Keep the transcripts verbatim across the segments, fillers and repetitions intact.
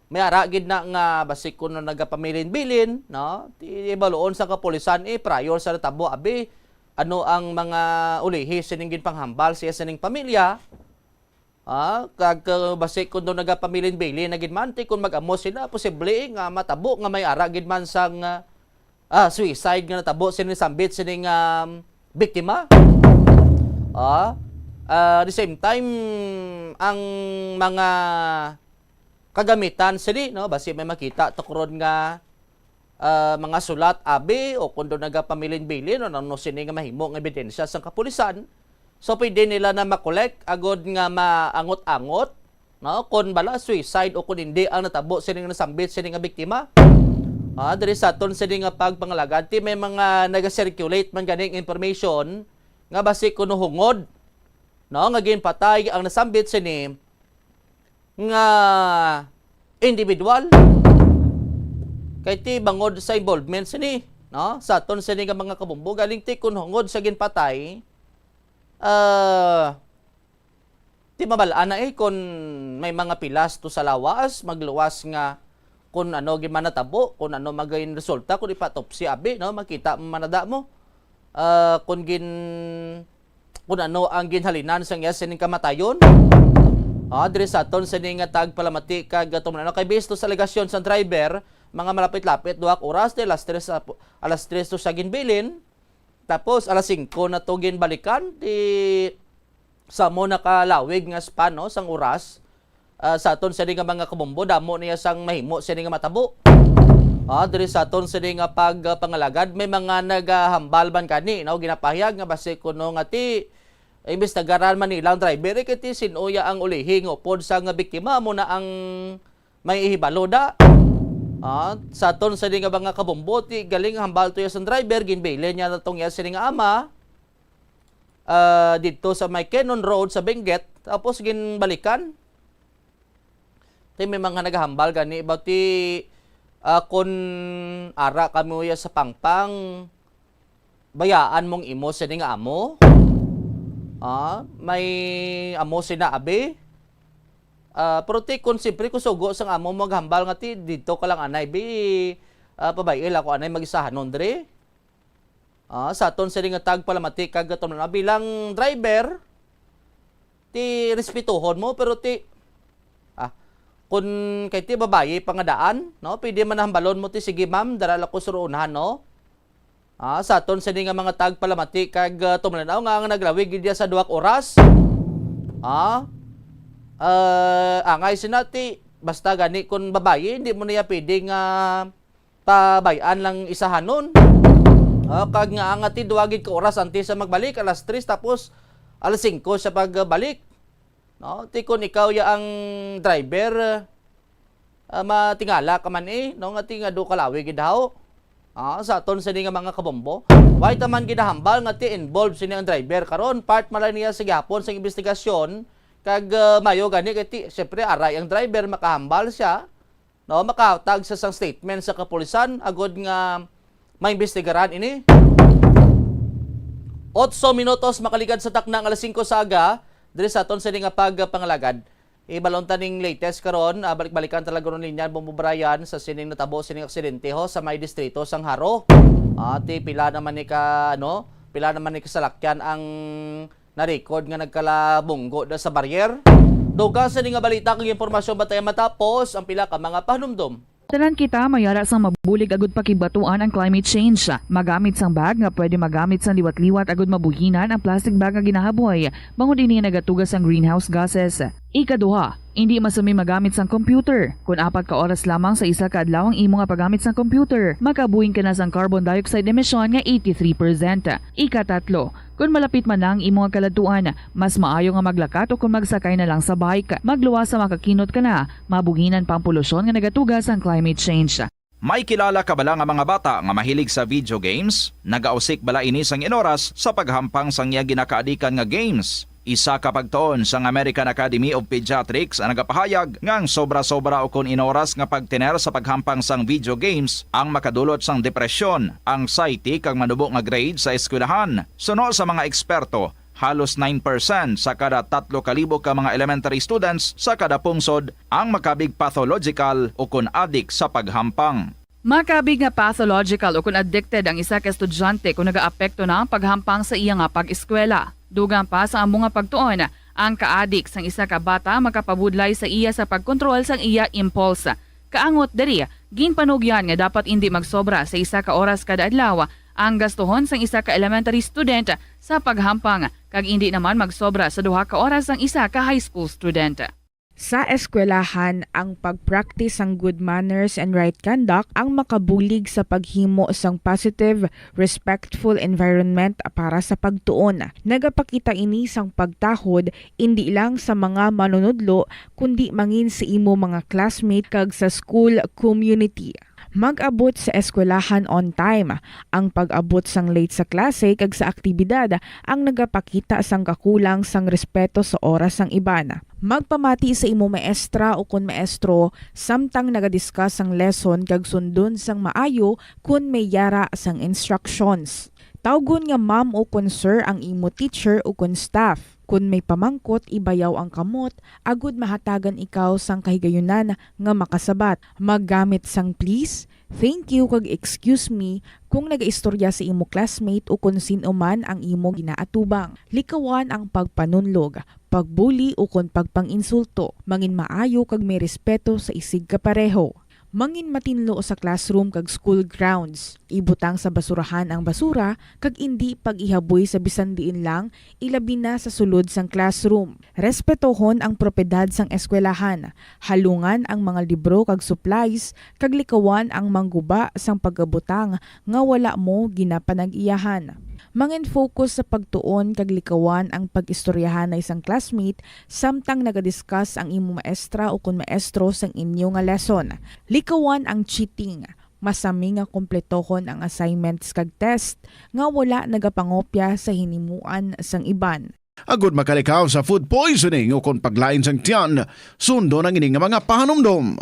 may ara gid na nga basig kuno nagapamilin-bilin, no? Ti baluon sa kapulisan, eh, prior sa natabo, abi, ano ang mga ulihi sining ginpanghambal siya sining pamilya? Ah, kag, uh, basi kun daw nagapamilin-bilin na gid man, ti kun mag-amo sila, posible nga matabo nga may ara gid man sang, ah, ah, suicide nga natabo sini, sambit sining, um, biktima. Ah, ah, the same time, ang mga kagamitan sini, no, basi may makita to karon nga, ah, mga sulat, abi, o kun daw nagapamilin-bilin, o ano sini nga mahimo nga ebidensya sang kapulisan. So, pwede nila na makolek agod nga maangot-angot, no, kon bala suicide o kon hindi ang natabo sini nga nasambit sini nga biktima. Ah, diri sa aton sini nga pagpangalagad, ti may mga naga-circulate man ganing information nga basi kuno hungod, no, nga ginpatay ang nasambit sini nga individual. Kay ti bangod sa involvement sini, no, sa aton sini nga mga kabombo, galing ti kun hungod sa ginpatay, ah, ti mabal-an na, eh, kun may mga pilas to sa lawas, magluwas nga kun ano gid man natabo, kun ano magin resulta, kun ipatopsi, abi, no, makita man na da mo, ah, kun gin-, kun ano ang ginhalinan sang iya sining kamatayon. Ah, diri sa aton sini nga tagpalamati kag tumulano kay, based to sa alegasyon sang driver, mga malapit-lapit duha ka oras, ti alas tres sa pu-, alas tres to siya ginbilin. Tapos alas singko na to ginbalikan, ti sa mo nakalawig nga span, no, sang oras, ah, sa aton sini nga mga kabombo, damo niya sang mahimo sini nga matabo. Ah, diri sa aton sini nga pagpangalagad, may mga nagahambal man gani, no, ginapahayag nga basi kuno nga ti imbestigaran man nila ang driver, eh, kay ti sin-o ya ang ulihi nga upod sa nga biktima, amo na ang may ihibalo da. Ah, sa aton sini nga mga kabombo, ti galing hambal to ya sang driver, ginbilin niya na tong iya sini nga ama, ah, didto sa may Kenon Road sa Benguet, tapos ginbalikan. Ti may mga nagahambal gani ba ti, ah, kun ara kamo ya sa pangpang, bayaan mong imo sini nga amo? Ah, may amo sina abi? Ah, pero ti kun siyempre kun sugo sang amo maghambal nga ti didto ka lang anay bi, ah, pabay-i la ko anay mag-isahanon diri. Ah, sa aton sini nga tagpalamati kag tumulano bilang driver, ti respetuhon mo, pero ti, ah, kun kay ti babayi pa nga daan, no, pwede man na hambalon mo ti, "Sige, ma'am, dara la ko suroonhan, no?" Ah, sa aton sini nga mga tagpalamati kag, ah, tumulano nga ang naglawig gid sa duha ka oras. Ah, ah, angay sina ti, basta gani kun babayi, hindi mo niya pwede nga pabay-an lang isahanon. Ah, kag nga ang ati duha gid ka oras antes sa magbalik, alas tres, tapos alas singko siya pagbalik. No? Ti kun ikaw ya ang driver, ah, matingala ka man, eh, no, nga ti nga do kalawi gid haw. Ah, sa aton sini nga mga kabombo, way ta man ginahambal nga ti involved sini ang driver. Karon, part man lang niya sa gihapon sa investigasyon, kag, ah, mayo gani kay ti, syempre, aray ang driver, makahambal siya, no, makahatag sa sang statement sa kapulisan agod nga maimbestigaran ini. Otso minutos makaligad sa takna nga alas singko sa aga, diri sa aton sini nga pagpangalagad. Ibalon ta ning latest karon, ah, balik-balikan talaga ron linya, Bombo Brian, sa sining natabo sining aksidente ho sa may distrito sang Jaro. Ah, ti pila naman ni ka, ano, pila naman ni kasalakyan ang na-record nga nagkalabunggo da sa baryer. Dugang sini nga balita kag impormasyon, bantay matapos ang pila ka mga pahanumdom. Tanan kita may ara sang mabulig agud pakibatuan ang climate change. Magamit sang bag nga pwede magamit sang liwat-liwat agud mabuhinan ang plastic bag nga ginahaboy, bangod ini nagatuga sang greenhouse gases. Ikaduha, indi masumi magamit sang computer. Kon apat ka oras lamang sa isa ka adlaw ang imo nga paggamit sang computer, makabuhin ka na sang carbon dioxide emission nga eighty-three percent. Ikatatlo, kon malapit man na ang imo nga kaladtuan, mas maayo nga maglakat o kon magsakay na lang sa bike. Magluwas sa makakinot ka na, mabuhinan pa ang polusyon nga nagatuga sang climate change. May kilala ka bala nga mga bata nga mahilig sa video games? Nagausik bala ini sang inoras sa paghampang sang iya ginakaadikan nga games? Isa ka pagtuon sang American Academy of Pediatrics ang nagapahayag nga ang sobra-sobra ukon inoras nga pagtener sa paghampang sang video games ang makadulot sang depresyon, anxiety, kag manubo nga grade sa eskwelahan. Suno sa mga eksperto, Halos nine percent sa kada tatlo ka libo ka mga elementary students sa kada pungsod ang makabig pathological o kon adik sa paghampang. Makabig nga pathological o kon addicted ang isa ka estudyante kon nagaapekto na ang paghampang sa iya nga pag-eskwela. Dugang pa sa amo nga pagtuon, ang kaadik sang isa ka bata makapabudlay sa iya sa pagkontrol sang iya impulse. Kaangot diri, ginpanugyan nga dapat indi magsobra sa isa ka oras kada adlaw ang gastuhon sang isa ka elementary student sa paghampang, kag indi naman magsobra sa duha ka oras ang isa ka high school student. Sa eskwelahan, ang pag-practice sang good manners and right conduct ang makabulig sa paghimo sang positive, respectful environment para sa pagtuon. Nagapakita ini sang pagtahod indi lang sa mga manunudlo, kundi mangin sa imo mga classmate kag sa school community. Mag-abot sa eskwelahan on time. Ang pag-abot sang late sa klase kag sa aktibidad ang nagapakita sang kakulang sang respeto sa oras sang iban. Magpamati sa imo maestra o kon maestro samtang naga-discuss sang lesson kag sundon sang maayo kon may yara sang instructions. Tawgon nga ma'am o kon sir ang imo teacher o kon staff. Kon may pamangkot, ibayaw ang kamot agud mahatagan ikaw sang kahigayunan nga makasabat. Maggamit sang please, thank you, kag excuse me kung nagaistorya sa imo classmate o kon sin-o man ang imo ginaatubang. Likawan ang pagpanunlog, pagbuli, o kon pagpang-insulto. Mangin maayo kag may respeto sa isigkapareho. Mangin matinlo sa classroom kag school grounds. Ibutang sa basurahan ang basura kag indi pag-ihaboy sa bisan diin lang, ilabi na sa sulod sang classroom. Respetohon ang propiedad sang eskwelahan. Halungan ang mga libro kag supplies, kag likawan ang mangguba sang pagabutang nga wala mo ginapanag-iyahan. Mangin-focus sa pagtuon kag likawan ang pag-istoryahanay sang classmate samtang naga-discuss ang imo maestra o kon maestro sang inyo nga lesson. Likawan ang cheating. Masami nga kumpletohon ang assignments kag test nga wala nagapangopya sa hinimuan sang iban. Agud makalikaw sa food poisoning o kon paglain sang tiyan, sundon ang ini nga mga pahanumdom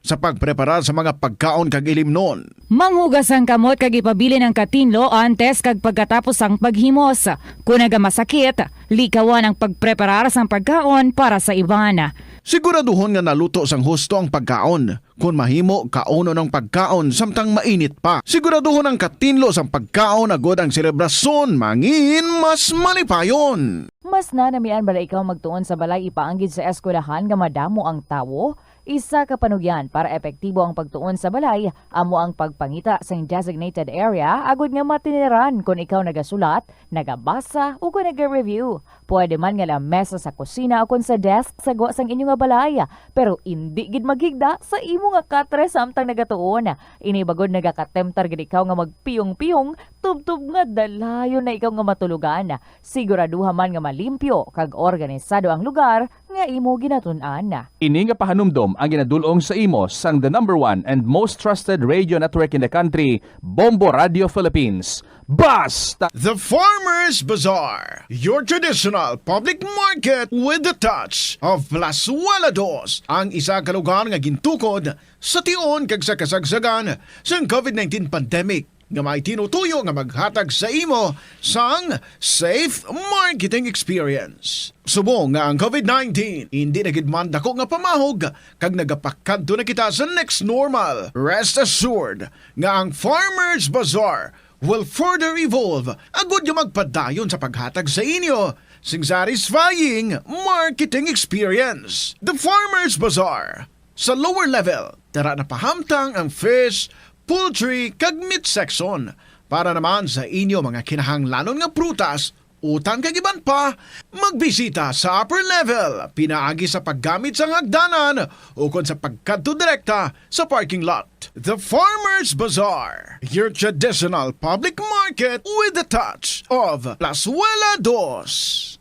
sa pagpreparar sa mga pagkaon kag ilimnon. Manghugas ang kamot kag ipabilin ang katinlo antes kag pagkatapos sang paghimos. Kon nagamasakit, likawan ang pagpreparar sang pagkaon para sa iban. Siguraduhon nga naluto sang husto ang pagkaon. Kon mahimo, kaunon ang pagkaon samtang mainit pa. Siguraduhon ang katinlo sang pagkaon agud ang selebrasyon mangin mas malipayon. Mas nanamian bala ikaw magtuon sa balay ipaanggid sa eskwelahan nga madamo ang tawo? Isa ka panugyan para epektibo ang pagtuon sa balay amo ang pagpangita sing designated area agud nga matiniran kon ikaw nagasulat, nagabasa, o kon naga-review. Pwede man nga lamesa sa kusina o kon sa desk sa gwa sang inyo nga balay, pero indi gid maghigda sa imo nga katre samtang nagatuon. Ini bagod nagakatemtar gid ikaw nga magpiyong-piyong, tubtob nga dalayon na ikaw nga matulogan. Siguraduha man nga malimpyo kag organisado ang lugar nga imo ginatun-an. Ini nga pahanumdom ang ginadul-ong sa imo sang the number one and most trusted radio network in the country, Bombo Radio Philippines. Basta! The Farmers Bazaar, your traditional public market with the touch of Plazuela Dos, ang isa ka lugar nga gintukod sa tion kag sa kasagsagan sang COVID nineteen pandemic, nga may tinutuyo nga maghatag sa imo sang safe marketing experience. Subong nga ang COVID nineteen indi na gid man dako nga pamahog kag nagapakadto na kita sa next normal, rest assured nga ang Farmers Bazaar will further evolve agud nga magpadayon sa paghatag sa inyo sing satisfying marketing experience. The Farmers Bazaar, sa lower level, tara na pahamtang ang fish, poultry, kag meat section. Para naman sa inyo mga kinahanglanon nga prutas, utan kag iban pa, magbisita sa upper level pinaagi sa paggamit sang hagdanan ukon sa pagkadto direkta sa parking lot. The Farmers Bazaar, your traditional public market with the touch of Plazuela Dos.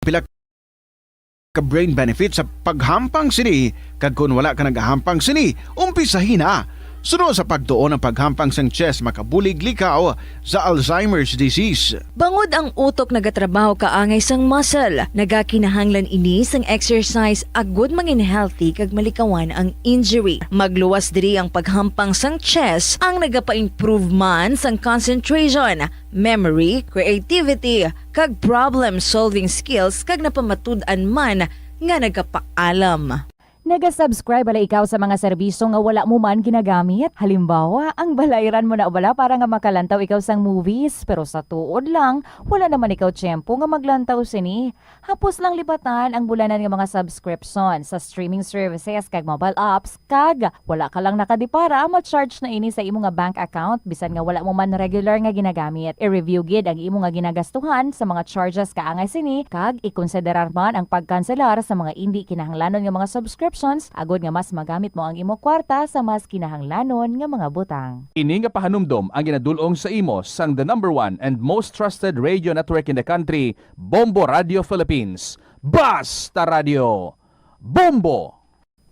Pila ka brain benefits sa paghampang sini, kag kon wala ka nagahampang sini, umpisahi na. Suno sa pagtuon, ang paghampang sang chess makabulig likaw sa Alzheimer's disease. Bangod ang utok nagatrabaho kaangay sang muscle, nagakinahanglan ini sang exercise agud mangin healthy kag malikawan ang injury. Magluwas diri ang paghampang sang chess ang nagapa-improve man sang concentration, memory, creativity, kag problem-solving skills, kag napamatud-an man nga nagapaalam. Naga-subscribe bala ikaw sa mga serbisyo nga wala mo man ginagamit? Halimbawa, ang balayran mo na bala para nga makalantaw ikaw sang movies, pero sa tuod lang, wala naman ikaw tiyempo nga maglantaw sini. Hapos lang lipatan ang bulanan nga mga subscription sa streaming services kag mobile apps, kag wala ka lang nakadipara, ma-charge na ini sa imo nga bank account bisan nga wala mo man regular nga ginagamit. I-review gid ang imo nga ginagastuhan sa mga charges kaangay sini, kag ikonsiderar man ang pagkanselar sa mga indi kinahanglanon nga mga subscriptions, agod nga mas magamit mo ang imo kwarta sa mas kinahanglanon nga mga butang. Ini nga pahanumdom ang ginadul-ong sa imo sang the number one and most trusted radio network in the country, Bombo Radio Philippines. Basta Radio, Bombo!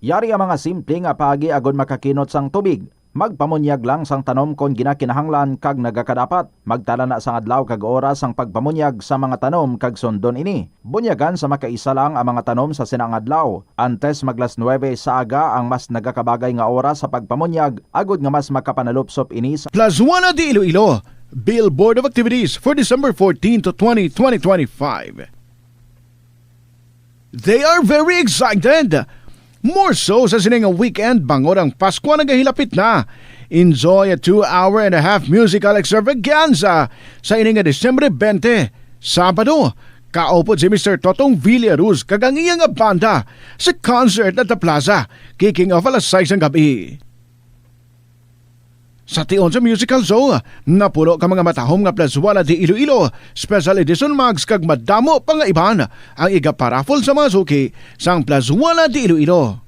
Yari ang mga simple nga paagi agod makakinot sang tubig. Magpamunyag lang sang tanom kon ginakinahanglan kag nagakadapat. Magtala na sang adlaw kag oras sang pagpamunyag sa mga tanom kag sundon ini. Bunyagan sa makaisa lang ang mga tanom sa sina nga adlaw. Antes mag las nuebe sa aga ang mas nagakabagay nga oras sa pagpamunyag, agod nga mas makapanalupsop ini sa Plazuela de Iloilo, Bill Board of Activities for December fourteen to twenty, twenty twenty-five. They are very excited. More so sa sini nga weekend, bangod ang Pasko nagahilapit na. Enjoy a two hour and a half musical extravaganza sa ini nga Disyembre twenty, Sabado. Kaupod si Mister Totong Villaruz kag ang iya nga banda sa concert at the plaza, kicking off alas sais sang gabi. Sa tion sa musical show, napuno ka mga matahom nga Plazuela de Iloilo, special edition mugs kag madamo pa nga iban ang igaparaffle sa mga suki sang Plazuela de Iloilo.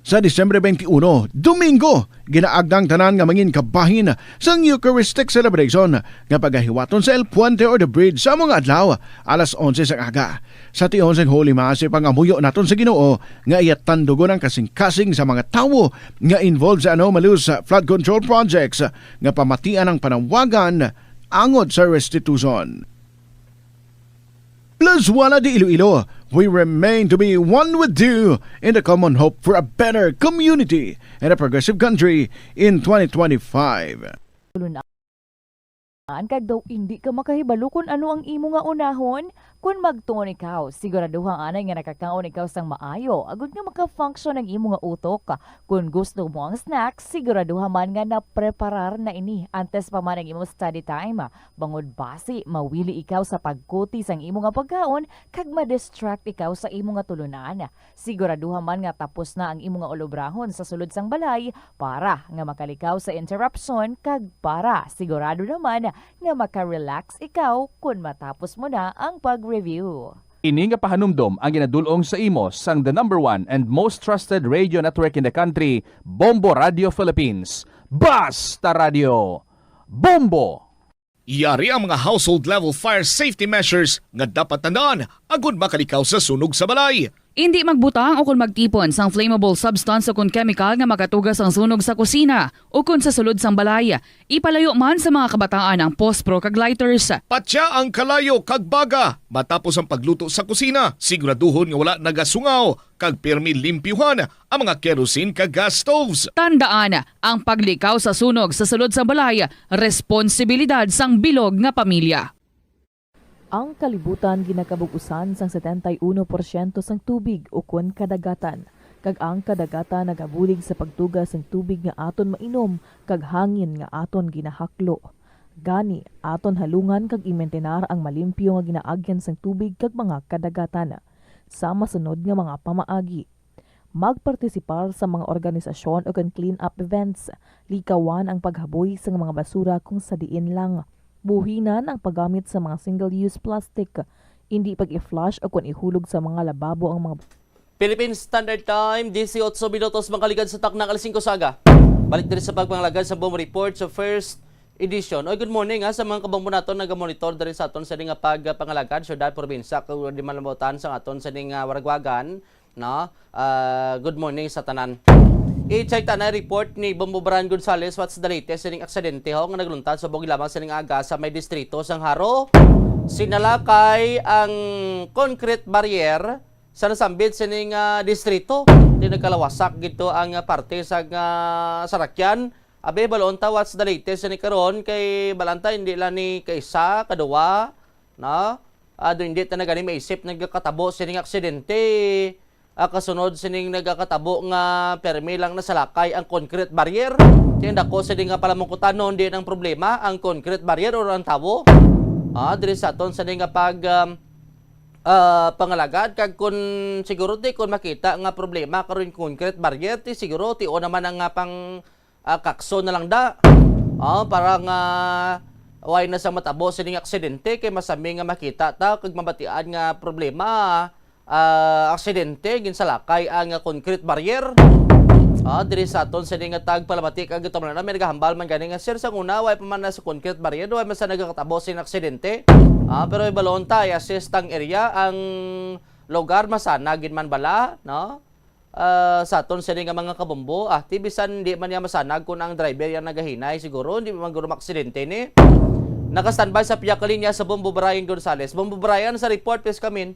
Sa Disyembre twenty-one, Domingo, ginaagda ang tanan nga mangin kabahin sang Eucharistic celebration nga pagahiwaton sa El Puente or the Bridge sa mga adlaw, alas onse sang aga. Sa tion sang Holy Mass, ipangamuyo naton sa Ginoo nga iya tandugon ang kasingkasing sa mga tawo nga involved sa anomalous flood control projects nga pamatian ang panawagan angod sa restitution. Plazuela de Iloilo, we remain to be one with you in the common hope for a better community and a progressive country in twenty twenty-five. Kag daw indi ka makahibalo kon ano ang imo nga unahon. Kon magtuon ikaw, siguraduha anay nga nakakaon ikaw sang maayo, agud nga maka-function ang imo nga utok. Kon gusto mo ang snack, siguraduha man nga napreparar na ini antes pa man ang imo study time. Bangod basi, mawili ikaw sa pagkuti sang imo nga pagkaon kag ma-distract ikaw sa imo nga tulunan. Siguraduha man nga tapos na ang imo nga ulobrahon sa sulod sang balay para nga makalikaw sa interruption kag para sigurado naman nga maka-relax ikaw kon matapos mo na ang pag-review. Ini nga pahanumdom ang ginadul-ong sa imo sang the number one and most trusted radio network in the country, Bombo Radio Philippines. Basta Radio, Bombo! Yari ang mga household level fire safety measures nga dapat tandaan agud makalikaw sa sunog sa balay. Indi magbutang o kon magtipon sang flammable substance o kon chemical nga makatuga sang sunog sa kusina o kon sa sulod sang balay. Ipalayo man sa mga kabataan ang pospro kag lighters. Patya ang kalayo kag baga matapos ang pagluto sa kusina. Siguraduhon nga wala nagasungaw kag pirmi limpyuhan ang mga kerosene kag gas stoves. Tandaan, ang paglikaw sa sunog sa sulod sang balay, responsibilidad sang bilog nga pamilya. Ang kalibutan ginakabug-usan sang setenta y uno porsyento sang tubig ukon kadagatan, kag ang kadagatan nagabulig sa pagtuga sang tubig nga aton mainom kag hangin nga aton ginahaklo. Gani, aton halungan kag imintenar ang malimpyo nga ginaagyan sang tubig kag mga kadagatan. Sa masunod nga mga pamaagi, magpartisipar sa mga organisasyon ukon clean-up events. Likawan ang paghaboy sa mga basura kung sa diin lang. Buhinan ang paggamit sa mga single-use plastic. Indi pag-i-flush o kon ihulog sa mga lababo ang mga Philippine Standard Time, disiotso minutos mangkaligad sa taknang alas singko sa aga. Balik diri sa pagpangalagad sa Bombo Report sa first edition. Oy, good morning, ha, sa mga kabombo naton nagamonitor diri sa aton sa nga pagpangalagad, syudad, probinsya, kag di man lambutan sa aton sa nga waragwagan, no? Ah, good morning sa tanan. I-check ta na report ni Bombo Brian Gonzales. What's the latest sining aksidente ho nga nagluntad subong lamang sining aga sa may distrito sang Jaro? Sinalakay ang concrete barrier sa nasambit sining, ah, distrito. Di nagkalawasak gito ang, ah, parte sa, ah, sarakyan. Abi, balon ta, what's the latest sini karon? Kay balanta, hindi lang ni kaisa, kaduwa, no? Ah, do hindi ta na gani maisip nagakatabo sining aksidente. Ah, kasunod sining nagakatabo nga permi lang nasalakay ang concrete barrier. Kaya dako sini nga palamungkutan, no, hindi nang problema ang concrete barrier or ang tawo. Ah, diri sa aton sini nga pag, um, ah, pangalagad, kag kun siguro ti kun makita nga problema karon concrete barrier, ti siguro ti o naman ang, ah, pang, ah, kakso na lang da. Ah, para nga way na sa matabo sining aksidente kay masami nga makita ta kag mabatian nga problema, ah, aksidente ginsalakay ang, ah, concrete barrier. Ah, diri sa aton sini nga tagpalamati kag ito man na may nagahambal man gani nga, "Sir, sa una way pa man na sa concrete barrier, way man sa nagakatabo sining aksidente." Ah, pero ibalon ta, i-assist ang area, ang lugar, masana gid man bala, no? Ah, sa aton sini nga mga kabombo, ah, ti bisan di man niya masanag kung ang driver yang nagahinay, siguro hindi man guro maksidente ni. Naka-standby sa piyak linya sa Bombo Brian Gonzales. Bombo Brian, sa report, please come in.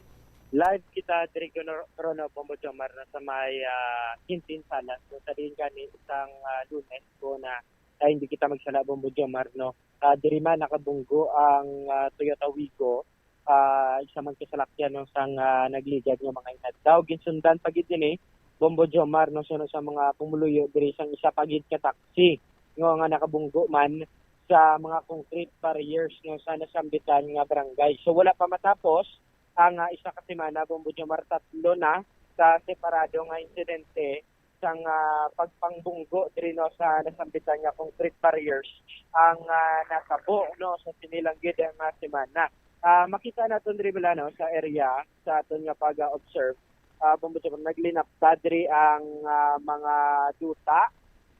Live kita diri kuno, Rono, Bombo Jomar, na sa may, ah, Quintin Salas. So, sa diin gani isang, ah, Lunes ko na, ay, hindi kita magsala, Bombo Jomar, no? Ah, diri man nakabunggo ang, ah, Toyota Wigo, ah, isa man ka salakyan, no, sang, ah, nagligad nga mga inadlaw. Ginsundan pa gid ini, Bombo Jomar, no, suno sa mga pumuluyo diri sang isa pa gid ka taxi, no, nga nakabunggo man sa mga concrete barriers, no, sa nasambitan nga barangay. So, wala pa matapos ang, ah, isa ka semana, Bombo Jomar, tatlo na sa separado nga insidente sang, ah, pagpangbunggo diri, no, sa nasambitan nga concrete barriers ang, ah, natabo, no, sa sini lang gid nga semana. Ah, makita naton diri bala, no, sa area sa aton nga pag-observe, ah, Bombo Jomar, naglinapta diri ang, ah, mga duta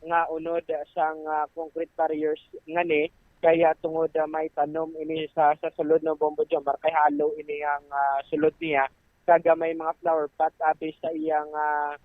nga unod sang, ah, concrete barriers ngani, kaya tungod, ah, may tanom ini sa, sa sulod, no, Bombo Jomar, kay hollow ini ang, ah, sulod niya, kag may mga flower pot abi sa iyang, ah,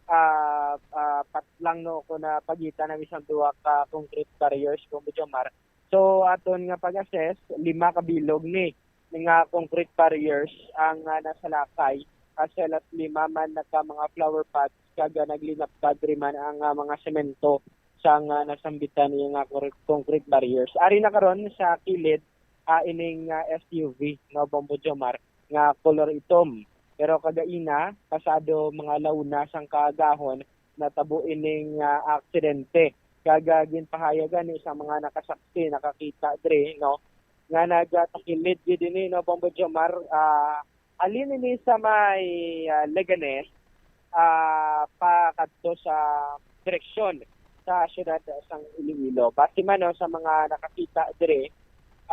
ah, ah, patlang, no, kung, ah, pagitan ang isang duha ka concrete barriers, Bombo Jomar. So, aton nga pag-assess, lima ka bilog ni nga concrete barriers ang, ah, nasalakay, as well as lima man na ka mga flower pots, kag, ah, naglinapta diri man ang, ah, mga semento sang, ah, nasambitan niya nga cor-, concrete barriers. Ari na karon sa kilid, ah, ining, ah, S U V, no, Bombo Jomar, nga kolor itom. Pero kagaina, pasado mga la una sang kaagahon, natabo ining, ah, aksidente. Kag, ah, ginpahayag gani sa mga nakasaksi, nakakita diri, no, nga nagatakilid gid ini, no, Bombo Jomar, ah, halin ini sa may, ah, Leganes, ah, pakadto sa direksyon sa siyudad sang Iloilo. Base man, no, sa mga nakakita diri,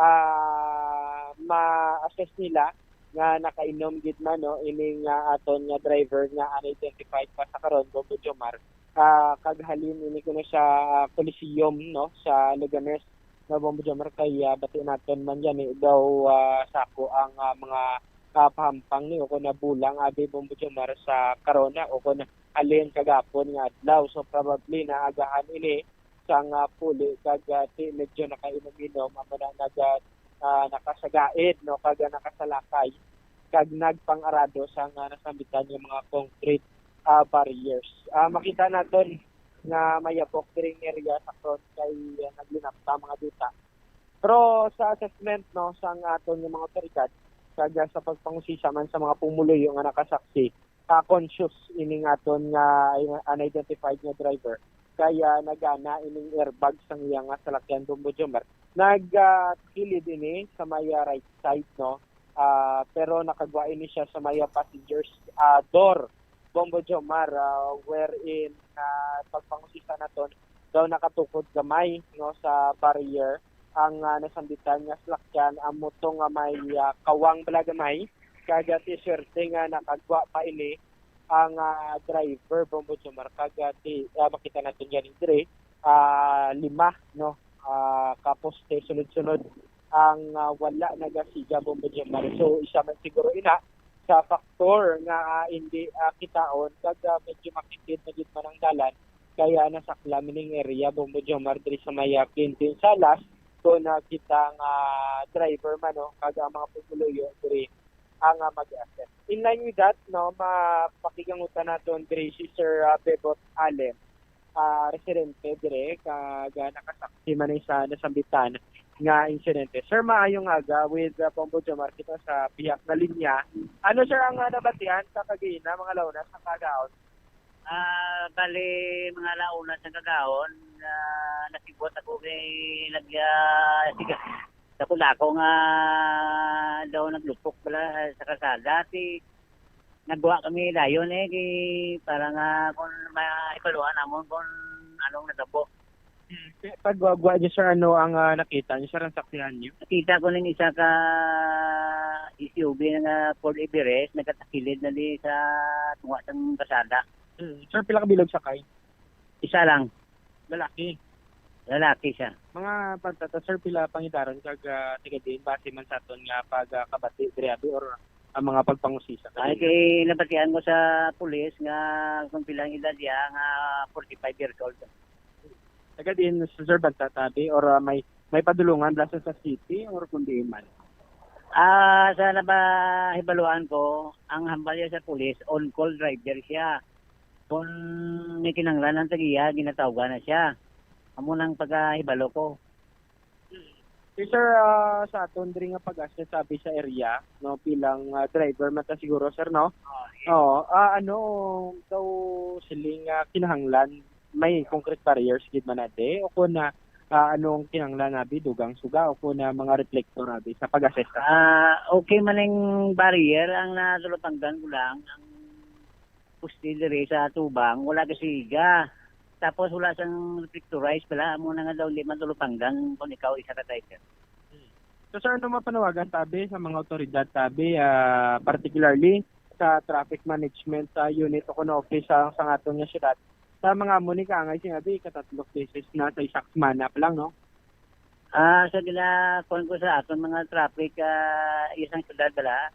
ah, ma-assess nila nga nakainom gid man, no, ining, ah, aton nga driver nga unidentified pa sa karon, Bombo Jomar. Ah, kag halin ini kuno sa Coliseum, no, sa Leganes, no, Bombo Jomar, kay, ah, bati naton man gani daw, ah, sako ang, ah, mga kapahampang ni o kon nabulang abi, Bombo Jomar, sa karon, ah, o kon halin kagapon nga adlaw. So, probably naagahan ini sang, ah, puli kag, ah, ti medyo nakainom-inom, amo na nag, ah, ah, nakasagaid, no, kag, ah, nakasalakay kag nagpang-arado sang, ah, nasambitan nga mga concrete, ah, barriers. Ah, makita naton nga mayabok diri nga area sa front kay, ah, naglinapta mga duta. Pero sa assessment, no, sang aton nga mga otoridad, kag, ah, sa pagpangusisa man sa mga pumuluyo nga nakasaksi, ah, conscious ining aton nga unidentified nga driver. Kaya nagana ining airbag sang iya nga salakyan, Bombo Jomar. Nag, ah, kilid ini sa may, ah, right side, no? Ah, pero nakagwa ini siya sa may, ah, passengers, ah, door, Bombo Jomar, ah, wherein, ah, pagpangusisa naton, daw nakatukod gamay, no, sa barrier ang, ah, nasambitan nga salakyan, amo to nga may, ah, kawang bala gamay, kag, ah, ti swerte nga nakagwa pa ini ang, ah, driver, Bombo Jomar, kag, ah, ti, ah, makita naton gani diri, ah, lima, no, ah, ka poste sunod-sunod ang, ah, wala nagasiga, Bombo Jomar. So, isa man siguro ina sa faktor nga, ah, hindi, ah, kitaon, kag, ah, medyo makitid na gid man ang dalan, kaya nasakla mining area, Bombo Jomar, diri sa may, ah, Quintin Salas, kung, ah, kita nga driver man, no, kag ang mga pumuluyo diri ang, ah, mag-assess. In line with that, no, mapakigangutan naton diri si Sir, ah, Bebot Alem, ah, residente dire, kag, ah, nakasaksi man ni sa nasambitan nga insidente. Sir, maayong aga with, ah, Bombo Jomar, kita sa pihak na linya. Ano, sir, ang, ah, nabatian sa kagina, mga launa sa kagaon? Ah, bali, mga launa sa kagaon, ah, nakibot ako kay nag-, ah, siga-, dako-dako nga daw naglupok pala sa kalsada. Ti, nagwa kami dayon, eh, kay para nga kung maibaluan namon kung anong natabo. Hmm, pagwagwa niyo, sir, ano ang, ah, nakita niyo, sir, ang saksihan niyo? Nakita ko ning isa ka S U V nga Ford Everest, nagkatakilid na di sa tunga sang kalsada. Hmm. Sir, pila ka bilog sakay? Isa lang. Lalaki? Lalaki siya. Mga pantata, sir, pila pangidaron kag, ah, taga diin base man sa aton nga pagkabati diri, abi, or ang mga pagpangusisa? Ay, kay nabatian ko sa pulis nga kung pila ang edad niya, nga forty-five years old. Taga diin, sir, bantata, abi, or, ah, may, may padulungan bala sa city or kung diin man? Ah, sa nabahibaluan ko, ang hambal niya sa pulis, on-call driver siya. Kung may kinahanglan ang tagiya, ginatawgan na siya. Amo nang pagkahibalo ko. Eh, sir, ah, sa aton diri nga pag-assess, sabi, sa area, no, bilang, ah, driver man ta siguro, sir, no? Oo, ah, ano daw siling, ah, kinahanglan? May concrete barriers gid man na di? O kung na, ah, anong kinahanglan, abi, dugang suga, o kung na mga reflector, abi, sa pag-assess, sir? Ah, okay man ang barrier, ang natulupangdan ko lang, ang poste diri sa tubang, wala ka siga. Tapos wala sang reflectorize pala, amo na nga daw hindi man tulupangdan kung ikaw isa ka driver. So, sir, ano mapanawagan tabi sa mga otoridad tabi, ah, particularly sa traffic management, ah, unit o kuno office sa, sa aton nga syudad? Sa mga amo ni kaangay sinabi, ikatatlong beses na sa isa ka semana pa lang, no? Ah, sa gina-, kuwan ko sa aton mga traffic, ah, isang syudad bala,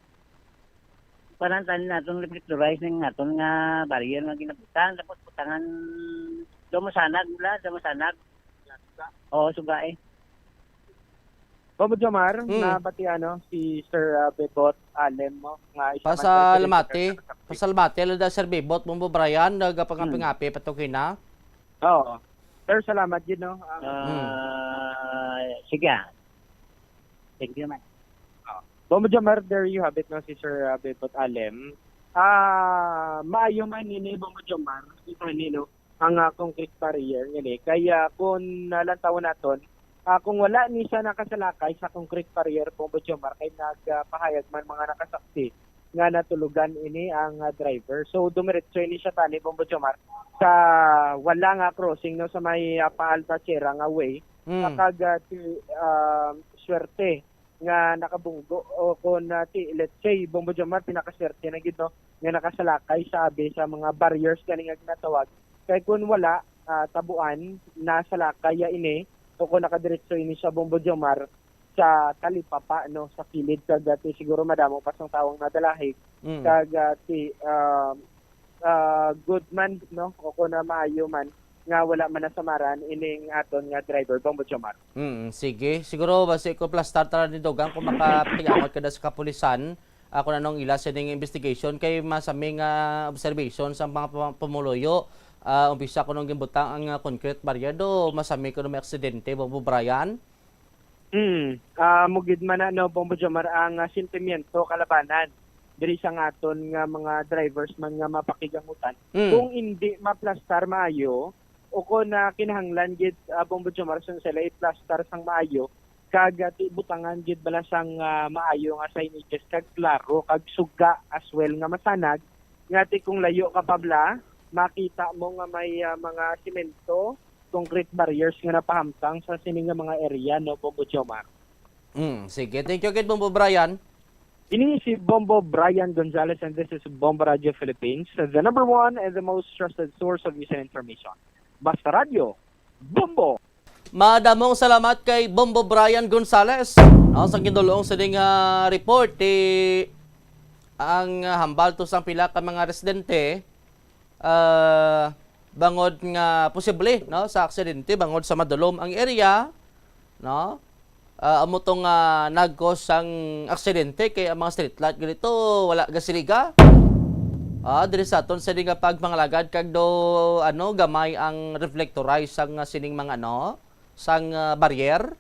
panantanin naton reflectorize ning aton nga barrier nga ginabutang, tapos butangan daw masanag bala, daw masanag. Oo, suga eh. Bombo Jomar, Mm. nabati, ano, si Sir, ah, Bebot Alem mo, nga isa man sa Pasalamati. Pasalamati, Alda, Sir Bebot, Bombo Brian, nagapangaping-api, Mm. patukin na. Oo. Sir, salamat gid, no? Ang Ah, Mm. sige, ah. Thank you, man. Ah, Bombo Jomar, there you have it, no, si Sir, ah, Bebot Alem. Ah, maayo man ini, Bombo Jomar, kita ni, no, ang, ah, concrete barrier ngini. Kaya kung nalantawon naton, ah, kung wala ni siya nakasalakay sa concrete barrier, Bombo Jomar, kay nagpahayag man mga nakasaksi nga natulugan ini ang, ah, driver. So, dumiretso ini siya tani, Bombo Jomar, sa wala nga crossing, no, sa may, ah, pa Alta Sierra nga way. Mm. Kag, ah, ti-, ah, swerte nga nakabunggo, o kung, ah, ti-, let's say, Bombo Jomar, pinakaswerte na gid, no, nga nakasalakay sa abi sa mga barriers gani nga ginatawag. Kay kung wala, ah, tabuan, nasalakay ya ini, o kung nakadiretso ini sa Bombo Jomar, sa talipapa, no, sa kilid, kag, ah, ti-, siguro madamo pa sang tawong nadalahig, Mm. kag, ah, ti-, ah, ah, good man, no, o kung na maayo man, nga wala man nasamaran ining aton nga driver, Bombo Jomar. Mm, sige. Siguro basi ko plastar tara ni Dugang kung makapakiangot ka na sa kapulisan, ah, kung anong ila sining investigation kay masami nga observation sa mga pam-, pumuluyo. Ah, umpisa ko nung ginbutang ang, ah, concrete barrier do, masami ko may aksidente, Bombo Brian. Mm, ah, mo gid man na, no, Bombo Jomar, ang, ah, sentimiento kalabanan diri sa nga aton nga mga drivers man nga mapakigangutan. Mm. Kung hindi maplastar maayo, o kung na kinahanglan gid, ah, Bombo Jomar, sa sila iplastar sang maayo, kag, ah, ti-, butangan gid bala sang, ah, maayo nga signages, kag klaro, kag suga as well nga masanag, nga ti kung layo ka pa bala, makita mo nga may, ah, mga semento, concrete barriers nga napahamtang sa sini nga mga area, no, Bombo Jomar. Mm, sige. Thank you gid, Bombo Brian. Ini si Bombo Brian Gonzalez, and this is Bombo Radio Philippines, the number one and the most trusted source of news and information. Basta Radyo, Bombo! Madamong salamat kay Bombo Brian Gonzalez, no, sa gindulong sining, ah, report, ti ang, ah, hambal to sang pila ka mga residente, ah, bangod nga posible, no, sa aksidente bangod sa madulom ang area, no? Ah, amo to nga nag-cause sang aksidente kay ang mga street light ganito wala gasiliga. Ah, diri sa aton sini nga pagpangalagad kag do, ano, gamay ang reflectorize sang, ah, sining mga, ano, sang, ah, barrier.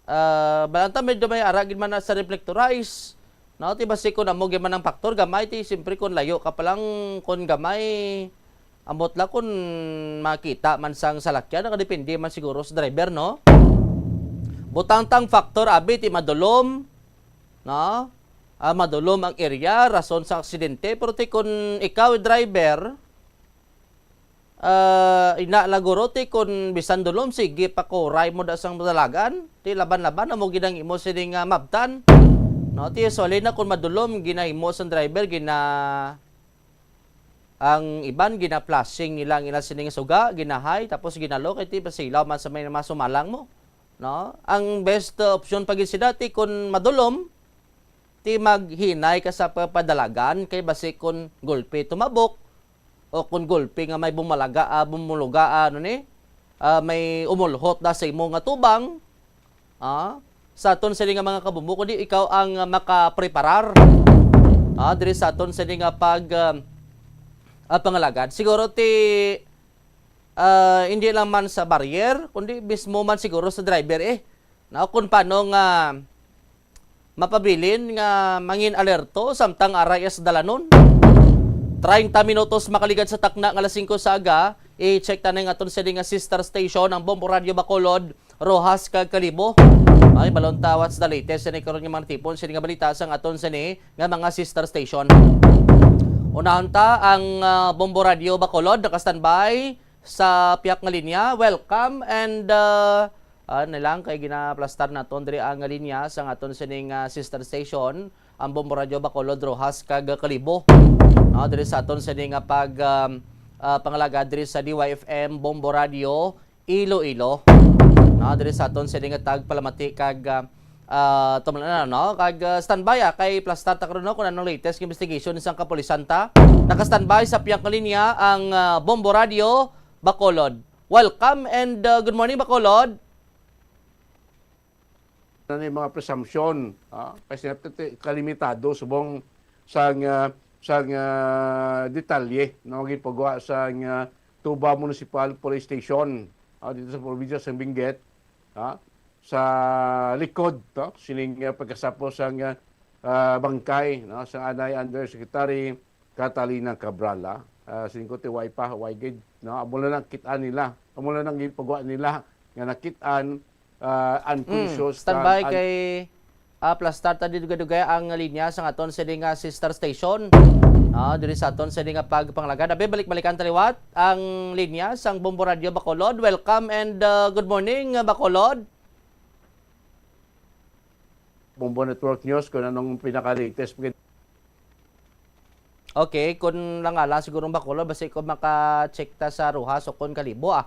Ah, balanta medyo may ara gid man na sa reflectorize. No, ti basi kun amo gid man ang factor, gamay ti, siyempre kun layo ka pa lang, kun gamay, ambot lang kun makita man sang salakyan, nakadepende man siguro sa driver, no? Butang tang factor, abi, ti madulom, no? Ah, madulom ang area, rason sa aksidente, pero ti kun ikaw driver, ah, ina lang guro ti kun bisan dulom, sige, pakuray mo da sang dalagan. Ti laban-laban na mo gid ang imo sini nga mabtan. No, ti usually na kun madulom, ginahimo sang driver, gina-, ang iban gina-flashing nila ang ila sini nga suga, ginahay, tapos ginalo kay ti pasilaw man sa may masumalang mo. No? Ang best, uh, option pa gid sila ti kun madulom, ti maghinay ka sa papadalagan kay basi kun gulpi tumabok o kun gulpi nga may bumalaga, ah, bumuluga, ah, ano ni, ah, may umulhot na sa imo nga tubang, ah, sa aton sini nga mga kabumbo, kundi ikaw ang, ah, makapreparar, ah, diri sa aton sini nga pag, ah, ah, pangalagad. Siguro ti, ah, hindi lang man sa barrier, kundi mismo man siguro sa driver, eh. No, kung paano nga mapabilin nga mangin alerto samtang aray sa dalanon. Treinta minutos makaligad sa takna nga alas singko sa aga, i-check ta na nga aton sini nga sister station, ang Bombo Radio Bacolod, Roxas kag Kalibo. Ay, balon ta, what's the latest sini karon nga mga tipon sini nga balita sang aton sini nga mga sister station. Unahon ta ang, ah, Bombo Radio Bacolod, naka-standby sa piyak nga linya. Welcome and, ah, ah, na lang kay ginaplastar naton diri ang linya sang aton sining, ah, sister station, ang Bombo Radio Bacolod, Roxas kag Kalibo. No, diri sa aton sini nga pag, um, ah, pangalagad diri sa D Y F M Bombo Radio Iloilo. No, diri sa aton sini nga tagpalamati kag, ah, ah, tumala na, no? Kag, ah, standby, ah, kay plastar ta karon, no, kung anong latest nga investigation sang kapulisan ta. Naka-standby sa piyak nga linya ang, ah, Bombo Radio Bacolod. Welcome and, uh, good morning, Bacolod. Na ni mga presumption, ah, kasi nga ti-, kalimitado subong sang, ah, sang, ah, detalye, no, gipagawa sang, ah, Tuba Municipal Police Station, ah, dito sa probinsya sa Benguet, ah, sa likod, no, sining, ah, pagkasapos sang, ah, ah, bangkay, no, sa anay Undersecretary Catalina Cabrala. Ah, siling ko ti way pa, way gid, no? Amo lang nakit-an nila. Amo lang ang gipagawa nila nga nakit-an, ah, unconscious. Mm, standby kag un- kay, ah, plastar ta di dugay-dugay ang linya sang aton sini nga sister station. Ah, diri sa aton sini nga pagpanglagad. Abi, balik-balikan ta liwat ang linya sang Bombo Radio Bacolod. Welcome and, ah, good morning, ah, Bacolod. Bombo Network News, kung anong pinaka-latest. Okay, kung lang ala siguro ang Bacolod, basi kung maka-check ta sa Roxas o kung Kalibo, ah.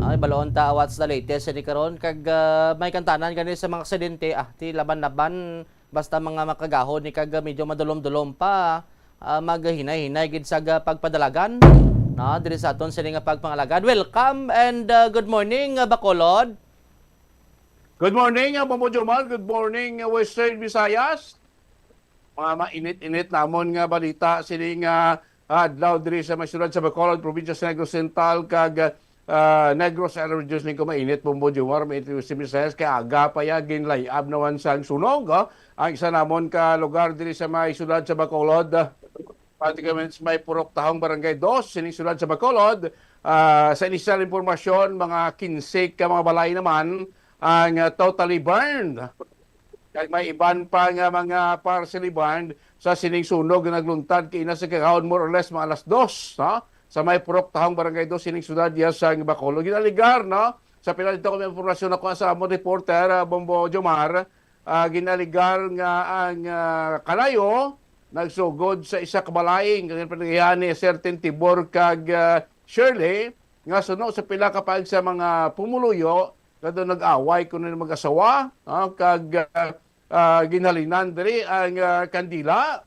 Ay, baloon ta, what's the latest ni karon? Kag, ah, may kantanan gani sa mga aksidente, ah, ti laban-laban, basta mga makagahod ni kag, ah, medyo madulom-dulom pa, ah, maghinay-hinay gid sa ga-, pagpadalagan, no, diri sa aton sini nga pagpangalagad. Welcome and, ah, good morning, ah, Bacolod. Good morning, ah, Bombo Jomar. Good morning, ah, Western Visayas. Mga mainit-init namon nga balita sini nga, ah, adlaw diri sa may siyudad sa Bacolod, probinsya sa Negros Oriental, kag, ah, Negros Area Regions. Ning ko mainit, Bombo Jomar, mainit diri sa Visayas, kay aga pa ya, ginlay-ab naman sang sunog, ah. Ang isa namon ka lugar diri sa may siyudad sa Bacolod, ah, particularmente sa may Purok Tahong, Barangay Dos, sining siyudad sa Bacolod. Ah, sa inisyal impormasyon, mga kinse ka mga balay naman ang, ah, totally burned. Kag may iban pa nga mga partially burned sa sining sunog nga nagluntad kaina sa kagahon, more or less mga alas dos, no? Sa may Purok Tahong, Barangay Dos, sining siyudad ya sa Bacolod. Ginaligar, no? Sa pila dito kami impormasyon ako sa among reporter, ah, Bombo Jomar, ah, ginaligar nga ang, ah, kalayo nagsugod sa isa ka balay nga ginapanagihan ni certain Tibor kag, ah, Shirley, nga suno sa pila ka paag sa mga pumuluyo nga daw nag-away kuno mag-asawa, ah, kag, ah, ah, ginhalinan diri ang, ah, kandila.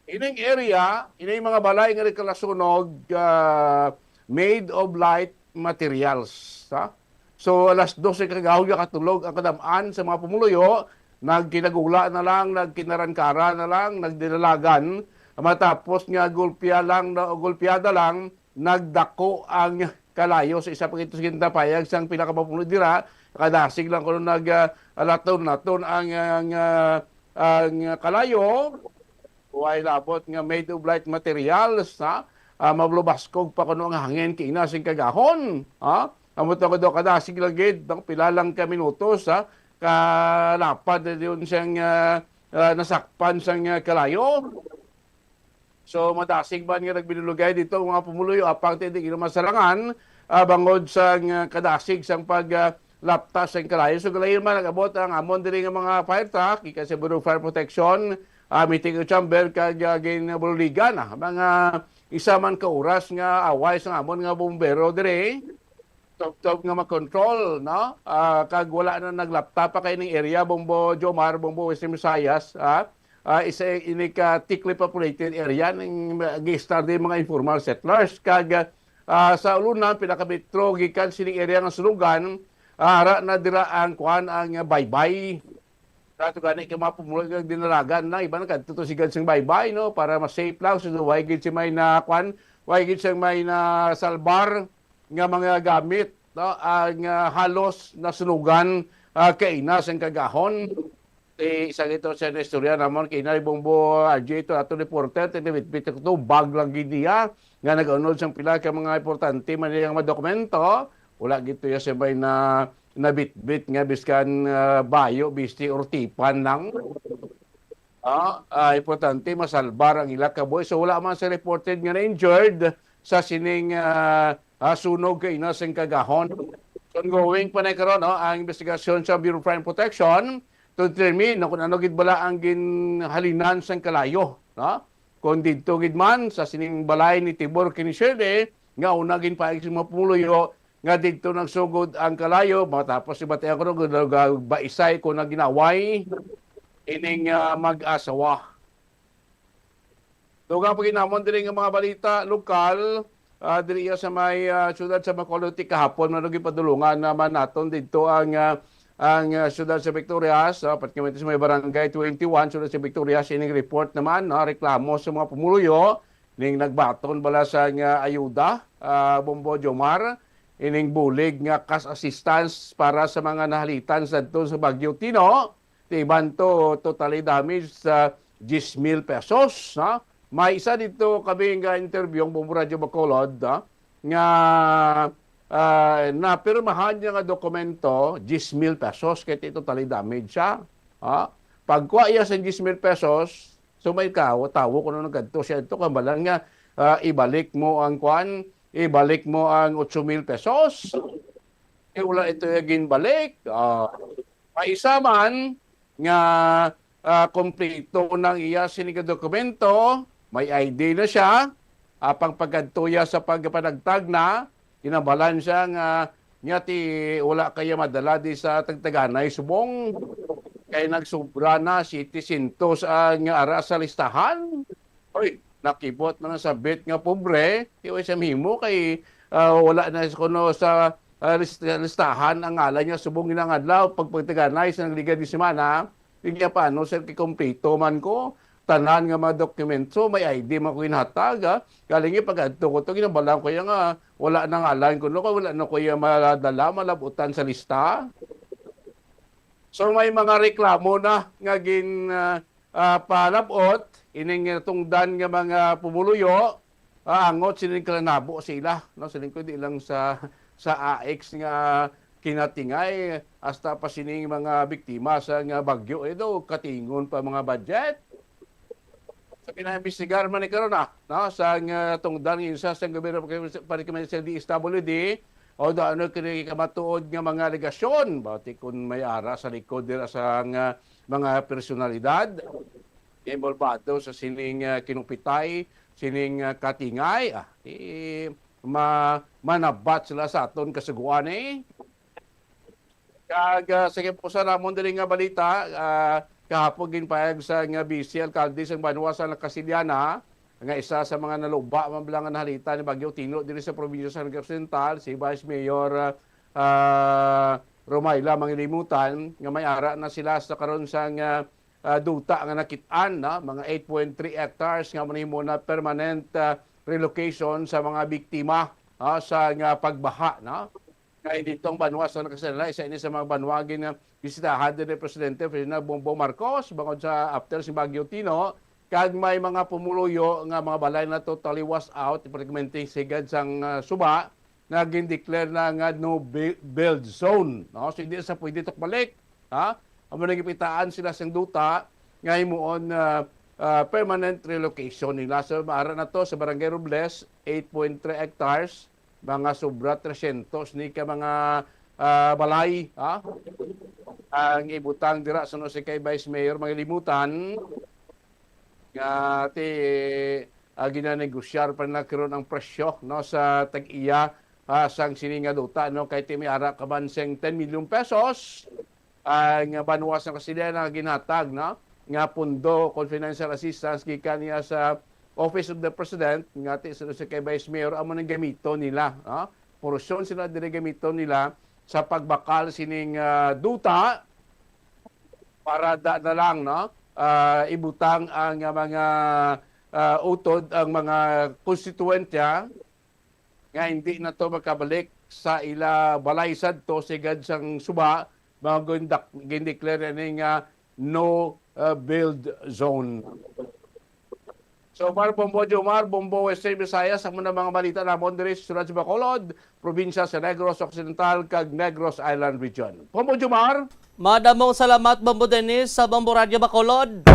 Ining area, ining mga balay nga nagkalasunog, ah, made of light materials, ha? So, alas dose kagahon nga katulog ang kadam-an sa mga pumuluyo, nagkinagula na lang, nagkinarankara na lang, nagdinalagan, matapos nga gulpiya lang na, gulpiyada lang, nagdako ang kalayo sa isa pa gito sa ginatapayag sang pila ka mga pumuluyo dira. Kadasig lang kuno nag, ah, alaton-laton ang, ang, ah, ang kalayo. Way labot nga made of light materials, ha? Ah, malubaskog pa kuno ang hangin, kaina sing kagahon, ha? Amo to daw kadasig lang gid, no? Pila lang ka minutos, ha? Kalapad na yun siyang, ah, ah, nasakpan sang, ah, kalayo. So, madasig man nga nagbinulugay dito ang mga pumuluyo, apang ti di gid masarangan, ah, bangod sang, ah, kadasig sang pag, ah, lapta sang kalayo. So, galayon man nag-abot ang amon diri nga mga fire truck, gikan sa Bureau of Fire Protection, ah, meeting chamber, kag, ah, ginbuligan, ah, mga isa man ka oras nga away sang amon nga bombero diri. Tubtob nga makontrol, no? Ah, kag wala na naglapta pa kay ning area, Bombo Jomar, Bombo Western Visayas, ah. Ah, isa ini ka thickly populated area ning gi-start din mga informal settlers. Kag, ah, sa ulunan, pila ka metro gikan sining area nga sulugan, ah, ara na dira ang kuan, ang baybay. Rato gani kay mga pumuluyo nga dinalagan na, iba nagkadto to sigad sang baybay, no, para mas safe lang. So, way gid si may na, kwan, way gid sang may na salbar nga mga gamit, no, ang, ah, halos nasunugan, ah, kaina sang kagahon. Ti isa gito sa istorya namon kay Inay Bombo R J, ito ato reporter, ti nabitbit ko to, bag lang gid niya nga nag-unod sang pila ka mga importante man niyang mga dokumento. Wala gid to ya sa may na nabitbit nga biskan, ah, bayo, bisti, or tipan lang. Ah, ah, importante masalbar ang ila kabuhi. So, wala man sa reported nga na-injured sa sining, ah, ah, sunog kaina sang kagahon. So, ongoing pa na karon, no, ang investigasyon sa Bureau of Fire Protection to determine, no, kung ano gid bala ang ginhalinan sang kalayo, no? Kung didto gid man sa sining balay ni Tibor Kinisherde, nga una ginpaig sa mga pumuluyo, nga didto nagsugod ang kalayo, matapos ibatian ko nag-, nag-, baisay ko na ginaway ining, ah, mag-asawa. Dugang pa gid namon diri nga mga balita lokal, ah, diri iya sa may, ah, siyudad sa Bacolod, ti kahapon man gipadulungan naman naton didto ang, ah, ang, ah, siyudad sa Victorias, ah, particularmente sa may barangay twenty-one, siyudad sa Victorias, ining report naman, no, reklamo sa mga pumuluyo ning nagbaton bala sang ayuda, ah, Bombo Jomar, ining bulig nga cash assistance para sa mga nahalitan sadto sa Bagyo Tino, ti iban to totally damaged sa diyes mil pesos, ha? May isa dito kami nga interview ang Bombo Radyo Bacolod, ha? Nga, ah, napirmahan niya nga dokumento, diyes mil pesos, kay ti totally damaged siya, ha? Pagkuha iya sa diyes mil pesos, so may tawo, tawo kuno nagkadto siya ito, kambalan nga, ah, ibalik mo ang kwan, ibalik mo ang otso mil pesos. Eh, wala ito yung ginbalik. Ah, may isa man nga, ah, kompleto nang iya sini ka dokumento, may I D na siya, apang pagkadto iya sa pagpanagtag na, kinabalan siya nga niya ti wala kaya madala di sa tagtaganay subong kay nagsubra na siyete siyentos ang ara sa listahan. Oy, nakibot na nga sabit nga pobre, ti way sa himo kay, ah, wala na kuno sa, ah, list-, listahan ang ngalan niya subong ginangadlaw pag pagtaganay sa nagligad nga semana. Di niya paano, sir, kay kompleto man ko tanan nga mga dokumento, may I D man ko ginhatag, ha. Galing yung pag-adto ko to, ginabalaan ko yan nga wala na ngalan ko, no, kay wala na ko yung madala, malabutan sa lista. So, may mga reklamo na nga gin, ah, ah, palabot, ining natungdan nga mga pumuluyo, ah, angot sining kalanabo sila, no? Siling ko di lang sa, sa A X nga kinatingay, hasta pa sining mga biktima sa nga bagyo, eh, do, katingon pa mga budget. Sa pinaimbestigar man ni karon, ah, no? Sa nga tungdan nga isa sa gobyerno, pati kami sa D S W D, o do ano kini kamatuod nga mga alegasyon, bati kung may ara sa likod dira sa nga mga personalidad involvado sa sining, ah, kinupitay, sining, ah, katingay, ah, eh, ma-, manabat sila sa aton kasuguan, eh. Kag, ah, sa gipusa namon diri nga balita, ah, kahapon ginpahayag sa nga vice alkalde sa banwa sa Casillana, nga isa sa mga naluba man bala nga nahalita ni Bagyo Tino diri sa probinsya sa Negros Occidental, si Vice Mayor, ah, ah, Romayla Mangilimutan, nga may ara na sila sa karon sang, ah, ah, duta nga nakit-an, no? Mga eight point three hectares nga manihimo na permanent, ah, relocation sa mga biktima, ah, sa nga pagbaha, no? Kay dito ang banwa sa Nakasanay, isa ini sa mga banwa gin, ah, bisitahan din ni Presidente Ferdinand Bongbong Marcos bangod sa after si Bagyo Tino, kag may mga pumuluyo nga mga balay na totally wash out, permanente sigad sang, ah, suba, nga gindeclare na nga no bu-, build zone, no? So, hindi sa pwede tukbalik, ha? Amo nang gipitaan sila sang duta nga himuon, ah, ah, permanent relocation nila. So, maara na to sa Barangay Robles, eight point three hectares, mga sobra tresyentos ni ka mga, ah, balay, ha? Ang ibutang dira sa no si kay Vice Mayor Mangilimutan nga ti, ah, ginanegosyar pa nila karon ang presyo, no, sa tag-iya, ah, sang sini nga duta, no, kay ti may ara ka man sing ten million pesos ang banwa sa Kasilan nga ginhatag, no, nga pondo kon financial assistance gikan niya sa Office of the President, nga ti sa, sa kay Vice Mayor, amo nang gamito nila, no? Porsyon sila diri gamito nila sa pagbakal sining, ah, duta para da na lang, no? Ah, ibutang ang, ah, mga, ah, utod, ang mga konstituente nga hindi na to makabalik sa ila balay sadto sigad sang suba, mga gindak-, gindeclare ini nga no, ah, build zone. So far, Bombo Jomar, Bombo Western Visayas, amo na mga balita namon diri sa siyudad sa Bacolod, probinsya sa Negros Occidental, kag Negros Island Region. Bombo Jomar. Madamong salamat, Bombo Dennis, sa Bombo Radyo Bacolod.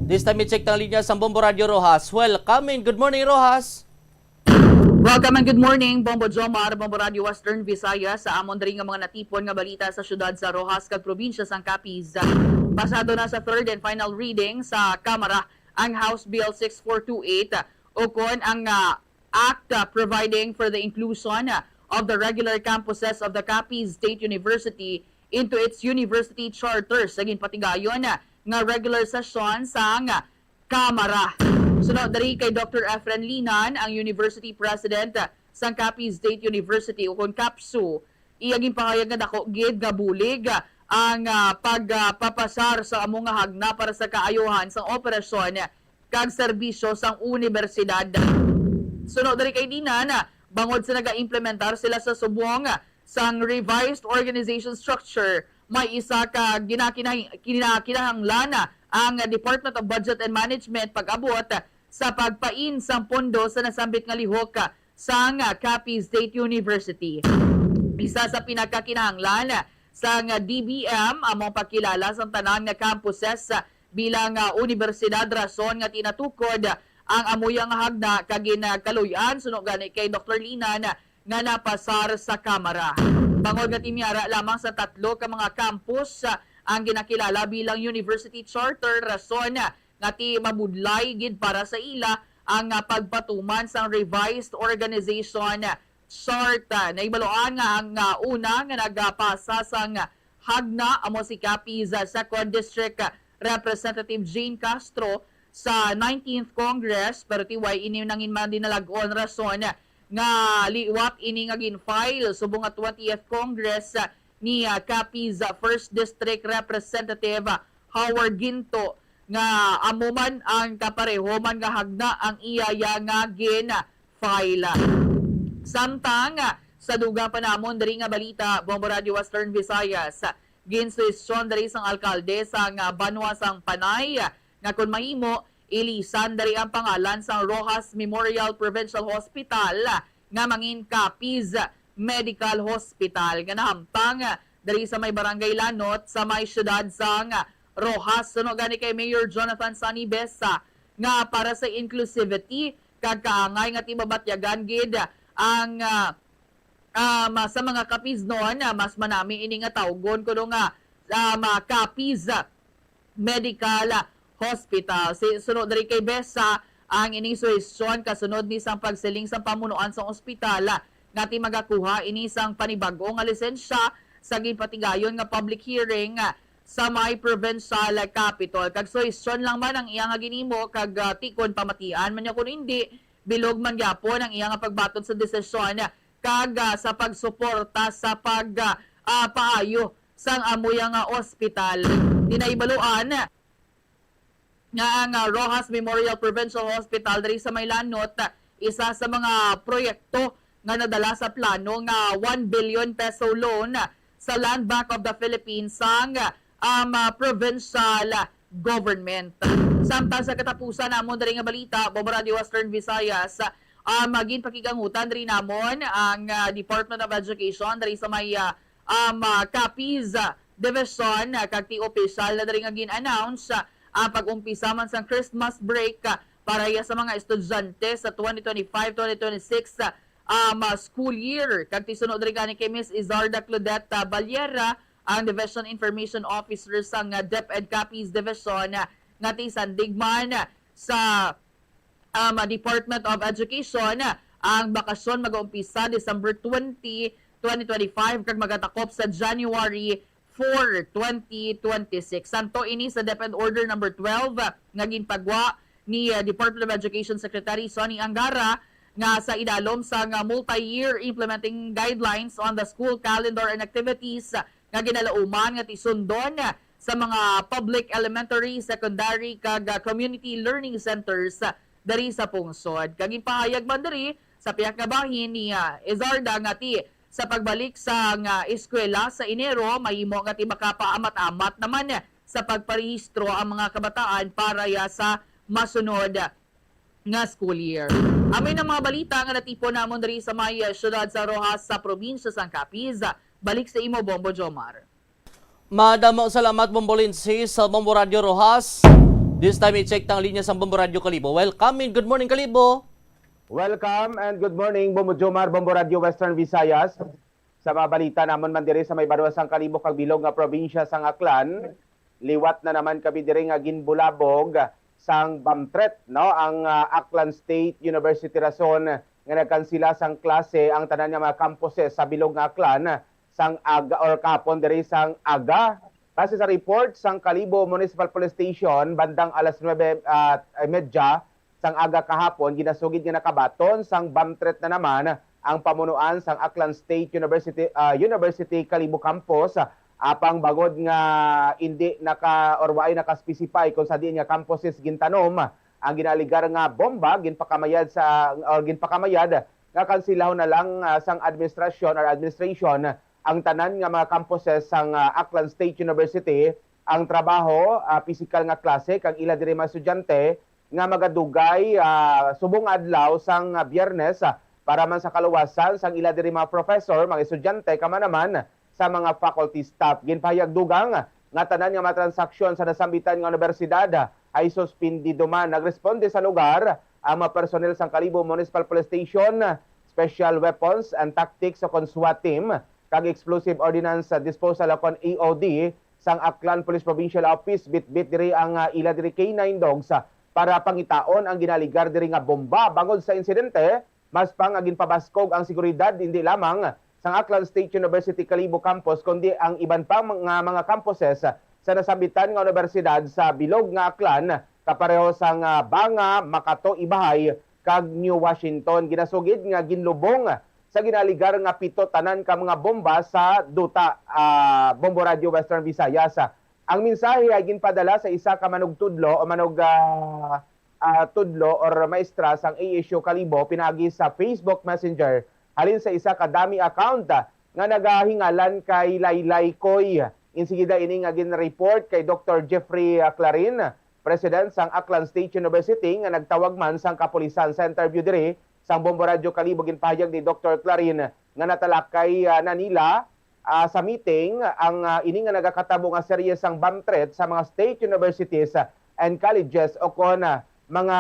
This time, i-check ang linya sa Bombo Radyo Roxas. Welcome and good morning, Roxas. Welcome and good morning, Bombo Jomar, Bombo Radyo Western Visayas, sa amon diri nga mga natipon nga balita sa siyudad sa Roxas kag probinsya sang Capiz. Pasado na sa third and final reading sa Kamara ang House Bill six four two eight, ukon ang, ah, Act, ah, providing for the inclusion, ah, of the regular campuses of the Capiz State University into its university charter sa ginpatigayon, ah, nga regular session sang, ah, Kamara. Suno diri kay Doctor Efren Linan, ang University President, ah, sang Capiz State University, ukon CAPSU, iya ginpahayag nga dako gid nga bulig, ah, ang, ah, pagpapasar sa amo nga hagna para sa kaayuhan sang operasyon kag serbisyo sang unibersidad. Suno diri kay Linan, ah, bangod sa nagaimplementar sila sa subong, ah, sang revised organization structure, may isa ka ginakina-, kina-, kinahanglan, ah, ang Department of Budget and Management pag-abot, ah, sa pagpain sang pondo sa nasambit nga lihok, ah, sang, ah, Capiz State University. Isa sa pinakakinahanglan, ah, sang, ah, D B M amo ang pagkilala sang tanan nga campuses, ah, bilang, ah, unibersidad, rason nga tinatukod, ah, ang amuya nga hagna kag ginakaluy-an, suno gani kay Doktor Linan, ah, nga napasar sa Kamara. Bangod nga ti may ara lamang sa tatlo ka mga campus, ah, ang ginakilala bilang university charter, rason, ah, nga ti mabudlay gid para sa ila ang, ah, pagpatuman sang revised organization chart. Ah, nahibaluan nga ang, ah, una nga nagapasa sang hagna amo si Capiz, ah, Second District, ah, Representative Jane Castro sa nineteenth Congress, pero ti way ini nangin man dinalag-on, rason nga liwat ini nga gin-file subong nga twentieth Congress, ah, ni, ah, Capiz, ah, First District Representative, ah, Howard Ginto, nga amo man ang kapareho man nga hagna ang iya ya nga gin-file. Samtang, ah, sa dugang pa namon diri nga balita, Bombo Radio Western Visayas, ah, ginsuhestyon diri sang alkalde sang, ah, banwa sang Panay, ah, nga kon mahimo, ilisan diri ang pangalan sang Roxas Memorial Provincial Hospital, ah, nga mangin Capiz Medical Hospital nga nahamtang, ah, diri sa may Barangay Lanot sa may siyudad sang, ah, Roxas. Suno gani kay Mayor Jonathan Sonny Besa nga para sa inclusivity kag kaangay nga ti mabatyagan gid ang, ah, um, sa mga Capiznon, ah, mas manami ini nga tawgon kuno nga, um, ah, Capiz Medical Hospital. Si, suno diri kay Besa, ang ining suhestyon kasunod ni sang pagsiling sang pamunuan sang ospital, ah, nga ti magakuha ini sang panibag-o nga lisensya sa ginpatigayon nga public hearing, ah, sa may provincial capitol. Kag suhestyon lang man ang iya nga ginimo, kag, ah, ti kon pamatian man niya kuno hindi, bilog man gyapon ang iya nga pagbaton sa desisyon kag, ah, sa pagsuporta sa pag, ah, ah, paayo sang amo iya nga ospital. Di nahibaluan nga ang, ah, Roxas Memorial Provincial Hospital diri sa may Lanot, ah, isa sa mga proyekto nga nadala sa plano nga one billion peso loan sa Land Bank of the Philippines sang, um, ah, provincial government. Samtang sa katapusan namon diri nga balita, Bombo Radio Western Visayas, um, ginpakigangutan diri namon ang, ah, Department of Education diri sa may, ah, um, ah, Capiz, ah, Division, ah, kag ti opisyal na diri nga gin-announce, ah, ang pag-umpisa man sang Christmas break, ah, para iya sa mga estudyante sa twenty twenty-five, twenty twenty-six, ah, um, ah, school year. Kag ti suno diri gani kay Miss Izarda Claudette, ah, Baliera, ang Division Information Officer sang, ah, DepEd Capiz Division, ah, nga ti sandig man, ah, sa um, Department of Education, ang bakasyon mag-uumpisa December twenty, twenty twenty-five, kag magatakop sa January four, twenty twenty-six. Santo ini sa DepEd Order Number twelve, ah, nga ginpagwa ni, ah, Department of Education Secretary Sonny Angara, nga sa idalom sang, ah, Multi-Year Implementing Guidelines on the School Calendar and Activities, ah, nga ginalauman nga ti sundon, ah, sa mga public elementary, secondary, kag, ah, community learning centers, ah, diri sa pungsod. Kag ginpahayag man diri sa pihak nga bahin ni, ah, Izarda nga ti sa pagbalik sa nga eskwela sa Enero, mahimo nga ti makapaamat-amat naman sa pagparehistro ang mga kabataan para ya sa masunod nga school year. Amo na mga balita nga natipon namon diri sa may, ah, siyudad sa Roxas sa probinsya sang Capiz. Balik sa imo, Bombo Jomar. Madamo salamat, Bombo Lindsay, sa Bombo Radio Roxas. This time, i-check ta ang linya sang Bombo Radio Kalibo. Welcome and good morning, Kalibo. Welcome and good morning, Bombo Jomar, Bombo Radio Western Visayas. Sa mga balita namon man diri sa may banwa sang Kalibo kag bilog nga probinsya sang Aklan, liwat na naman kami diri nga ginbulabog sang bomb threat, no, ang, ah, Aklan State University, rason nga nagkansila sang klase ang tanan nga mga campuses sa bilog nga Aklan sang aga or kahapon diri sang aga. Base sa report sang Kalibo Municipal Police Station, bandang alas nuebe, ah, y medya sang aga kahapon, ginasugid nga nakabaton sang bomb threat na naman ang pamunuan sang Aklan State University, ah, University Kalibo Campus, apang bangod nga indi naka or waay naka-specify kung sa diin nga campuses gintanom ang ginaaligar nga bomba, ginpakamayad sa, or ginpakamayad nga kansilahon na lang, ah, sang administrasyon or administration ang tanan nga mga campuses sang, ah, Aklan State University, ang trabaho, ah, pisikal nga klase kag ila diri mga estudyante nga magadugay, ah, subong adlaw sang, ah, Biyernes, ah, para man sa kaluwasan sang ila diri mga professor, mga estudyante, kag man naman sa mga faculty staff. Ginpahayag dugang nga tanan nga mga transaksyon sa nasambitan nga universidad, ah, ay suspindido man. Nagresponde sa lugar ang mga personnel sang Kalibo Municipal Police Station, Special Weapons and Tactics o kon SWAT team, kag Explosive Ordnance Disposal o kon E O D sang Aklan Police Provincial Office. Bitbit diri ang, ah, ila diri K nine dogs, ah, para pangitaon ang ginaaligar diri nga bomba. Bangod sa insidente, mas pa nga ginpabaskog ang seguridad, hindi lamang sang Aklan State University Kalibo Campus, kundi ang iban pa nga mga campuses sa nasambitan nga universidad sa bilog nga Aklan, kapareho sang, ah, Banga, Makato, Ibahay, kag New Washington. Ginasugid nga ginlubong sa ginaaligar nga pito tanan ka mga bomba sa duta, ah, Bombo Radio Western Visayas. Ang mensahe ay ginpadala sa isa ka manugtudlo o manug-, ah, ah, tudlo or maestra sang A S U Kalibo pinaagi sa Facebook Messenger halin sa isa ka dummy account, ah, nga nagahingalan kay Laylay Coy. Insigida ini nga gin-report kay Doktor Jeffrey, ah, Clarin, President sang Aklan State University, nga nagtawag man sang kapulisan. Sa interview diri sang Bombo Radyo Kalibo, ginpahayag ni Doktor Clarin nga natalakay, ah, na nila, ah, sa meeting ang, ah, ini nga nagakatabo nga serye sang bomb threat sa mga state universities, ah, and colleges o kon, ah, mga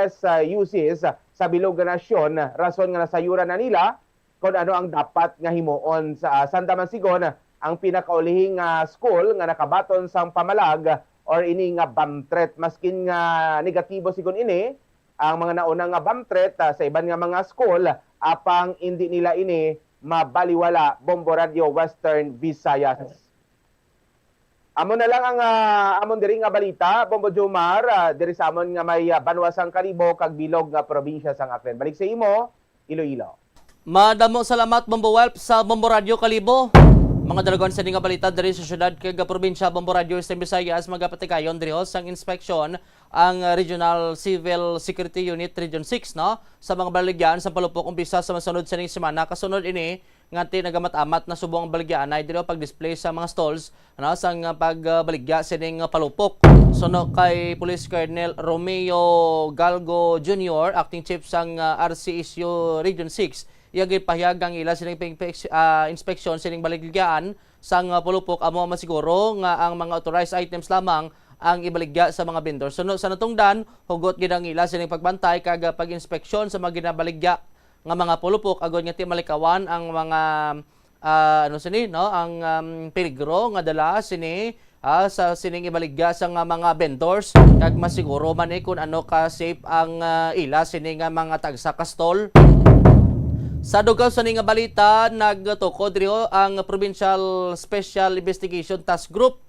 S U Cs sa bilog nga nasyon, rason nga nasayuran na nila kon ano ang dapat nga himuon. Sa, ah, sanda man sigon ang pinakaulihing, ah, school nga nakabaton sang pamalag or ini nga bomb threat. Maskin nga negatibo sigon ini ang mga nauna nga bomb threat, ah, sa iban nga mga school, apang indi nila ini mabaliwala. Bombo Radyo Western Visayas. Amo na lang ang, ah, amon diri nga balita, Bombo Jomar, ah, diri sa amon nga may, ah, banwa sang Kalibo kag bilog nga probinsya sang Aklan. Balik sa imo, Iloilo. Madamo salamat, Bombo Welp, sa Bombo Radio Kalibo. Mga dalagan sa nga balita diri sa syudad kag probinsya, Bombo Radio Eastern Visayas, magapatigayon diri ho sang inspeksyon ang Regional Civil Security Unit Region six, no, sa mga baligyan sa palupok umpisa sa masunod sining semana. Kasunod ini, nga ti nagamat-amat na subong ang baligyaanay diri pag-display sa mga stalls, ano, sang, ah, pagbaligya sining, ah, palupok. Suno kay Police Colonel Romeo Galgo Junior, Acting Chief sang, ah, R C S U Region six, iya ginpahayag ang ila sining ping-, ping-, ah, inspeksyon sining baligyaan sang, ah, palupok amo masiguro nga ang mga authorized items lamang ang ibaligya sa mga vendor. Suno sa natungdan, hugot gid ang ila sining pagbantay kag, ah, pag-inspeksyon sa mga ginabaligya nga mga pulupok, agod nga ti malikawan ang mga, ah, ano sini, no, ang, um, peligro nga dala sini, ah, sa sining ibaligya sa nga mga vendors, kag masiguro man ni kung ano ka safe ang, ah, ila sini nga mga tagsa ka stall. Sa dugaw sini nga balita, nagtukod diri ang Provincial Special Investigation Task Group.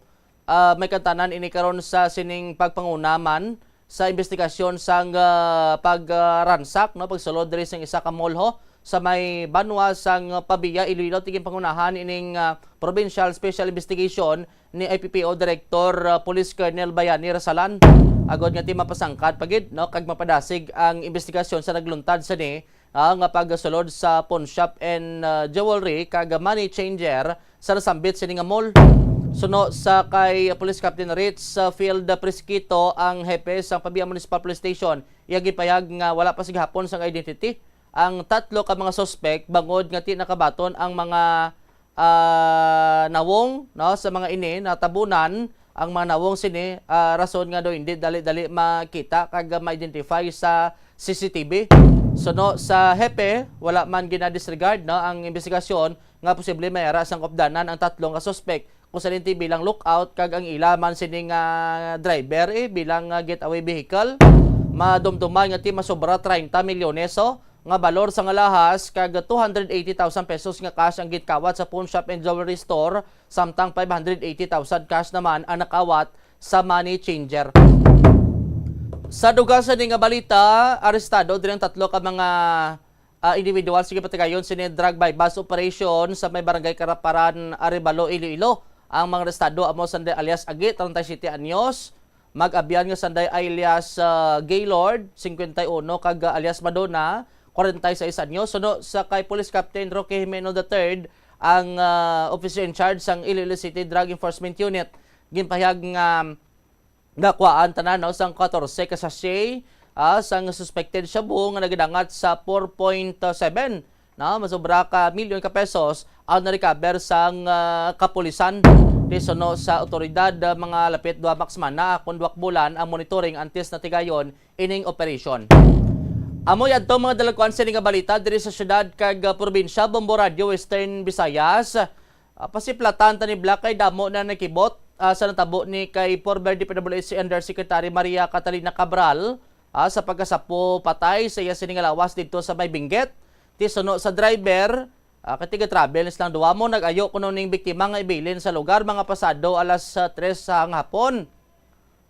Ah, may kantanan ini karon sa sining pagpanguna man sa investigasyon sang, ah, pag, ah, ransak, no, pagsulod diri sang isa ka mall ho sa may banwa sang Pavia, Iloilo. Ti ginpangunahan ining, ah, Provincial Special Investigation ni I P P O Director, ah, Police Colonel Bayani Rasalan, agod nga ti mapasangkad pa gid, no, kag mapadasig ang investigasyon sa nagluntad sini, ah, nga pagsulod sa pawn shop and, ah, jewelry kag money changer sa nasambit sini nga mall. Suno sa kay Police Captain Ritz, ah, Field Presquito, ang hepe sang Pavia Municipal Police Station, iya ginpahayag nga wala pa sa gihapon sang identity ang tatlo ka mga suspek, bangod nga ti nakabaton ang mga, ah, nawong, no, sa mga ini natabunan ang mga nawong sini, ah, rason nga daw hindi dali-dali makita kag ma-identify sa C C T V. Suno sa hepe, wala man ginadisregard, no, ang investigasyon nga posible may ara sang updanan ang tatlo nga suspek, kung sa linti bilang lookout kag ang ila man sini nga driver, eh, bilang, ah, getaway vehicle. Madumduman nga ti masobra treinta milyones, oh, nga balor sang alahas kag two hundred eighty thousand pesos nga cash ang ginkawat sa pawn shop and jewelry store, samtang five hundred eighty thousand cash naman ang nakawat sa money changer. Sa dugang sini nga balita, arestado diri ang tatlo ka mga, ah, individual sa gipatigayon sini drug buy-bust operation sa may barangay Karaparan, Arevalo, Iloilo. Ang mga arestado amo sanday alias Agi, treinta y siete anyos, mag-abyan nga sanday alias, ah, Gaylord, cincuenta y uno, kag, ah, alias Madonna, cuarenta y seis anyos. Suno sa kay Police Captain Roque Jimeno the third, ang, ah, officer in charge sang Iloilo City Drug Enforcement Unit, ginpahayag nga nakuhaan tanan, no, sang katorse ka sachet, ah, sang suspected shabu nga nagadangat sa four point seven, no, masobra ka milyon ka pesos ang na-recover sang, ah, kapulisan. Ti suno sa otoridad, ah, mga lapit duha ka semana kon duha ka bulan ang monitoring antes natigayon ining operasyon. Amo yadto mga dalagkuan sini nga balita diri sa syudad kag, ah, probinsya. Bombo Radio Western Visayas. Ah, pasiplatan ta ni Black kay damo na nakibot, ah, sa natabo ni kay former D P W H Undersecretary Maria Catalina Cabral, ah, sa pagkasapo patay sa iya sini nga lawas didto sa may Benguet. Ti suno sa driver, ah, kay tiga-travel na silang duha mo, nag-ayo kuno ning biktima nga ibilin sa lugar mga pasado alas, ah, tres sa hapon.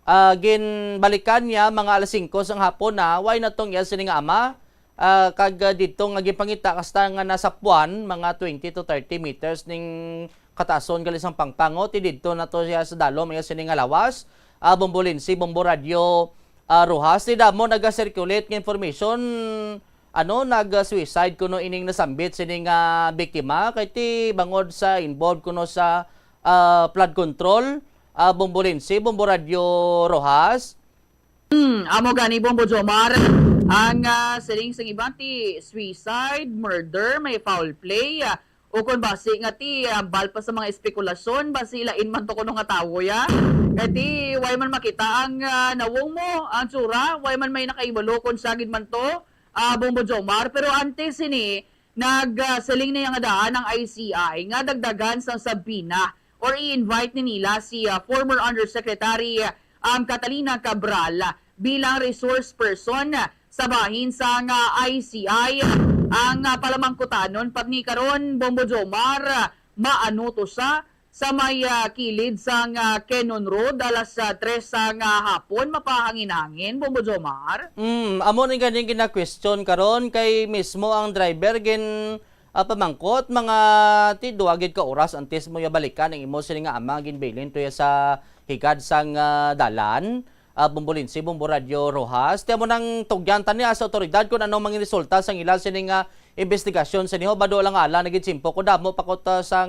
Ah, ginbalikan niya mga alas singko sang hapon na way natong iya sini nga ama, ah, kag, ah, didto nga ginpangita kasta nga nasapuan mga twenty to thirty meters ning kataason gali sang pangpango, ti didto na to siya sa dalom iya sini nga lawas. Ah, Bombo Lindsay, Bombo Radio, ah, Rojas, ti damo naga-circulate nga information, ano, nag-suicide kuno ining nasambit sini nga biktima, kay ti bangod sa involved kuno sa, ah, flood control, ah, Bombo Lindsay, Bombo Radio Rojas. Hmm, amo gani, Bombo Jomar, ang, ah, siling sang iban ti suicide, murder, may foul play, ah, ukon basi nga ti, ah, hambal pa sa mga espekulasyon, basi lain man to kuno nga tawo, ya. Kay ti, way man makita ang, ah, nawong mo, ang tsura, way man may nakahibalo kon siya gid man to, ah, Bombo Jomar. Pero antes sini, nag, ah, siling niya nga daan ang I C I nga dagdagan sang subpoena or i-invite ni nila si, ah, former Undersecretary, um, Catalina Cabral bilang resource person sa bahin sang, ah, I C I. Ang, ah, palamangkutanon pag ni karon, Bombo Jomar, ah, maano to siya? sa may, ah, kilid sang, ah, Cannon Road, alas, ah, tres sang, ah, hapon, mapahangin-hangin, Bombo Jomar. Mm, amo ni ganing gina-question karon kay mismo ang driver gin, ah, pamangkot, mga ti duha gid ka oras antes mo ya balikan ang imo sini nga ama ginbilin tuya sa higad sang, ah, dalan, ah, Bombo Lindsay, Bombo Radyo Rojas. Ti amo nang tugyan ta niya sa otoridad kung ano mangin resulta sang ila sini nga investigasyon sini ho, bado lang ala na gid simpo ko damo pa ko ta sang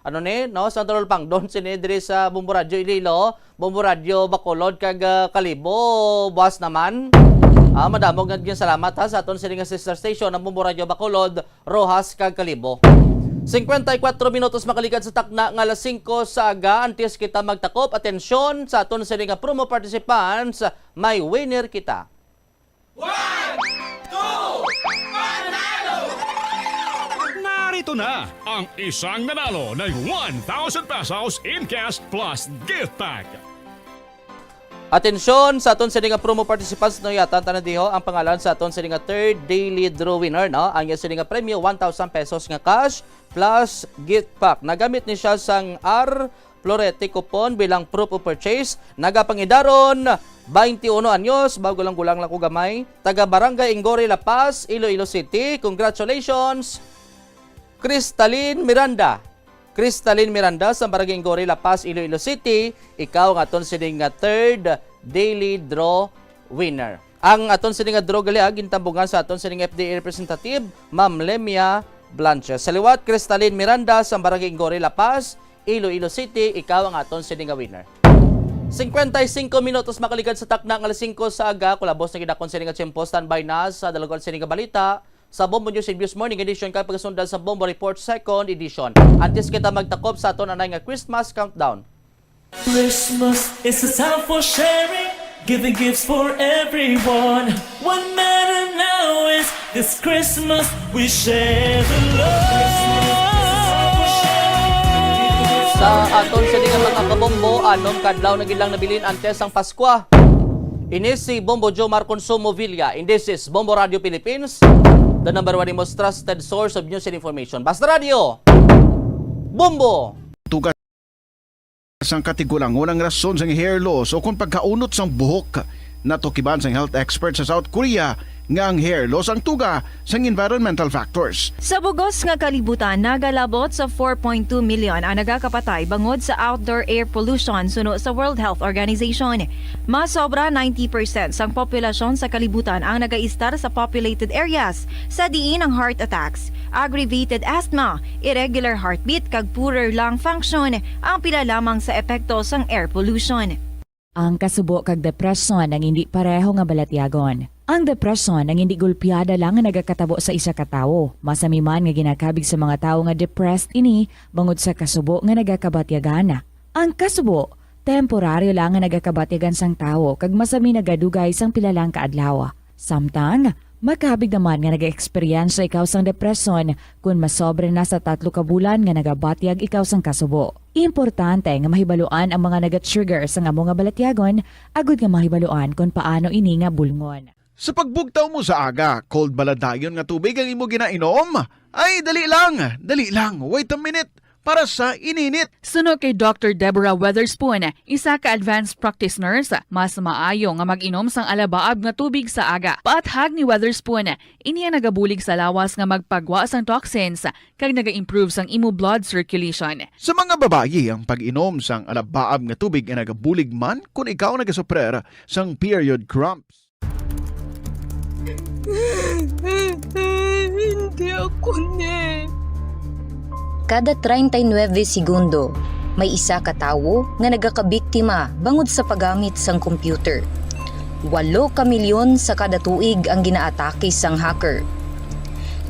ano ni, no, sa Tolol Pangdon sini diri sa Bombo Radyo Iloilo, Bombo Radyo Bacolod kag, ah, Kalibo, buwas naman. Ah, madamo nga gyud salamat ha sa aton sini nga sister station ang Bombo Radyo Bacolod, Rojas kag Kalibo. Singkwenta y kuwatro minutos makaligad sa takna nga alas singko sa aga, antes kita magtakop, atensyon sa aton sini nga promo participants, may winner kita. One, two, panalo! Narito na ang isang nanalo ng one thousand pesos in cash plus gift pack. Atensyon sa aton sini nga promo participants, no, yatan ta na diho ang pangalan sa aton sini nga third daily draw winner, no? Ang iya sini nga premyo, one thousand pesos nga cash plus gift pack. Nagamit ni siya sang R Florete coupon bilang proof of purchase. Nagapangidaron, twenty-one anyos, bago lang gulang lang ko gamay. Taga Barangay Ingori, La Paz, Iloilo City. Congratulations, Cristalin Miranda. Cristalin Miranda sa Barangay Ingori, La Paz, Iloilo City. Ikaw ang aton sini nga third daily draw winner. Ang aton sini nga draw gali, ah, gintambungan sa aton sini nga F D A representative, Ma'am Lemia Blanches. Sa liwat, Cristalin Miranda sa Barangay Ingori, La Paz, Iloilo City, ikaw ang aton sini nga winner. Cincuenta y cinco minutos makaligad sa takna nga alas singko sa aga, kulabos na gid akon sini nga tiyempo, standby na sa dalagol sini nga balita sa Bombo News and Views Morning Edition kag pagasundan sa Bombo Report Second Edition. Antes kita magtakop sa aton anay nga Christmas countdown. Christmas is a time for sharing, giving gifts for everyone. What matter now is this Christmas we share the love. Sa aton sini nga mga kabombo, anom ka adlaw na gid lang nabilin antes ang Paskwa. Ini si Bombo Jomar Consumo Villa, and this is Bombo Radio Philippines, the number one and most trusted source of news and information. Basta Radio, Bombo! Tuga sang katigulangon ang rason sang hair loss o kon pagkaunot sang buhok. Natukiban sang health expert sa South Korea nga ang hair loss ang tuga sang environmental factors. Sa bugos nga kalibutan, nagalabot sa four point two million ang nagakapatay bangod sa outdoor air pollution suno sa World Health Organization. Mas sobra ninety percent sang populasyon sa kalibutan ang nagaistar sa populated areas, sa diin ang heart attacks, aggravated asthma, irregular heartbeat, kag poorer lung function ang pila lamang sa epekto sang air pollution. Ang kasubo kag depresyon ang indi pareho nga balatyagon. Ang depresyon ang indi gulpiada lang nga nagakatabo sa isa ka tawo. Masami man nga ginakabig sa mga tawo nga depressed ini bangod sa kasubo nga nagakabatyagan. Ang kasubo, temporaryo lang nga nagakabatyagan sang tawo kag masami nagadugay sang pila lang ka adlaw. Samtang, makabig naman nga nag-eksperyensya ikaw sang depresyon kon masobra na sa tatlo ka bulan nga nagabatyag ikaw sang kasubo. Importante nga mahibaluan ang mga naga-trigger sang amo nga balatyagon agud nga mahibaluan kon paano ini nga bulngon. Sa pagbugtaw mo sa aga, cold bala dayon nga tubig ang imo ginainom? Ay, dali lang, dali lang, wait a minute, para sa ininit. Suno kay Doctor Deborah Weatherspoon, isa ka advanced practice nurse, mas maayo nga mag-inom sang alabaab nga tubig sa aga. Paathag ni Weatherspoon, ini ang nagabulig sa lawas nga magpagwa sang toxins kag naga-improve sang imo blood circulation. Sa mga babayi, ang pag-inom sang alabaab nga tubig ay nagabulig man kon ikaw nagasuprer sang period cramps. Hindi ako ni. Kada treinta y nueve segundo, may isa ka tawo nga nagakabiktima bangod sa paggamit sang computer. Walo ka milyon sa kada tuig ang ginaatake sang hacker.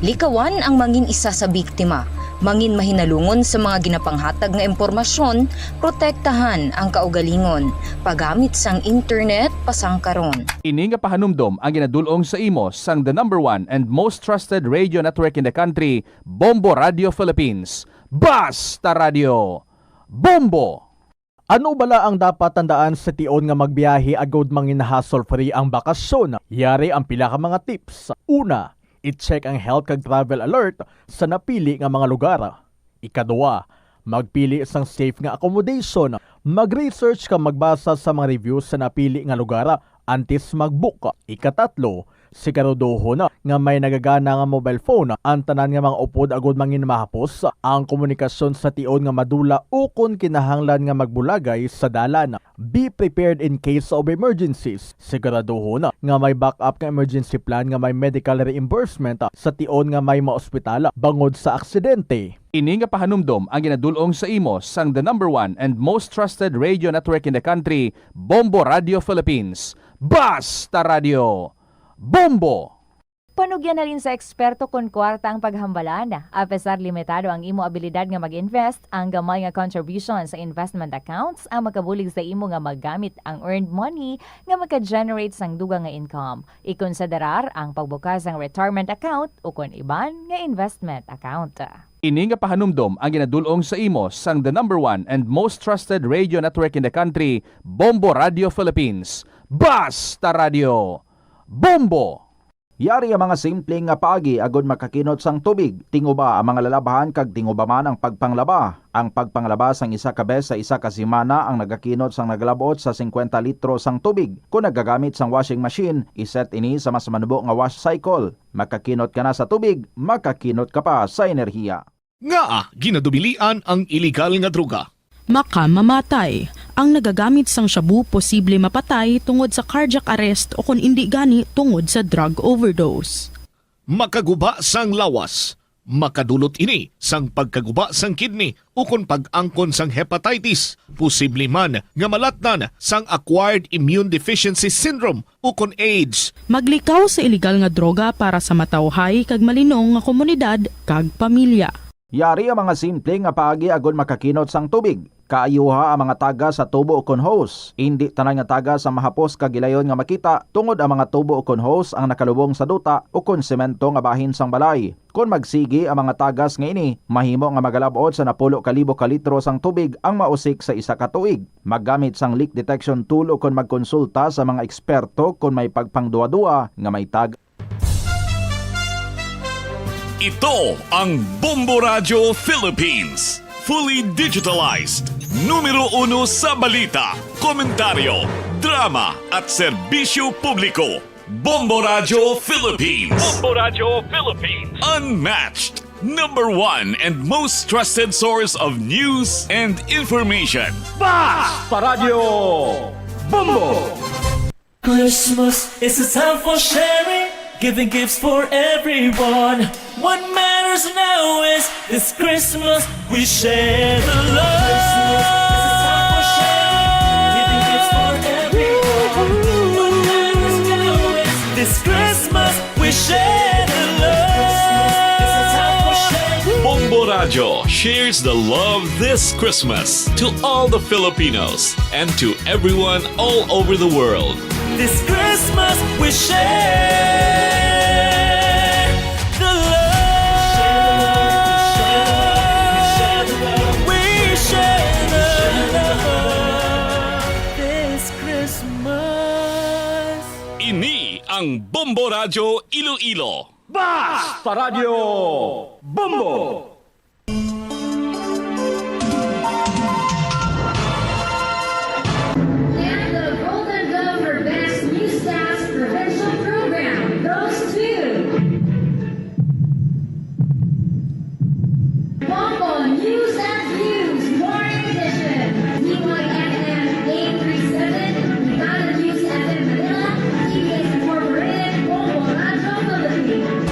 Likawan ang mangin isa sa biktima, mangin mahinalungon sa mga ginapanghatag nga impormasyon, protektahan ang kaugalingon, paggamit sang internet pasangkaron. Ini nga pahanumdom ang ginadul-ong sa imo sang the number one and most trusted radio network in the country, Bombo Radio Philippines. Basta Radio, Bombo! Ano bala ang dapat tandaan sa tion nga magbiyahe agud mangin hassle-free ang bakasyon? Yari ang pila ka mga tips. Una, i-check ang health kag travel alert sa napili nga mga lugar. Ikaduha, Magpili sang safe nga accommodation. Mag-research kag magbasa sa mga reviews sa napili nga lugar antes mag-book. Ikatatlo, siguraduhon nga may nagagana nga mobile phone ang tanan nga mga upod agud mangin mahapos ang komunikasyon sa tion nga madula ukon kinahanglan nga magbulagay sa dalan. Be prepared in case of emergencies. Siguraduhon nga may backup nga emergency plan nga may medical reimbursement sa tion nga may maospital bangod sa aksidente. Ini nga pahanumdom ang ginadul-ong sa imo sang the number one and most trusted radio network in the country, Bombo Radio Philippines. Basta Radio, Bombo! Panugyan halin sa eksperto kon kwarta ang paghambalan. Apesar limitado ang imo abilidad nga mag-invest, ang gamay nga contribution sa investment accounts ang makabulig sa imo nga magamit ang earned money nga maka-generate sang dugang nga income. Ikonsiderar ang pagbukas sang retirement account ukon iban nga investment account. Ini nga pahanumdom ang ginadul-ong sa imo sang the number one and most trusted radio network in the country, Bombo Radio Philippines. Basta Radio, Bombo! Yari ang mga simple nga paagi agud makakinot sang tubig. Tinguba ang mga lalabhan kag tinguba man ang pagpanglaba. Ang pagpanglaba sang isa ka bes sa isa ka semana ang nagakinot sang nagalab-ot sa singkwenta litro sang tubig. Kon nagagamit sang washing machine, iset ini sa mas manubo nga wash cycle. Makakinot ka na sa tubig, makakinot ka pa sa enerhiya. Ngaa ginadubilian ang iligal nga droga? Makamamatay. Ang nagagamit sang shabu posible mapatay tungod sa cardiac arrest o kon indi gani tungod sa drug overdose. Makaguba sang lawas. Makadulot ini sang pagkaguba sang kidney ukon pag-angkon sang hepatitis, posible man nga malatnan sang acquired immune deficiency syndrome ukon AIDS. Maglikaw sa iligal nga droga para sa matawhay kag malinong nga komunidad kag pamilya. Yari ang mga simple nga paagi agud makakinot sang tubig. Kaayuha ang mga tagas sa tubo ukon hose. Indi tanan nga tagas ang mahapos kag gilayon nga makita, tungod ang mga tubo ukon hose ang nakalubong sa duta ukon semento nga bahin sang balay. Kon magsigi ang mga tagas nga ini, mahimo nga magalab-ot sa napulo ka libo ka litro sang tubig ang mausik sa isa ka tuig. Maggamit sang leak detection tool ukon magkonsulta sa mga eksperto kon may pagpangduwa-duwa nga may tag- Ito ang Bombo Radyo Philippines, fully digitalized, numero uno sa balita, komentaryo, drama, at serbisyo publiko. Bombo Radyo Philippines. Bombo Radyo Philippines. Unmatched, number one and most trusted source of news and information. Basta Radyo Bombo! Christmas is a time for sharing, giving gifts for everyone. What matters now is this Christmas we share the love. Christmas is a time for sharing, giving gifts for everyone. What matters now is this Christmas we share the love. Bombo Radyo shares the love this Christmas to all the Filipinos and to everyone all over the world. This Christmas we share the love. We share the love this Christmas. Ini ang Bombo Radyo Iloilo. Basta Radyo Bombo! And the Golden Glove for Best Newscast Provincial Program goes to Bombo News and Views Morning Edition, D Y F M eight three seven, Ligado News F M Manila, T V S Incorporated, Bombo Radyo Philippines.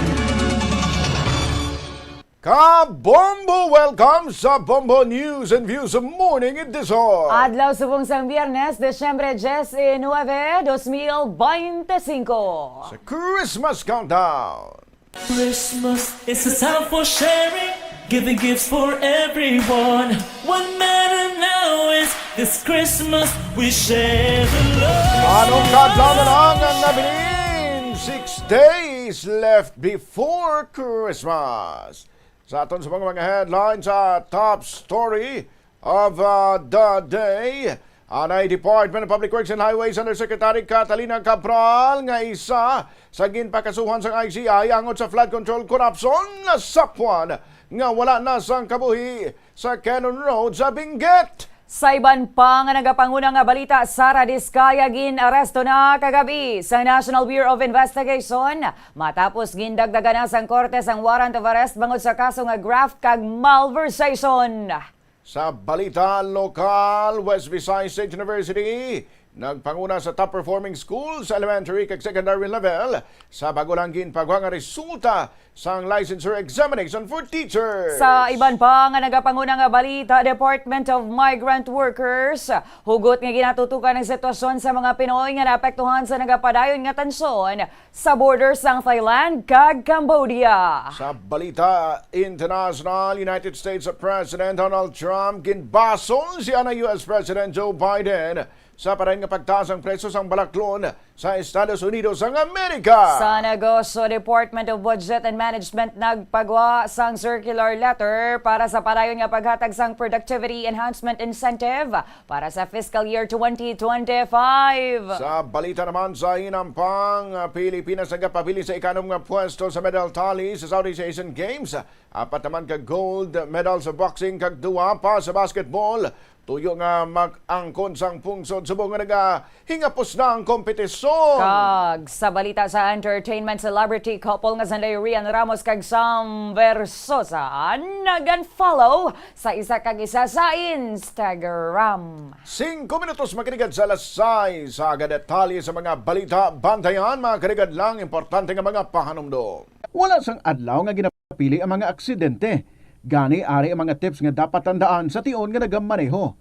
Kabombo! Welcome sa Bombo News and Views Morning Edition. Adlaw subong sang Biyernes, Disyembre diecinueve, dos mil veinticinco. Sa Christmas Countdown. Christmas is a time for sharing, giving gifts for everyone. What matter now is this Christmas we share the love. Anong kadlaw na lang ang nabilin? Six days left before Christmas. Sa aton sa mga, mga headlines, sa top story of, uh, the day, anay Department of Public Works and Highways Undersecretary Catalina Cabral nga isa sa ginpakasuhan sang I C I angot sa flood control corruption nasapwan nga wala na sang kabuhi sa Cannon Road sa Benguet. Sa iban pa nga nagapanguna nga balita, Sara Discaya gin-aresto na kagabi sa National Bureau of Investigation matapos gindagdagan na sang korte sang warrant of arrest bangod sa kaso nga graft kag malversation. Sa balita lokal, West Visayas State University nagpanguna sa top performing school sa elementary kag secondary level sa bago lang ginpagwa nga resulta sang licensure examination for teachers. Sa iban pa nga nagapanguna nga balita, Department of Migrant Workers, hugot nga ginatutukan ang sitwasyon sa mga Pinoy nga naapektuhan sa nagapadayon nga tansyon sa border sang Thailand kag Cambodia. Sa balita international, United States President Donald Trump ginbasol siya na U S President Joe Biden sa padayon nga pagtaas ang presyo sang balaklon sa Estados Unidos sang Amerika. Sa Negosyo, Department of Budget and Management nagpagwa sang circular letter para sa padayon nga paghatag sang productivity enhancement incentive para sa fiscal year twenty twenty-five. Sa balita naman sa hinampang, ah, Pilipinas nagapabilin sa ikanom nga pwesto sa medal tally sa Southeast Asian Games. Apat naman ka gold medal sa boxing kag duha pa sa basketball. Tuyo nga mag-angkon sang pungsod subong nga nagahingapos na ang kompetisyon. Kag sa balita sa entertainment, celebrity couple nga sanday Rian Ramos kag Sam Versosa nag-unfollow sa isa kag isa sa Instagram. Singko minutos makiligad sa alas sais, sa detalye sa mga balita, bantayan, mga kaligad lang, importante nga mga pahanumdom. Wala sang adlaw nga ginapili ang mga aksidente. Gani, ari ang mga tips nga dapat tandaan sa tion nga nagamaneho.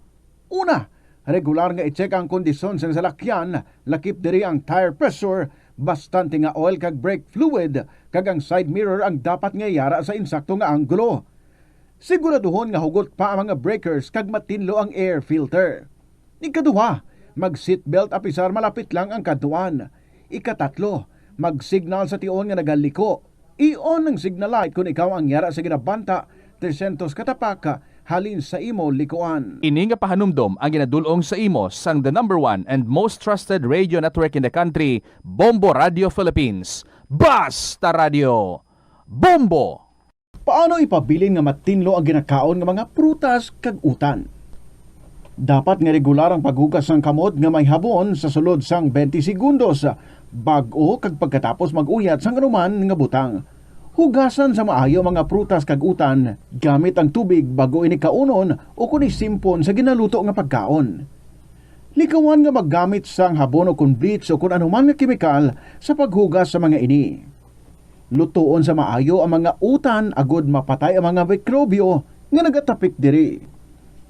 Una, regular nga i-check ang kondisyon sang salakyan, lakip diri ang tire pressure, bastante nga oil kag brake fluid, kag ang side mirror ang dapat nga yara sa insakto nga anggulo. Siguraduhon nga hugot pa ang mga breakers kag matinlo ang air filter. Ikaduha, mag-seatbelt apisar malapit lang ang kadtuan. Ikatatlo, mag-signal sa tion nga nagaliko. I-on ang signal light kon ikaw ang yara sa ginabanta trescientos ka tapak halin sa imo likuan. Ini nga pahanumdom ang ginadul-ong sa imo sang the number one and most trusted radio network in the country, Bombo Radio Philippines. Basta Radio, Bombo! Paano ipabilin nga matinlo ang ginakaon nga mga prutas kag utan? Dapat nga regular ang paghugas sang kamot nga may habon sa sulod sang twenty segundos bag-o kag pagkatapos mag-uyat sang anuman nga butang. Hugasan sa maayo ang mga prutas kag utan gamit ang tubig bag-o ini kaunon ukon isimpon sa ginaluto nga pagkaon. Likawan nga maggamit sang habon ukon bleach ukon anuman nga kemikal sa paghugas sa mga ini. Lutoon sa maayo ang mga utan agod mapatay ang mga mikrobyo nga nagatapik diri.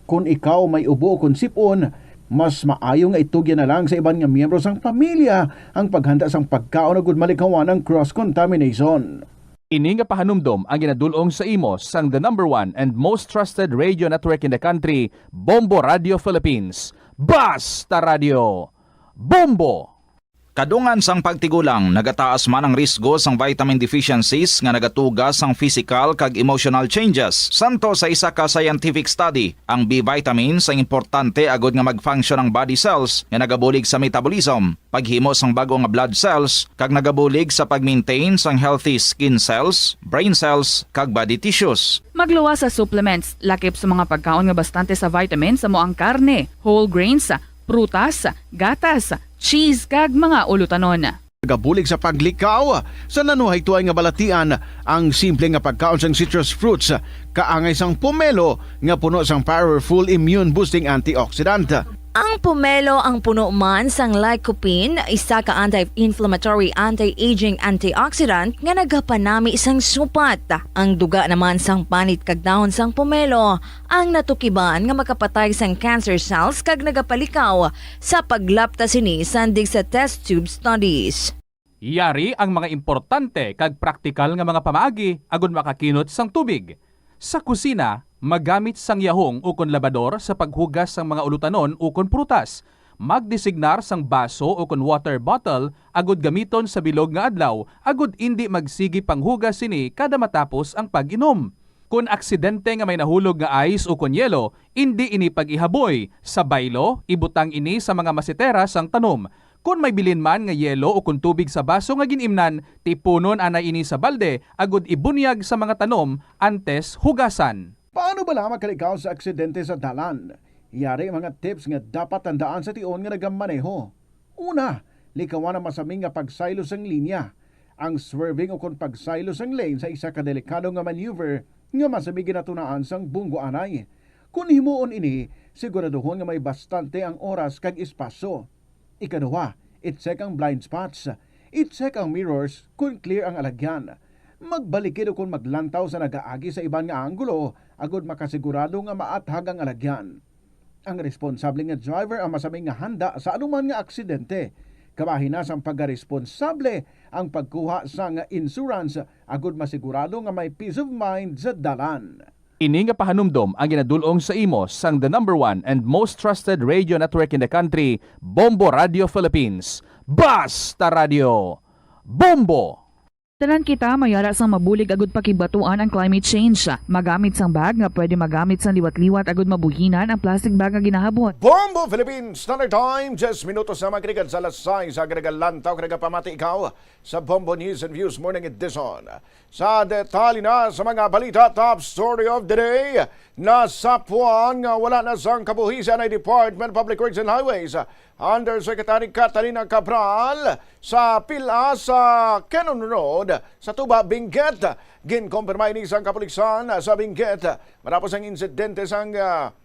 Kon ikaw may ubo kon sip-on, mas maayo nga itugyan na lang sa iban nga miyembro sang pamilya ang paghanda sang pagkaon agud malikawan ang cross contamination. Ini nga pahanumdom ang ginadul-ong sa imo sang the number one and most trusted radio network in the country, Bombo Radio Philippines. Basta Radio, Bombo! Kadungan sang pagtigulang, nagataas man ang risgo sang vitamin deficiencies nga nagatuga sang physical kag emotional changes. Santo sa isa ka scientific study, ang B vitamins ang importante agud nga mag-function ang body cells nga nagabulig sa metabolism, paghimo sang bag-o nga blood cells, kag nagabulig sa pag-maintain sang healthy skin cells, brain cells, kag body tissues. Magluwas sa supplements, lakip sa mga pagkaon nga bastante sa vitamins, amo ang karne, whole grains, prutas, gatas, cheese, kag mga ulutanon. Nagabulig sa paglikaw sa nanuhaytoy nga balatian ang simple nga pagkaon sang citrus fruits, kaangay sang pomelo nga puno sang powerful immune boosting antioxidant. Ang pomelo ang puno man sang lycopene, isa ka anti-inflammatory, anti-aging antioxidant nga nagapanami sang supat. Ang duga naman sang panit kag dahon sang pomelo ang natukiban nga makapatay sang cancer cells kag nagapalikaw sa paglapta sini sandig sa test tube studies. Yari ang mga importante kag praktikal nga mga pamaagi agud makakinot sang tubig. Sa kusina, magamit sang yahong ukon labador sa paghugas sang mga ulutanon ukon prutas. Magdesignar sang baso ukon water bottle agud gamiton sa bilog nga adlaw agud indi magsigi panghugas sini kada matapos ang pag-inom. Kon aksidente nga may nahulog nga ice ukon yelo, indi ini pag-ihaboy. Sa baylo, ibutang ini sa mga masetera sang tanom. Kon may bilin man nga yelo o kon tubig sa baso nga gin-imnan, tipunon anay ini sa balde agod ibunyag sa mga tanom antes hugasan. Paano bala makalikaw sa aksidente sa dalan? Yari ang mga tips nga dapat tandaan sa tion nga nagamaneho. Una, likawan ang masaming nga pagsaylo sang linya. Ang swerving o kon pagsaylo sang lane sa isa ka delikado nga maneuver nga masamig ginatunaan sang bunggo anay. Kon himuon ini, siguraduhon nga may bastante ang oras kag espasyo. Ikaduha, i-check ang blind spots. I-check ang mirrors kon clear ang alagyan. Magbalikid o kon maglantaw sa nagaagi sa iban nga anggulo agod makasigurado nga maathag ang alagyan. Ang responsable nga driver ang masaming nga handa sa anuman nga aksidente. Kabahin na sang pagkaresponsable ang pagkuha sang insurance agod masigurado nga may peace of mind sa dalan. Ini nga pahanumdom ang ginadul-ong sa imo sang the number one and most trusted radio network in the country, Bombo Radio Philippines. Basta Radio! Bombo! Tanan kita may ara sang mabulig agud pakibatuan ang climate change. Magamit sang bag nga pwede magamit sang liwat-liwat agud mabuhinan ang plastic bag nga ginahabot. Bombo Philippines Standard Time, diyes minutos na makalikan sa alas sais. Sa nagalantaw, nagapamati ikaw sa Bombo News and Views Morning Edition. Sa detalye na sa mga balita, top story of the day, nasapwan nga wala na sang kabuhi sa Department of Public Works and Highways Undersecretary Catalina Cabral sa pila sa Cannon Road sa Tuba, Benguet. Ginkumpirma ini sang kapulisan sa Benguet matapos ang insidente sang, ah,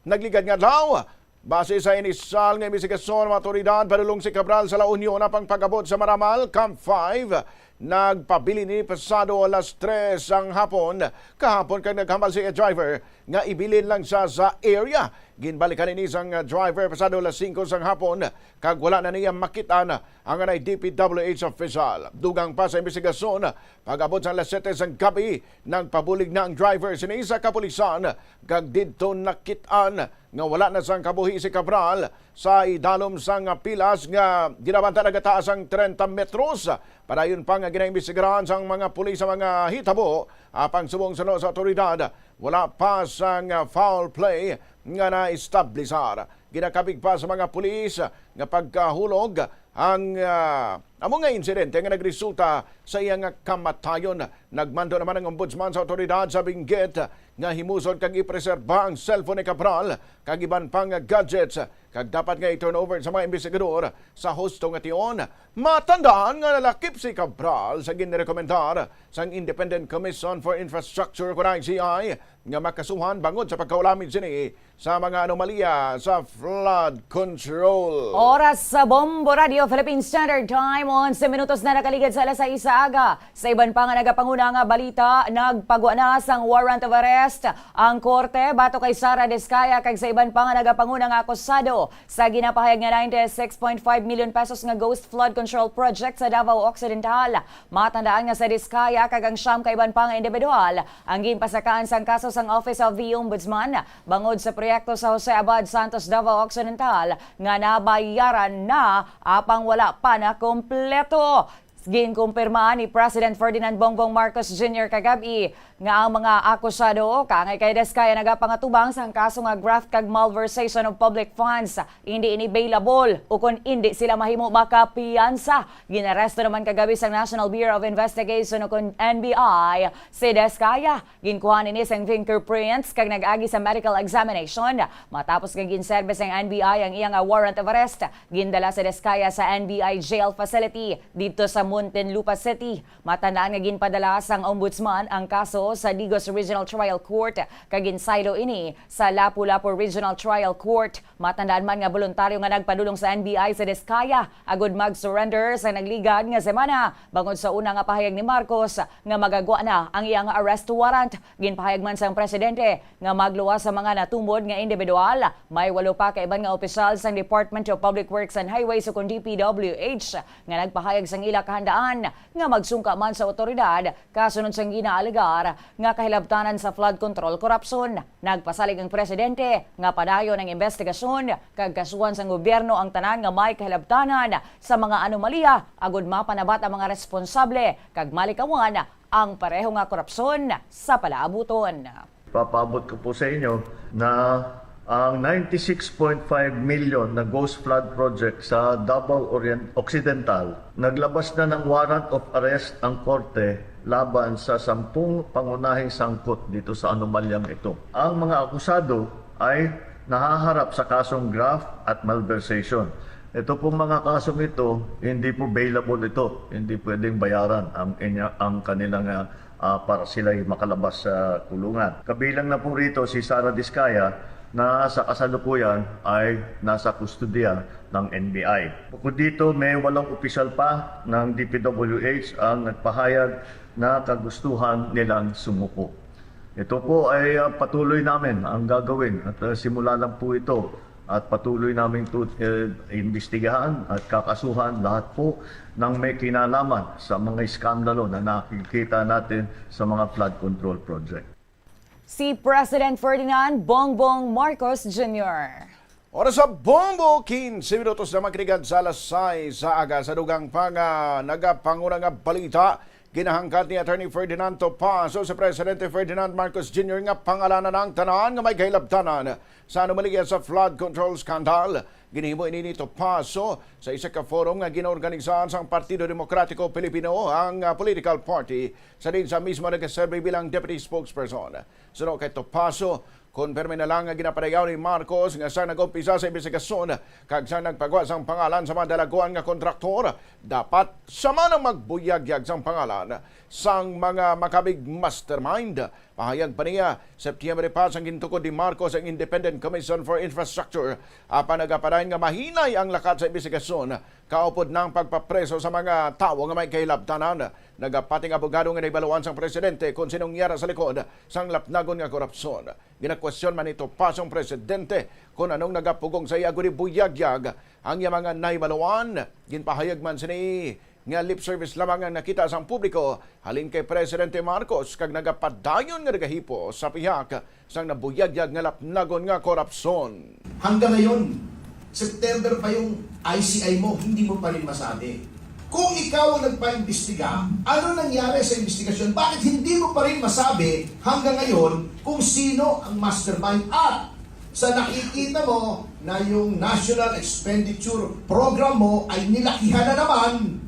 nagligad nga adlaw. Base sa inisyal nga imbestigasyon, mga awtoridad, padulong si Cabral sa La Union pang pag-abot sa Maramal, Camp five. Nagpabilin ini pasado alas tres sang hapon kahapon, kag naghambal si driver nga ibilin lang siya sa area. Ginbalikan ini sang driver pasado alas singko sang hapon, kag wala na niya makit-an ang anay D P W H official. Dugang pa sa imbestigasyon, pag-abot sa alas siyete sang gabi, nagpabulig na ang driver sini sa kapulisan, kag didto nakit-an nga wala na sang kabuhi si Cabral sa idalom sang pilas nga ginabanta nagataas ang treinta metros. Padayon pa nga ginaimbestigaran sang mga pulis ang mga hitabo, apang subong sa, sa awtoridad, wala pa sang foul play nga naestablisar. Ginakabig pa sa mga pulis nga pagkahulog ang, ah, amo nga insidente nga nagresulta sa iya nga kamatayon. Nagmando naman ang ombudsman sa awtoridad sa Benguet nga himuson kag ipreserba ang cellphone ni Cabral kag iban pang gadgets, kag dapat nga i-turn over sa mga investigador sa husto nga tion. Matandaan nga nalakip si Cabral sa ginrekomendar sang Independent Commission for Infrastructure, kon I C I, nga makasuhan bangod sa pagkaulamid sini sa mga anomalya sa flood control. Oras sa Bombo Radio Philippine Standard Time, onse minutos na nakaligad sa alas sais sa aga. Sa iban pa nga nagapanguna nga balita, nagpagwa na sang warrant of arrest ang korte batok kay Sara Discaya kag sa iban pa nga nagapanguna nga akusado sa ginapahayag nga ninety-six point five million pesos nga ghost flood control project sa Davao Occidental. Matandaan nga si Discaya kag ang siyam ka iban pa nga individual ang ginpasakaan sang kaso sang Office of the Ombudsman bangod sa proyekto sa Jose Abad Santos, Davao Occidental, nga nabayaran na apang wala pa na kompleto. Ginkumpirma ni President Ferdinand Bongbong Marcos Junior kagab-i nga ang mga akusado kaangay kay Discaya nagapangatubang sang kaso nga graft kag malversation of public funds. Indi ini bailable, ukon indi sila mahimo makapiyansa. Ginaresto naman kagab-i sang National Bureau of Investigation, ukon N B I, si Discaya. Ginkuha ini sang fingerprints kag nag-agi sa medical examination. Matapos nga ginserbe sang N B I ang iya nga warrant of arrest, gindala si Discaya sa N B I jail facility didto sa Muntinlupa City. Matandaan nga ginpadala sang Ombudsman ang kaso sa Digos Regional Trial Court kag ginsaylo ini sa Lapu-Lapu Regional Trial Court. Matandaan man nga boluntaryo nga nagpadulong sa N B I si Discaya agud mag-surrender sa nagligad nga semana, bangod sa una nga pahayag ni Marcos nga magagwa na ang iyang arrest warrant. Ginpahayag man sang presidente nga magluwas sa mga natumod nga individual, may walo pa ka iban nga opisyal sang Department of Public Works and Highways, ukon D P W H, nga nagpahayag sang ila kahandaan nga magsungka man sa awtoridad kasunod sang ginaalegar nga kahilabtanan sa flood control korupsyon. Nagpasalig ang presidente nga padayon ang imbestigasyon kag kasuhan sang gobyerno ang tanan nga may kahilabtanan sa mga anomalya agud mapanabat ang mga responsable kag malikawan ang pareho nga korupsyon sa palaabuton. Papaabot ko po sa inyo na Ang ninety-six point five million na ghost flood project sa Davao Orient Occidental, naglabas na ng warrant of arrest ang korte laban sa sampung pangunahing sangkot dito sa anomalyang ito. Ang mga akusado ay nahaharap sa kasong graft at malversation. Ito pong mga kasong ito, hindi po bailable ito. Hindi pwedeng bayaran ang inya-, ang kanilang, ah, ah, para sila'y makalabas sa kulungan. Kabilang na po rito si Sara Discaya na sa kasalukuyan ay nasa kustodiya ng N B I. Bukod dito, may walong opisyal pa ng D P W H ang nagpahayag na kagustuhan nilang sumuko. Ito po ay, ah, patuloy namin ang gagawin at, ah, simula lang po ito at patuloy namin ito, eh, imbestigahan at kakasuhan lahat po ng may kinalaman sa mga iskandalo na nakikita natin sa mga flood control project. Si President Ferdinand Bongbong Marcos Junior. Oras sa bombo, quince minutos na makaligiran sa alas sais sa aga. Sa dugang pa nga nagapanguna nga balita, ginahangkat ni Attorney Ferdinand Topacio si Presidente Ferdinand Marcos Junior nga pangalanan ang tanan nga may kahilabtanan sa anomalya sa flood control scandal. Ginhimo ini ni Topacio sa isa ka forum nga ginaorganisahan sang Partido Demokratiko Pilipino, ang, ah, political party, sa diin sia mismo nagaserbi bilang deputy spokesperson. Suno kay Topacio, konfirme na lang nga ginapadayaw ni Marcos nga sang nag-umpisa sa imbestigasyon kag sang nagpagwa sang pangalan sa mga dalaguan nga kontraktor, dapat siya man ang magbuyagyag sang pangalan sang mga makabig mastermind. Pahayag pa niya, Septyembre pa sang gintukod ni Marcos ang Independent Commission for Infrastructure, apan nagapadayon nga mahinay ang lakat sa imbestigasyon, kaupod na ang pagpapreso sa mga tawo nga may kahilabtanan. Nagapati ang abogado nga nahibaluan sang presidente kon sinong yara sa likod sang lapnagon nga korupsyon. Ginakwestiyon man ni Topacio ang presidente kon anong nagapugong sa iya guni buyagyag ang iya mga nahibaluan. Ginpahayag man sini nga lip service lamang ang nakita sang publiko halin kay Presidente Marcos kag nagapadayon nga nagahipo sa pihak sang nabuyagyag nga lapnagon nga korupsyon. Hanggang ngayon, September pa yung I C I mo, hindi mo pa rin masabi. Kung ikaw ang nagpaimbestiga, ano nangyari sa investigasyon? Bakit hindi mo pa rin masabi hanggang ngayon kung sino ang mastermind? At sa nakikita mo na yung National Expenditure Program mo ay nilakihan na naman,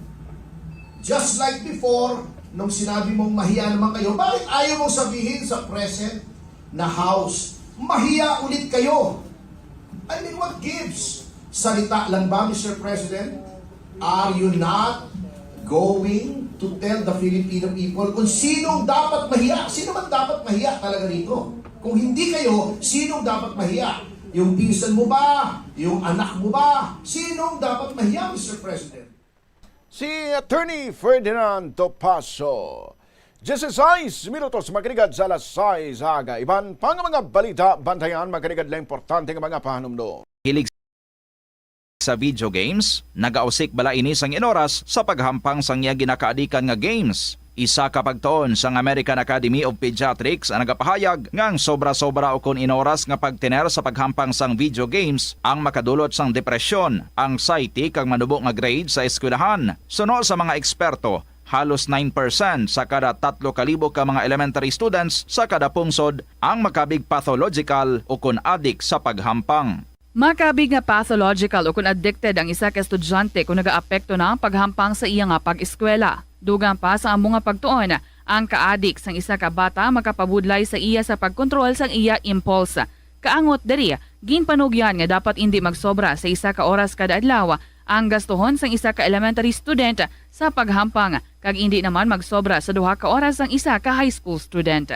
just like before, nung sinabi mong mahiya naman kayo, bakit ayaw mong sabihin sa present na House, mahiya ulit kayo? I mean, what gives? Salita lang ba, Mister President? Are you not going to tell the Filipino people kung sinong dapat mahiya? Sino man dapat mahiya talaga rito? Kung hindi kayo, sinong dapat mahiya? Yung pinsan mo ba? Yung anak mo ba? Sinong dapat mahiya, Mister President? Si Attorney Ferdinand Topacio. Diyesisais minutos makaligiran sa alas sais sa aga. Iban pa nga mga balita, bantayan makaligiran lang importante nga mga pahanumdom. Hilig sa video games? Nagausik bala ini sang inoras sa paghampang sang iya ginakaadikan nga games? Isa ka pagtuon sang American Academy of Pediatrics ang nagapahayag nga ang sobra-sobra ukon inoras nga pagtener sa paghampang sang video games ang makadulot sang depresyon, anxiety, kag manubo nga grade sa eskwelahan. Suno sa mga eksperto, halos nine percent sa kada tatlo ka libo ka mga elementary students sa kada pungsod ang makabig pathological ukon adik sa paghampang. Makabig nga pathological ukon addicted ang isa ka estudyante kon nagaapekto na ang paghampang sa iya nga pag-eskwela. Dugang pa sa amo nga pagtuon, ang kaadik sang isa ka bata makapabudlay sa iya sa pagkontrol sang iya impulse. Kaangot diri, ginpanugyan nga dapat indi magsobra sa isa ka oras kada adlaw ang gastuhon sang isa ka elementary student sa paghampang, kag indi naman magsobra sa duha ka oras sang isa ka high school student.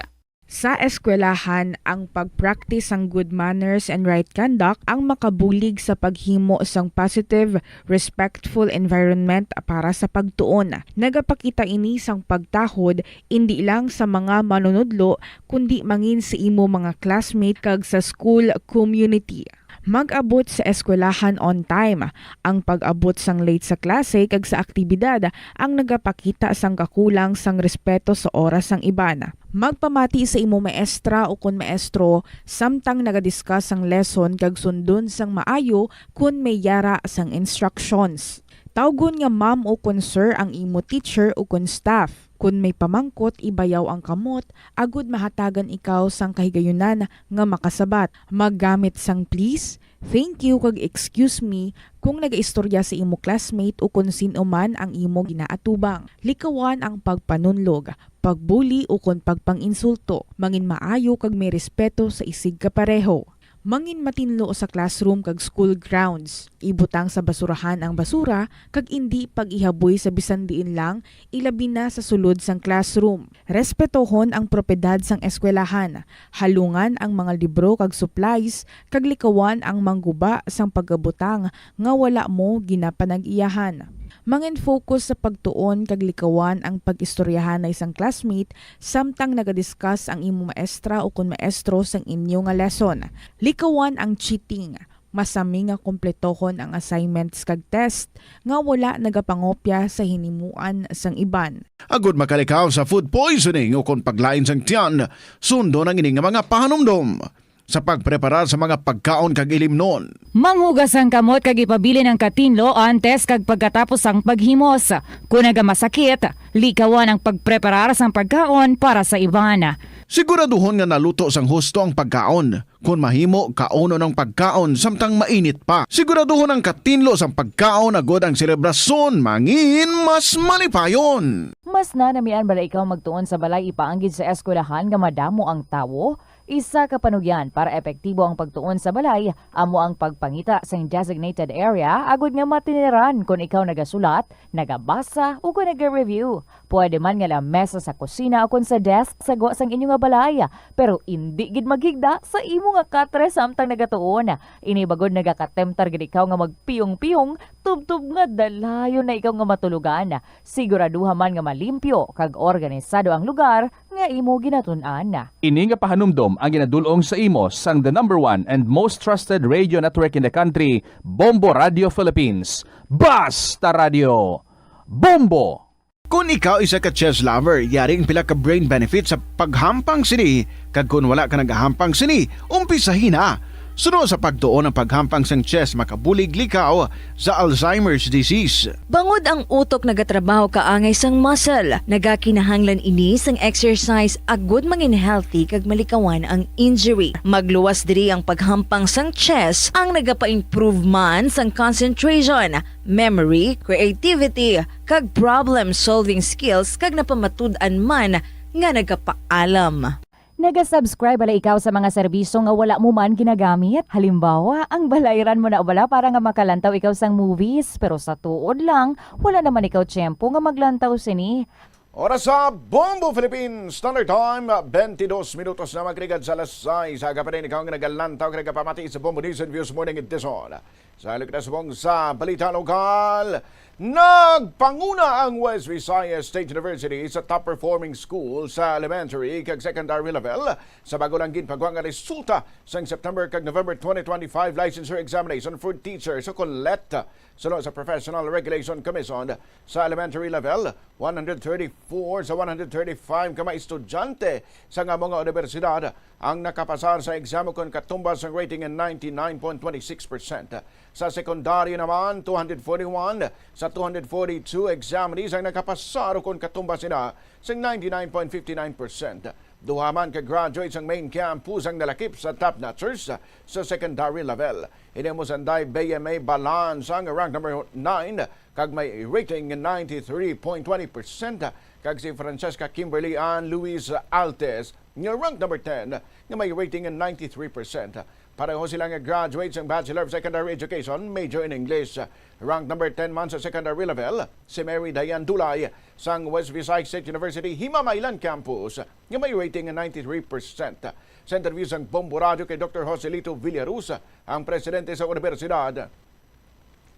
Sa eskwelahan, ang pag-practice sang good manners and right conduct ang makabulig sa paghimo sang positive, respectful environment para sa pagtuon. Nagapakita ini sang pagtahod indi lang sa mga manunudlo, kundi mangin sa imo mga classmate kag sa school community. Mag-abot sa eskwelahan on time. Ang pag-abot sang late sa klase kag sa aktibidad ang nagapakita sang kakulang sang respeto sa oras sang iban. Magpamati sa imo maestra ukon maestro samtang naga-discuss sang lesson kag sundon sang maayo kon may yara sang instructions. Tawgon nga ma'am ukon sir ang imo teacher ukon staff. Kon may pamangkot, ibayaw ang kamot agud mahatagan ikaw sang kahigayunan nga makasabat. Maggamit sang please, thank you, kag excuse me kung nagaistorya sa imo classmate o kon sin-o man ang imo ginaatubang. Likawan ang pagpanunlog, pagbuli, o kon pagpang-insulto. Mangin maayo kag may respeto sa isig kapareho. Mangin matinlo sa classroom kag school grounds. Ibutang sa basurahan ang basura kag indi pag-ihaboy sa bisan diin lang, ilabi na sa sulod sang classroom. Respetohon ang propiedad sang eskwelahan. Halungan ang mga libro kag supplies kag likawan ang mangguba sang pagabutang nga wala mo ginapanag-iyahan. Mangin-focus sa pagtuon kag likawan ang pag-istoryahanay sang classmate samtang nagadiscuss ang imo maestra o kon maestro sang inyo nga lesson. Likawan ang cheating. Masami nga kompletohon ang assignments kag test nga wala nagapangopya sa hinimuan sang iban. Agud makalikaw sa food poisoning o kon paglain sang tiyan, sundon ang ini nga mga pahanumdom sa pagpreparar sa mga pagkaon kag ilimnon. Manghugas ang kamot kag ipabilin ang katinlo antes kag pagkatapos sang paghimos. Kon nagamasakit, likawan ang pagpreparar sang pagkaon para sa iban. Siguraduhon nga naluto sang husto ang pagkaon. Kon mahimo, kaunon ang pagkaon samtang mainit pa. Siguraduhon ang katinlo sang pagkaon agud ang selebrasyon mangin mas malipayon. Mas nanamian bala ikaw magtuon sa balay ipaanggid sa eskwelahan nga madamo ang tawo? Isa ka panugyan para epektibo ang pagtuon sa balay amo ang pagpangita sing designated area agud nga matiniran kon ikaw nagasulat, nagabasa, o kon naga-review. Pwede man nga lamesa sa kusina o kon sa desk sa gwa sang inyo nga balay, pero indi gid maghigda sa imo nga katre samtang nagatuon. Ini bagod nagakatemptar gid ikaw nga magpiyong-piyong tubtob nga dalayon na ikaw nga matulogan. Siguraduha man nga malimpyo kag organisado ang lugar nga imo ginatun-an. Ini nga pahanumdom ang ginadul-ong sa imo sang the number one and most trusted radio network in the country, Bombo Radio Philippines. Basta Radio! Bombo! Kon ikaw isa ka chess lover, yari ang pila ka brain benefits sa paghampang sini, kag kon wala ka nagahampang sini, umpisahi na. Suno sa pagtuon, ang paghampang sang chess makabulig likaw sa Alzheimer's disease. Bangod ang utok nagatrabaho kaangay sang muscle, nagakinahanglan ini sang exercise agud mangin healthy kag malikawan ang injury. Magluwas diri ang paghampang sang chess ang nagapa-improve man sang concentration, memory, creativity, kag problem-solving skills kag napamatud-an man nga nagapaalam. Naga-subscribe bala ikaw sa mga serbisyo nga wala mo man ginagamit? Halimbawa, ang balayran mo na bala para nga makalantaw ikaw sang movies, pero sa tuod lang, wala naman ikaw tiyempo nga maglantaw sini. Oras sa Bombo Philippines Standard Time, twenty-dos minutos na magligad sa alas sais. Aga pa rin ikaw nga nagalantaw, nga nagapamati sa Bombo News and Views Morning Edition. Sa Lucas Bong sa balita lokal, nagpanguna ang West Visayas State University sa top performing school sa elementary kag secondary level sa bago lang ginpagwa nga resulta sang September kag November twenty twenty-five licensure examination for teachers o kon let. Suno sa Professional Regulation Commission, sa elementary level, one hundred thirty-four sa one hundred thirty-five ka mga estudyante sa nga mga universidad ang nakapasar sa exam kon katumbas sang rating nga ninety-nine point twenty-six percent. Sa secondary naman, two hundred forty-one sa two hundred forty-two examinees ang nakapasar kon katumbas sina sang ninety-nine point fifty-nine percent. Duha man ka graduates sang main campus ang nalakip sa top notchers sa secondary level. Ini mo sanday B M A Balanza nga rank number nine kag may rating nga ninety-three point twenty percent, kag si Francesca Kimberly Ann Luis Altes nga rank number ten nga may rating nga ninety-three percent. Pareho sila nga graduates sang Bachelor of Secondary Education, major in English. Rank number ten man sa secondary level si Mary Diane Dulay sang West Visayas State University Himamaylan Campus nga may rating nga ninety-three percent. Sa interview sang Bombo Radio kay Doktor Joselito Villaruz, ang presidente sa universidad,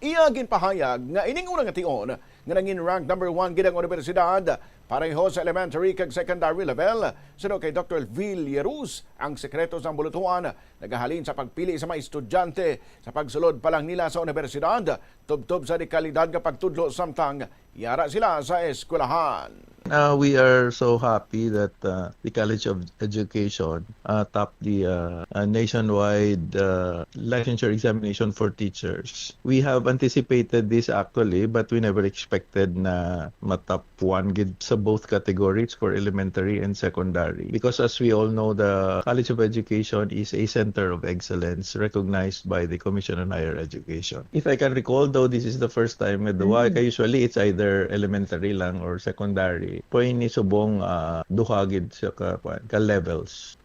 iya ginpahayag nga ining una nga tion nga nangin rank number one gid ang universidad pareho sa elementary kag secondary level. Suno kay Doktor Villaruz, ang sekreto sang bulutuan nagahalin sa pagpili sa mga estudyante sa pagsulod pa lang nila sa universidad, tubtob sa dekalidad nga pagtudlo samtang yara sila sa eskwelahan. Uh, we are so happy that uh, the College of Education uh, topped the uh, uh, nationwide uh, licensure examination for teachers. We have anticipated this actually, but we never expected na matap one gid sa both categories for elementary and secondary. Because as we all know, the College of Education is a center of excellence recognized by the Commission on Higher Education. If I can recall, though, this is the first time nga duha. Mm. Kay usually, it's either elementary lang or secondary. Pero ini subong, ah, duha gid siya ka, kuwan, ka levels.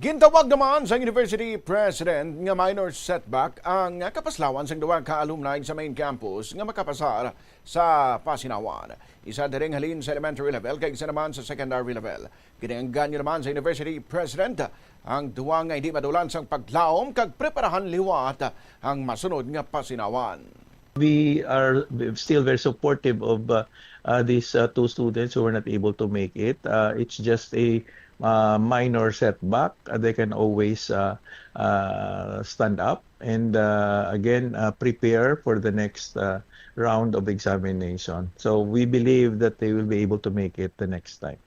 Gintawag naman sang university president nga minor setback ang kapaslawan sang duha ka alumni sa main campus nga makapasar sa Pasinawan. Isa diri nga halin sa elementary level kag isa naman sa secondary level. Ginaengganyo naman sa university president ang duha nga hindi madulan sang paglaom kag preparahan liwat ang masunod nga Pasinawan. We are still very supportive of uh, uh, these uh, two students who were not able to make it. Uh, it's just a uh, minor setback. Uh, they can always uh, uh, stand up and uh, again uh, prepare for the next uh, round of examination. So we believe that they will be able to make it the next time.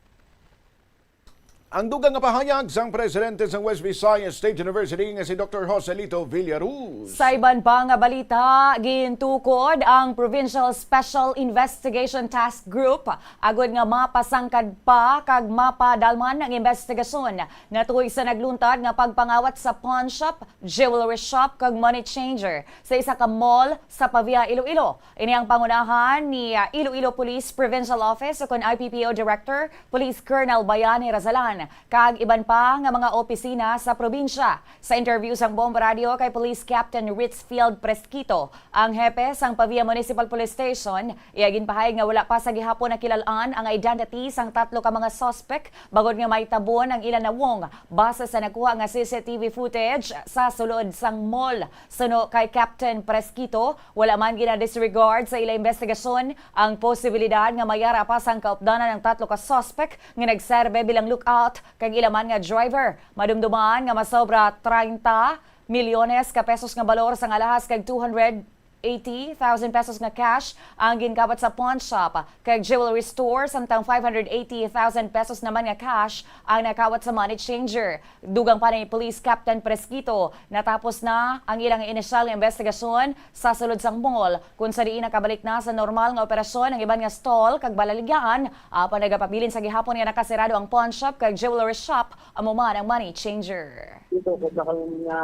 Ang dugang nga pahayag sang presidente sang West Visayas State University nga si Doktor Joselito Villaruz. Sa iban pa nga balita, gintukod ang Provincial Special Investigation Task Group agod nga mapasangkad pa kag mapadalman ang investigasyon natuoy sa nagluntad nga pagpangawat sa pawn shop, jewelry shop kag money changer sa isa ka mall sa Pavia, Iloilo. Ini ang pangunahan ni, ah, Iloilo Police Provincial Office ukon I P P O Director, Police Colonel Bayani Razalan, kag iban pa nga mga opisina sa probinsya. Sa interview sang Bombo Radio kay Police Captain Ritzfield Presquito, ang hepe sang Pavia Municipal Police Station, iya ginpahayag nga wala pa sa gihapon nakilal-an ang identity sang tatlo ka mga suspect bangod nga may tabon ang ila nawong base sa nakuha nga C C T V footage sa sulod sang mall. Suno kay Captain Presquito, wala man gina-disregard sa ila investigasyon ang posibilidad nga may ara pa sang kaupdanan ang tatlo ka suspect nga nagserbe bilang lookout kag ila man nga driver. Madumduman nga masobra treinta milyones ka pesos nga balor sang alahas kag two hundred eighty thousand pesos nga cash ang ginkawat sa pawn shop kag jewelry store, samtang five hundred eighty thousand pesos naman nga cash ang nakawat sa money changer. Dugang pa ni Police Captain Presquito, natapos na ang ilang inisyal nga investigasyon sa sulod sang mall, kung sa diin nakabalik na sa normal nga operasyon ang iban nga stall kag balaligyahan, apan nagapabilin sa gihapon nga nakasirado ang pawn shop kag jewelry shop, amo man ang money changer. Dito sa kami nga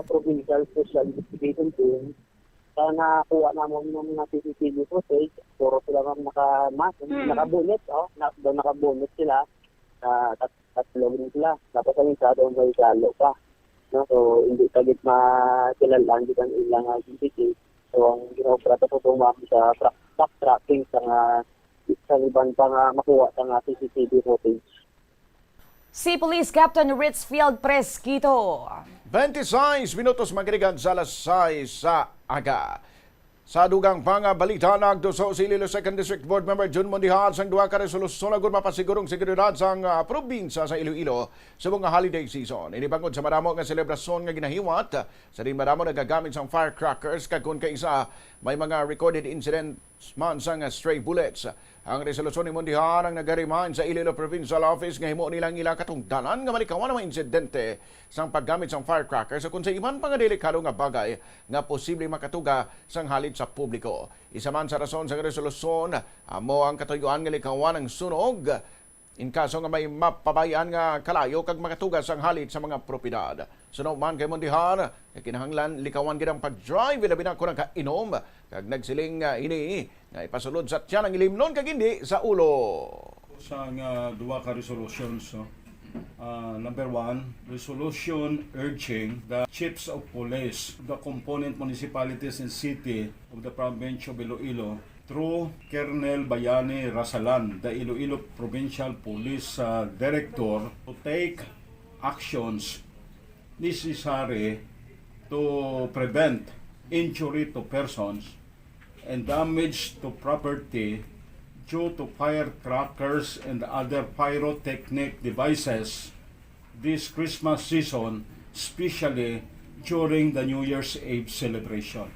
provincial special investigation team, sa nakuha namon ng mga C C T V footage, puro sila, ma'am, naka-mask, hmm, naka-bonnet, oh, na, daw naka-bonnet sila, ah, tat-, tatlo rin sila. Tapos ang isa daw may galo pa. No? So, hindi pa gid makilala ang gikan ilang identity. So, ang ginaobra ta po, ma'am, sa tra-, backtracking sa nga, sa iban pa nga makuha sa nga C C T V footage. Si Police Captain Ritzfield Presquito. Twenty-six minutos magalikan sa alas sais sa aga. Sa dugang pa nga balita, nagtuso si Iloilo Second District Board Member Jun Mondijar sang duha ka resolusyon agud mapasigurong seguridad sang, ah, probinsya sa Iloilo subong nga holiday season. Ini bangod sa madamo nga selebrasyon nga ginahiwat, sa diin madamo nagagamit sang firecrackers, kag kon kaisa may mga recorded incidents man sang stray bullets. Ang resolusyon ni Mondijar ang nag-remind sa Iloilo Provincial Office nga himo nila ang ila katungdanan nga malikawan ang mga insidente sang paggamit sang firecrackers ukon sa iban pa nga delikado nga bagay nga posible makatuga sang halid sa publiko. Isa man sa rason sang resolusyon amo ang katuyoan nga likawan ang sunog in kaso nga may mapabay-an nga kalayo kag makatuga sang halid sa mga propiedad. Suno man kay Mondijar, nga kinahanglan likawan gid ang pag-drive, ilabi na kon nakainom, kag nagsiling nga ini nga ipasulod sa tiyan ang ilimnon kag hindi sa ulo. Sa nga duha ka resolutions, no? Ah, number one, resolution urging the chiefs of police of the component municipalities and city of the province of Iloilo through Colonel Bayani Rasalan, the Iloilo Provincial Police, uh, Director, to take actions necessary to prevent injury to persons and damage to property due to firecrackers and other pyrotechnic devices this Christmas season, especially during the New Year's Eve celebration.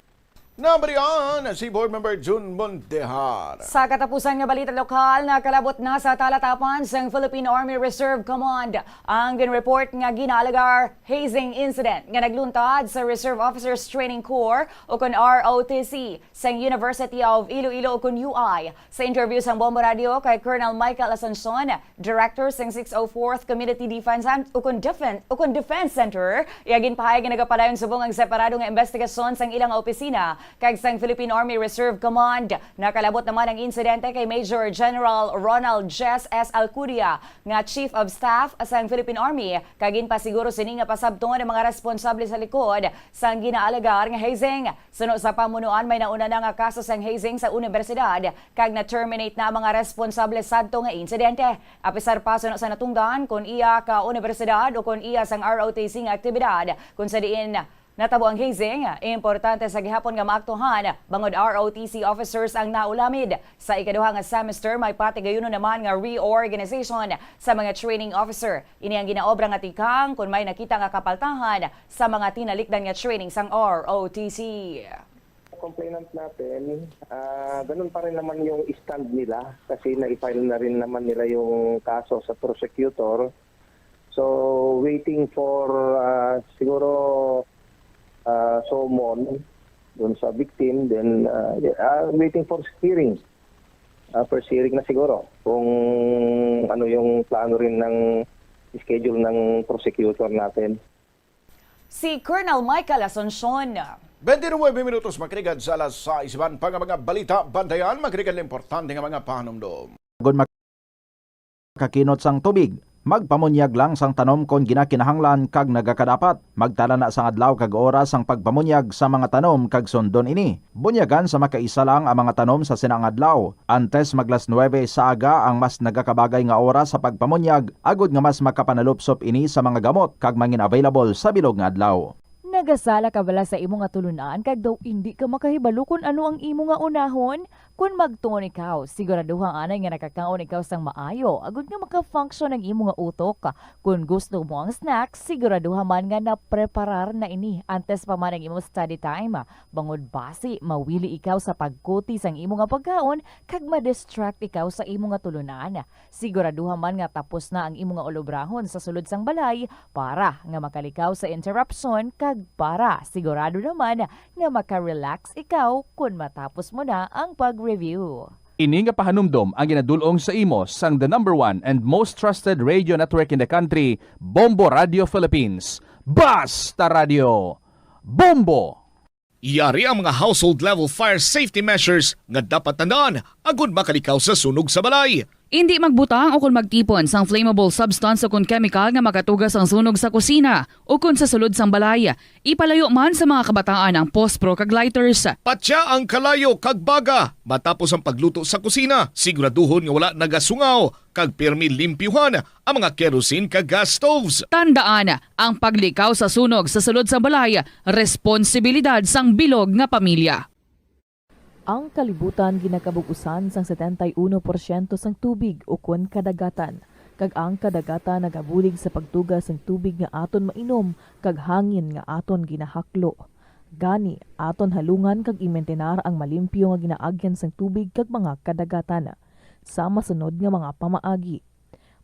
Nabalian si Board Member Jun Mondejar. Sa katapusan nga balita lokal, nakalabot na sa talatapan sang Philippine Army Reserve Command ang ginreport nga ginaalagar hazing incident nga nagluntad sa Reserve Officers Training Corps o kon R O T C sang University of Iloilo o kon U I. Sa interview sang Bombo Radio kay Colonel Michael Asuncion, Director sang six oh fourth Community Defense and, ukon Defen-, ukon Defense Center, iya ginpahayag nga nagapadayon subong ang separado nga investigasyon sang ilang opisina kag sang Philippine Army Reserve Command. Nakalabot naman ang insidente kay Major General Ronald Jess S. Alcudia, nga Chief of Staff sang Philippine Army, kag ginpasiguro sini nga pasabton ang mga responsable sa likod sang ginaalegar nga hazing. Suno sa pamunuan, may nauna na nga kaso sang hazing sa unibersidad, kag na-terminate na ang mga responsable sadto nga insidente. Apisar pa suno sa natungdan, kon iya ka unibersidad o kon iya sang R O T C nga aktibidad, kon sa diin natabo ang hazing, importante sa gihapon nga maaktuhan, bangod R O T C officers ang naulamid. Sa ikaduha nga semester, may patigayunon naman nga reorganization sa mga training officer. Ini ang ginaobra nga tikang kon may nakita nga kapaltahan sa mga tinalikdan nga training sang R O T C. Complainant natin, ah, ganun pa rin naman yung stand nila kasi na-file na rin naman nila yung kaso sa prosecutor. So, waiting for, ah, siguro, ah, summon dun sa victim, then, ah, yeah, ah, waiting for hearing. Ah, first hearing na siguro kung ano yung plano rin ng schedule ng prosecutor natin. Si Colonel Michael Asuncion. Twenty-nine minutos makigad sa alas sais. Iban pa nga mga balita, bantayan, makigad importante nga mga pahanumdom. Agod makakinot sang tubig, magpamunyag lang sang tanom kon ginakinahanglan kag nagakadapat. Magtala na sang adlaw kag oras sang pagpamunyag sa mga tanom kag sundon ini. Bunyagan sa makaisa lang ang mga tanom sa sina nga adlaw. Antes maglas nuwebe sa aga ang mas nagakabagay nga oras sa pagpamunyag, agod nga mas makapanalupsop ini sa mga gamot kag mangin-available sa bilog nga adlaw. Nagasala ka bala sa imo nga tulunan kag daw indi ka makahibalo kon ano ang imo nga unahon? Kon magtuon ikaw, siguraduha anay nga nakakaon ikaw sang maayo, agud nga maka-function ang imo nga utok. Kon gusto mo ang snack, siguraduha man nga napreparar na ini antes pa man ang imo study time. Bangod basi, mawili ikaw sa pagkuti sang imo nga pagkaon kag ma-distract ikaw sa imo nga tulunan. Siguraduha man nga tapos na ang imo nga ulobrahon sa sulod sang balay para nga makalikaw sa interruption kag para sigurado naman nga maka-relax ikaw kon matapos mo na ang pag-review. Ini nga pahanumdom ang ginadul-ong sa imo sang the number one and most trusted radio network in the country, Bombo Radio Philippines. Basta Radio, Bombo! Yari ang mga household level fire safety measures nga dapat tandaan agud makalikaw sa sunog sa balay. Indi magbutang o kon magtipon sang flammable substance o kon chemical nga makatuga sang sunog sa kusina o kon sa sulod sang balay. Ipalayo man sa mga kabataan ang pospro kag lighters. Patya ang kalayo kag baga matapos ang pagluto sa kusina. Siguraduhon nga wala nagasungaw kag pirmi limpyuhan ang mga kerosene kag gas stoves. Tandaan, ang paglikaw sa sunog sa sulod sang balay, responsibilidad sang bilog nga pamilya. Ang kalibutan ginakabug-usan sang setenta y uno porsyento sang tubig ukon kadagatan, kag ang kadagatan nagabulig sa pagtuga sang tubig nga aton mainom kag hangin nga aton ginahaklo. Gani, aton halungan kag imintinar ang malimpyo nga ginaagyan sang tubig kag mga kadagatan. Sa masunod nga mga pamaagi,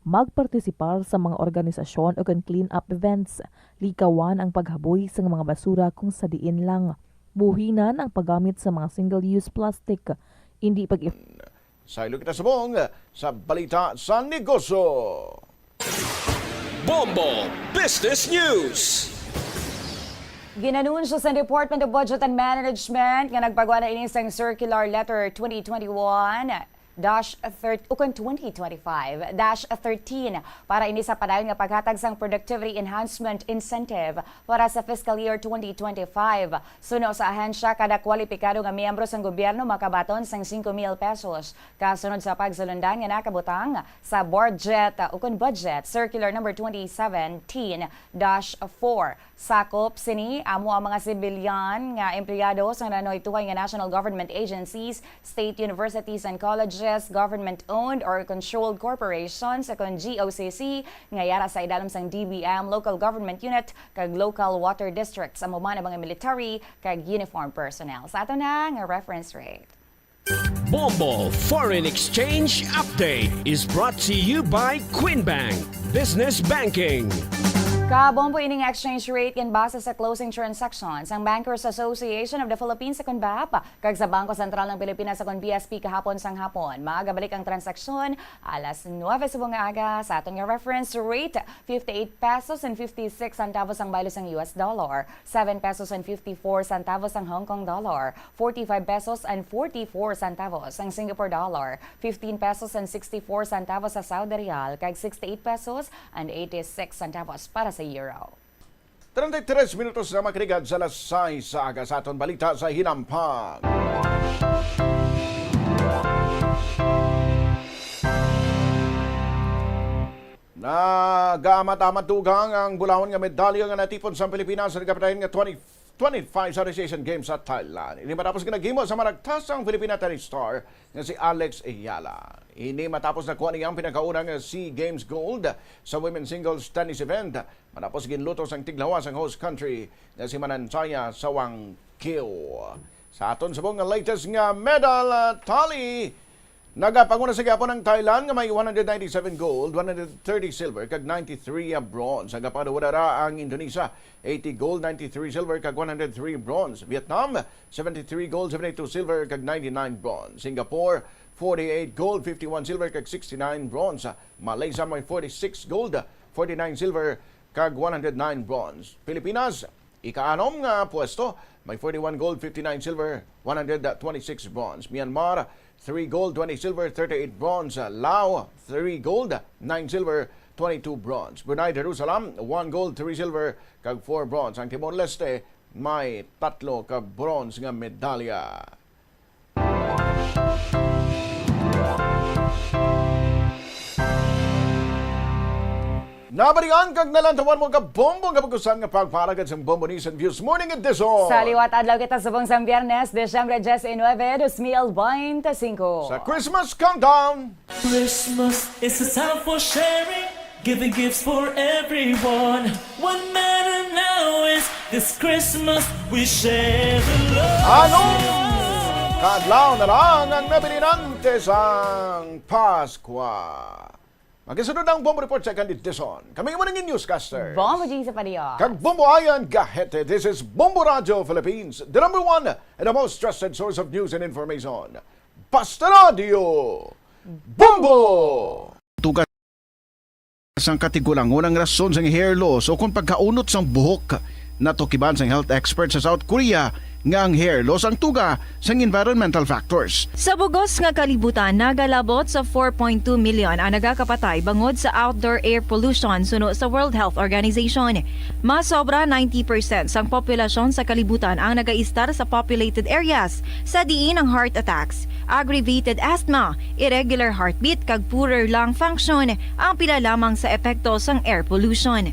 magpartisipar sa mga organisasyon ukon clean-up events. Likawan ang paghaboy sang mga basura kung sa diin lang. Buhinan ang paggamit sa mga single-use plastic. Indi pag Saylo kita subong sa balita sa negosyo. Bombo Business News. Ginanunsyo sa Department of Budget and Management nga nagpagawa na ini sang Circular Letter twenty twenty-one dash thirty, ukon twenty twenty-five dash thirteen, para ini sa padayon nga paghatag sang Productivity Enhancement Incentive para sa fiscal year twenty twenty-five. Suno sa ahensya, kada kwalipikado nga miyembro sang gobyerno makabaton sang singko mil pesos, kasunod sa pagsulundan nga nakabutang sa budget, uh, ukon budget, Circular Number twenty seventeen dash four. Sakop sini amo ang mga sibilyan nga empleyado sa nanoy-tuhay nga national government agencies, state universities and colleges, Government-owned or controlled corporations, kon G O C C, nga yara sa idalom sang D B M, local government unit, kag local water districts, amo man ang mga military kag uniform personnel. Sa ato na nga reference rate. Bombo Foreign Exchange Update is brought to you by Queen Bank Business Banking. Kabombo ining exchange rate ginbase sa closing transactions sang Bankers Association of the Philippines, kon BAPH, kag sa Bangko Sentral ng Pilipinas, kon B S P, kahapon sang hapon. Magabalik ang transaksyon alas nuebe subong nga aga. Sa aton nga reference rate, fifty-eight pesos and fifty-six centavos ang baylo sang U S dollar, seven pesos and fifty-four centavos ang Hong Kong dollar, forty-five pesos and forty-four centavos ang Singapore dollar, fifteen pesos and sixty-four centavos sa Saudi rial, kag sixty-eight pesos and eighty-six centavos para sa euro. Treinta y tres minutos na makaligad sa alas sais sa aga. Sa aton balita sa hinampang. Nagaamat-amat dugang ang bulahon nga medalya nga natipon sa Pilipinas sa nagapadayon nga twenty twenty-five Southeast Asian Games sa Thailand. Ini matapos nga naghimo sa maragtasang Filipina tennis star nga si Alex Eala. Ini matapos nakuha niya ang pinakauna nga SEA Games gold sa women's singles tennis event matapos ginluto sang tiglawas ang host country nga si Mananchaya Sawangkyo. Sa aton subong nga latest nga medal tally, nagapanguna sa gihapon ang Thailand nga may one hundred ninety-seven gold, one hundred thirty silver, kag ninety-three bronze. Nagapanguna ang Indonesia, eighty gold, ninety-three silver, kag one hundred three bronze. Vietnam, seventy-three gold, seventy-two silver, kag ninety-nine bronze. Singapore, forty-eight gold, fifty-one silver, kag sixty-nine bronze. Malaysia may forty-six gold, forty-nine silver, kag one hundred nine bronze. Pilipinas, ikaanom nga pwesto, may forty-one gold, fifty-nine silver, one hundred twenty-six bronze. Myanmar, three gold, twenty silver, thirty-eight bronze. Lao, three gold, nine silver, twenty-two bronze. Brunei Darussalam, one gold, three silver, kag four bronze. Ang Timor-Leste may tatlo ka bronze nga medalya. Nabalian kag nalantawan mo ka bombo nga pagkusan nga pagpalagad sang Bombo News and Views Morning Edition. Sa liwat adlaw kita subong sang Biyernes, Disyembre diecinuebe, dos mil veinticinco. Sa Christmas Countdown. Christmas is a time for sharing, giving gifts for everyone. What matter now is this Christmas we share the love. Ano? Kadlaw na lang ang nabilinante sang Paskwa. Magkasunod ang Bombo Report sa Candid Dizon. Kami mo nangin newscaster. Bombo G sa Padio. Kag Bombo Ayan Gahete. This is Bombo Radio Philippines, the number one and the most trusted source of news and information. Basta Radio. Bombo! Tugas sang katigulangon ang rason sang hair loss o kung pagkaunot sang buhok. Natukiban sang health expert sa South Korea nga ang hair loss ang tuga sang environmental factors. Sa bugos nga kalibutan, nagalabot sa four point two million ang nagakapatay bangod sa outdoor air pollution suno sa World Health Organization. Mas sobra ninety percent sang populasyon sa kalibutan ang nagaistar sa populated areas, sa diin ang heart attacks, aggravated asthma, irregular heartbeat, kag poorer lung function ang pila lamang sa epekto sang air pollution.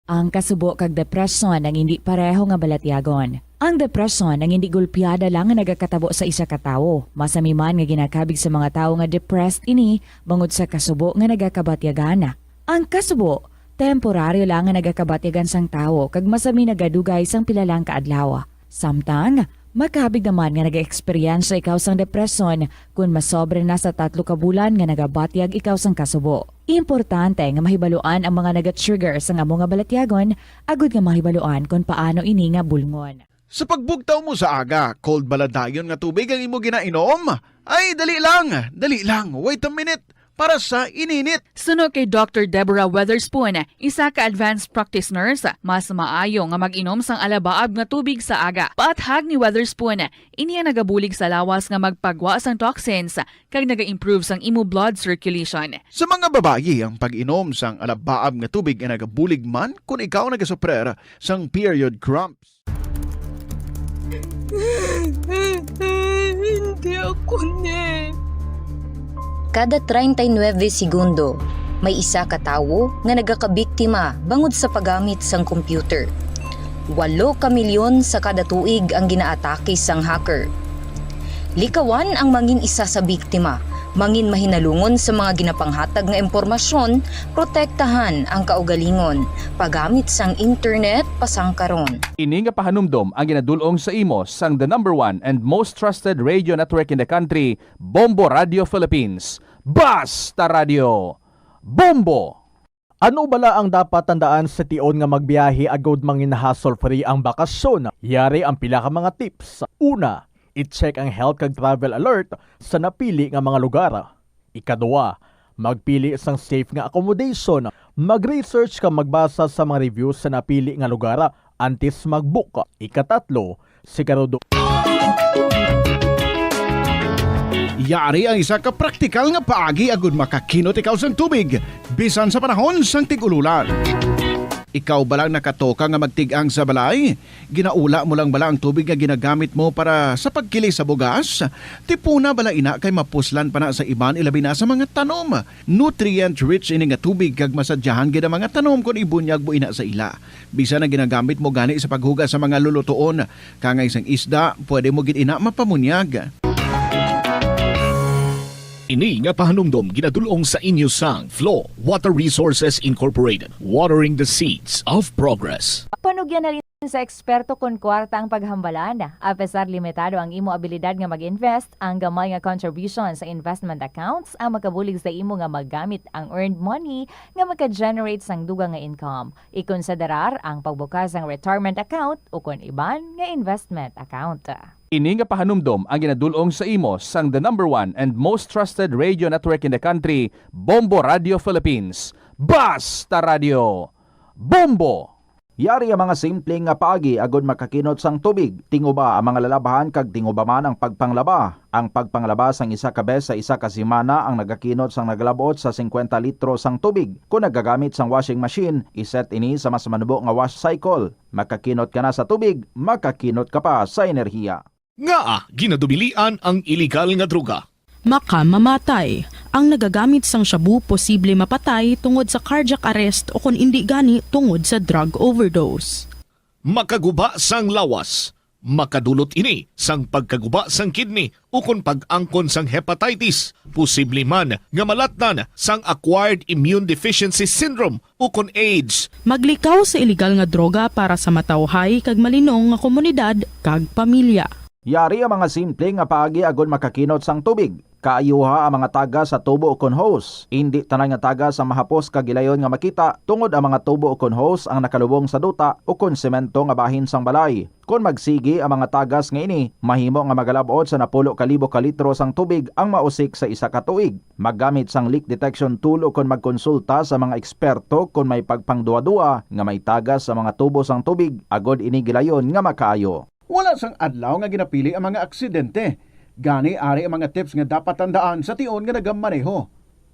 Ang kasubo kag depresyon ang indi pareho nga balatyagon. Ang depresyon ang indi gulpiada lang nga nagakatabo sa isa ka tawo. Masami man nga ginakabig sa mga tawo nga depressed ini bangod sa kasubo nga nagakabatyagan. Ang kasubo, temporaryo lang nga nagakabatyagan sang tawo kag masami nagadugay sang pila lang ka adlaw. Samtang, makabig naman nga nagaeksperyensya ikaw sang depresyon kon masobra na sa tatlo ka bulan nga nagabatyag ikaw sang kasubo. Importante nga mahibaluan ang mga naga-trigger sang amo nga balatyagon agud nga mahibaluan kon paano ini nga bulngon. Sa pagbugtaw mo sa aga, cold bala dayon nga tubig ang imo ginainom? Ay, dali lang, dali lang, wait a minute. Para sa ininit. Suno kay Doctor Deborah Weatherspoon, isa ka advanced practice nurse, mas maayo nga mag-inom sang alabaab nga tubig sa aga. Paathag ni Weatherspoon, ini ang nagabulig sa lawas nga magpagwa sang toxins kag naga-improve sang imo blood circulation. Sa mga babayi, ang pag-inom sang alabaab nga tubig ay nagabulig man kon ikaw nagasuprer sang period cramps. Hindi ako ni. Kada treinta y nueve segundo, may isa ka tawo nga nagakabiktima bangod sa paggamit sang computer. Walo ka milyon sa kada tuig ang ginaatake sang hacker. Likawan ang mangin isa sa biktima Mangin mahinalungon sa mga ginapanghatag nga impormasyon, protektahan ang kaugalingon, paggamit sang internet pasangkaron. Ini nga pahanumdom ang ginadul-ong sa imo sang the number one and most trusted radio network in the country, Bombo Radio Philippines. Basta Radio! Bombo! Ano bala ang dapat tandaan sa tion nga magbiyahe agud mangin hassle-free ang bakasyon? Yari ang pila ka mga tips. Una, i-check ang health kag travel alert sa napili nga mga lugar. Ikaduha, magpili sang safe nga accommodation. Mag-research kag magbasa sa mga reviews sa napili nga lugar antes mag-book. Ikatatlo, sigurado. Yari ang isa ka praktikal nga paagi agud makakinot ikaw sang tubig, bisan sa panahon sang tig-ululan. Ikaw bala ang nakatoka nga magtig-ang sa balay? Ginaula mo lang bala ang tubig nga ginagamit mo para sa pagkili sa bugas? Tipuna bala ina kay mapuslan pa na sa iban, ilabi na sa mga tanom. Nutrient-rich ini nga tubig kag masadyahan gid ang mga tanom kon ibunyag mo ina sa ila. Bisan ang ginagamit mo gani sa paghugas sa mga lulutoon, kangay sang isda, pwede mo gid ina mapamunyag. Ini nga pahanumdom ginadul-ong sa inyo sang Flow Water Resources Incorporated, watering the seeds of progress. Panugyan na rin sa eksperto kon kwarta ang paghambalan. Apesar limitado ang imo abilidad nga mag-invest, ang gamay nga contribution sa investment accounts ang makabulig sa imo nga magamit ang earned money nga maka-generate sang dugang nga income. Ikonsiderar ang pagbukas sang retirement account ukon iban nga investment account. Ini nga pahanumdom ang ginadul-ong sa imo sang the number one and most trusted radio network in the country, Bombo Radio Philippines. Basta Radio! Bombo! Yari ang mga simple nga paagi agud makakinot sang tubig. Tinguba ang mga lalabhan kag tinguba man ang pagpanglaba. Ang pagpanglaba sang isa ka bes sa isa ka semana ang nagakinot sang nagalab-ot sa singkwenta litro sang tubig. Kon nagagamit sang washing machine, iset ini sa mas manubo nga wash cycle. Makakinot ka na sa tubig, makakinot ka pa sa enerhiya. Ngaa ginadubilian ang iligal nga droga? Makamamatay. Ang nagagamit sang shabu posible mapatay tungod sa cardiac arrest o kon indi gani tungod sa drug overdose. Makaguba sang lawas. Makadulot ini sang pagkaguba sang kidney ukon pag-angkon sang hepatitis. Posible man nga malatnan sang acquired immune deficiency syndrome ukon AIDS. Maglikaw sa iligal nga droga para sa matawhay kag malinong nga komunidad kag pamilya. Yari ang mga simple nga paagi agud makakinot sang tubig. Kaayuha ang mga tagas sa tubo ukon hose. Indi tanan nga tagas ang mahapos kag gilayon nga makita, tungod ang mga tubo ukon hose ang nakalubong sa duta ukon semento nga bahin sang balay. Kon magsigi ang mga tagas nga ini, mahimo nga magalab-ot sa napulo ka libo ka litro sang tubig ang mausik sa isa ka tuig. Maggamit sang leak detection tool ukon magkonsulta sa mga eksperto kon may pagpangduwa-duwa nga may tagas sa mga tubo sang tubig, agod ini gilayon nga makaayo. Wala sang adlaw nga ginapili ang mga aksidente. Gani, ari ang mga tips nga dapat tandaan sa tion nga nagamaneho.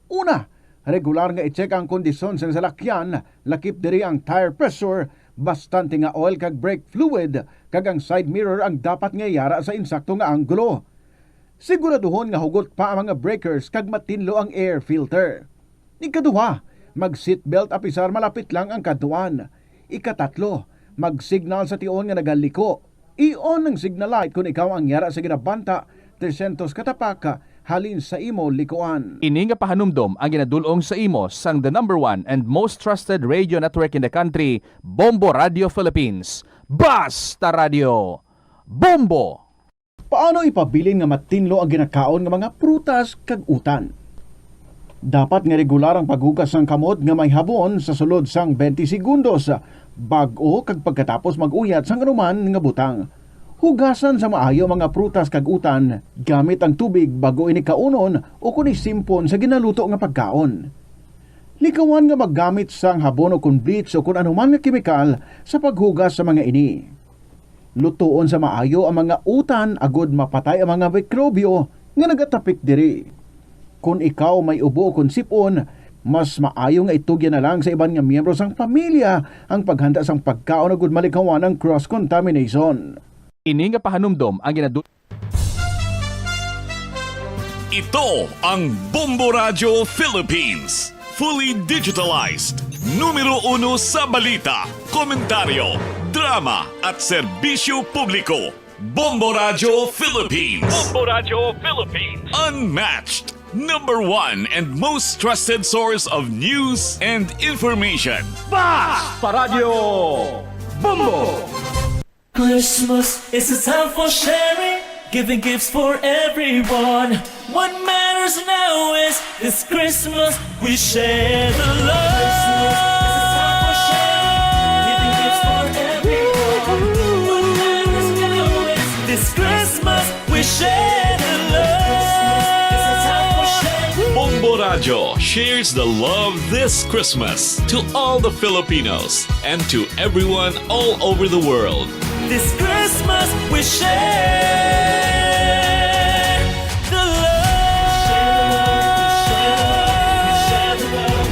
Una, regular nga i-check ang kondisyon sang salakyan, lakip diri ang tire pressure, bastante nga oil kag brake fluid, kag ang side mirror ang dapat nga yara sa insakto nga anggulo. Siguraduhon nga hugot pa ang mga breakers kag matinlo ang air filter. Ikaduha, mag-seatbelt apisar malapit lang ang kadtuan. Ikatatlo, mag-signal sa tion nga nagaliko. I-on ang signal light kon ikaw ang yara sa ginabanta tresyentos ka tapak halin sa imo likuan. Ini nga pahanumdom ang ginadul-ong sa imo sang the number one and most trusted radio network in the country, Bombo Radio Philippines. Basta Radio! Bombo! Paano ipabilin nga matinlo ang ginakaon nga mga prutas kag utan? Dapat nga regular ang paghugas sang kamot nga may habon sa sulod sang twenty segundos, bag-o kag pagkatapos mag-uyat sang anuman nga butang. Hugasan sa maayo ang mga prutas kag utan gamit ang tubig bag-o ini kaunon ukon isimpon sa ginaluto nga pagkaon. Likawan nga maggamit sang habon ukon bleach ukon anuman nga kemikal sa paghugas sa mga ini. Lutoon sa maayo ang mga utan agod mapatay ang mga mikrobyo nga nagatapik diri. Kon ikaw may ubo kon sip-on, mas maayo nga itugyan na lang sa iban nga miyembro sang pamilya ang paghanda sang pagkaon agod malikawan ang cross contamination. Ini nga pahanumdom ang ginadu- Ito ang Bombo Radyo Philippines. Fully digitalized. Numero uno sa balita, komentaryo, drama, at serbisyo publiko. Bombo Radyo Philippines. Bombo Radyo Philippines. Unmatched. Number one and most trusted source of news and information. Bas Paradyo Bombo! Christmas is a time for sharing, giving gifts for everyone. What matters now is this Christmas we share the love. This Christmas we share the love. Bombo Radyo shares the love this Christmas to all the Filipinos and to everyone all over the world. This Christmas we share the love.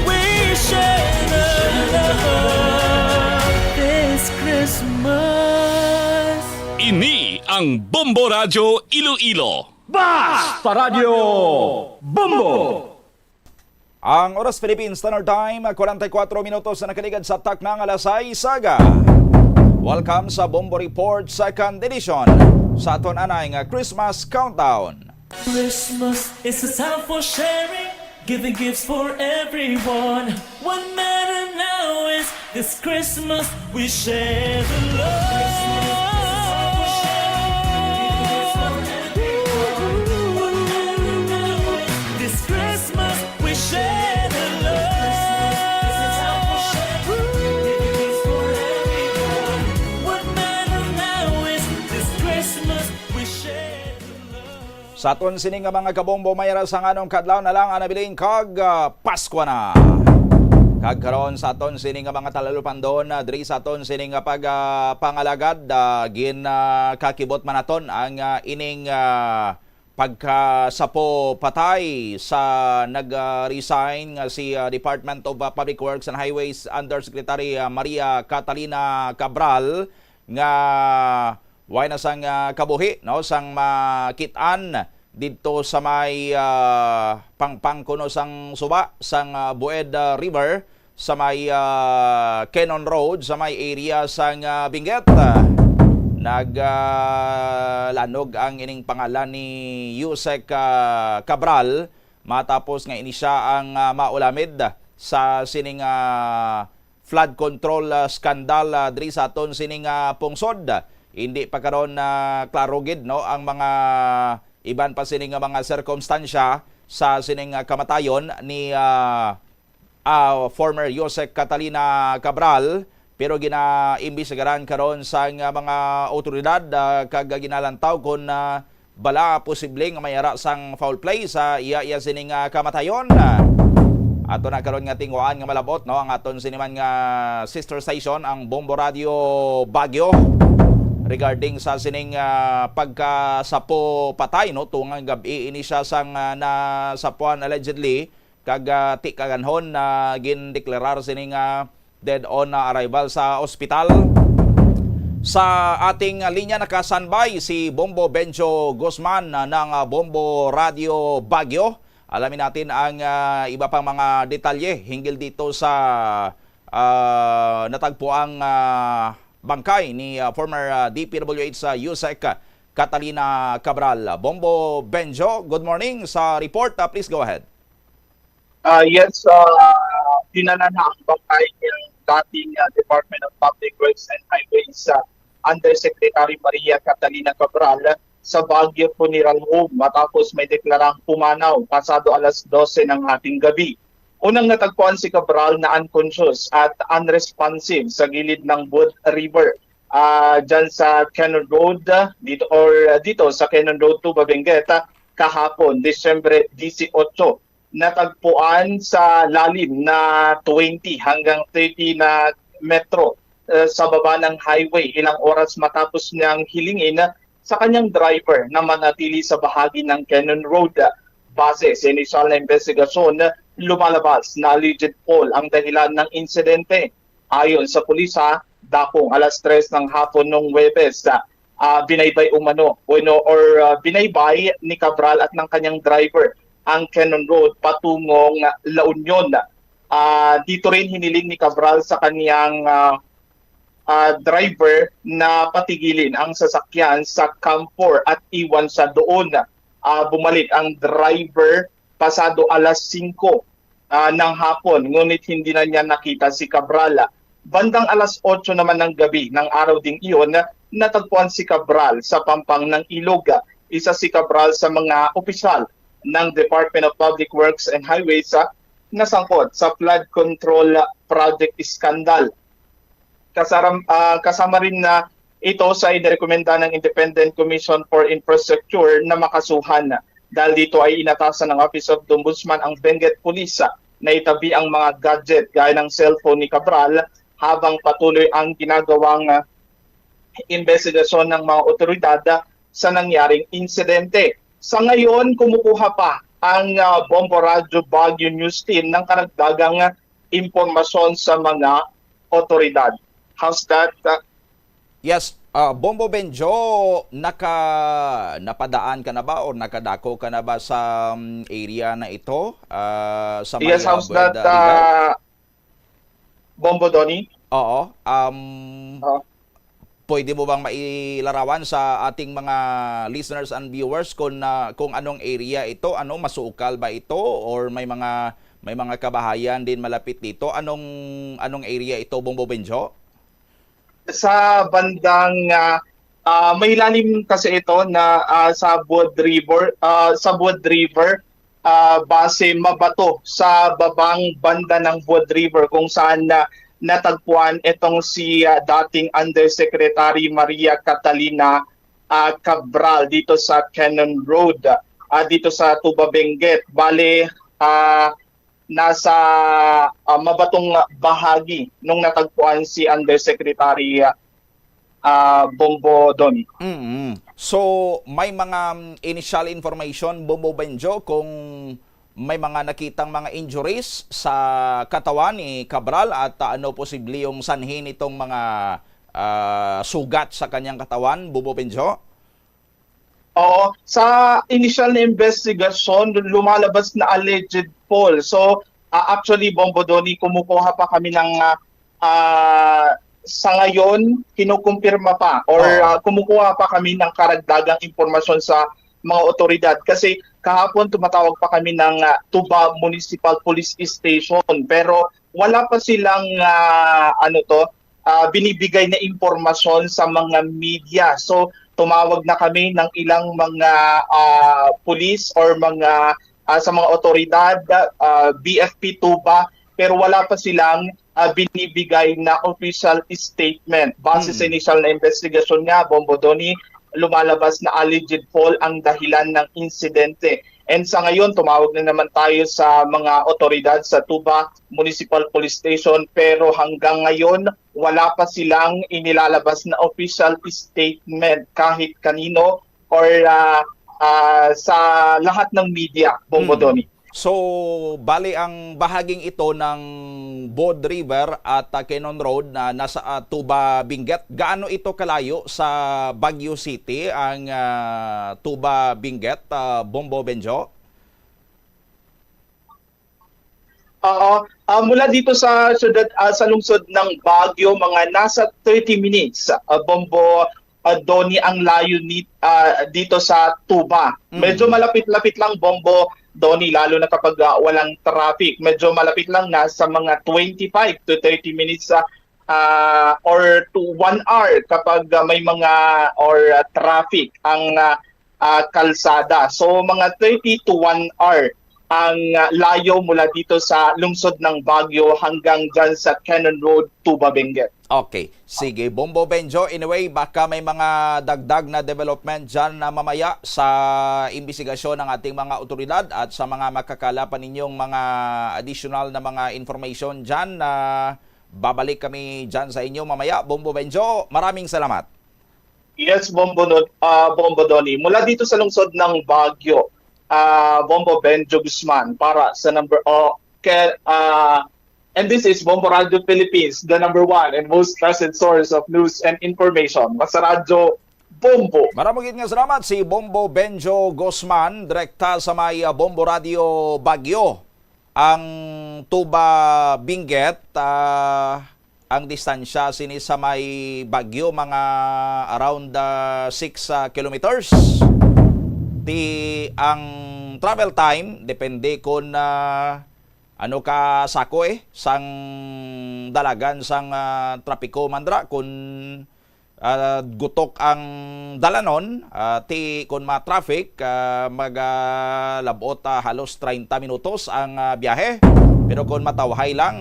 We share the love this Christmas. Ini ang Bombo Radyo Iloilo. Bas Paradyo Bombo! Ang oras, Philippine Standard Time, forty-four minutos na nakaligad sa takna nga alas sais aga. Welcome sa Bombo Report Second Edition, sa aton anay nga Christmas Countdown. Christmas is a time for sharing, giving gifts for everyone. What matter now is this Christmas we share the love. This Christmas we share the love. What matter now is this Christmas we share the love. Sa aton sini nga mga kabombo, may ra sang anong kadlaw na lang ang nabilin kag, ah, Paskwa na. Kag karon sa aton sini nga mga talalupandon, ah, diri sa aton sini nga pag, ah, pangalagad, ah, gin, ah, kakibot man naton ang, ah, ining, ah, pagkasapo patay sa nag, ah, resign nga si, ah, Department of, ah, Public Works and Highways Undersecretary, ah, Maria Catalina Cabral nga way na sang, ah, kabuhi, no, sang makit-an didto sa may, ah, pangpang kuno sang suba sang, ah, Bued, ah, River sa may, ah, Cannon Road sa may area sang, ah, Benguet. Nag, ah, lanog ang ining pangalan ni Yusek, ah, Cabral matapos nga ini sia ang, ah, maulamid sa sining, ah, flood control, ah, scandal, ah, diri sa aton sining, ah, pungsod. Hindi pa karon na klaro gid, no, ang mga iban pa sini nga mga sirkumstansya sa sining, ah, kamatayon ni, ah, ah, former Yusek Catalina Cabral, pero ginaimbestigaran karon sang, ah, mga awtoridad, ah, kag ginalantaw kon, ah, bala posible nga may ara sang foul play sa iya, iya sining, ah, kamatayon. Ato na karon nga tinguhaan nga malabot, no, ang aton sini man nga sister station, ang Bombo Radio Baguio, regarding sa sining, ah, pagkasapo patay, no, tungang gab-i ini sia sang, ah, nasapuan allegedly, kag, ah, tikaganhon na gindeklarar sini nga dead on, ah, arrival sa ospital. Sa ating, ah, linya nakasanbay si Bombo Benjo Guzman, ah, ng, ah, Bombo Radio Baguio. Alamin natin ang, ah, iba pang mga detalye hinggil dito sa, ah, natagpuang, ah, bangkay ni, ah, former, ah, D P W H sa Yusek, ah, Catalina Cabral. Bombo Benjo, good morning. Sa report, ah, please go ahead. Ah, yes, ah, dinala na ang bangkay ng dating, ah, Department of Public Works and Highways, ah, Undersecretary Maria Catalina Cabral sa Baguio Funeral Home matapos may deklarang pumanaw pasado alas dose ng hating gabi. Unang natagpuan si Cabral na unconscious at unresponsive sa gilid ng Bued River, ah, dyan sa Cannon Road, ah, dito, or, ah, dito sa Cannon Road to Babenguet, ah, kahapon, Disyembre dieciocho. Natagpuan sa lalim na twenty hanggang thirty na metro, eh, sa baba ng highway, ilang oras matapos niyang hilingin sa kanyang driver na manatili sa bahagi ng Cannon Road. Base sa inisyal na investigasyon, lumalabas na alleged fall ang dahilan ng insidente. Ayon sa pulis, ha, dakong alas tres ng hapon nung Huwebes, ah, binaybay umano, bueno, or, ah, binaybay ni Cabral at ng kanyang driver ang Cannon Road patungong La Union. Ah, dito rin hiniling ni Cabral sa kanyang, ah, ah, driver na patigilin ang sasakyan sa Camp four at iwan siya doon. Ah, bumalik ang driver pasado alas singko, ah, ng hapon, ngunit hindi na niya nakita si Cabral. Bandang alas otso naman ng gabi ng araw ding iyon, natagpuan si Cabral sa pampang ng ilog. Isa si Cabral sa mga opisyal ng Department of Public Works and Highways, ah, na sangkot sa flood control project scandal. Kasaram-, ah, kasama rin na ito sa inirekomenda ng Independent Commission for Infrastructure na makasuhan, dahil dito ay inatasan ng Office of the Ombudsman ang Benguet Police na itabi ang mga gadget gaya ng cellphone ni Cabral habang patuloy ang ginagawang, ah, investigasyon ng mga otoridad, ah, sa nangyaring insidente. Sa ngayon, kumukuha pa ang, ah, Bombo Radyo Baguio News Team ng karagdagang impormasyon sa mga otoridad. How's that? Uh, Yes, uh, Bombo Benjo, naka, napadaan ka na ba or nakadako ka na ba sa um, area na ito? Uh, sa may, yes, uh, how's that, uh, Bombo Donny? Oo. Um, uh, pwede mo bang mailarawan sa ating mga listeners and viewers kung, uh, kung anong area ito? Ano, masukal ba ito or may mga may mga kabahayan din malapit dito? Anong anong area ito, Bombo Benjo? Sa bandang, ah, ah, may lalim kasi ito na, ah, sa Buod River, ah, sa Buod River, ah, base mabato sa babang banda ng Buod River kung saan na natagpuan itong si, ah, dating Undersecretary Maria Catalina, ah, Cabral dito sa Cannon Road, ah, dito sa Tuba Benguet. Bale, ah, nasa, ah, mabatong bahagi nung natagpuan si Undersecretary, ah, Bombo Donny. Mm-mm. So, may mga, um, initial information, Bombo Benjo, kung may mga nakitang mga injuries sa katawan ni Cabral at, ah, ano posible yung sanhi nitong mga, ah, sugat sa kanyang katawan, Bombo Benjo? Oo, sa initial na investigasyon, lumalabas na alleged fall. So, ah, actually, Bombo Donny, kumukuha pa kami ng, ah, ah, sa ngayon, kinukumpirma pa or, oh, ah, kumukuha pa kami ng karagdagang impormasyon sa mga otoridad. Kasi kahapon, tumatawag pa kami ng, ah, Tuba Municipal Police Station, pero wala pa silang, ah, ano to, ah, binibigay na impormasyon sa mga media. So, tumawag na kami ng ilang mga, ah, pulis or mga, ah, sa mga otoridad, ah, B F P Tuba, pero wala pa silang, ah, binibigay na official statement. Base sa, mm, initial na investigasyon nga, Bombo Donny, lumalabas na alleged fall ang dahilan ng insidente. And sa ngayon, tumawag na naman tayo sa mga otoridad sa Tuba Municipal Police Station, pero hanggang ngayon, wala pa silang inilalabas na official statement kahit kanino or, ah, ah, sa lahat ng media, Bombo, hmm, Donny. So, bali ang bahaging ito ng Buod River at, ah, Cannon Road na nasa, ah, Tuba, Benguet. Gaano ito kalayo sa Baguio City, ang, ah, Tuba, Benguet, ah, Bombo, Benjo? Oo. Ah, mula dito sa syudad, ah, sa lungsod ng Baguio, mga nasa thirty minutes, ah, Bombo, ah, Donny, ang layo ni, ah, dito sa Tuba. Mm. Medyo malapit-lapit lang, Bombo, Donny, lalo na kapag, ah, walang traffic. Medyo malapit lang, nasa mga twenty-five to thirty minutes, ah, ah, or to one hour kapag, ah, may mga or, ah, traffic ang, ah, ah, kalsada. So, mga thirty to one hour ang, ah, layo mula dito sa lungsod ng Baguio hanggang dyan sa Cannon Road, Tuba, Benguet. Okay. Sige, Bombo Benjo. Anyway, baka may mga dagdag na development dyan na mamaya sa imbestigasyon ng ating mga otoridad at sa mga makakala pa ninyong mga additional na mga information dyan na babalik kami dyan sa inyo mamaya. Bombo Benjo, maraming salamat. Yes, Bombo, no, ah, Bombo Donny. Mula dito sa lungsod ng Baguio, ah, Bombo Benjo Guzman para sa number, oh, ke-, ah, and this is Bombo Radio Philippines, the number one and most trusted source of news and information. Basta Radyo, Bombo. Maramugit nga salamat si Bombo Benjo Guzman, direkta sa may, ah, Bombo Radio Baguio. Ang Tuba, Benguet, ah, ang distansya sini sa may Baguio, mga around, ah, six, ah, kilometers. Ti ang travel time, depende kon, ah, ano ka sako, eh, sang dalagan sang, ah, trapiko man dira, kon, ah, gutok ang dalanon, ah, ti kon ma-traffic, ah, magalabot, ah, halos treinta minutos ang, ah, biyahe. Pero kon matawhay lang,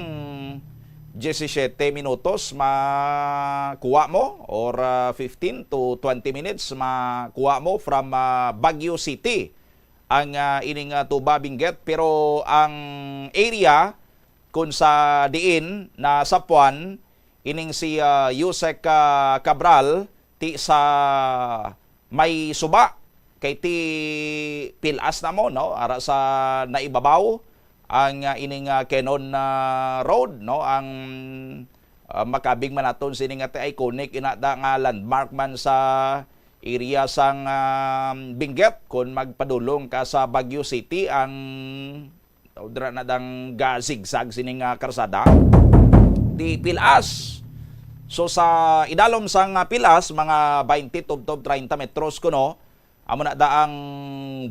diyesisiyete minutos makuha mo, or, ah, fifteen to twenty minutes makuha mo from, ah, Baguio City ang, ah, ining, ah, Tuba, Benguet. Pero ang area kung sa diin nasapuan ining si, ah, Usec, ah, Cabral ti sa may suba kay ti pilas na mo, no, ara sa naibabaw ang, ah, ining, ah, Quenon, ah, Road, no, ang, ah, makabig man naton sini nga ti iconic ina da nga landmark man sa area sang, ah, Benguet kon magpadulong ka sa Baguio City. Ang, o, dira na dang ga-zigzag sini nga karsada. Di pilas. So, sa idalom sang, ah, pilas, mga twenty tubtob treinta metros kuno, amo na da ang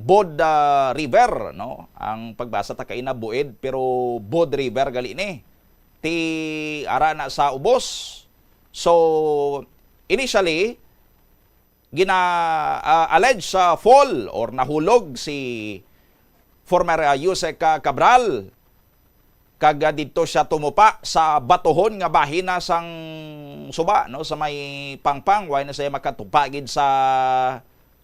Bod, ah, River, no? Ang pagbasa ta kay na Buid, pero Bod River gali ni. Ti ara na sa ubos. So, initially, gina, ah, alleged sa fall or nahulog si former, ah, Usec, ah, Cabral, kag, ah, didto siya tumupa sa batuhon nga bahina sang suba, no, sa may pangpang, way na siya makatupa gid sa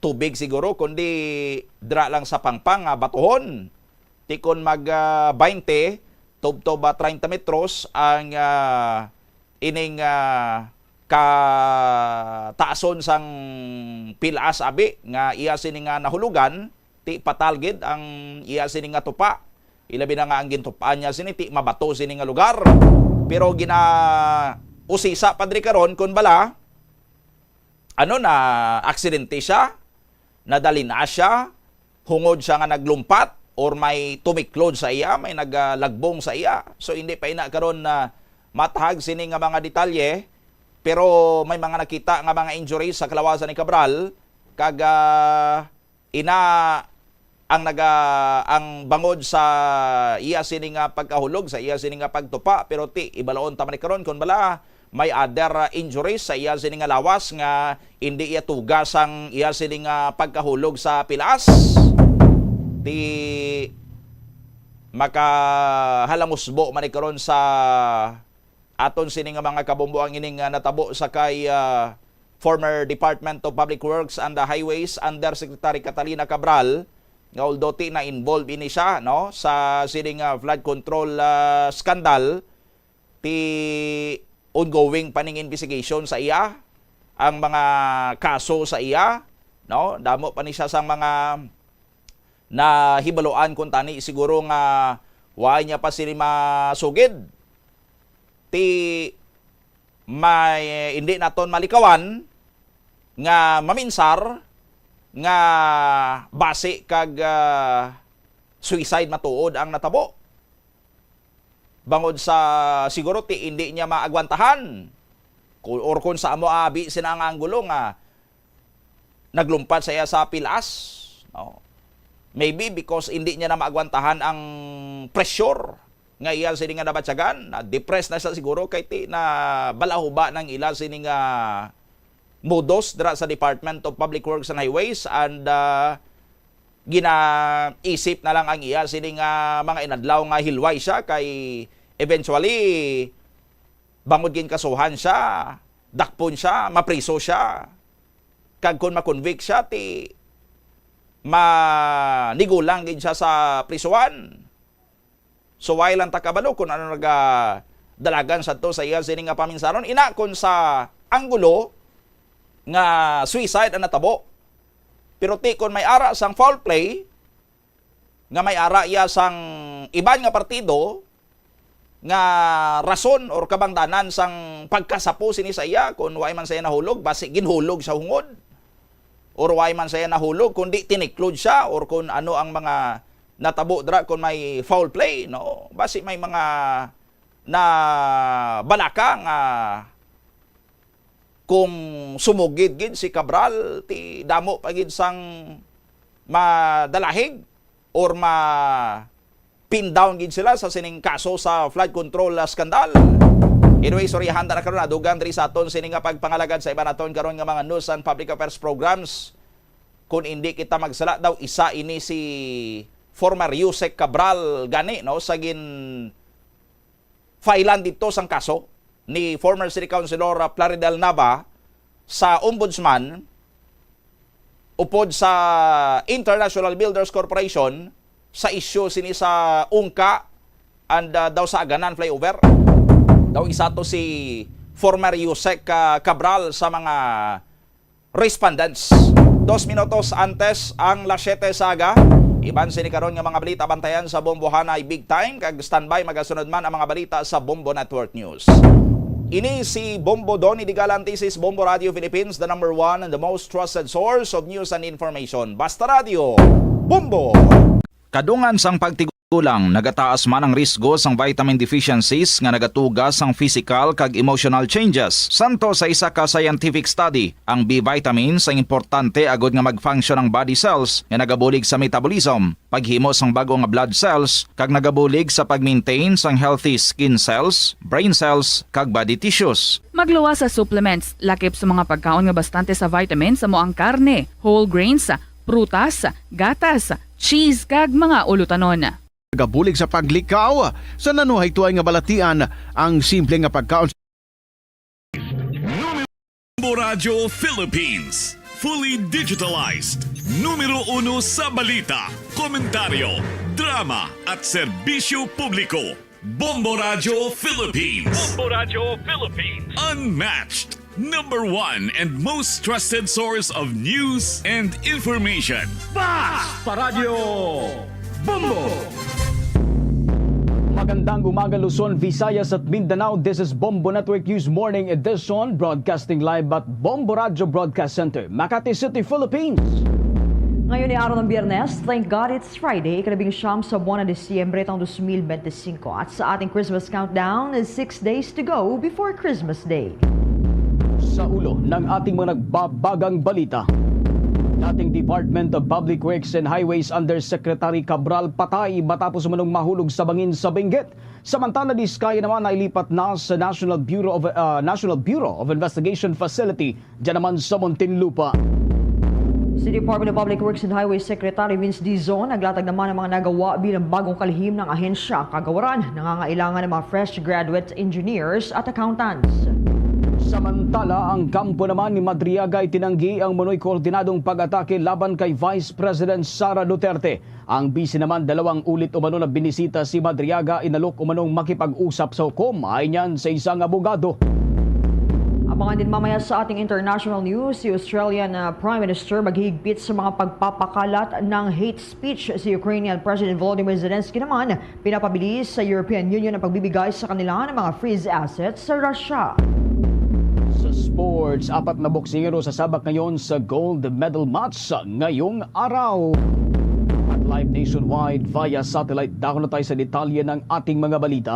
tubig siguro, kundi dira lang sa pangpang nga batuhon. Ti kon mag, ah, twenty, tubtob, ah, treinta metros ang, ah, ining, ah, kataason sang pilas abi nga iya sini nga nahulugan, ti patal gid ang iya sini nga tupa. Ilabi na nga ang gintup-an niya sini ti mabato sini nga lugar. Pero ginausisa pa diri karon kon bala, ano, na aksidente siya, nadali na siya, hungod siya nga naglumpat or may tumiklod sa iya, may naglagbong sa iya. So, hindi pa ina karon na matahag sini nga mga detalye, pero may mga nakita nga mga injuries sa kalawasan ni Cabral, kag, ah, ina ang naga-, ang bangod sa iya sini nga pagkahulog, sa iya sini nga pagtupa, pero ti, ibalaon ta man ni karon kon bala may other, ah, injuries sa iya sini nga lawas nga hindi iya tuga sang iya sini nga pagkahulog sa pilas. Ti, makahalangusbo man ni karon sa aton sini nga mga kabombo ang ining, ah, natabo sa kay, ah, former Department of Public Works and the Highways Undersecretary Catalina Cabral, nga although ti na-involve ini siya, no, sa sini nga flood control, ah, scandal, ti ongoing pa ning investigation sa iya, ang mga kaso sa iya, no, damo pa ni siya sang mga nahibaluan kuntani siguro nga wa niya pa sini masugid. Ti may, hindi naton malikawan nga maminsar nga basi kag, ah, suicide matuod ang natabo. Bangod sa siguro ti hindi niya maagwantahan. Ku-, or kung sa amo abi sina ang anggulo nga naglumpat sa iya sa pilas, no? Maybe because hindi niya na maagwantahan ang pressure nga iya sini nga nabatyagan, na-depress na siya siguro kay ti na balahuba ng ila sini nga modos dira sa Department of Public Works and Highways and, ah, ginaisip na lang ang iya sini nga mga inadlaw nga hilway siya kay eventually bangod ginkasuhan siya, dakpon siya, mapriso siya. Kag kon ma-convict siya, ti manigulang gid siya sa prisuhan. So, wala lang ta kabalo kung ano nagadalagan sadto sa iya sini nga paminsaron. Ina, kung sa anggulo nga suicide ang natabo, pero ti kung may ara sang foul play, nga may ara iya sang iban nga partido nga rason or kabangdanan sang pagkasapo sini sa iya, kung wa man sa iya nahulog, basi ginhulog sa hungod, or wa man sa iya nahulog, kundi tiniklod siya, or kung ano ang mga natabo dira, kung may foul play, no? Basi may mga nabalaka nga kung sumugid gid si Cabral, ti damo pa gid sang madalahig. or ma pin down gid sila sa sining kaso sa flood control, ah, scandal. Anyway, sorry, handa na karon, ah, dugang diri sa aton sini nga pagpangalagad sa iban naton karon nga mga news and public affairs programs. Kung hindi kita magsala daw, isa ini si former Usec Cabral gani, no, sa gin filean dito sang kaso ni former City Councilor, ah, Plaridel Nava sa Ombudsman upod sa International Builders Corporation sa isyu sini sa Ungka and, ah, daw sa Aganan flyover. Daw isa to si former Usec, ah, Cabral sa mga respondents. Dos minutos antes ang las siyete sa aga, iban sini karon nga mga balita, bantayan sa Bombohanay Big Time, kag standby, magasunod man ang mga balita sa Bombo Network News. Ini si Bombo Donny Digalan, this is Bombo Radio Philippines, the number one and the most trusted source of news and information. Basta Radio, Bombo! Kadungan sang pagtigulang, nagataas man ang risgo sang vitamin deficiencies nga nagatuga sang physical kag emotional changes. Santo sa isa ka scientific study, ang B vitamins ang importante agud nga mag-function ang body cells nga nagabulig sa metabolism, paghimo sang bag-o nga blood cells, kag nagabulig sa pag-maintain sang healthy skin cells, brain cells, kag body tissues. Magluwas sa supplements, lakip sa mga pagkaon nga bastante sa vitamins, amo ang karne, whole grains, prutas, gatas, cheese, kag mga ulutanon. Nagabulig sa paglikaw sa nanuhaytoy nga balatian ang simple nga pagkaon. Bombo Radyo Philippines, fully digitalized. Numero uno sa balita, komentaryo, drama, at serbisyo publiko. Bombo Radyo Philippines. Bombo Radyo Philippines. Unmatched, number one and most trusted source of news and information. Basta Radyo Bombo! Magandang umaga, Luzon, Visayas, at Mindanao. This is Bombo Network News Morning Edition, broadcasting live at Bombo Radyo Broadcast Center, Makati City, Philippines. Ngayon ay araw ng Biyernes. Thank God it's Friday, ikalabing siyam sa buwan ng Disyembre, taong dos mil bente singko. At sa ating Christmas countdown, six days to go before Christmas Day. Sa ulo ng ating mga nagbabagang balita, dating Department of Public Works and Highways Undersecretary Cabral patay matapos umanong mahulog sa bangin sa Benguet. Samantala, Diskaya naman nailipat na sa National Bureau of, ah, National Bureau of Investigation Facility, dyan naman sa Muntinlupa. Si Department of Public Works and Highway Secretary Vince Dizon naglatag naman ng mga nagawa bilang bagong kalihim ng ahensya. Kagawaran, nangangailangan ng mga fresh graduate engineers at accountants. Samantala, ang kampo naman ni Madriaga itinanggi ang umano'y koordinadong pag-atake laban kay Vice President Sara Duterte. Ang bisi naman, dalawang ulit umano na binisita si Madriaga, inalok umanong makipag-usap sa hukom, ay niyan sa isang abogado. Abangan din mamaya sa ating international news, si Australian, uh, Prime Minister maghihigpit sa mga pagpapakalat ng hate speech. Si Ukrainian President Volodymyr Zelensky naman pinapabilis sa European Union ang pagbibigay sa kanila ng mga freeze assets sa Russia. Sa sports, apat na boksingero sasabak ngayon sa gold medal match ngayong araw. At live nationwide via satellite, dako na tayo sa detalye ng ating mga balita.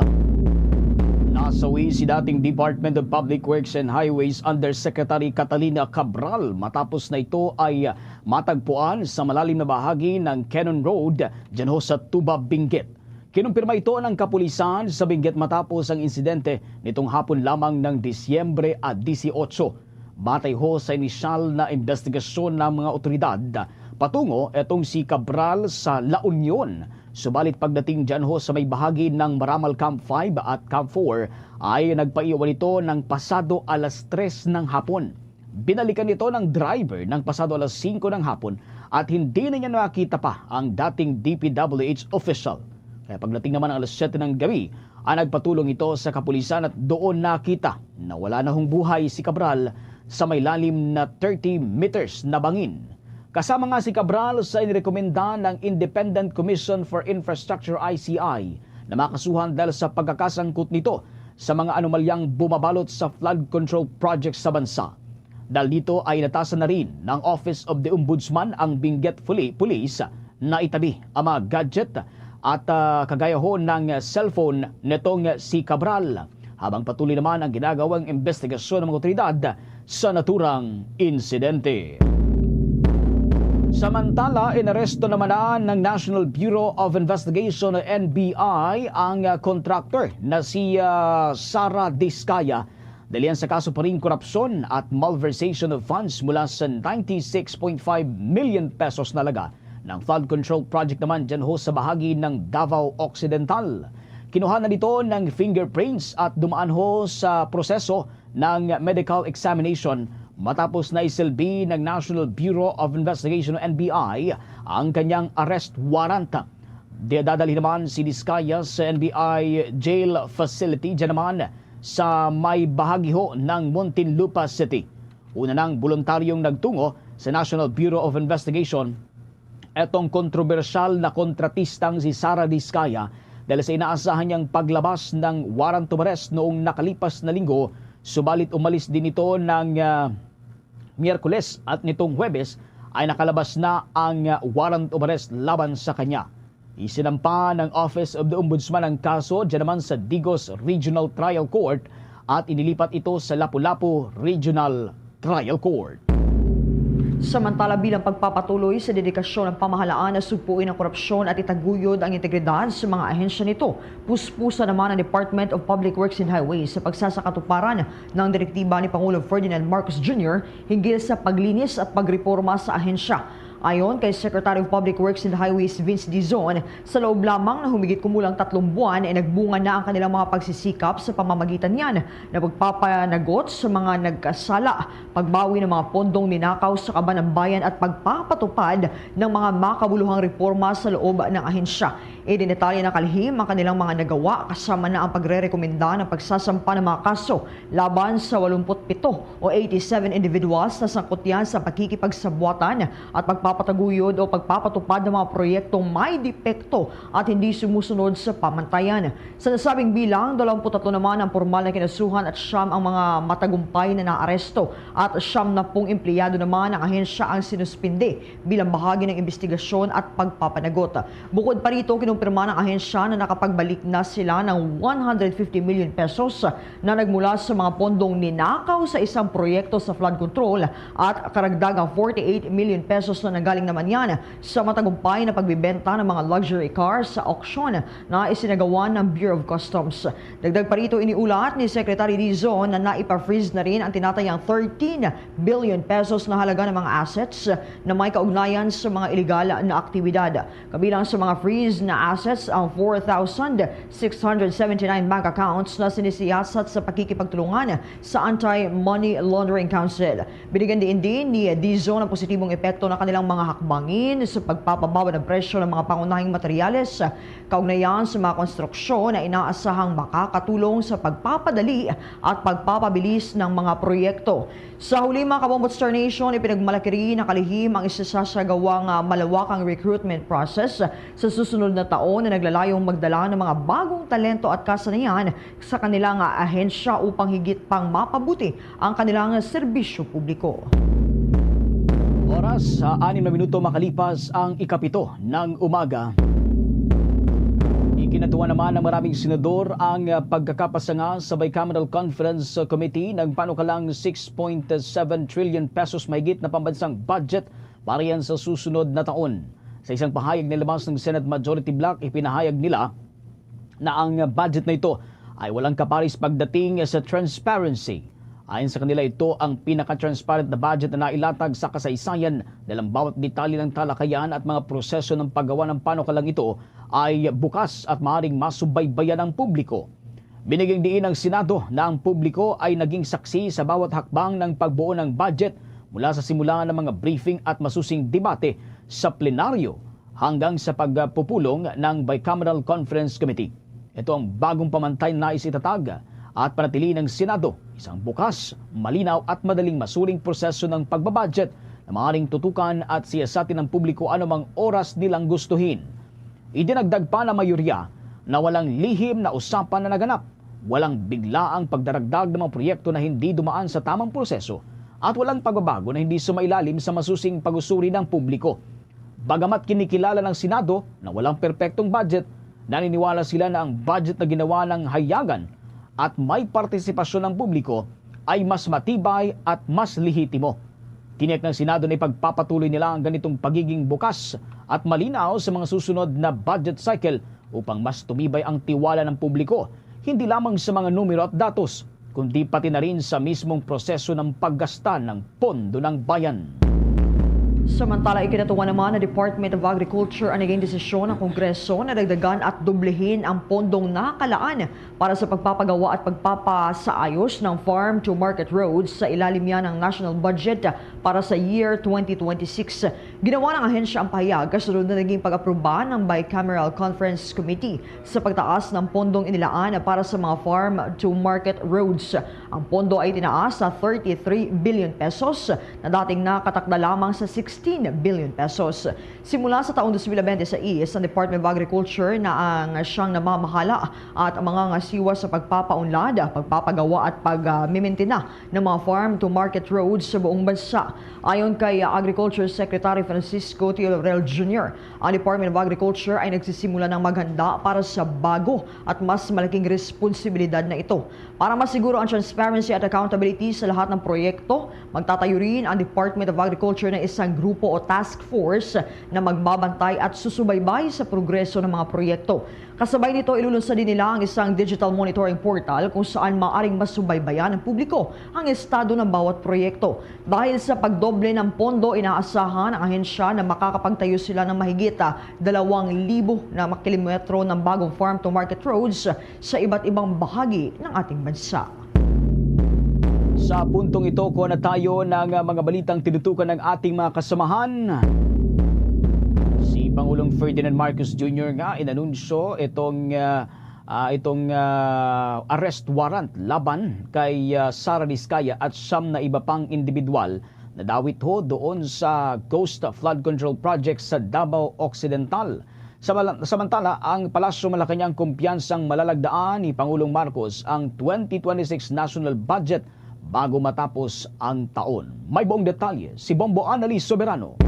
Nasawi si dating Department of Public Works and Highways Undersecretary Catalina Cabral matapos na ito ay matagpuan sa malalim na bahagi ng Cannon Road, dyan ho sa Tuba, Benguet. Kinumpirma ito ng kapulisan sa Benguet matapos ang insidente nitong hapon lamang ng Disyembre a dieciocho. Batay ho sa inisyal na investigasyon ng mga otoridad, patungo itong si Cabral sa La Union. Subalit pagdating dyan ho sa may bahagi ng Maramal Camp five at Camp four ay nagpaiwan ito ng pasado alas tres ng hapon. Binalikan ito ng driver ng pasado alas singko ng hapon at hindi na niya nakita pa ang dating D P W H official. Kaya pagdating naman ng alas siyete ng gabi, ay nagpatulong ito sa kapulisan at doon nakita na wala na hong buhay si Cabral sa may lalim na thirty meters na bangin. Kasama nga si Cabral sa inirekomenda ng Independent Commission for Infrastructure, I C I, na makasuhan dahil sa pagkakasangkot nito sa mga anomalyang bumabalot sa flood control project sa bansa. Dahil dito ay natasan na rin ng Office of the Ombudsman ang Benguet Fuli-, Police na itabi ang mga gadget at, ah, kagaya ho ng cellphone nitong si Cabral, habang patuloy naman ang ginagawang investigasyon ng mga otoridad sa naturang insidente. Samantala, inaresto naman na ng National Bureau of Investigation o N B I ang, ah, contractor na si, ah, Sara Discaya dalian sa kaso pa ring korupsyon at malversation of funds mula sa ninety-six point five million pesos na halaga ng flood control project naman dyan ho sa bahagi ng Davao Occidental. Kinuha na nito ng fingerprints at dumaan ho sa proseso ng medical examination matapos na isilbi ng National Bureau of Investigation o N B I ang kanyang arrest warrant. Dadalhin naman si Discaya sa N B I jail facility dyan naman sa may bahagi ho ng Muntinlupa City. Una nang boluntaryong nagtungo sa National Bureau of Investigation etong kontrobersyal na kontratistang si Sara Discaya dahil sa inaasahan niyang paglabas ng warrant of arrest noong nakalipas na linggo, subalit umalis din ito ng, ah, Miyerkules at nitong Huwebes ay nakalabas na ang, ah, warrant of arrest laban sa kanya. Isinampa ng Office of the Ombudsman ang kaso dyan naman sa Digos Regional Trial Court at inilipat ito sa Lapu-Lapu Regional Trial Court. Samantala, bilang pagpapatuloy sa dedikasyon ng pamahalaan na sugpuin ang korupsyon at itaguyod ang integridad sa mga ahensya nito, puspusan naman ang Department of Public Works and Highways sa pagsasakatuparan ng direktiba ni Pangulo Ferdinand Marcos Junior hinggil sa paglinis at pagreporma sa ahensya. Ayon kay Secretary of Public Works and Highways Vince Dizon, sa loob lamang na humigit kumulang tatlong buwan ay nagbunga na ang kanilang mga pagsisikap sa pamamagitan niyan na pagpapanagot sa mga nagkasala, pagbawi ng mga pondong ninakaw sa kaban ng bayan at pagpapatupad ng mga makabuluhang reporma sa loob ng ahensya. Idindetalye na kalihim ang kanilang mga nagawa, kasama na ang pagrerekomenda ng pagsasampa ng mga kaso laban sa walumput pito o eighty-seven individuals na sangkot yan sa pakikipagsabuatan at pagpapataguyod o pagpapatupad ng mga proyektong may depekto at hindi sumusunod sa pamantayan. Sa nasabing bilang, dalawampu't tatlo naman ang pormal na kinasuhan at siyam ang mga matagumpay na naaresto at siyam na pung empleyado naman ng ahensya ang sinuspindi bilang bahagi ng imbestigasyon at pagpapanagot. Bukod pa rito, kinumpirma ng ahensya na nakapagbalik na sila ng one hundred fifty million pesos na nagmula sa mga pondong ninakaw sa isang proyekto sa flood control at karagdagang forty-eight million pesos na nanggaling naman yan sa matagumpay na pagbibenta ng mga luxury cars sa auction na isinagawa ng Bureau of Customs. Dagdag pa rito, iniulat ni Secretary Dizon na naipa-freeze na rin ang tinatayang thirteen billion pesos na halaga ng mga assets na may kaugnayan sa mga iligal na aktibidad. Kabilang sa mga freeze na assets ang four thousand six hundred seventy-nine bank accounts na sinisiyasat sa pakikipagtulungan sa Anti-Money Laundering Council. Binigyan diin din ni Dizon ang positibong epekto ng kanilang mga hakbangin sa pagpapababa ng presyo ng mga pangunahing materyales kaugnayan sa mga konstruksyon na inaasahang makakatulong sa pagpapadali at pagpapabilis ng mga proyekto. Sa huli, mga kabombo, Star Nation, ipinagmalaki rin na kalihim ang isasasagawang, ah, malawakang recruitment process sa susunod na taon na naglalayong magdala ng mga bagong talento at kasanayan sa kanilang, ah, ahensya upang higit pang mapabuti ang kanilang serbisyo publiko. Oras, ah, anim na minuto makalipas ang ikapito ng umaga. Ikinatuwa naman ng maraming senador ang, ah, pagkakapasanga sa Bicameral Conference Committee ng panukalang six point seven trillion pesos mahigit na pambansang budget para yan sa susunod na taon. Sa isang pahayag na ilabas ng Senate Majority Bloc, ipinahayag nila na ang budget na ito ay walang kaparis pagdating sa transparency. Ayon sa kanila, ito ang pinaka-transparent na budget na nailatag sa kasaysayan, dahil ang bawat detalye ng talakayan at mga proseso ng paggawa ng panukalang ito ay bukas at maaaring masubaybayan ng publiko. Binigyang diin ang Senado na ang publiko ay naging saksi sa bawat hakbang ng pagbuo ng budget, mula sa simula ng mga briefing at masusing debate sa plenaryo hanggang sa pagpupulong ng Bicameral Conference Committee. Ito ang bagong pamantay na nais itatag at panatili ng Senado, isang bukas, malinaw at madaling masuling proseso ng pagbabudget na maaaring tutukan at siyasatin ng publiko anumang oras nilang gustuhin. Idinagdag pa ng mayoriya na walang lihim na usapan na naganap, walang biglaang pagdaragdag ng mga proyekto na hindi dumaan sa tamang proseso, at walang pagbabago na hindi sumailalim sa masusing pag-usuri ng publiko. Bagamat kinikilala ng Senado na walang perpektong budget, naniniwala sila na ang budget na ginawa ng hayagan at may partisipasyon ng publiko ay mas matibay at mas lehitimo. Tiniyak ng Senado na ipagpapatuloy nila ang ganitong pagiging bukas at malinaw sa mga susunod na budget cycle upang mas tumibay ang tiwala ng publiko, hindi lamang sa mga numero at datos, kundi pati na rin sa mismong proseso ng paggasta ng pondo ng bayan. Samantala, ikinatuwa naman ng Department of Agriculture ang naging desisyon ng Kongreso na dagdagan at dublehin ang pondong nakalaan para sa pagpapagawa at pagpapasaayos ng farm-to-market roads sa ilalim niya ng national budget para sa year twenty twenty-six. Ginawa ng ahensya ang pahayag kasunod na naging pag-aproba ng Bicameral Conference Committee sa pagtaas ng pondong inilaan para sa mga farm-to-market roads. Ang pondo ay tinaas sa thirty-three billion pesos na dating nakatakda lamang sa sixteen billion pesos. Simula sa taong dos mil bente-sais, ang Department of Agriculture na ang siyang namamahala at mangangasiwa sa pagpapaunlad, pagpapagawa at pagmimintina ng mga farm-to-market roads sa buong bansa. Ayon kay Agriculture Secretary Francisco T. Laurel Junior, ang Department of Agriculture ay nagsisimula ng maghanda para sa bago at mas malaking responsibilidad na ito. Para masiguro ang transparency at accountability sa lahat ng proyekto, magtatayo rin ang Department of Agriculture ng isang grupo o task force na magbabantay at susubaybay sa progreso ng mga proyekto. Kasabay nito, ilulunsad din nila ang isang digital monitoring portal kung saan maaring masubaybayan ng publiko ang estado ng bawat proyekto. Dahil sa pagdoble ng pondo, inaasahan ang ahensya na makakapagtayo sila ng mahigit, ah, dalawang libo na kilometro ng bagong farm-to-market roads sa iba't ibang bahagi ng ating bansa. Sa puntong ito, kuha na tayo ng, ah, mga balitang tinutukan ng ating mga kasamahan. Si Pangulong Ferdinand Marcos Junior nga inanunsyo itong, ah, ah, itong, ah, arrest warrant laban kay, ah, Sara Discaya at siyam na iba pang individual na dawit ho doon sa Coast Flood Control Project sa Davao Occidental. Samala-, samantala, ang Palasyo Malacañang kumpiyansang malalagdaan ni Pangulong Marcos ang twenty twenty-six national budget bago matapos ang taon. May buong detalye si Bombo Annalise Soberano.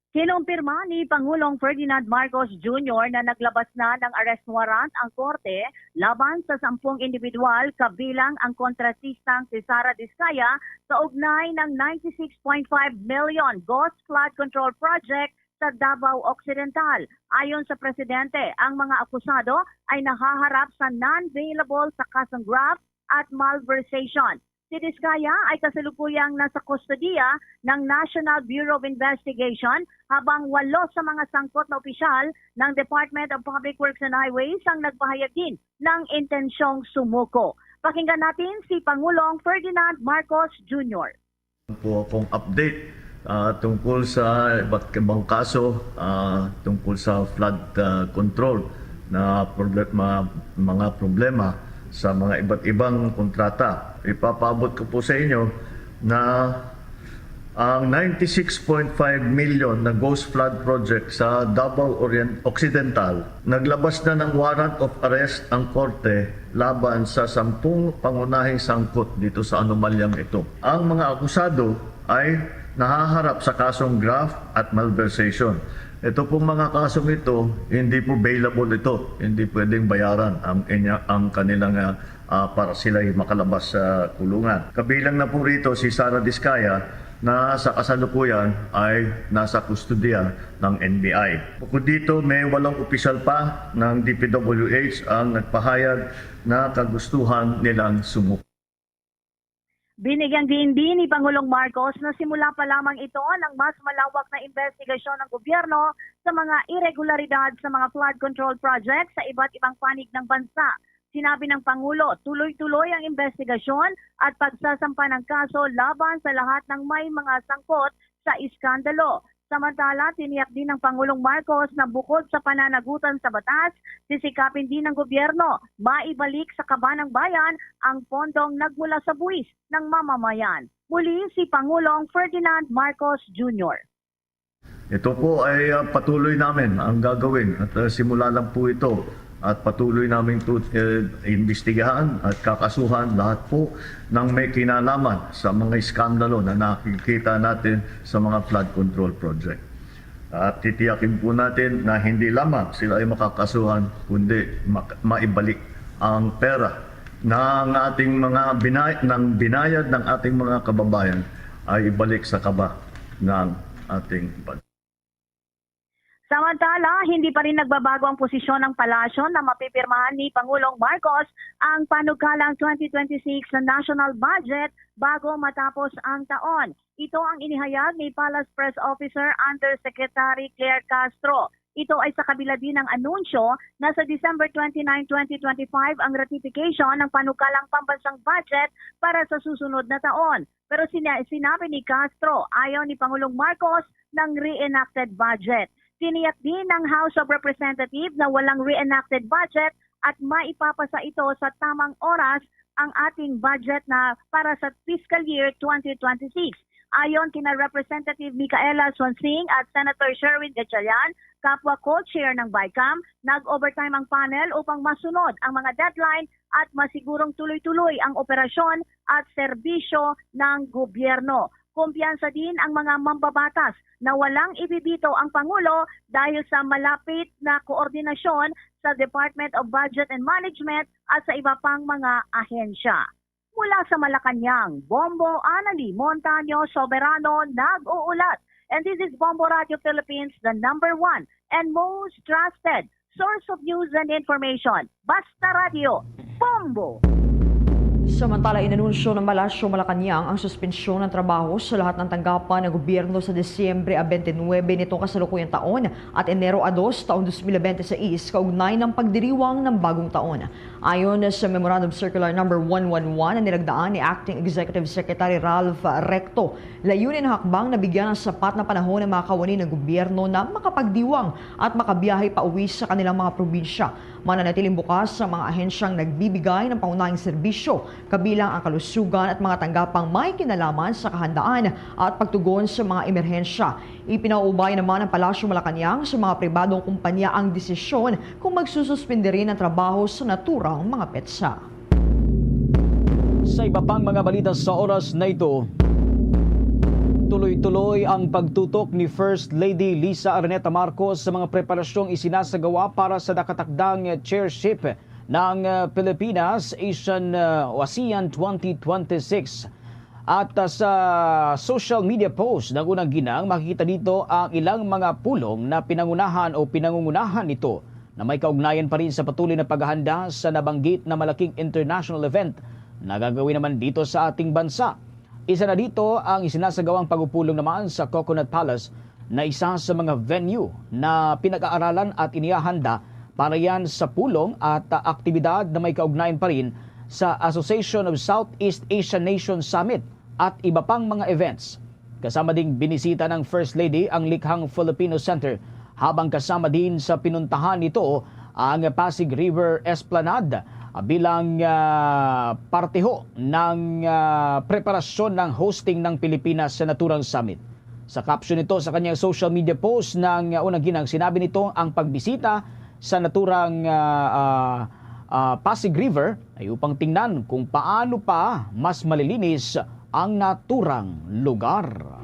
Kinumpirma ni Pangulong Ferdinand Marcos Junior na naglabas na ng arrest warrant ang korte laban sa sampung individual, kabilang ang kontratistang si Sara Discaya, kaugnay ng ninety-six point five million Ghost Flood Control Project sa Davao Occidental. Ayon sa presidente, ang mga akusado ay nahaharap sa non-bailable sa kasong graft at malversation. Si Discaya ay kasalukuyang nasa kustodiya ng National Bureau of Investigation, habang walo sa mga sangkot na opisyal ng Department of Public Works and Highways ang nagpahayag din ng intensyong sumuko. Pakinggan natin si Pangulong Ferdinand Marcos Junior. Po akong update, ah, tungkol sa iba't ibang kaso, ah, tungkol sa flood, ah, control na problema, mga problema sa mga iba't ibang kontrata. Ipapaabot ko po sa inyo na ang ninety-six point five million na Ghost Flood Project sa Davao Orient-, Occidental, naglabas na ng warrant of arrest ang korte laban sa sampung pangunahing sangkot dito sa anomalyang ito. Ang mga akusado ay nahaharap sa kasong graft at malversation. Ito pong mga kasong ito, hindi po bailable ito. Hindi pwedeng bayaran ang inya-, ang kanilang, ah, ah, para sila'y makalabas sa kulungan. Kabilang na po rito si Sara Discaya, na sa kasalukuyan ay nasa kustodiya ng N B I. Bukod dito, may walong opisyal pa ng D P W H ang nagpahayag na kagustuhan nilang sumuko. Binigyang diin din ni Pangulong Marcos na simula pa lamang ito ng mas malawak na investigasyon ng gobyerno sa mga iregularidad sa mga flood control projects sa iba't ibang panig ng bansa. Sinabi ng Pangulo, tuloy-tuloy ang investigasyon at pagsasampa ng kaso laban sa lahat ng may mga sangkot sa iskandalo. Samantala, tiniyak din ng Pangulong Marcos na bukod sa pananagutan sa batas, sisikapin din ng gobyerno maibalik sa kaban ng bayan ang pondong nagmula sa buwis ng mamamayan. Muli si Pangulong Ferdinand Marcos Junior. Ito po ay, ah, patuloy namin ang gagawin at, ah, simula lang po ito at patuloy namin ito, eh, imbestigahan at kakasuhan lahat po ng may kinalaman sa mga iskandalo na nakikita natin sa mga flood control project. At titiyakin po natin na hindi lamang sila ay makakasuhan, kundi mak-, maibalik ang pera ng ating mga binay-, ng binayad ng ating mga kababayan ay ibalik sa kaba ng ating bansa. Samantala, hindi pa rin nagbabago ang posisyon ng palasyo na mapipirmahan ni Pangulong Marcos ang panukalang twenty twenty-six na national budget bago matapos ang taon. Ito ang inihayag ni Palace Press Officer Undersecretary Claire Castro. Ito ay sa kabila din ng anunsyo na sa December twenty-nine, twenty twenty-five ang ratification ng panukalang pambansang budget para sa susunod na taon. Pero sina-, sinabi ni Castro, ayaw ni Pangulong Marcos ng reenacted budget. Tiniyak din ng House of Representatives na walang reenacted budget at maipapasa ito sa tamang oras ang ating budget na para sa fiscal year twenty twenty-six. Ayon kina Representative Micaela Suansing at Senator Sherwin Gatchalian, kapwa co-chair ng BICAM, nag-overtime ang panel upang masunod ang mga deadline at masigurong tuloy-tuloy ang operasyon at serbisyo ng gobyerno. Kumpiyansa din ang mga mambabatas na walang ibibito ang Pangulo dahil sa malapit na koordinasyon sa Department of Budget and Management at sa iba pang mga ahensya. Mula sa Malacañang, Bombo Anali Montaño Soberano nag-uulat. And this is Bombo Radio Philippines, the number one and most trusted source of news and information. Basta Radio, Bombo! Samantala, inanunsyo ng Palasyo Malacañang ang suspensyon ng trabaho sa lahat ng tanggapan ng gobyerno sa Disyembre a twenty-nine nitong kasalukuyang taon at Enero a dos, taong twenty twenty-six, kaugnay ng pagdiriwang ng bagong taon. Ayon sa Memorandum Circular Number one one one na nilagdaan ni Acting Executive Secretary Ralph Recto, layunin ng hakbang na bigyan ng sapat na panahon ang mga kawani ng gobyerno na makapagdiwang at makabiyahe pauwi sa kanilang mga probinsya. Mananatiling bukas sa mga ahensyang nagbibigay ng pangunahing serbisyo, kabilang ang kalusugan at mga tanggapang may kinalaman sa kahandaan at pagtugon sa mga emerhensya. Ipinaubay naman ng Palasyo Malacañang sa mga pribadong kumpanya ang desisyon kung magsususpindi rin ang trabaho sa naturang mga petsa. Sa iba pang mga balita sa oras na ito, tuloy-tuloy ang pagtutok ni First Lady Liza Araneta Marcos sa mga preparasyong isinasagawa para sa nakatakdang chairship ng, ah, Pilipinas Asian, ah, o ASEAN twenty twenty-six. At, ah, sa social media post ng unang ginang, makikita dito ang ilang mga pulong na pinangunahan o pinangungunahan nito na may kaugnayan pa rin sa patuloy na paghahanda sa nabanggit na malaking international event na gagawin naman dito sa ating bansa. Isa na dito ang isinasagawang pagpupulong naman sa Coconut Palace na isa sa mga venue na pinag-aaralan at inihahanda para yan sa pulong at, ah, aktibidad na may kaugnayan pa rin sa Association of Southeast Asian Nations Summit at iba pang mga events. Kasama ding binisita ng First Lady ang likhang Filipino Center, habang kasama din sa pinuntahan nito ang Pasig River Esplanade, ah, bilang, ah, parte ho ng, ah, preparasyon ng hosting ng Pilipinas sa naturang summit. Sa caption nito sa kanyang social media post ng, ah, unang ginang, sinabi nito ang pagbisita sa naturang, ah, ah, ah, Pasig River ay upang tingnan kung paano pa mas malilinis ang naturang lugar.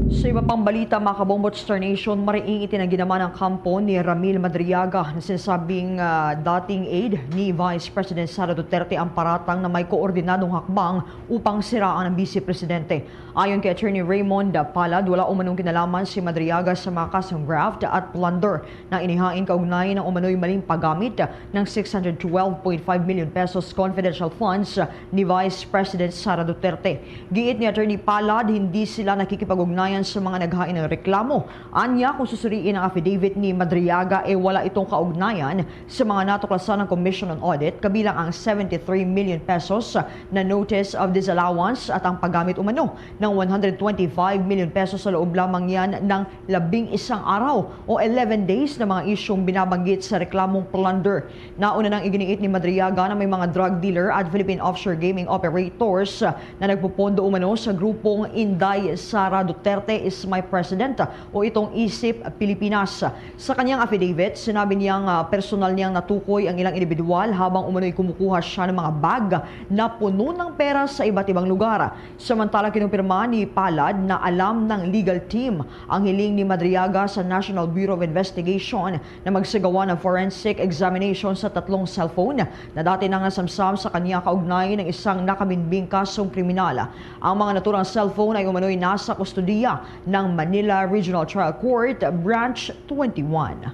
Sa iba pang balita, mga kabombo, Star Nation, mariing itinanggi naman ang kampo ni Ramil Madriaga na sinasabing, ah, dating aide ni Vice President Sara Duterte ang paratang na may koordinadong hakbang upang siraan ang Vice Presidente. Ayon kay Attorney Raymond Palad, wala umanong kinalaman si Madriaga sa mga kasong graft at plunder na inihain kaugnay ng umano'y maling paggamit ng six hundred twelve point five million pesos confidential funds ni Vice President Sara Duterte. Giit ni Attorney Palad, hindi sila nakikipag-ugnayan sa mga naghain ng reklamo. Anya, kung susuriin ang affidavit ni Madriaga, e wala itong kaugnayan sa mga natuklasan ng Commission on Audit, kabilang ang seventy-three million pesos na notice of disallowance at ang paggamit umano ng one hundred twenty-five million pesos sa loob lamang yan ng labing isang araw o eleven days na mga isyung binabanggit sa reklamong plunder. Nauna nang iginiit ni Madriaga na may mga drug dealer at Philippine offshore gaming operators na nagpupondo umano sa grupong Inday Sara Duterte is my president o itong Isip Pilipinas. Sa kanyang affidavit, sinabi niyang, ah, personal niyang natukoy ang ilang individual habang umano'y kumukuha siya ng mga bag na puno ng pera sa iba't ibang lugar. Samantala, kinumpirma ni Palad na alam ng legal team ang hiling ni Madriaga sa National Bureau of Investigation na magsagawa ng forensic examination sa tatlong cellphone na dati nang nasamsam sa kanya kaugnay ng isang nakabimbing kasong kriminal. Ang mga naturang cellphone ay umano'y nasa kustodiya ng Manila Regional Trial Court, Branch twenty-one.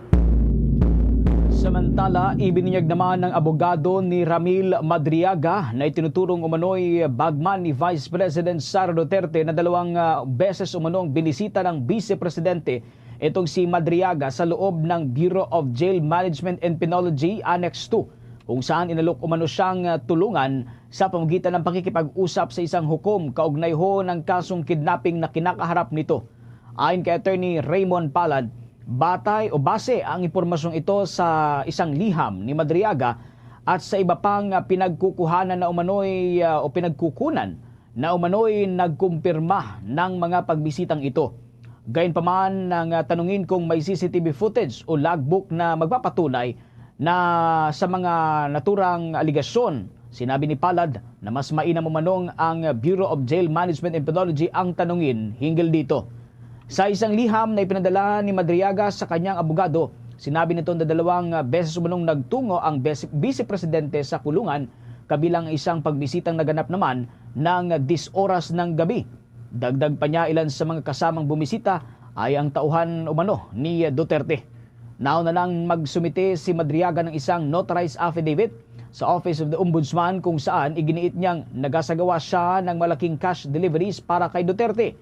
Samantala, ibinunyag naman ng abogado ni Ramil Madriaga na itinuturong umano'y bagman ni Vice President Sara Duterte na dalawang, ah, beses umanong binisita ng Vice Presidente itong si Madriaga sa loob ng Bureau of Jail Management and Penology Annex two, kung saan inalok umano siyang, ah, tulungan sa pamagitan ng pakikipag-usap sa isang hukom kaugnay ho ng kasong kidnapping na kinakaharap nito. Ayon kay Attorney Raymond Palad, batay o base ang impormasyong ito sa isang liham ni Madriaga at sa iba pang, ah, pinagkukuhanan na umano'y, ah, o pinagkukunan na umano'y nagkumpirma ng mga pagbisitang ito. Gayunpaman, nang, ah, tanungin kung may C C T V footage o logbook na magpapatunay na sa mga naturang aligasyon, sinabi ni Palad na mas mainam umanong ang Bureau of Jail Management and Penology ang tanungin hinggil dito. Sa isang liham na ipinadala ni Madriaga sa kanyang abogado, sinabi nito na dalawang beses umanong nagtungo ang bes-, Vice Presidente sa kulungan kabilang isang pagbisitang naganap naman ng dis oras ng gabi. Dagdag pa niya, ilan sa mga kasamang bumisita ay ang tauhan umano ni Duterte. Nauna nang magsumite si Madriaga ng isang notarized affidavit sa Office of the Ombudsman, kung saan iginiit niyang nagasagawa siya ng malaking cash deliveries para kay Duterte.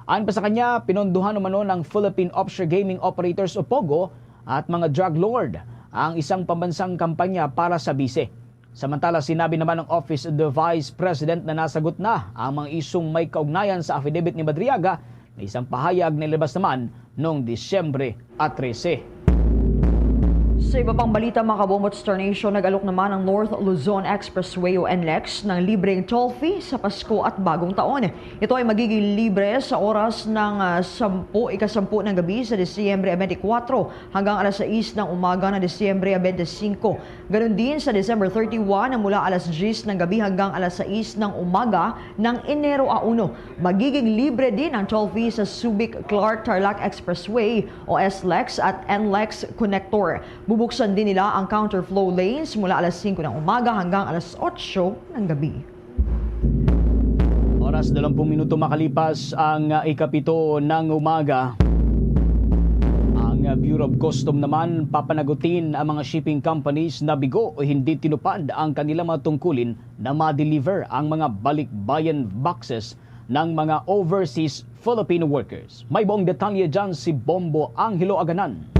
Ayon pa sa kanya, pinondohan umano ng Philippine Offshore Gaming Operators o POGO at mga drug lord ang isang pambansang kampanya para sa bise. Samantala, sinabi naman ng Office of the Vice President na nasagot na ang mga isyung may kaugnayan sa affidavit ni Madriaga na isang pahayag na ilabas naman noong Disyembre trese. Sa iba pang balita, mga kabombo, Star Nation, nag-alok naman ang North Luzon Expressway o NLEX ng libreng toll fee sa Pasko at Bagong Taon. Ito ay magiging libre sa oras ng, ah, sampu, ika-sampu ng gabi sa Disyembre twenty-four hanggang alas sais ng umaga ng Disyembre twenty-five. Ganun din sa December thirty-one, mula alas diyes ng gabi hanggang alas sais ng umaga ng Enero uno. Magiging libre din ang toll fee sa Subic Clark Tarlac Expressway o SLEX at NLEX Connector. Bubuksan din nila ang counterflow lanes mula alas singko ng umaga hanggang alas otso ng gabi. Oras, dalawampung minuto makalipas ang, ah, ikapito ng umaga. Ang, ah, Bureau of Custom naman papanagutin ang mga shipping companies na bigo o hindi tinupad ang kanilang mga tungkulin na ma-deliver ang mga balikbayan boxes ng mga overseas Filipino workers. May buong detalye dyan si Bombo Angelo Aganan.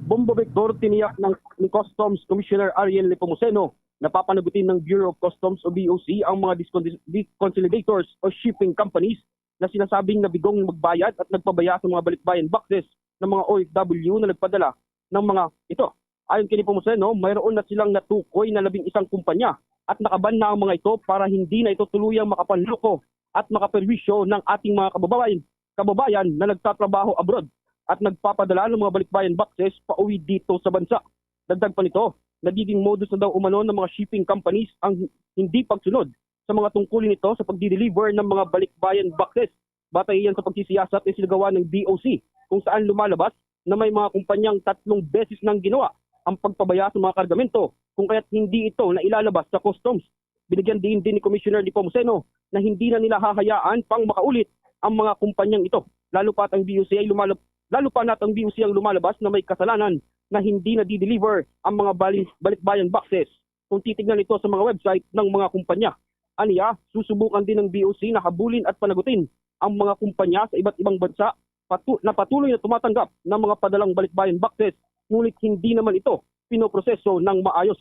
Bombo Victor, tiniyak ng, ni Customs Commissioner Ariel Nepomuceno na papanagutin ng Bureau of Customs o B O C ang mga discon-, deconsolidators o shipping companies na sinasabing nabigong magbayad at nagpabaya sa mga balikbayan boxes ng mga O F W na nagpadala ng mga ito. Ayon kay Nepomuceno, mayroon na silang natukoy na labing isang kumpanya at nakaban na ang mga ito para hindi na ito tuluyang makapanloko at makaperwisyo ng ating mga kababayan, kababayan na nagtatrabaho abroad at nagpapadala ng mga balikbayan boxes pauwi dito sa bansa. Dagdag pa nito, nagiging modus na daw umano ng mga shipping companies ang hindi pagsunod sa mga tungkulin nito sa pagdi-deliver ng mga balikbayan boxes. Batay iyan sa pagsisiyasat na isinagawa ng B O C, kung saan lumalabas na may mga kumpanyang tatlong beses nang ginawa ang pagpabaya sa mga kargamento, kung kaya't hindi ito nailalabas sa customs. Binigyan diin din ni Commissioner Nepomuceno na hindi na nila hahayaan pang makaulit ang mga kumpanyang ito, lalo pa at ang B O C ay lumalab-, lalo pa na at ang B O C ang lumalabas na may kasalanan na hindi na di-deliver ang mga bali-, balikbayan boxes kung titignan ito sa mga website ng mga kumpanya. Aniya, susubukan din ng B O C na habulin at panagutin ang mga kumpanya sa iba't ibang bansa patu-, na patuloy na tumatanggap ng mga padalang balikbayan boxes, ngunit hindi naman ito pinoproseso ng maayos.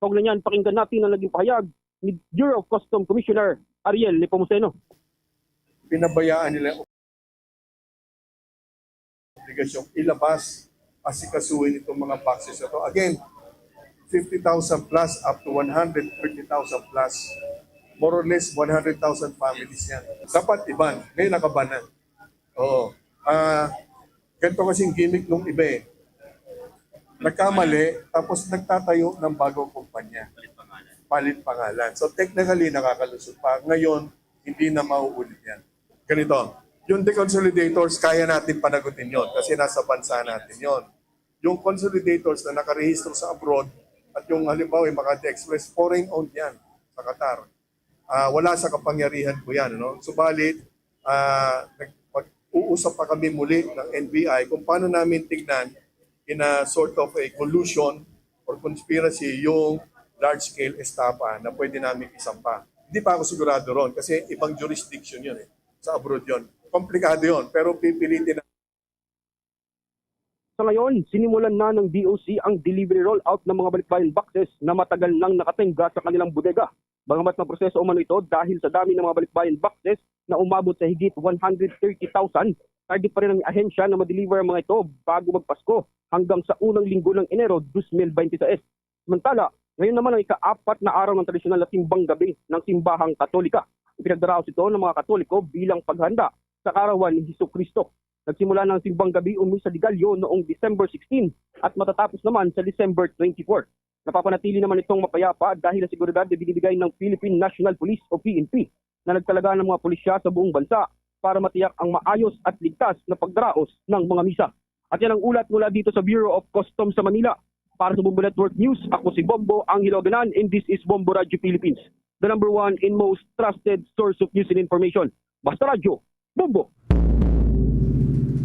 Kaugnay niyan, pakinggan natin ang naging pahayag ni Bureau of Customs Commissioner Ariel Nepomuceno. Pinabayaan nila obligasyong ilabas, asikasuhin itong mga boxes na to. Again, fifty thousand plus up to one hundred thirty thousand plus More or less one hundred thousand families yan. Dapat iban. Ngayon nakaban na. Oo. Ah, ganito kasing gimmick nung iba eh. Nagkamali, tapos nagtatayo ng bagong kumpanya. Palit pangalan. So technically, nakakalusot pa. Ngayon, hindi na mauulit yan. Ganito, yung deconsolidators, kaya natin panagutin yon kasi nasa bansa natin yon. Yung consolidators na nakarehistro sa abroad at yung halimbawa yung Makati Express, foreign owned yan sa Qatar. Ah, wala sa kapangyarihan ko yan. No? Subalit, ah, nag- mag-uusap pa kami muli ng N B I kung paano namin tignan in a sort of a collusion or conspiracy yung large-scale estafa na pwede namin isampa. Hindi pa ako sigurado ron kasi ibang jurisdiction yun eh. Sa abroad yun. Komplikado yun. Pero pipilitin Sa ngayon, sinimulan na ng D O C ang delivery rollout ng mga balikbayan boxes na matagal nang nakatingga sa kanilang bodega. Bagamat maproseso umano ito dahil sa dami ng mga balikbayan boxes na umabot sa higit one hundred thirty thousand, target pa rin ng ahensya na ma-deliver ang mga ito bago magpasko hanggang sa unang linggo ng Enero dos mil bente seis. Samantala, ngayon naman ang ikaapat na araw ng tradisyonal na simbang gabi ng simbahang Katolika. Ipinagdaraos ito ng mga Katoliko bilang paghanda sa kaarawan ni Jesucristo. Nagsimula na ang simbang gabi o Misa de Gallo noong December sixteen at matatapos naman sa December twenty-four. Napapanatili naman itong mapayapa dahil sa seguridad na binibigay ng Philippine National Police o P N P na nagtalaga ng mga pulisya sa buong bansa para matiyak ang maayos at ligtas na pagdaraos ng mga misa. At yan ang ulat mula dito sa Bureau of Customs sa Manila. Para sa Bombo Network News, ako si Bombo Angelo Aganan and this is Bombo Radyo Philippines, the number one and most trusted source of news and information. Basta Radyo, Bombo!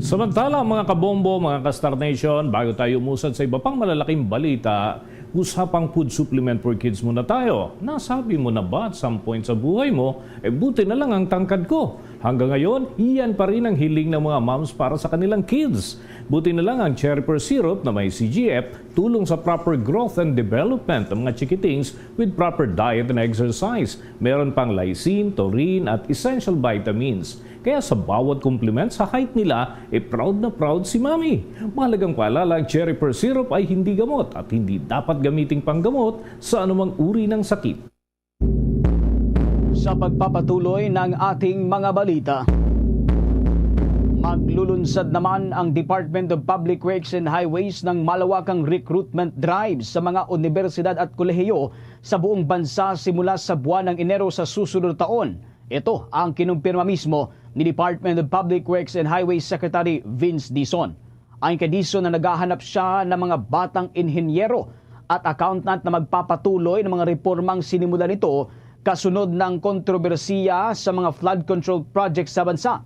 Samantala, mga kabombo, mga ka-Star Nation, bago tayo umusad sa iba pang malalaking balita, usapang food supplement for kids muna tayo. Nasabi mo na ba at some point sa buhay mo, eh buti na lang ang tangkad ko? Hanggang ngayon, iyan pa rin ang hiling ng mga moms para sa kanilang kids. Buti na lang ang Cherry Pear Syrup na may C G F, tulong sa proper growth and development ng mga chikitings with proper diet and exercise. Meron pang lysine, taurine, at essential vitamins. Kaya sa bawat compliment sa height nila, e proud na proud si Mami. Mahalagang paalala, ang Cherry Pear Syrup ay hindi gamot at hindi dapat gamiting panggamot sa anumang uri ng sakit. Sa pagpapatuloy ng ating mga balita, maglulunsad naman ang Department of Public Works and Highways ng malawakang recruitment drive sa mga universidad at kolehiyo sa buong bansa simula sa buwan ng Enero sa susunod na taon. Ito ang kinumpirma mismo ni Department of Public Works and Highways Secretary Vince Dizon. Ang kay Dizon na naghahanap siya ng mga batang inhinyero at accountant na magpapatuloy ng mga repormang sinimulan nito kasunod ng kontrobersiya sa mga flood control project sa bansa.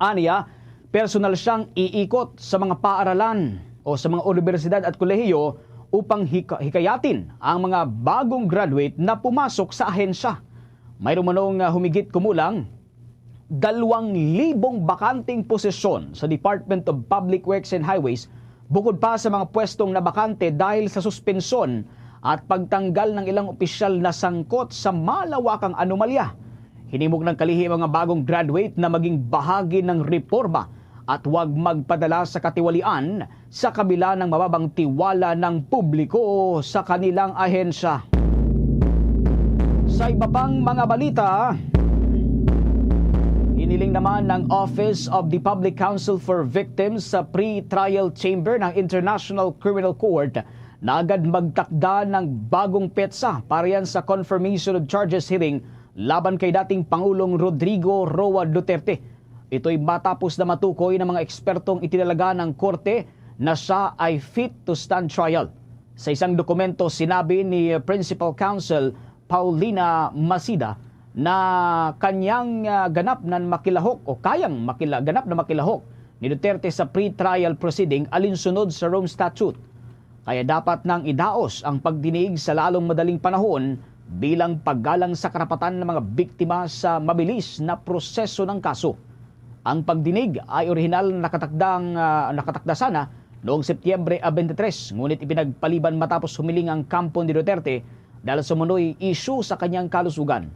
Aniya, personal siyang iikot sa mga paaralan o sa mga universidad at kolehiyo upang hika- hikayatin ang mga bagong graduate na pumasok sa ahensya. Mayroon manong ah, humigit kumulang dalawang libong bakanting posisyon sa Department of Public Works and Highways, bukod pa sa mga pwestong nabakante dahil sa suspensyon at pagtanggal ng ilang opisyal na sangkot sa malawakang anomalya. Hinimok ng kalihi ang mga bagong graduate na maging bahagi ng reporma at huwag magpadala sa katiwalian sa kabila ng mababang tiwala ng publiko sa kanilang ahensya. Sa iba pang mga balita, iniling naman ng Office of the Public Counsel for Victims sa pre-trial chamber ng International Criminal Court na agad magtakda ng bagong petsa para yan sa confirmation of charges hearing laban kay dating Pangulong Rodrigo Roa Duterte. Ito'y matapos na matukoy ng mga ekspertong itinalaga ng korte na siya ay fit to stand trial. Sa isang dokumento, sinabi ni Principal Counsel Paulina Masida na kanyang ah, ganap na makilahok o kayang makila, ganap na makilahok ni Duterte sa pre-trial proceeding alinsunod sa Rome Statute. Kaya dapat nang idaos ang pagdinig sa lalong madaling panahon bilang paggalang sa karapatan ng mga biktima sa mabilis na proseso ng kaso. Ang pagdinig ay orihinal na nakatakdang, ah, nakatakda sana noong Setyembre twenty-three, ngunit ipinagpaliban matapos humiling ang kampo ni Duterte dahil sa umano'y isyu sa kanyang kalusugan.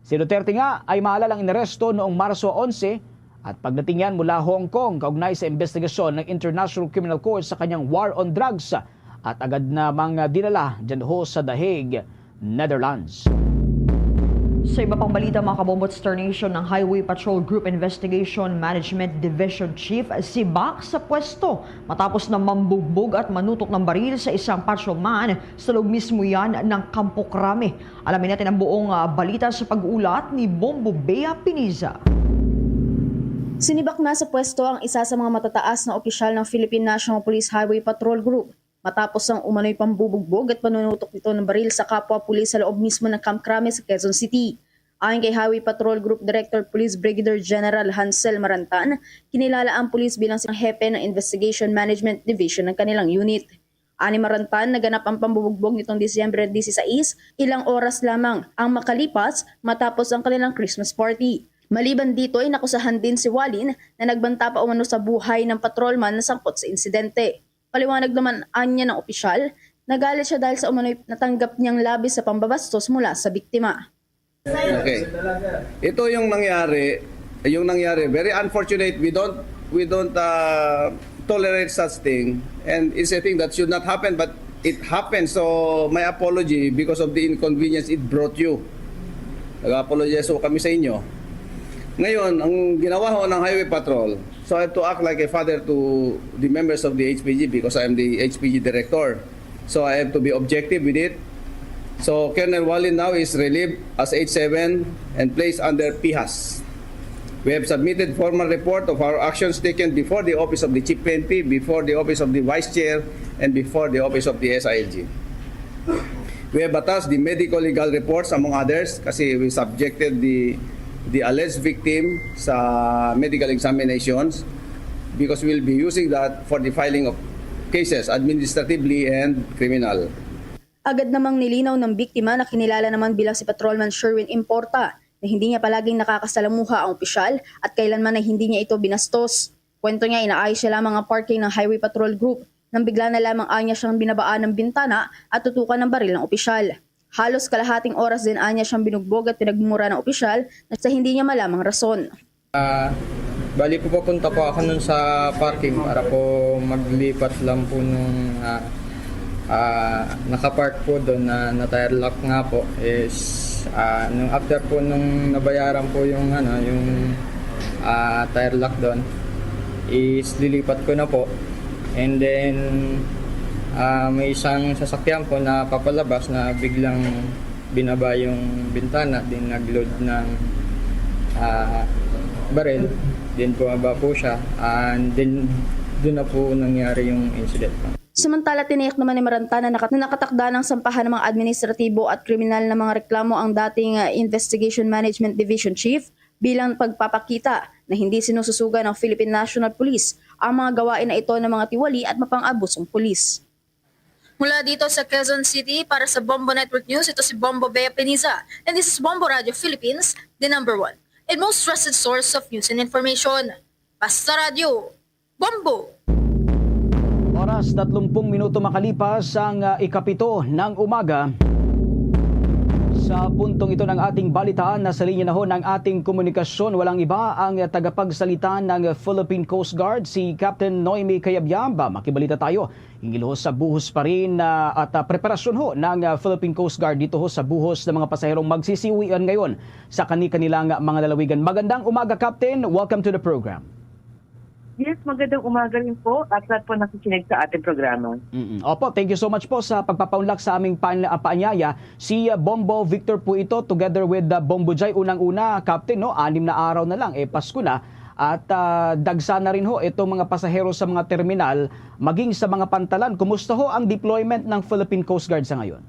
Si Duterte nga ay mahalal ang inaresto noong Marso onse at pagdating niyan mula Hong Kong kaugnay sa investigasyon ng International Criminal Court sa kanyang war on drugs at agad namang dinala dyan ho sa The Hague, Netherlands. Sa iba pang balita, mga kabombo, Star Nation, ng Highway Patrol Group Investigation Management Division Chief si Bak sa pwesto matapos na mambugbog at manutok ng baril sa isang patrolman sa loob mismo yan ng Campo Crame. Alamin natin ang buong, ah, balita sa pag-ulat ni Bombo Bea Piniza. Sinibak na sa pwesto ang isa sa mga matataas na opisyal ng Philippine National Police Highway Patrol Group matapos ang umano'y pambubugbog at panunutok nito ng baril sa kapwa pulis sa loob mismo ng Camp Crame sa Quezon City. Ayon kay Highway Patrol Group Director Police Brigadier General Hansel Marantan, kinilala ang pulis bilang isang hepe ng Investigation Management Division ng kanilang unit. Ani Marantan, naganap ang pambubugbog nitong Disyembre disisais, ilang oras lamang ang makalipas matapos ang kanilang Christmas party. Maliban dito ay nakusahan din si Walin na nagbanta pa umano sa buhay ng patrolman na sangkot sa insidente. Paliwanag naman anya ng opisyal, nagalit siya dahil sa umano'y natanggap niyang labis sa pambabastos mula sa biktima. Okay. Ito yung nangyari, yung nangyari. Very unfortunate. We don't we don't uh, tolerate such thing, and it's a thing that should not happen, but it happened. So my apology because of the inconvenience it brought you. Nag-apologize po kami sa inyo. Ngayon, ang ginawa ho ng Highway Patrol, so I have to act like a father to the members of the H P G because I am the H P G director. So I have to be objective with it. So Colonel Walin now is relieved as H seven and placed under PIHAS. We have submitted formal report of our actions taken before the office of the Chief P N P, before the office of the Vice Chair, and before the office of the S I L G. We have attached the medical legal reports, among others, kasi we subjected the the alleged victim sa medical examinations because we'll be using that for the filing of cases administratively and criminal. Agad namang nilinaw ng biktima na kinilala naman bilang si Patrolman Sherwin Importa na hindi niya palaging nakakasalamuha ang opisyal at kailanman ay hindi niya ito binastos. Kwento niya, inaayos niya lamang ang parking ng Highway Patrol Group nang bigla na lamang anya siyang binabaan ng bintana at tutukan ng baril ng opisyal. Halos kalahating oras din anya siyang binugbog at pinagmumura ng opisyal na sa hindi niya malamang rason. Ah, bali po, papunta po ako nun sa parking para po maglipat lang po nung ah, ah, nakapark po doon na, na tire lock nga po is ah, nung after po nung nabayaran po yung ano yung ah, tire lock doon is lilipat ko na po, and then ah, may isang sasakyan po na papalabas na biglang binaba yung bintana, din nag-load ng ah, baril, din bumaba po siya, and then doon na po nangyari yung incident. Samantala, tiniyak naman ni Marantana na nakatakda ng sampahan ng mga administratibo at kriminal na mga reklamo ang dating ah, Investigation Management Division Chief bilang pagpapakita na hindi sinususugan ng Philippine National Police ang mga gawain na ito ng mga tiwali at mapang-abusong pulis. Mula dito sa Quezon City, para sa Bombo Network News, ito si Bombo Bea Peniza, and this is Bombo Radio Philippines, the number one and most trusted source of news and information. Basta Radyo, Bombo! Oras, tatlumpung minuto makalipas ang ah, ikapito ng umaga. Sa puntong ito ng ating balitaan, nasa linya na ho ng ating komunikasyon. Walang iba ang tagapagsalita ng Philippine Coast Guard, si Captain Noemi Cayabyab. Makibalita tayo hinggil ho sa buhos pa rin ah, at ah, preparasyon ho ng ah, Philippine Coast Guard dito ho sa buhos ng mga pasaherong magsisiwian ngayon sa kani-kanilang mga lalawigan. Magandang umaga, Captain. Welcome to the program. Yes, magandang umaga rin po at lahat po nakikinig sa ating programa. Mm-mm. Opo, thank you so much po sa pagpapaunlak sa aming pan, ah, paanyaya. Si ah, Bombo Victor po ito together with ah, Bombo Jai. Unang-una, Captain, no, anim na araw na lang, eh, Pasko na. At ah, dagsa na rin ho itong mga pasahero sa mga terminal, maging sa mga pantalan. Kumusta ho ang deployment ng Philippine Coast Guard sa ngayon?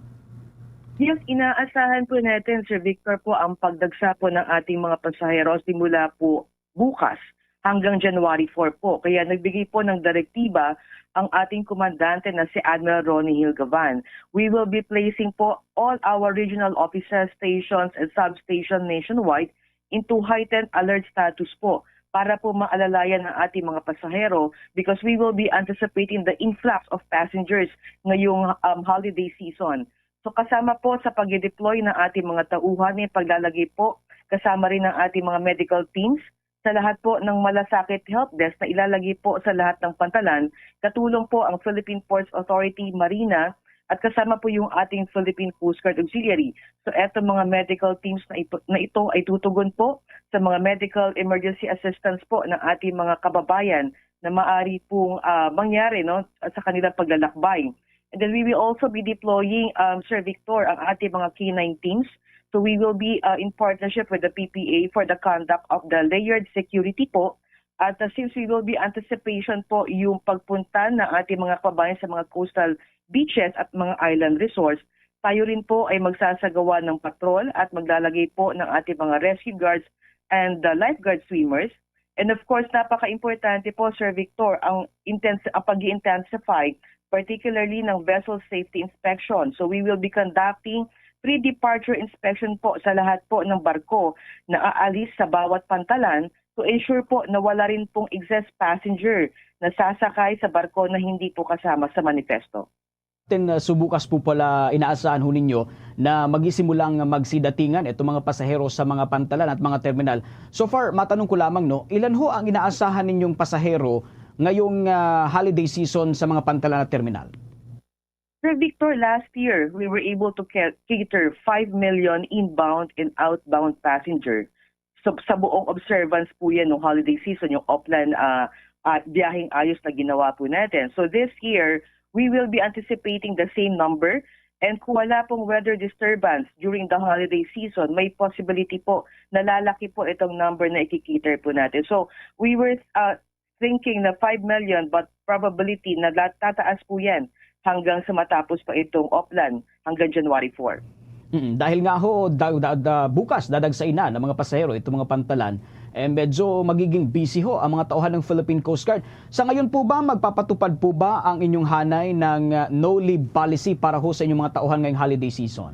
Yes, inaasahan po natin, Sir Victor, po ang pagdagsa po ng ating mga pasahero simula po bukas hanggang January four po. Kaya nagbigay po ng direktiba ang ating komandante na si Admiral Ronnie Hill Gavan. We will be placing po all our regional offices, stations, and substation nationwide into heightened alert status po para po maalalayan ang ating mga pasahero because we will be anticipating the influx of passengers ngayong um, holiday season. So kasama po sa pag-deploy ng ating mga tauhan, may paglalagay po kasama rin ng ating mga medical teams sa lahat po ng malasakit help desk na ilalagay po sa lahat ng pantalan. Katulong po ang Philippine Ports Authority, Marina, at kasama po yung ating Philippine Coast Guard Auxiliary. So, eto mga medical teams na ito, na ito ay tutugon po sa mga medical emergency assistance po ng ating mga kababayan na maaari pong, ah, mangyari, no, sa kanilang paglalakbay. And then we will also be deploying, um, Sir Victor, ang ating mga K nine teams. So we will be, uh, in partnership with the P P A for the conduct of the layered security po. At, uh, since we will be anticipation po yung pagpunta ng ating mga kababayan sa mga coastal beaches at mga island resorts, tayo rin po ay magsasagawa ng patrol at maglalagay po ng ating mga rescue guards and, uh, lifeguard swimmers. And of course, napaka-importante po, Sir Victor, ang intens-, ang pag-i-intensify, particularly ng vessel safety inspection. So we will be conducting pre-departure inspection po sa lahat po ng barko na aalis sa bawat pantalan to ensure po na wala rin pong excess passenger na sasakay sa barko na hindi po kasama sa manifesto. Tin, uh, so bukas po pala inaasahan ho ninyo na magisimulang magsidatingan itong mga pasahero sa mga pantalan at mga terminal. So far, matanong ko lamang, no, ilan ho ang inaasahan ninyong pasahero ngayong, ah, holiday season sa mga pantalan at terminal? Sir Victor, last year, we were able to ca- cater five million inbound and outbound passenger. So, sa buong observance po yan ng holiday season, yung offline, ah, ah, biyaheng ayos na ginawa po natin. So this year, we will be anticipating the same number. And kung wala pong weather disturbance during the holiday season, may possibility po na lalaki po itong number na ikikater po natin. So we were, ah, thinking na five million, but probability na la- tataas po yan hanggang sa matapos pa itong offline hanggang January four. Mm, dahil nga ho, da, da, da, bukas dadagsain na ng mga pasahero itong mga pantalan, eh, medyo magiging busy ho ang mga tauhan ng Philippine Coast Guard. Sa ngayon po ba, magpapatupad po ba ang inyong hanay ng, ah, no-leave policy para ho sa inyong mga tauhan ngayong holiday season?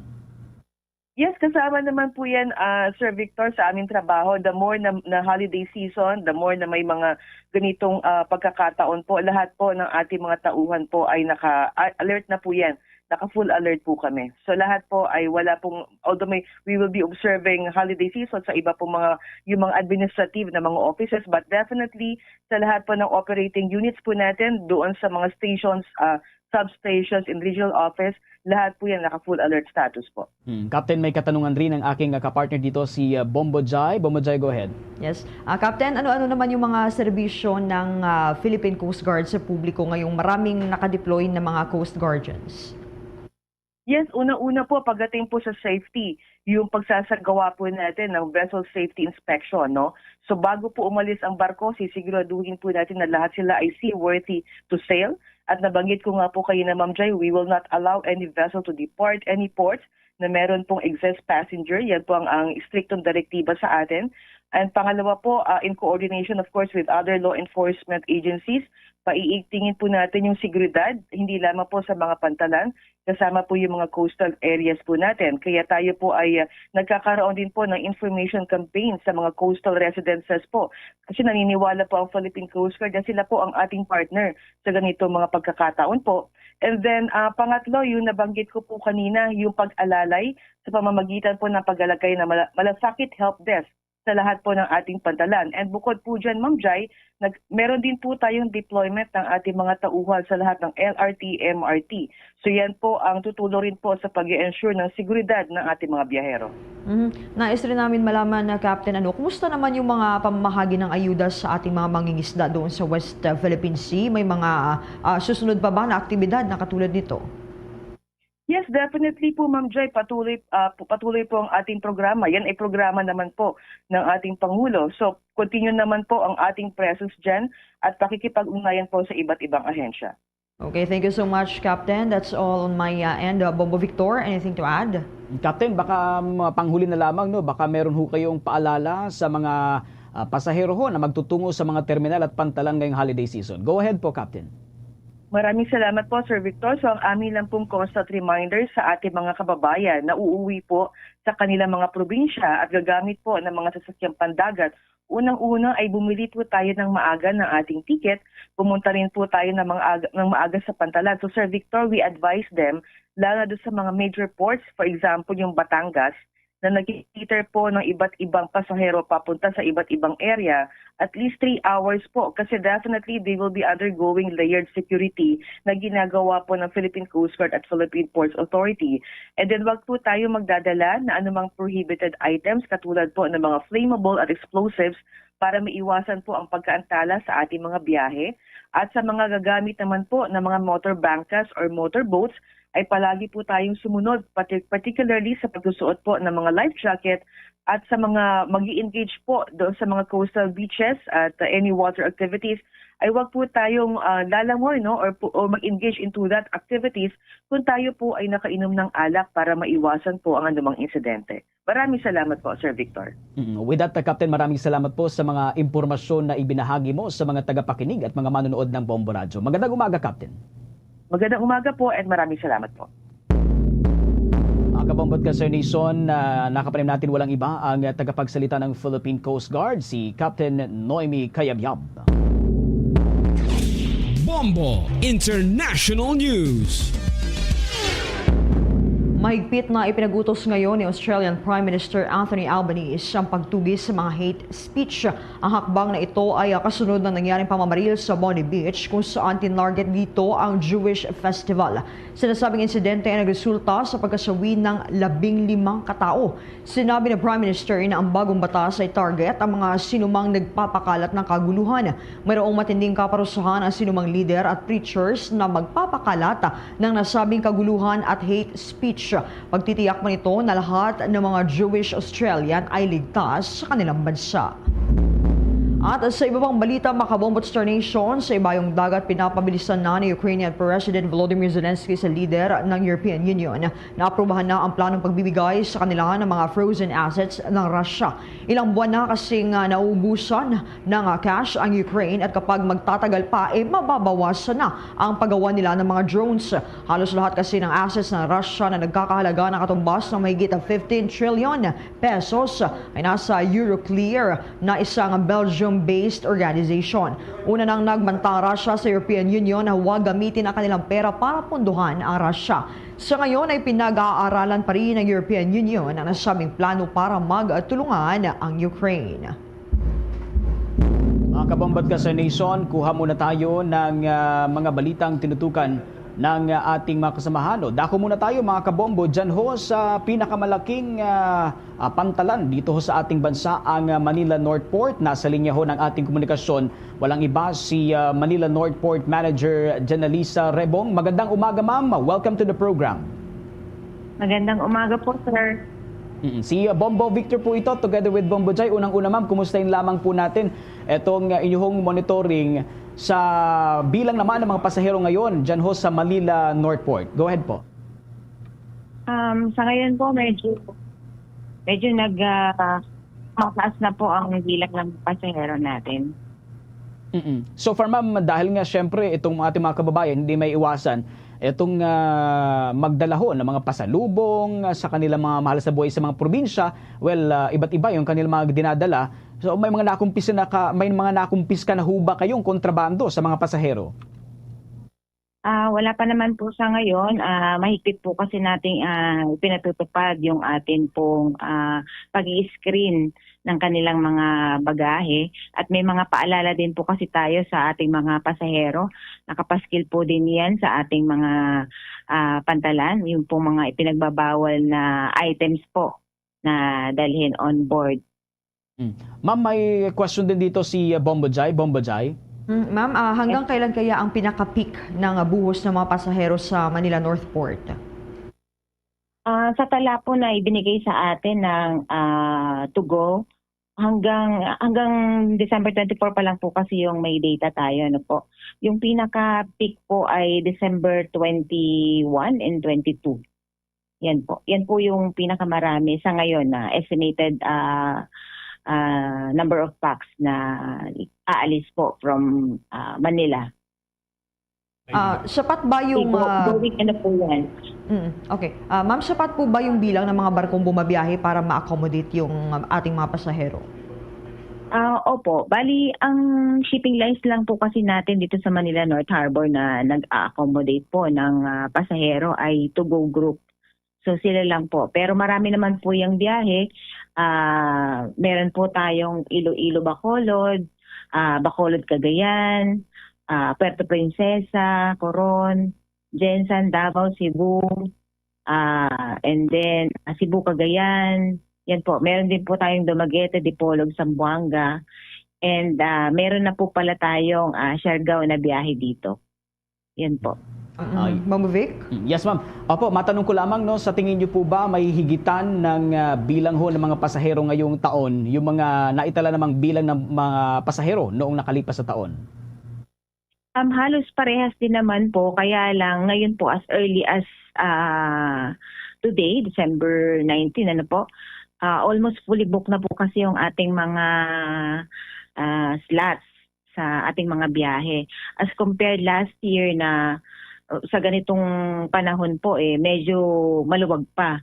Yes, kasama naman po yan, ah, Sir Victor, sa aming trabaho. The more na, na holiday season, the more na may mga ganitong, ah, pagkakataon po, lahat po ng ating mga tauhan po ay naka-alert na po yan. Naka-full alert po kami. So lahat po ay wala pong, although may, we will be observing holiday season sa iba pong mga, yung mga administrative na mga offices, but definitely sa lahat po ng operating units po natin, doon sa mga stations, ah, substations and regional office, lahat po yan naka-full alert status po. Hmm. Captain, may katanungan rin ang aking, ah, kapartner dito, si, ah, Bombo Jai. Bombo Jai, go ahead. Yes. Ah, Captain, ano-ano naman yung mga serbisyo ng, ah, Philippine Coast Guard sa publiko ngayong maraming nakadeploy na mga Coast Guardians? Yes, una-una po, pagdating po sa safety, yung pagsasagawa po natin ng vessel safety inspection, no? So bago po umalis ang barko, sisiguraduhin po natin na lahat sila ay seaworthy to sail. At nabanggit ko nga po kayo na, Ma'am Jai, we will not allow any vessel to depart any ports na meron pong excess passenger. Yan po ang, ang striktong direktiba sa atin. And pangalawa po, ah, in coordination, of course, with other law enforcement agencies, paiigtingin po natin yung seguridad, hindi lamang po sa mga pantalan, kasama po yung mga coastal areas po natin. Kaya tayo po ay, ah, nagkakaroon din po ng information campaign sa mga coastal residences po. Kasi naniniwala po ang Philippine Coast Guard na sila po ang ating partner sa ganito mga pagkakataon po. And then, ah, pangatlo, yung nabanggit ko po kanina, yung pag-alalay sa pamamagitan po ng paglalagay ng mala- malasakit help desk sa lahat po ng ating pantalan. And bukod po dyan, Ma'am Jai, nag- meron din po tayong deployment ng ating mga tauhan sa lahat ng L R T, M R T. So yan po ang tutulong rin po sa pag-ensure ng seguridad ng ating mga biyahero. Mhm. Nais rin namin malaman, na Captain, ano, kumusta naman yung mga pamamahagi ng ayuda sa ating mga mangingisda doon sa West, uh, Philippine Sea? May mga, uh, susunod pa ba na aktibidad na katulad nito? Yes, definitely po, Ma'am Joy. Patuloy, ah, po- patuloy po ang ating programa. Yan ay programa naman po ng ating Pangulo. So, continue naman po ang ating presence dyan at pakikipag-ugnayan po sa iba't ibang ahensya. Okay, thank you so much, Captain. That's all on my, uh, end. Uh, Bombo Victor, anything to add? Captain, baka, um, panghuli na lamang, no? Baka meron ho kayong paalala sa mga, ah, pasahero ho na magtutungo sa mga terminal at pantalan ngayong holiday season. Go ahead po, Captain. Maraming salamat po, Sir Victor. So, ang amin lang pong constant reminder sa ating mga kababayan na uuwi po sa kanilang mga probinsya at gagamit po ng mga sasakyang pandagat. Unang-una ay bumili po tayo ng maaga ng ating ticket. Pumunta rin po tayo ng, mga aga, ng maaga sa pantalan. So, Sir Victor, we advise them, lalo na doon sa mga major ports, for example, yung Batangas, na nag-cater po ng iba't ibang pasahero papunta sa iba't ibang area, at least three hours po, kasi definitely they will be undergoing layered security na ginagawa po ng Philippine Coast Guard at Philippine Ports Authority. And then, wag po tayo magdadala na anumang prohibited items katulad po ng mga flammable at explosives para maiwasan po ang pagkaantala sa ating mga biyahe. At sa mga gagamit naman po ng mga motor bangkas or motorboats, ay palagi po tayong sumunod, pati-, particularly sa pagsusuot po ng mga life jacket at sa mga mag-i-engage po doon sa mga coastal beaches at, uh, any water activities, ay wag po tayong, uh, lalangoy, no, or, po, or mag-engage into that activities kung tayo po ay nakainom ng alak para maiwasan po ang anumang insidente. Maraming salamat po, Sir Victor. Mm. With that, uh, Captain, maraming salamat po sa mga impormasyon na ibinahagi mo sa mga tagapakinig at mga manonood ng Bombo Radyo. Magandang umaga, Captain. Magandang umaga po and maraming salamat po. Mga kabombo at ka-Sir Nason, ah, nakapanayam natin walang iba ang, ah, tagapagsalita ng Philippine Coast Guard, si Captain Noemi Cayabyab. Bombo International News. Mahigpit na ipinag-utos ngayon ni Australian Prime Minister Anthony Albanese ang pagtugis sa mga hate speech. Ang hakbang na ito ay, ah, kasunod ng nangyaring pamamaril sa Bondi Beach, kung saan tinarget dito ang Jewish festival. Sinasabing insidente ay nagresulta sa pagkasawi ng labing limang katao. Sinabi ni Prime Minister na ang bagong batas ay target ang mga sinumang nagpapakalat ng kaguluhan. Mayroong matinding kaparusahan ang sinumang leader at preachers na magpapakalat ng nasabing kaguluhan at hate speech. Pagtitiyak man ito na lahat ng mga Jewish Australian ay ligtas sa kanilang bansa. At sa iba pang balita, mga kabombo at Star Nation, sa Ibayong Dagat, pinapabilisan na ni Ukrainian President Volodymyr Zelensky sa lider ng European Union. Naaprubahan na ang planong pagbibigay sa kanila ng mga frozen assets ng Russia. Ilang buwan na kasing, ah, nauubusan ng, ah, cash ang Ukraine, at kapag magtatagal pa, eh, mababawasan na ang paggawa nila ng mga drones. Halos lahat kasi ng assets ng Russia na nagkakahalaga nakatumbas ng mahigit fifteen trillion pesos ay nasa Euroclear, na isang Belgium-based organization. Una nang nagbanta ang Russia sa European Union na huwag gamitin ang kanilang pera para punduhan ang Russia. Sa ngayon ay pinag-aaralan pa rin ng European Union ang nasabing plano para magtulungan ang Ukraine. Mga kabombo at ka-Star Nation, kuha muna tayo ng, ah, mga balitang tinutukan ng, ah, ating mga kasamahan. O, dako muna tayo, mga kabombo, dyan ho sa pinakamalaking, ah, ah, pantalan dito ho sa ating bansa, ang, ah, Manila North Port. Nasa linya ho ng ating komunikasyon, walang iba, si, ah, Manila North Port Manager Janalisa Rebong. Magandang umaga, ma'am. Welcome to the program. Magandang umaga po, sir. Mm, si, uh, Bombo Victor po ito, together with Bombo Jai. Unang-una, ma'am, kumustahin lamang po natin itong, uh, inyong monitoring sa bilang naman ng mga pasahero ngayon dyan ho sa Manila North Port. Go ahead po. Um, sa ngayon po, medyo, medyo nag, ah, mataas na po ang bilang ng pasahero natin. Mm-mm. So far, ma'am, dahil nga siyempre itong ating mga kababayan, hindi may iwasan itong, ah, magdala ho ng mga pasalubong, ah, sa kanilang mga mahal sa buhay sa mga probinsya. Well, ah, iba't iba yung kanilang mga dinadala. So, may mga nakumpiska na ka, may mga nakumpiska na ho ba kayong kontrabando sa mga pasahero? Ah, wala pa naman po sa ngayon. Ah, mahigpit po kasi nating, ah, pinatutupad yung atin pong, ah, pag-i-screen ng kanilang mga bagahe. At may mga paalala din po kasi tayo sa ating mga pasahero. Nakapaskil po din yan sa ating mga, ah, pantalan, yung pong mga ipinagbabawal na items po na dalhin on board. Mm. Ma'am, may question din dito si, uh, Bombo Jai. Bombo Jai? Mm, ma'am, ah, hanggang Yes. kailan kaya ang pinaka-peak ng, ah, buhos ng mga pasahero sa Manila North Port? Ah, sa tala po na ibinigay sa atin ng, ah, to go, hanggang, hanggang December twenty-four pa lang po kasi yung may data tayo, ano po. Yung pinaka-peak po ay December twenty-one and twenty-two. Yan po. Yan po yung pinakamarami sa ngayon na estimated, ah, ah, number of pax na aalis po from, ah, Manila. Ah, sapat ba yung, Go-, ah, going ano po yan? Mm, okay. Ah, ma'am, sapat po ba yung bilang ng mga barkong bumabiyahe para ma-accommodate yung, um, ating mga pasahero? Ah, opo. Bali, ang shipping lines lang po kasi natin dito sa Manila North Harbor na nag-a-accommodate po ng, ah, pasahero ay To Go Group. So, sila lang po. Pero marami naman po yung biyahe. Ah, meron po tayong Iloilo, Bacolod, ah, Bacolod, Cagayan, ah, Puerto Princesa, Coron, Gensan, Davao, Cebu, ah, and then, ah, Cebu, Cagayan. Yan po. Meron din po tayong Dumaguete, Dipolog, Zamboanga. And, ah, meron na po pala tayong, ah, Siargao na biyahe dito. Yan po. Mm, Ay. Ma'am Vic? Mm, yes, ma'am. Opo, matanong ko lamang, no, sa tingin niyo po ba may higitan ng, ah, bilang ho ng mga pasahero ngayong taon, yung mga naitala namang bilang ng mga pasahero noong nakalipas sa taon? Um, halos parehas din naman po, kaya lang ngayon po, as early as, ah, today, December nineteen, ano po, ah, almost fully booked na po kasi yung ating mga, ah, slots sa ating mga biyahe. As compared last year na, uh, sa ganitong panahon po, eh, medyo maluwag pa.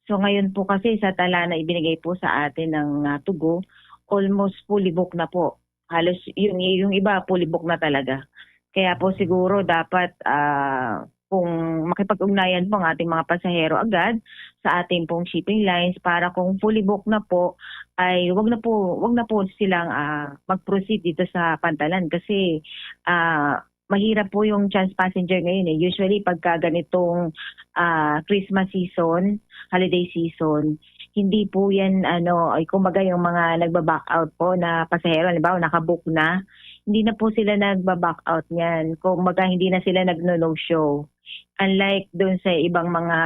So, ngayon po kasi sa tala na ibinigay po sa atin ng, ah, Tugo, almost fully booked na po. Halos yung, yung iba fully booked na talaga. Kaya po siguro dapat, ah, kung makipag-ugnayan po ang ating mga pasahero agad sa ating pong shipping lines para kung fully booked na po, ay wag na po, wag na po silang, ah, mag-proceed dito sa pantalan kasi, ah, mahirap po yung chance passenger ngayon, eh. Usually pagka ganitong, ah, Christmas season, holiday season, hindi po yan ano, ay kumbaga yung mga nagba-back out po na pasahero, halimbawa naka-book na, hindi na po sila nagba-back out niyan. Kumbaga hindi na sila nagno-no show. Unlike dun sa ibang mga,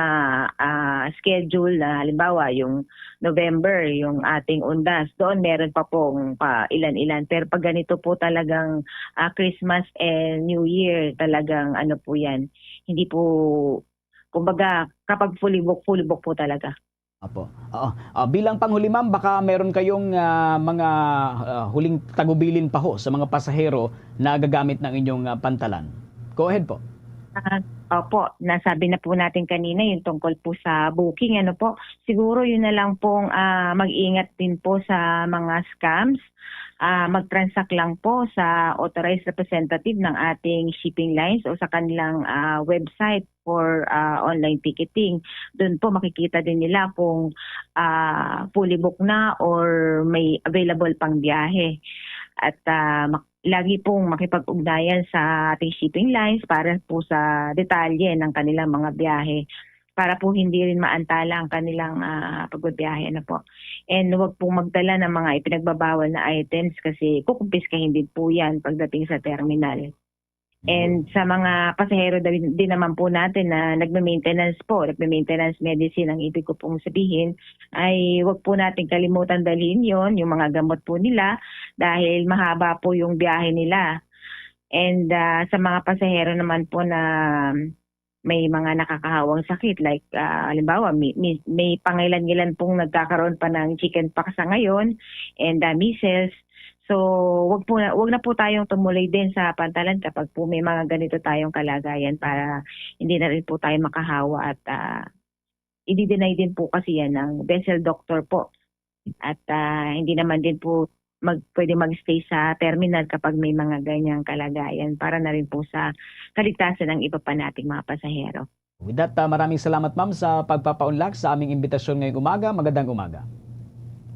ah, schedule na halimbawa yung November, yung ating Undas, doon meron pa pong pa ilan-ilan. Pero pag ganito po talagang, ah, Christmas and New Year, talagang ano po yan, hindi po, kumbaga kapag fully book, fully book po talaga. Opo. Oo. Ah, bilang panghuli, ma'am, baka meron kayong, ah, mga, ah, huling tagubilin pa ho sa mga pasahero na gagamit ng inyong, ah, pantalan. Go ahead po. Ah, opo, nasabi na po natin kanina yung tungkol po sa booking, ano po. Siguro yun na lang pong, ah, mag-ingat din po sa mga scams. Ah, mag-transact lang po sa authorized representative ng ating shipping lines o sa kanilang, ah, website for, ah, online ticketing. Doon po makikita din nila kung, ah, fully booked na or may available pang biyahe. At, ah, mak-, lagi pong makipag-ugnayan sa ating shipping lines para po sa detalye ng kanilang mga biyahe, para po hindi rin maantala ang kanilang, ah, pagbibiyahe, ano po. And huwag pong magdala ng mga ipinagbabawal na items kasi kukumpiskahin din po yan pagdating sa terminal. And sa mga pasahero din, din naman po natin na nagme-maintenance po, nagme-maintenance medicine, ang ibig ko pong sabihin ay wag po natin kalimutan dalhin yon, yung mga gamot po nila, dahil mahaba po yung biyahe nila. And, ah, sa mga pasahero naman po na may mga nakakahawang sakit, like, ah, halimbawa, may, may, may pangilan-ngilan pong nagkakaroon pa ng chicken pox sa ngayon and, ah, measles. So, wag po na, wag na po tayong tumuloy din sa pantalan kapag po may mga ganito tayong kalagayan para hindi na rin po tayo makahawa at, ah, i-deny din po kasi yan ng vessel doctor po. At, ah, hindi naman din po mag-, pwede mag-stay sa terminal kapag may mga ganyang kalagayan para na rin po sa kaligtasan ng iba pa nating mga pasahero. With that, ah, maraming salamat, ma'am, sa pagpapaunlak sa aming imbitasyon ngayong umaga. Magandang umaga.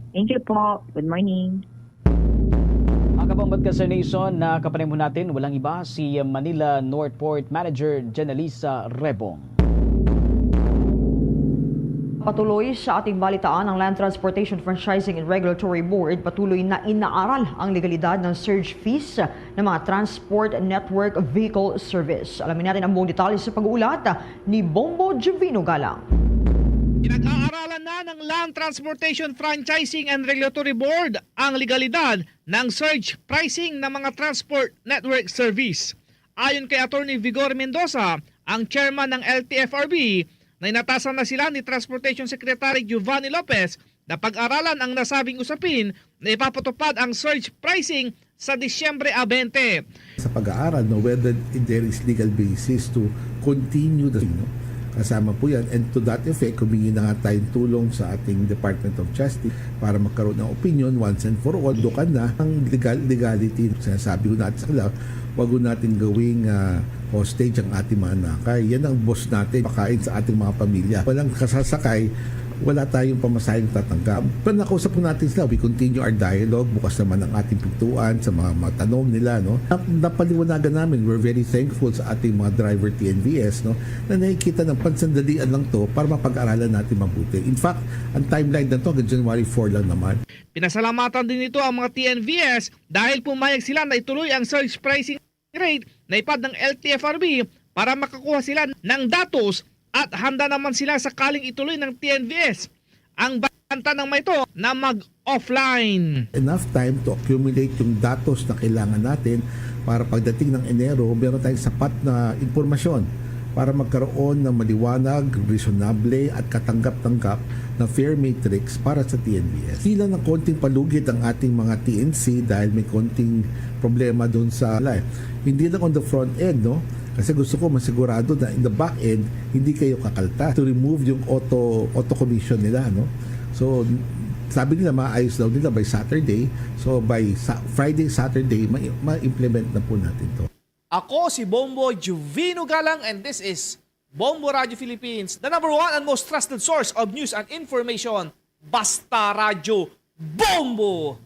Thank you po. Good morning. Mga kabangbat ka sa Nation, na kapanayam natin, walang iba, si Manila North Port Manager Janelisa Rebong. Patuloy sa ating balitaan, ang Land Transportation Franchising and Regulatory Board patuloy na inaaral ang legalidad ng surge fees ng mga transport network vehicle service. Alamin natin ang buong detalye sa pag-uulat ni Bombo Jovino Galang. Pinag-aaralan na ng Land Transportation Franchising and Regulatory Board ang legalidad ng surge pricing ng mga transport network service. Ayon kay Attorney Vigor Mendoza, ang chairman ng L T F R B, na inatasan na sila ni Transportation Secretary Giovanni Lopez na pag-aralan ang nasabing usapin na ipapatupad ang surge pricing sa Disyembre a bente. Sa pag-aaral, no, whether there is legal basis to continue the, no, Kasama po yan. And to that effect, humingi na nga tayong tulong sa ating Department of Justice para magkaroon ng opinion once and for all. Dukan na ang legal, legality. Sinasabi ko natin sa kanila, wag ho natin gawing ah, hostage ang ating mga nakay. Yan ang boss natin, pakain sa ating mga pamilya. Walang kasasakay, wala tayong pamasaheng tatanggap. Pero nakausap po natin sila, we continue our dialogue. Bukas naman ang ating pintuan sa mga, mga tanong nila, no? Nap- napaliwanagan namin, we're very thankful sa ating mga driver T N V S, no? Na nakikita ng pansandalian lang to para mapag-aralan natin mabuti. In fact, ang timeline na to hanggang January four lang naman. Pinasalamatan din nito ang mga T N V S dahil pumayag sila na ituloy ang surge pricing rate na ipad ng L T F R B para makakuha sila ng datos at handa naman sila sakaling ituloy ng T N V S ang banta ng mga ito na mag-offline. Enough time to accumulate yung datos na kailangan natin para pagdating ng Enero, meron tayong sapat na impormasyon para magkaroon ng maliwanag, reasonable at katanggap-tanggap na fare matrix para sa T N V S. Hindi lang ng konting palugit ang ating mga T N C dahil may konting problema doon sa, hindi lang on the front end, no? Kasi gusto ko masigurado na in the back end, hindi kayo kakaltas. To remove yung auto, auto commission nila, no? So, sabi nila, maayos daw nila by Saturday. So, by sa Friday, Saturday, ma- ma-implement na po natin to. Ako si Bombo Juvino Galang, and this is Bombo Radio Philippines, the number one and most trusted source of news and information. Basta Radyo Bombo!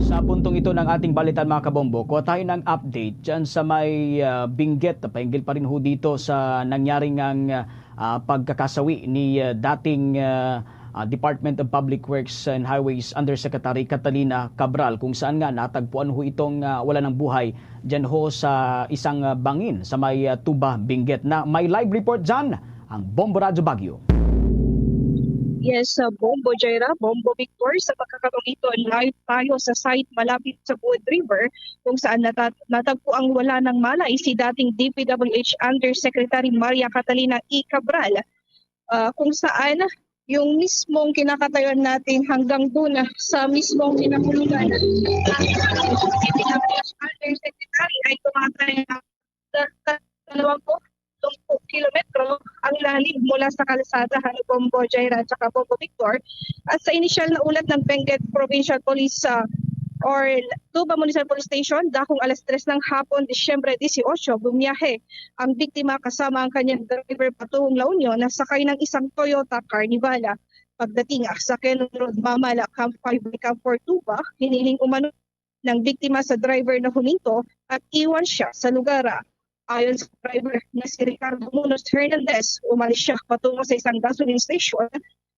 Sa puntong ito ng ating balitan, mga kabombo, kuha tayo ng update dyan sa may ah, Benguet. Pahinggil pa rin ho dito sa nangyaring ang ah, pagkakasawi ni ah, dating ah, ah, Department of Public Works and Highways Undersecretary Catalina Cabral, kung saan nga natagpuan ho itong ah, wala ng buhay dyan ho sa isang ah, bangin sa may ah, Tuba, Benguet. Na may live report dyan ang Bombo Radyo Baguio. Yes, uh, Bombo Jaira, Bombo Victor, sa pagkakataon ito, live tayo sa site malapit sa Buod River, kung saan nata- natagpo ang wala ng malay si dating D P W H Undersecretary Maria Catalina E. Cabral, uh, kung saan yung mismong kinakatayan natin hanggang doon sa mismong kinakulungan. Undersecretary ay tumatay ng dalawang kilometro ang lalim mula sa kalsada, ano, Bombo Jaira at saka Bombo Victor. At sa inisyal na ulat ng Benguet Provincial Police, ah, or Tuba Municipal Police Station, dakong alas tres ng hapon, Disyembre disiotso, bumiyahe ang biktima kasama ang kanyang driver patungong La Union na sakay ng isang Toyota Carnival. Pagdating, ah, sa Kenron Road, Mamala, Camp five by Camp four Tuba, hiniling umano ng biktima sa driver na huminto at iwan siya sa lugar. Ayon sa driver na si Ricardo Munoz Hernandez, umalis siya patungo sa isang gasoline station,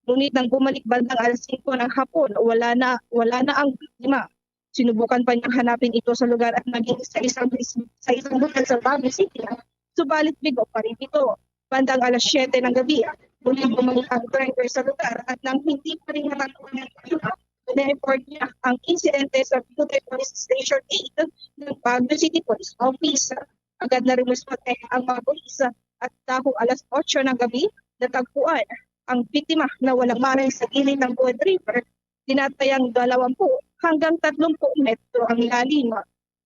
ngunit nang bumalik bandang alas singko ng hapon, wala na, wala na ang biktima. Sinubukan pa niyang hanapin ito sa lugar at naging sa isang, sa isang hotel sa Baguio City, subalit bigo pa rin ito. Bandang alas siyete ng gabi, muli bumalik ang driver sa lugar at nang hindi pa rin natagpuan ang biktima, na-report niya ang insidente sa Beauty Police Station eight ng Baguio City Police Office. Agad na rumisponde ang mga pulis at dakong alas otso ng gabi, natagpuan ang biktima na walang malay sa gilid ng Buod River, tinatayang dalawampu hanggang tatlumpu metro ang lalim.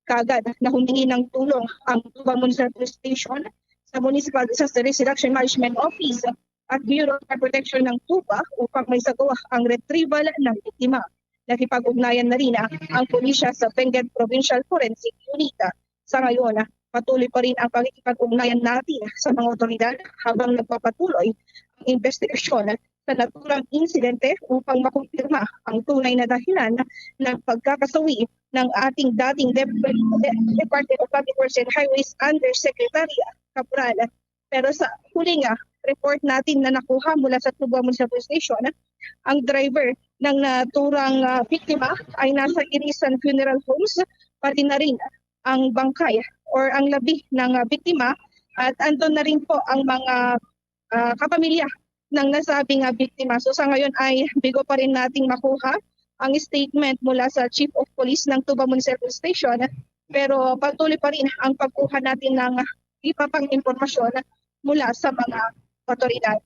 Kaagad na humingi ng tulong ang Tuba Municipal Police Station sa Municipal Disaster Risk Reduction Management Office at Bureau of Fire Protection ng Tuba upang may sagawa ang retrieval ng biktima. Nakipag-ugnayan na rin ang pulisya sa Benguet Provincial Forensic Unit. Sa ngayon, patuloy pa rin ang pakikipag-ugnayan natin sa mga otoridad habang nagpapatuloy ang investigasyon sa naturang insidente upang makumpirma ang tunay na dahilan ng pagkakasawi ng ating dating Dep- De- Department of Public Works and Highways Undersecretary Cabral. Pero sa huli nga report natin na nakuha mula sa Tuba Municipal Station, ang driver ng naturang ah, biktima ay nasa Irisan Funeral Homes, pati na rin ang bangkay or ang labi ng ah, biktima at andun na rin po ang mga ah, kapamilya ng nasabing ah, biktima. So sa ngayon ay bigo pa rin nating makuha ang statement mula sa Chief of Police ng Tuba Municipal Station, pero patuloy pa rin ang pagkuha natin ng iba pang impormasyon mula sa mga otoridad.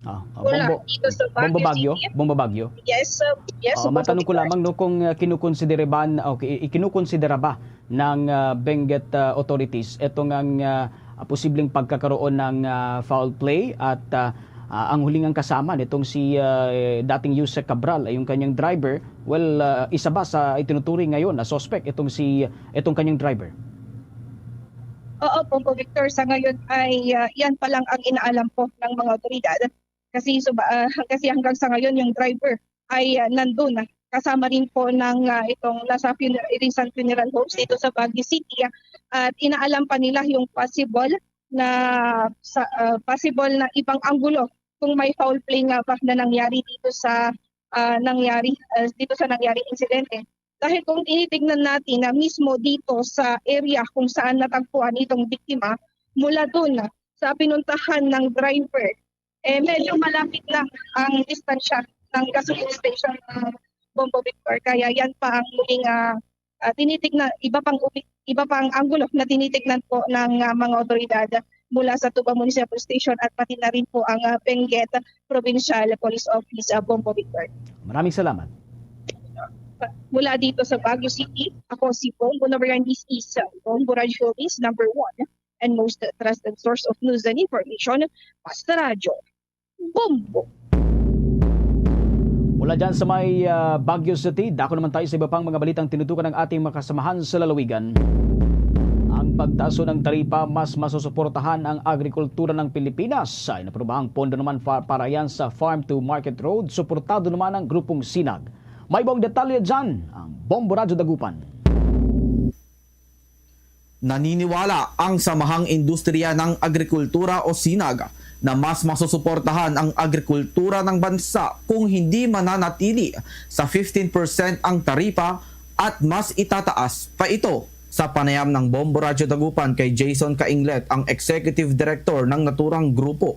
Ah, ah, Mula Bombo, dito sa Bombo Baguio Baguio? City. Bombo Baguio? Yes, uh, yes, Ah, Bombo matanong ko Baguio. Lamang, no, kung ah, kinukonsidera ba, okay, i- kinukonsidera ba ng ah, Benguet ah, authorities itong ang ah, ah, posibleng pagkakaroon ng, ah, foul play at, ah, ah, ang huling ang kasama nitong si, ah, dating Yusek Cabral ay yung kanyang driver. Well, ah, isa ba sa itinuturing ngayon na suspect itong si, itong kanyang driver? Oo, Bombo Victor, sa ngayon ay, ah, yan pa lang ang inaalam po ng mga otoridad. Kasi, so, ah, kasi hanggang sa ngayon yung driver ay, ah, nandun, ah, kasama rin po ng, ah, itong nasa funer-, Irisan Funeral Homes dito sa Baguio City, ah, at inaalam pa nila yung possible na sa, ah, possible na ibang anggulo kung may foul play nga ba na nangyari dito sa, ah, nangyari, ah, dito sa nangyaring insidente. Dahil kung tinitignan natin na mismo dito sa area kung saan natagpuan itong biktima, mula dun sa pinuntahan ng driver, eh, medyo malapit na ang distansya ng gasoline station ng Bombo Victor. Kaya yan pa ang muling, ah, ah, tinitignan, iba pang umi-, iba pang anggulo na tinitignan po ng, ah, mga otoridad mula sa Tuba Municipal Station at pati na rin po ang, ah, Benguet Provincial Police Office, ah, Bombo Victor. Maraming salamat. Mula dito sa Baguio City, ako si Bombo number nine. This is, uh, Bombo Radyo Showbiz number one and most trusted source of news and information, Basta Radyo. Bombo! Mula dyan sa may, ah, Baguio City, dako naman tayo sa iba pang mga balitang tinutukan ng ating mga kasamahan sa lalawigan. Ang pagtaas ng taripa mas masusuportahan ang agrikultura ng Pilipinas. Ay naprubahan pondo naman fa-, para yan sa Farm to Market Road, suportado naman ang Grupong Sinag. May buong detalye dyan ang Bombo Radyo Dagupan. Naniniwala ang Samahang Industriya ng Agrikultura o Sinag na mas masusuportahan ang agrikultura ng bansa kung hindi mananatili sa fifteen percent ang taripa at mas itataas pa ito. Sa panayam ng Bombo Radyo Dagupan kay Jason Cainglet, ang Executive Director ng naturang grupo,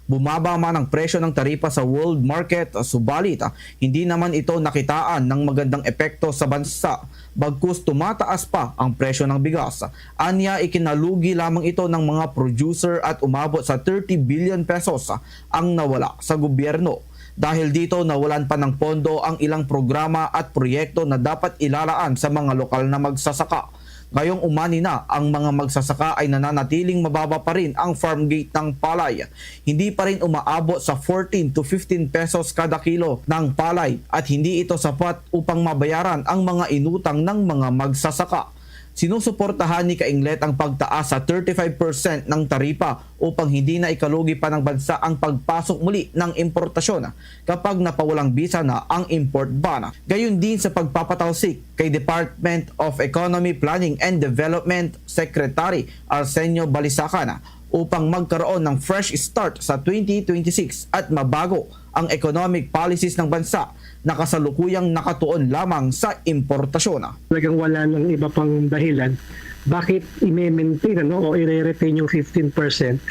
bumaba man ang presyo ng taripa sa world market, subalit, ah, hindi naman ito nakitaan ng magandang epekto sa bansa, bagkus tumataas pa ang presyo ng bigas. Anya, ikinalugi lamang ito ng mga producer at umabot sa thirty billion pesos ang nawala sa gobyerno. Dahil dito, nawalan pa ng pondo ang ilang programa at proyekto na dapat ilalaan sa mga lokal na magsasaka. Ngayong umani na, ang mga magsasaka ay nananatiling mababa pa rin ang farm gate ng palay. Hindi pa rin umaabot sa fourteen to fifteen pesos kada kilo ng palay at hindi ito sapat upang mabayaran ang mga inutang ng mga magsasaka. Sinusuportahan ni Cainglet ang pagtaas sa thirty-five percent ng taripa upang hindi na ikalugi pa ng bansa ang pagpasok muli ng importasyon kapag napawalang bisa na ang import ban. Gayon din sa pagpapatalsik kay Department of Economy, Planning and Development Secretary Arsenio Balisacan upang magkaroon ng fresh start sa twenty twenty-six at mabago ang economic policies ng bansa na kasalukuyang nakatuon lamang sa importasyon. Talagang wala nang iba pang dahilan bakit i-maintain, ano, o i-retain yung fifteen percent.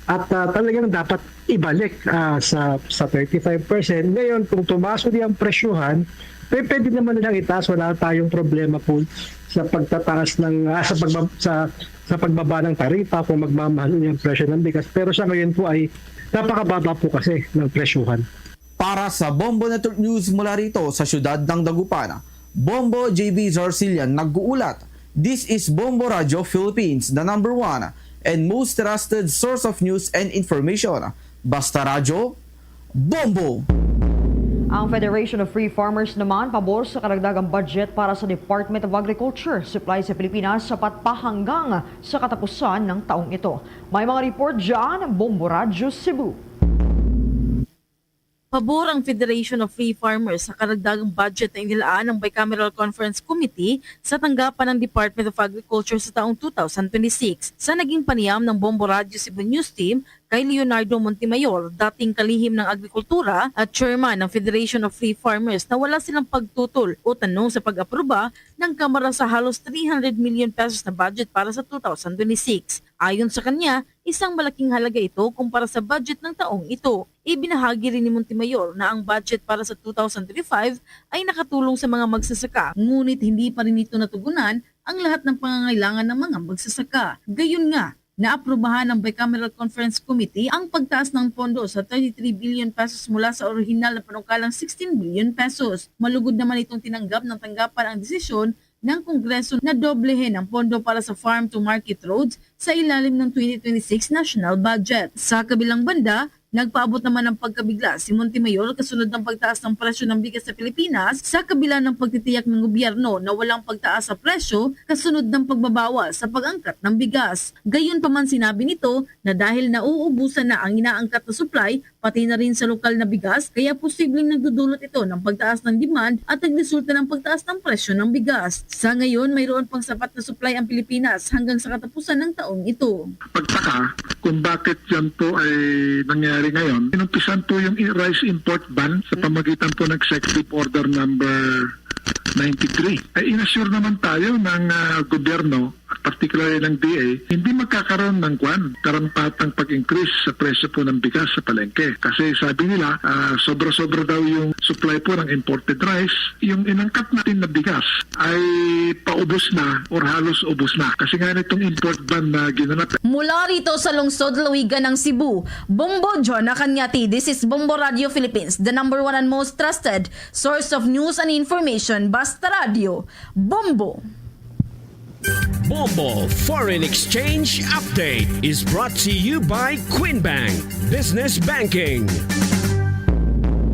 At, ah, talagang dapat ibalik, ah, sa, sa thirty-five percent. Ngayon, kung tumaas ulit ang presyohan, pwe-, pwede naman nilang itaas. Wala tayong problema po sa pagtataas ng, ah, sa pagbab-, sa, sa pagbaba ng taripa kung magmamahal ulit ang presyo ng bigas. Pero sa ngayon po ay napakababa po kasi ng presyohan. Para sa Bombo Network News mula rito sa siyudad ng Dagupan, Bombo J B Zarcillan nag-uulat. This is Bombo Radyo Philippines, the number one and most trusted source of news and information. Basta Radyo, Bombo! Ang Federation of Free Farmers naman pabor sa karagdagang budget para sa Department of Agriculture, Supply sa Pilipinas sapat pa hanggang sa katapusan ng taong ito. May mga report dyan, Bombo Radyo Cebu. Pabor ang Federation of Free Farmers sa karagdagang budget na inilaan ng Bicameral Conference Committee sa tanggapan ng Department of Agriculture sa taong two thousand twenty-six. Sa naging panayam ng Bombo Radyo Cebu News Team kay Leonardo Montemayor, dating kalihim ng agrikultura at chairman ng Federation of Free Farmers, na wala silang pagtutol o tanong sa pag-aproba ng Kamara sa halos three hundred million pesos na budget para sa two thousand twenty-six. Ayon sa kanya, isang malaking halaga ito kumpara sa budget ng taong ito. Ibinahagi rin ni Montemayor na ang budget para sa two thousand twenty-five ay nakatulong sa mga magsasaka, ngunit hindi pa rin nito natugunan ang lahat ng pangangailangan ng mga magsasaka. Gayon nga, naaprubahan ng Bicameral Conference Committee ang pagtaas ng pondo sa thirty-three billion pesos mula sa orihinal na panukalang sixteen billion pesos. Malugod naman itong tinanggap ng tanggapan ang desisyon ng Kongreso na doblehin ang pondo para sa farm to market roads sa ilalim ng twenty twenty-six national budget. Sa kabilang banda, nagpaabot naman ng pagkabigla si Montemayor kasunod ng pagtaas ng presyo ng bigas sa Pilipinas, sa kabila ng pagtitiyak ng gobyerno na walang pagtaas sa presyo kasunod ng pagbabawas sa pag-angkat ng bigas. Gayon pa man, sinabi nito na dahil nauubusan na ang inaangkat na supply, pati na rin sa lokal na bigas, kaya posibleng nagdudulot ito ng pagtaas ng demand at nagresulta ng pagtaas ng presyo ng bigas. Sa ngayon, mayroon pang sapat na supply ang Pilipinas hanggang sa katapusan ng taong ito. Pagtaka kung bakit yan po ay nangyari ngayon. Inumpisan po yung rice import ban sa pamagitan po ng Executive Order number ninety-three. Ay inassure naman tayo ng ah, gobyerno, particularly ng D A, hindi magkakaroon ng kwan, karampatang pag-increase sa presyo po ng bigas sa palengke. Kasi sabi nila, ah, sobra-sobra daw yung supply po ng imported rice. Yung inangkat natin na bigas ay paubos na or halos ubos na. Kasi nga nitong import ban na ginanap. Mula rito sa lungsod Lawigan ng Cebu, Bombo Jonah Cañati, this is Bombo Radio Philippines, the number one and most trusted source of news and information. Basta Radio, Bombo! Bombo Foreign Exchange Update is brought to you by Queen Bank Business Banking.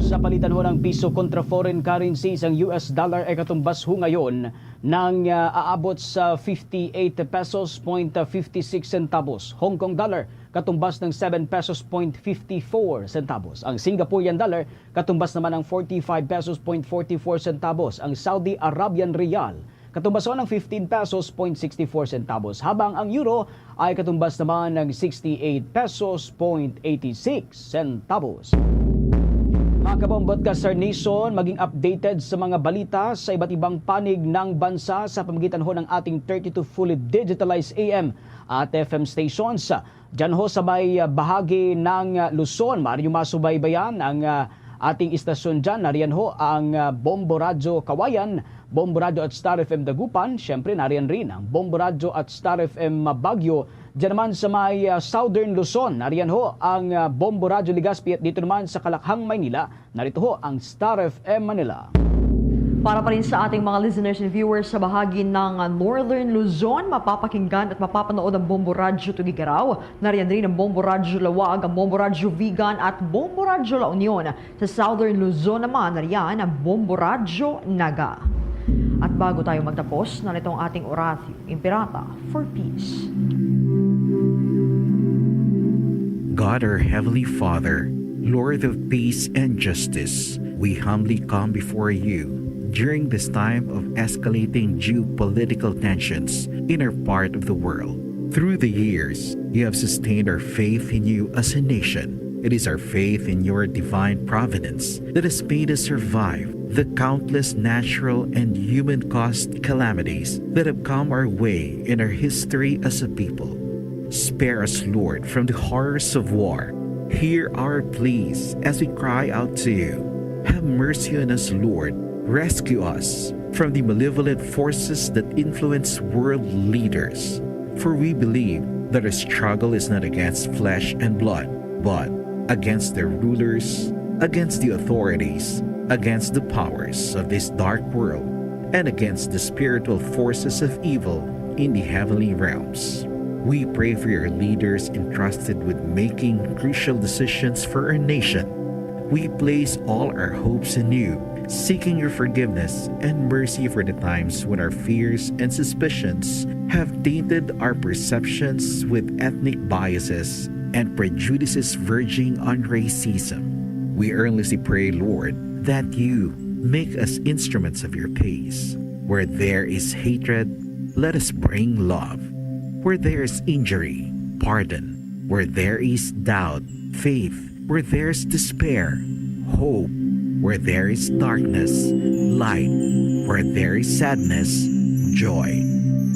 Sa palitan ho ng piso kontra foreign currencies, ang U S dollar ay katumbas ho ngayon ng ah, aabot sa fifty-eight pesos point fifty-six centavos. Hong Kong dollar katumbas ng seven pesos point fifty-four centavos. Ang Singaporean dollar katumbas naman ng forty-five pesos point forty-four centavos. Ang Saudi Arabian riyal katumbas ho ng fifteen pesos point sixty-four centavos, habang ang euro ay katumbas naman ng sixty-eight pesos point eighty-six centavos. Mga kabombo at ka-Star Nation, maging updated sa mga balita sa iba't ibang panig ng bansa sa pamagitan ho ng ating thirty-two fully digitalized A M at F M stations. Diyan ho sa may ah, bahagi ng ah, Luzon, maaari nyo masubaybayan ang ah, ating istasyon dyan. Nariyan ho ang ah, Bombo Radyo Kawayan, Bombo Radyo at Star F M Dagupan. Siyempre, nariyan rin ang Bombo Radyo at Star F M Baguio. Diyan naman sa may ah, Southern Luzon, nariyan ho ang ah, Bombo Radyo Legazpi, at dito naman sa Kalakhang, Maynila, narito ho ang Star F M Manila. Para pa rin sa ating mga listeners and viewers sa bahagi ng Northern Luzon, mapapakinggan at mapapanood ang Bombo Radyo Tuguegarao. Nariyan rin ang Bombo Radyo Laoag, ang Bombo Radyo Vigan at Bombo Radyo La Union. Sa Southern Luzon naman, nariyan ang Bombo Radyo Naga. At bago tayo magtapos, narito ang ating Oratio Imperata for Peace. God, our Heavenly Father, Lord of peace and justice, we humbly come before you during this time of escalating geopolitical tensions in our part of the world. Through the years, you have sustained our faith in you as a nation. It is our faith in your divine providence that has made us survive the countless natural and human caused calamities that have come our way in our history as a people. Spare us, Lord, from the horrors of war. Hear our pleas as we cry out to you. Have mercy on us, Lord. Rescue us from the malevolent forces that influence world leaders. For we believe that our struggle is not against flesh and blood, but against the rulers, against the authorities, against the powers of this dark world, and against the spiritual forces of evil in the heavenly realms. We pray for your leaders entrusted with making crucial decisions for our nation. We place all our hopes in you, seeking your forgiveness and mercy for the times when our fears and suspicions have tainted our perceptions with ethnic biases and prejudices verging on racism. We earnestly pray, Lord, that you make us instruments of your peace. Where there is hatred, let us bring love. Where there is injury, pardon. Where there is doubt, faith. Where there is despair, hope. Where there is darkness, light. Where there is sadness, joy.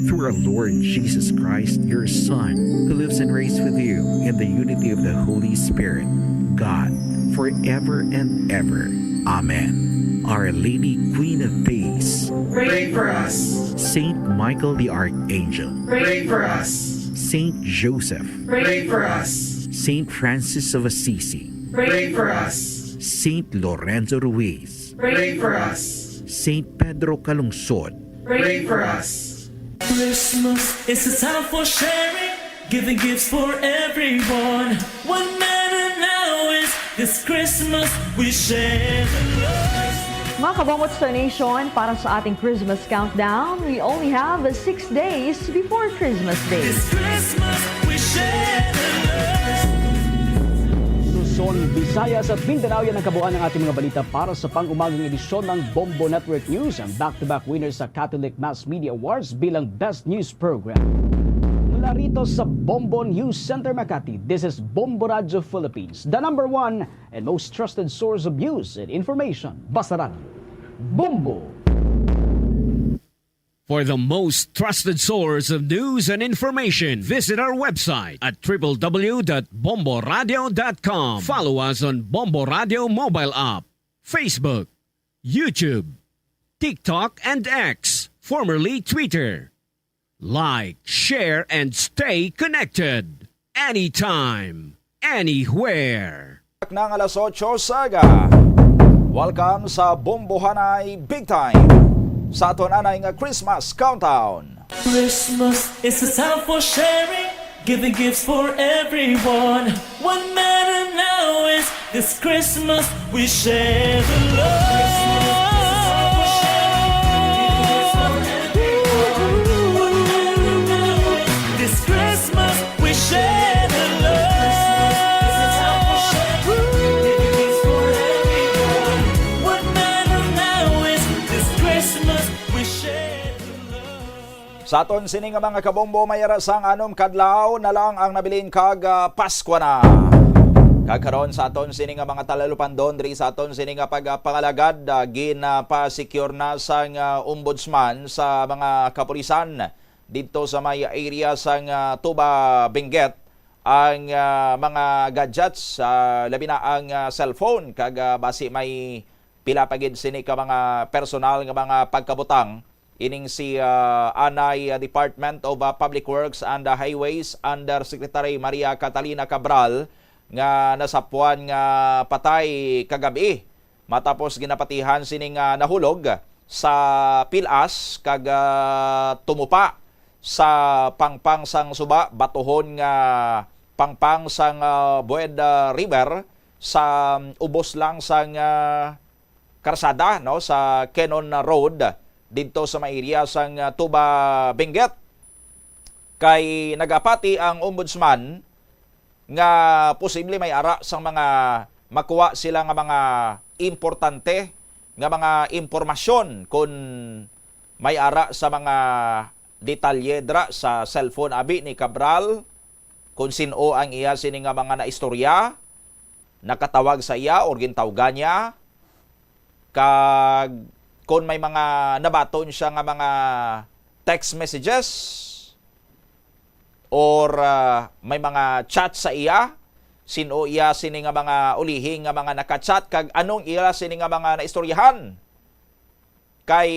Through our Lord Jesus Christ, your Son, who lives and reigns with you in the unity of the Holy Spirit, God, forever and ever. Amen. Our Lady, Queen of Peace, Pray for us. Saint Michael the Archangel, Pray for us. Saint Joseph, Pray for us. Saint Francis of Assisi, Pray for us. Saint Lorenzo Ruiz, Pray for us. Saint Pedro Calungsod, Pray for us. Christmas is a time for sharing, giving gifts for everyone. What matter now is this Christmas we share the love. Mga Kabombo Star Nation, para sa ating Christmas countdown, we only have six days before Christmas Day. This Christmas we share the love. Luzon, Visayas at Mindanao, yan ang kabuuan ng ating mga balita para sa pang-umagang edisyon ng Bombo Network News, ang back-to-back winner sa Catholic Mass Media Awards bilang Best News Program. Mula rito sa Bombo News Center Makati, this is Bombo Radyo Philippines, the number one and most trusted source of news and information. Basta Radyo, Bombo! For the most trusted source of news and information, visit our website at triple w dot bombo radio dot com. Follow us on Bombo Radio mobile app, Facebook, YouTube, TikTok, and X, formerly Twitter. Like, share, and stay connected anytime, anywhere. Nang alas otso sa aga. Welcome sa Bombohanay Big Time, sa aton anay nga Christmas Countdown. Christmas is a time for sharing, giving gifts for everyone. What matter now is this Christmas we share the love. This Christmas we share the love. What matter now is this Christmas we share the love. Sa aton sini nga mga kabombo, may ara sang anom kadlaw na lang ang nabilin kag, ah, Paskwa na. Kag karon sa aton sini nga mga talalupandon diri sa aton sini nga pagpangalagad, ah, ginapa-secure na sang, ah, ombudsman sa mga kapulisan didto sa may area sang, ah, Tuba, Benguet ang, ah, mga gadgets, ah, labi na ang, ah, cellphone, kag, ah, basi may pila pa gid sini ka mga personal nga mga pagkabutang ining si, ah, anay, ah, Department of, ah, Public Works and, ah, Highways Undersecretary Maria Catalina Cabral nga nasapwan nga patay kagab-i matapos ginapatihan sini nga nahulog sa pilas kag, ah, tumupa sa pangpang sang suba, batuhon nga pangpang sang, ah, Bued, ah, River sa, um, ubos lang sang, ah, karsada, no, sa Kenon Road didto sa may area sang, ah, Tuba, Benguet. Kay nagapati ang ombudsman nga posible may ara sang mga makuha sila nga mga importante nga mga impormasyon, kon may ara sa mga detalye dira sa cellphone abi ni Cabral, kon sin-o ang iya sini nga mga naistorya, nakatawag sa iya or gintawgan niya, kag kon may mga nabaton siya nga mga text messages or, ah, may mga chat sa iya, sin-o iya sini nga mga ulihi nga mga naka-chat, kag anong iya sini nga mga naistoryahan. Kay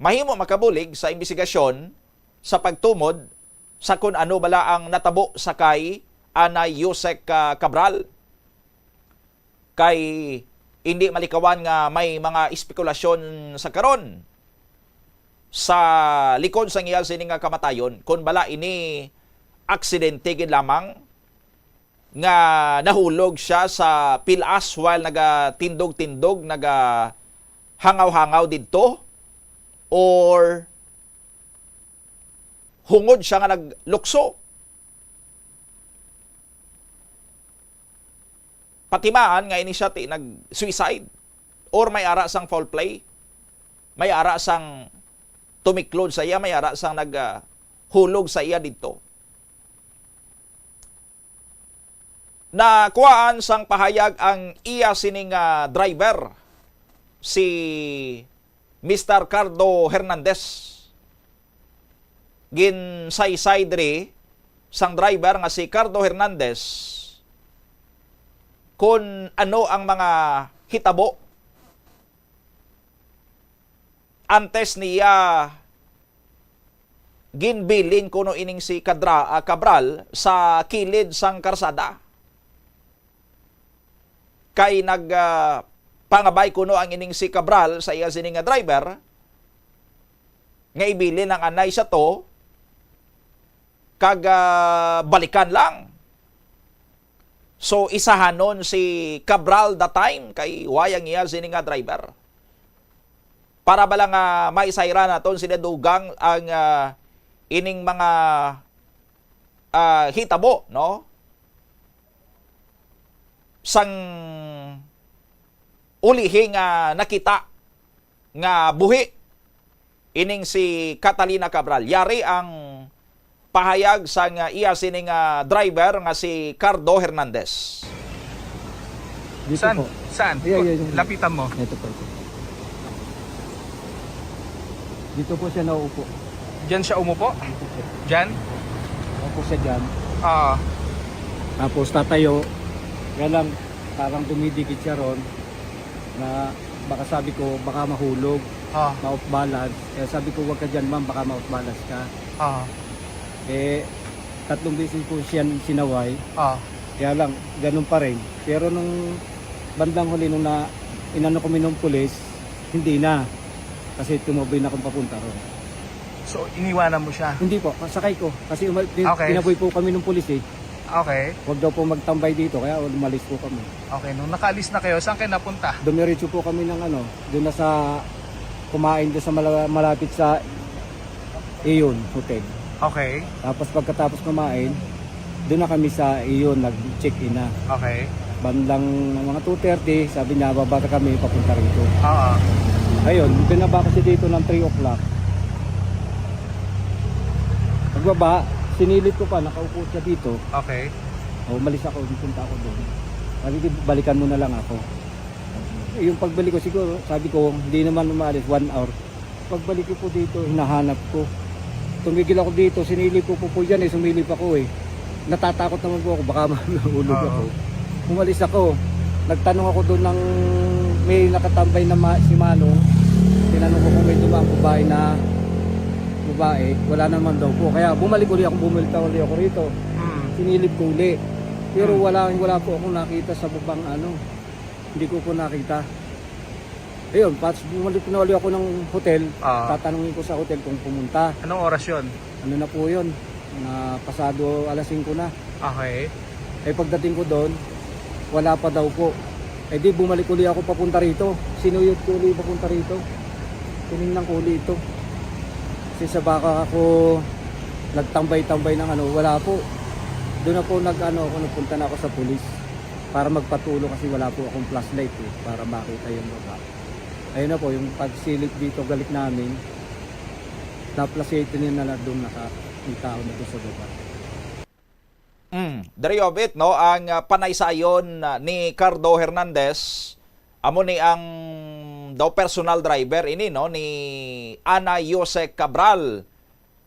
mahimo makabulig sa imbestigasyon sa pagtumod sa kun ano bala ang natabo sa kay Anay Yusek, ah, Cabral. Kay hindi malikawan nga may mga espekulasyon sa karon sa likod sang iya sini nga kamatayon, kon bala ini aksidente gid lamang nga nahulog siya sa pilas while nagatindog-tindog, nagahangaw-hangaw didto, or hungod siya nga naglukso. Patimaan nga ini siya ti nag-suicide or may ara sang foul play, may ara sang tumiklod sa iya, may ara sang nag, ah, hulog sa iya didto. Nakuhaan sang pahayag ang iya sini nga driver, si Mister Cardo Hernandez. Ginsaysay diri sang driver nga si Cardo Hernandez kon ano ang mga hitabo antes niya ginbilin kuno ining si Kadra-, ah, Cabral sa kilid sang karsada. Kay nag, ah, pangabay kuno ang ining si Cabral sa iya sini nga driver nga ibilin ang anay sa to kag, ah, balikan lang. So, isahanon si Cabral that time kay way ang iya sini nga driver. Para bala nga maisayra naton sila dugang ang, ah, ining mga, ah, hitabo, no? Sang ulihi nga nakita nga buhi ining si Catalina Cabral. Yari ang pahayag sang iya sini nga driver nga si Cardo Hernandez. Dito Saan? po. Saan? Yeah, yeah, yeah. Lapitan mo. Ito po, ito. Dito po siya nauupo. Diyan siya umupo? Diyan? Opo siya dyan. Ah. Tapos tatayo. Kaya lang, parang dumidikit siya ron na baka sabi ko, baka mahulog, Ah. ma-off balance. Kaya sabi ko, "Huwag ka dyan, ma'am, baka ma-off balance ka." Ah. Eh, tatlong beses ko siya sinaway. Ah. Kaya lang, ganun pa rin. Pero nung bandang huli, nung na, inano kami ng pulis, hindi na. Kasi tumaboy na akong papunta ron. So, iniwanan mo siya? Hindi po, sakay ko. Kasi umal- tin- Okay. tinaboy po kami ng pulis eh. Okay. Huwag daw po magtambay dito, kaya umalis po kami. Okay, nung nakaalis na kayo, saan kayo napunta? Dumiretso po kami ng ano, doon na sa kumain doon sa mala- malapit sa Iyon Hotel. Okay. Tapos pagkatapos kumain, doon na kami sa Iyon, nag-check-in na. Okay. Bandang mga two thirty, sabi niya, "Baba na kami, papunta rito." Oo. Ayun, binaba kasi dito ng three o'clock. Pagbaba, sinilip ko pa, nakaupo siya dito. Okay. O, umalis ako, punta ako doon. Sabi ko, "Balikan mo na lang ako." Yung pagbalik ko siguro, sabi ko, "Hindi naman umalis, one hour." Pagbalik ko po dito, hinahanap ko. Tumigil ako dito, sinilip ko po po yan eh, sumilip ako eh. Natatakot naman po ako, baka mahulog Oo. ako. Umalis ako. Nagtanong ako doon ng may nakatambay na ma- si Manong. Tinanong ko kung may dumaang babae na babae. Wala naman daw po. Kaya bumalik uli ako, bumalik uli ako rito. Hmm. Sinilip ko uli. Pero Hmm. wala, wala po akong nakita sa babang ano. Hindi ko po nakita. Ayun, pats bumalik na uli ako ng hotel. Ah. Tatanungin ko sa hotel kung pumunta. Anong oras yon? Ano na po yun? Na pasado alas singko na. Okay. Eh, pagdating ko doon, wala pa daw po. Eh, di bumalik uli ako papunta rito. Sinuyod ko uli papunta rito. Tiningnan ko uli ito. Kasi sa baka ako nagtambay-tambay ng ano, wala po. Doon na po nag-ano ako, nagpunta na ako sa pulis para magpatulong kasi wala po akong flashlight eh, para makita yung baba. Ayun na po, yung pagsilip dito, galik namin, na-flashlight niya na lang doon naka, yung tao na doon sa baba. Mm, there you have it, no? Ang, ah, panaysayon, ah, ni Cardo Hernandez, amo ni ang daw personal driver ini, no, ni Ana Jose Cabral.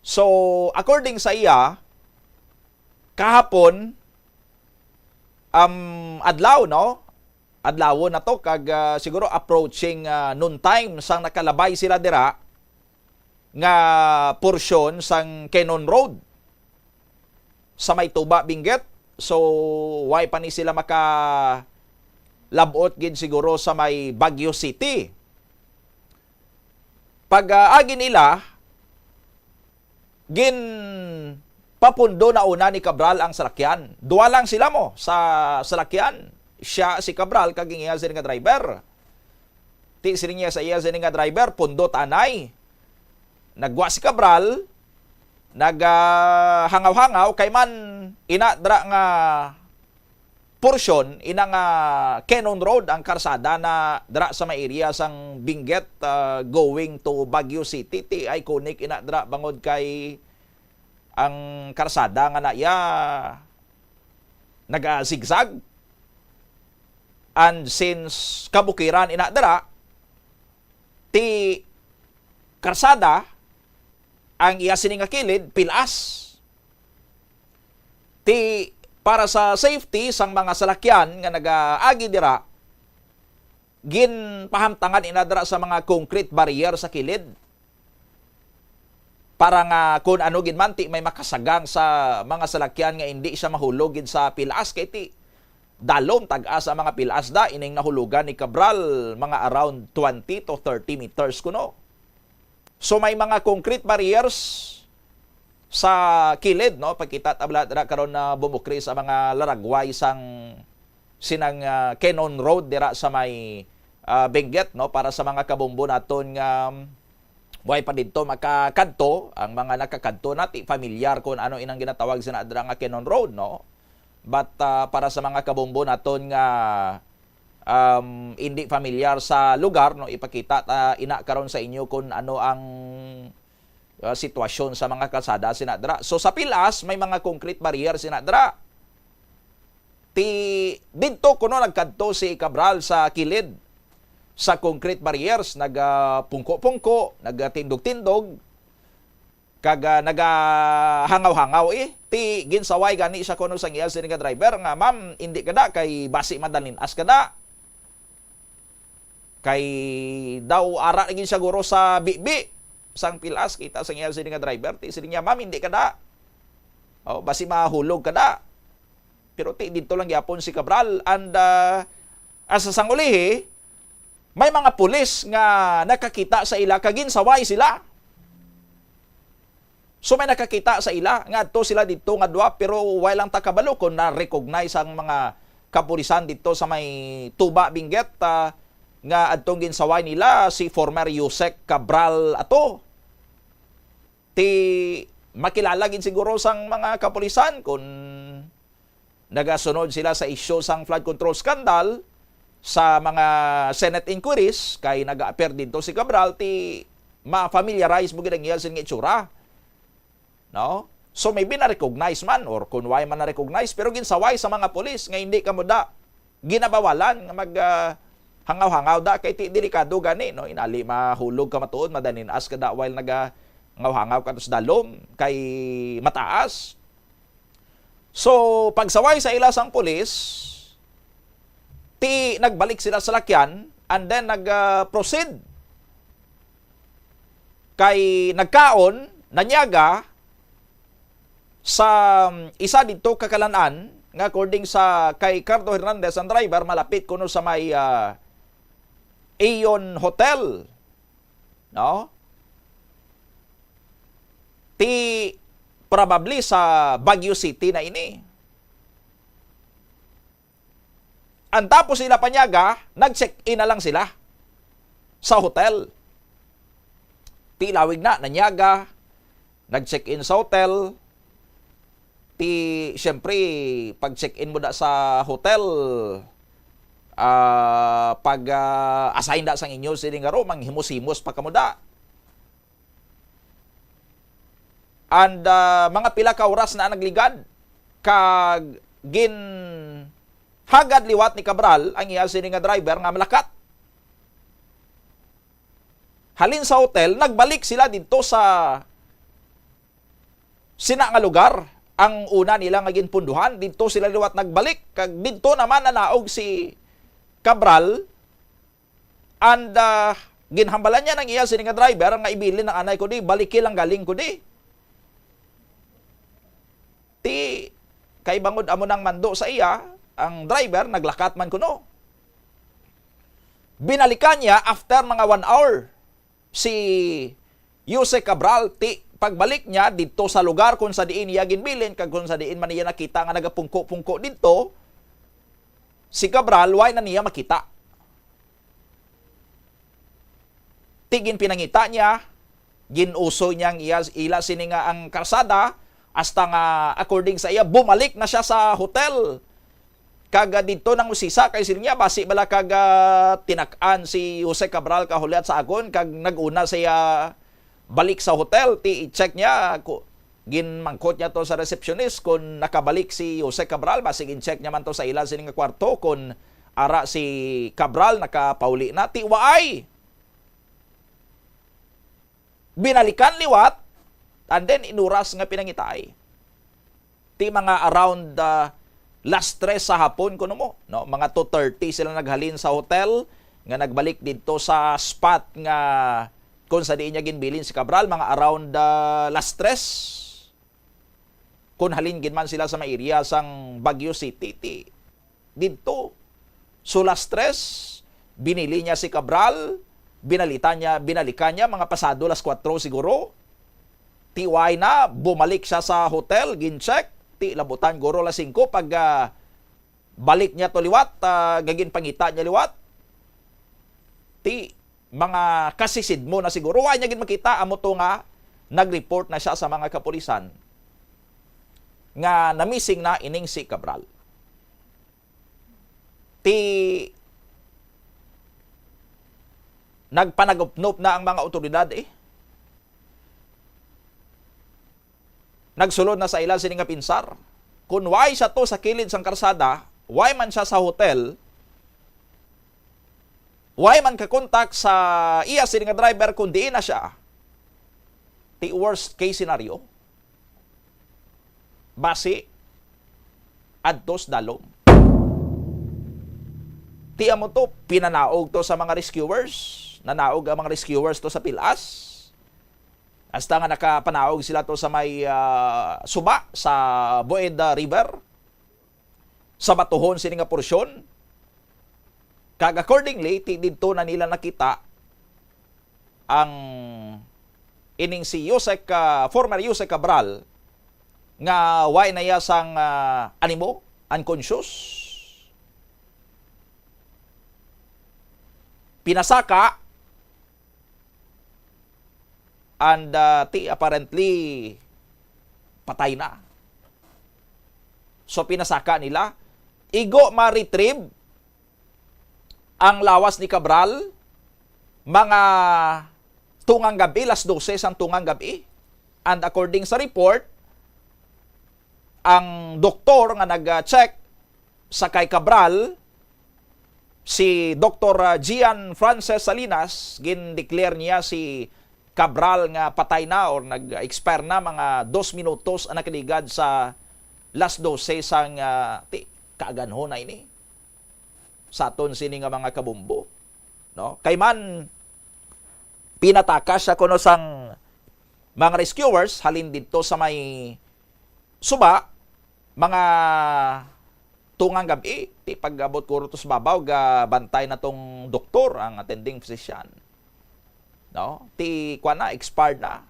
So, according sa iya, kahapon, um, adlaw, no? Adlawon na to, kag, ah, siguro approaching, ah, noon time sang nakalabay sila dira nga porsyon sang Cannon Road sa may Tuba, Benguet. So, way pa ni sila maka labot gid siguro sa may Baguio City. Pag, ah, agi nila, ginpapundo na una ni Cabral ang salakyan. Duha lang sila mo sa salakyan. Siya, si Cabral, kag ang iya sini nga driver. Ti siling niya sa iya sini nga driver, "Pundo ta anay." Nagwa si Cabral, nag, ah, hangaw-hangaw, kay man ina dra nga porsyon, ina nga Cannon Road ang karsada na dra sa may area sang Benguet, ah, going to Baguio City. Ti iconic ina dra bangod kay ang karsada nga na iya naga-zigzag. And since kabukiran ina dra, ti karsada, ang iya sini nga kilid, pilas. Ti, para sa safety sang mga salakyan nga nagaagi dira, ginpahamtangan ina dira sa mga concrete barrier sa kilid. Para nga kun ano gid man, ti may makasagang sa mga salakyan nga indi siya mahulog gid sa pilas, kay ti dalom tag-as ang mga pilas da ining nahulugan ni Cabral, mga around twenty to thirty meters kuno. So may mga concrete barriers sa kilid, no? Pagkita ta bala dira karon na bumukri sa mga laragway sang sinang, ah, Kenon Road dira sa may, ah, Benguet, no? Para sa mga kabombo naton nga way pa didto makakadto, ang mga nakakadto na ti familiar kung ano inang ginatawag sina dira nga Kenon Road, no? But, ah, para sa mga kabombo naton nga, um, hindi familiar sa lugar, no, ipakita ta ina karon sa inyo kung ano ang, ah, sitwasyon sa mga kalsada sina dira. So sa Pilas may mga concrete barrier sina dira. Ti didto kuno nagkadto si Cabral sa kilid sa concrete barriers, nagapungko-pungko, nagatindog-tindog, kag, ah, nagahangaw-hangaw, eh. Ti ginsaway gani siya kuno sang iya sini nga driver nga, "Ma'am, indi kada kay basi madalin-as kada." Kay daw ara na gid siya guro sa bibi sang Pilas, kita sang iya sini nga driver, ti siling niya, "Ma'am, hindi kada. Oh, basi mahulog kada." Pero ti didto lang gyapon si Cabral and, ah, as sang ulihi, may mga pulis nga nakakita sa ila kag ginsaway sila. So may nakakita sa ila nga adto sila didto nga duwa, pero wala lang ta kabalo kung na-recognize ang mga kapulisan didto sa may Tuba, Benguet, ah, nga adtong ginsaway nila si former Usec Cabral ato. Ti makilala gid siguro sang mga kapulisan kung nagasunod sila sa isyu sang flood control scandal sa mga Senate inquiries, kay naga-appear didto si Cabral, ti ma-familiarize mo gid ang iya sini nga itsura. No? So maybe na-recognize man, or kung why man na-recognize, pero ginsaway sa mga pulis nga hindi kamo da ginabawalan nga mag, ah, hangaw-hangaw da, kay ti delikado gani, no? Inali mahulog ka matuod, madalin-as ka da while naga hangaw-hangaw ka sa dalom kay mataas. So pagsaway sa ila sang pulis, ti nagbalik sila sa lakyan and then nag, ah, proceed kay nagkaon, nanyaga sa, um, isa didto ka kalan-an nga, according sa kay Cardo Hernandez, ang driver, malapit kuno sa may, ah, Aeon Hotel, no? Ti probably sa Baguio City na ini. Ang tapos sila panyaga, nag-check-in na lang sila sa hotel. Ti lawig na, nanyaga, nag-check-in sa hotel. Ti, siyempre, pag-check-in mo da sa hotel, ah, pag, ah, assign da sang inyo sini nga room, ang himos-himos pa kamo da. And, ah, mga pila ka oras na nagligad, kag ginhagad liwat ni Cabral ang iya sini nga driver nga malakat. Halin sa hotel, nagbalik sila didto sa sina nga lugar. Ang una nila nga ginpunduhan, didto sila liwat nagbalik, kag didto naman nanaog si Cabral. And, ah, ginhambalan niya nang iya sini nga driver nga ibilin ang anay ko di, baliki lang galing ko di. Ti, kay bangod amo nang mando sa iya, ang driver naglakat man kuno. Binalikan niya after mga one hour si Jose Cabral, ti pagbalik niya didto sa lugar kung sa diin iya ginbilin, kag kung sa diin man niya nakita nga nagapungko-pungko didto si Cabral, way na niya makita. Ti ginpinangita niya, ginusoy niya ang iya, ila sini nga ang karsada, hasta nga, according sa iya, bumalik na siya sa hotel. Kag, ah, didto nang usisa kay siling niya, basi bala kag, ah, tinak-an si Jose Cabral kahuliat sa agon, kag nag-una siya balik sa hotel, ti i-check niya, ku-, ginmangkot niya to sa receptionist kung nakabalik si Jose Cabral, basi gin-check niya man to sa ila sini nga kwarto kung ara si Cabral nakapauli na, ti waay. Binalikan liwat, and then inuras nga pinangitaay. Ti mga around, ah, las tres sa hapon kuno mo, no? Mga two thirty sila naghalin sa hotel nga nagbalik didto sa spot nga kung sa diin niya ginbilin si Cabral, mga around, ah, las tres. Kung halin gid man sila sa may area sang Baguio City, ti didto. So, las tres, binili niya si Cabral, binalitan niya, binalikan niya, mga pasado las kuwatro siguro. Ti way na, bumalik siya sa hotel, gin-check. Ti labutan guro las singko pag, ah, balik niya to liwat, ah, gaginpangita niya liwat. Ti mga kasisidmo na siguro. Wa niya gid makita, amo to nga nag-report na siya sa mga kapulisan nga na-missing na ining si Cabral. Ti nagpanagupnop na ang mga awtoridad, eh. Nagsulod na sa ila sini nga pinsar. Kun why siya to sa kilid sang karsada, why man siya sa hotel, why man ka-contact sa iya sini nga driver kun diin na siya? Ti worst case scenario, basi adto sa dalom. Ti amo to, pinanaog to sa mga rescuers. Nanaog ang mga rescuers to sa pilas. Hasta nga nakapanaog sila to sa may, ah, suba sa Boeda River, sa batuhon sini nga porsyon. Kag accordingly, ti didto na nila nakita ang ining si Usec, ah, former Usec Cabral nga way na iya sang, ah, animo, unconscious. Pinasaka, and, ah, ti apparently patay na. So, pinasaka nila. Igo ma-retrieve ang lawas ni Cabral mga tungang gabi, las dose sang tungang gabi. And according sa report, ang doktor nga nag-check sa kay Cabral, si Doktor, ah, Gian Frances Salinas, gin-declare niya si Cabral nga patay na or nag-expire na mga dos minutos ang nakaligad sa las dose sang, ah, ti-, kaaganhon na ini. Sa aton sini nga mga kabombo, no? Kay man, pinatakas siya kuno sang mga rescuers halin didto sa may suba, mga tungang gab-i, ti pag-abot ko to sa babaw, gabantay na tong doktor, ang attending physician. No? Ti, kuwan na, expired na.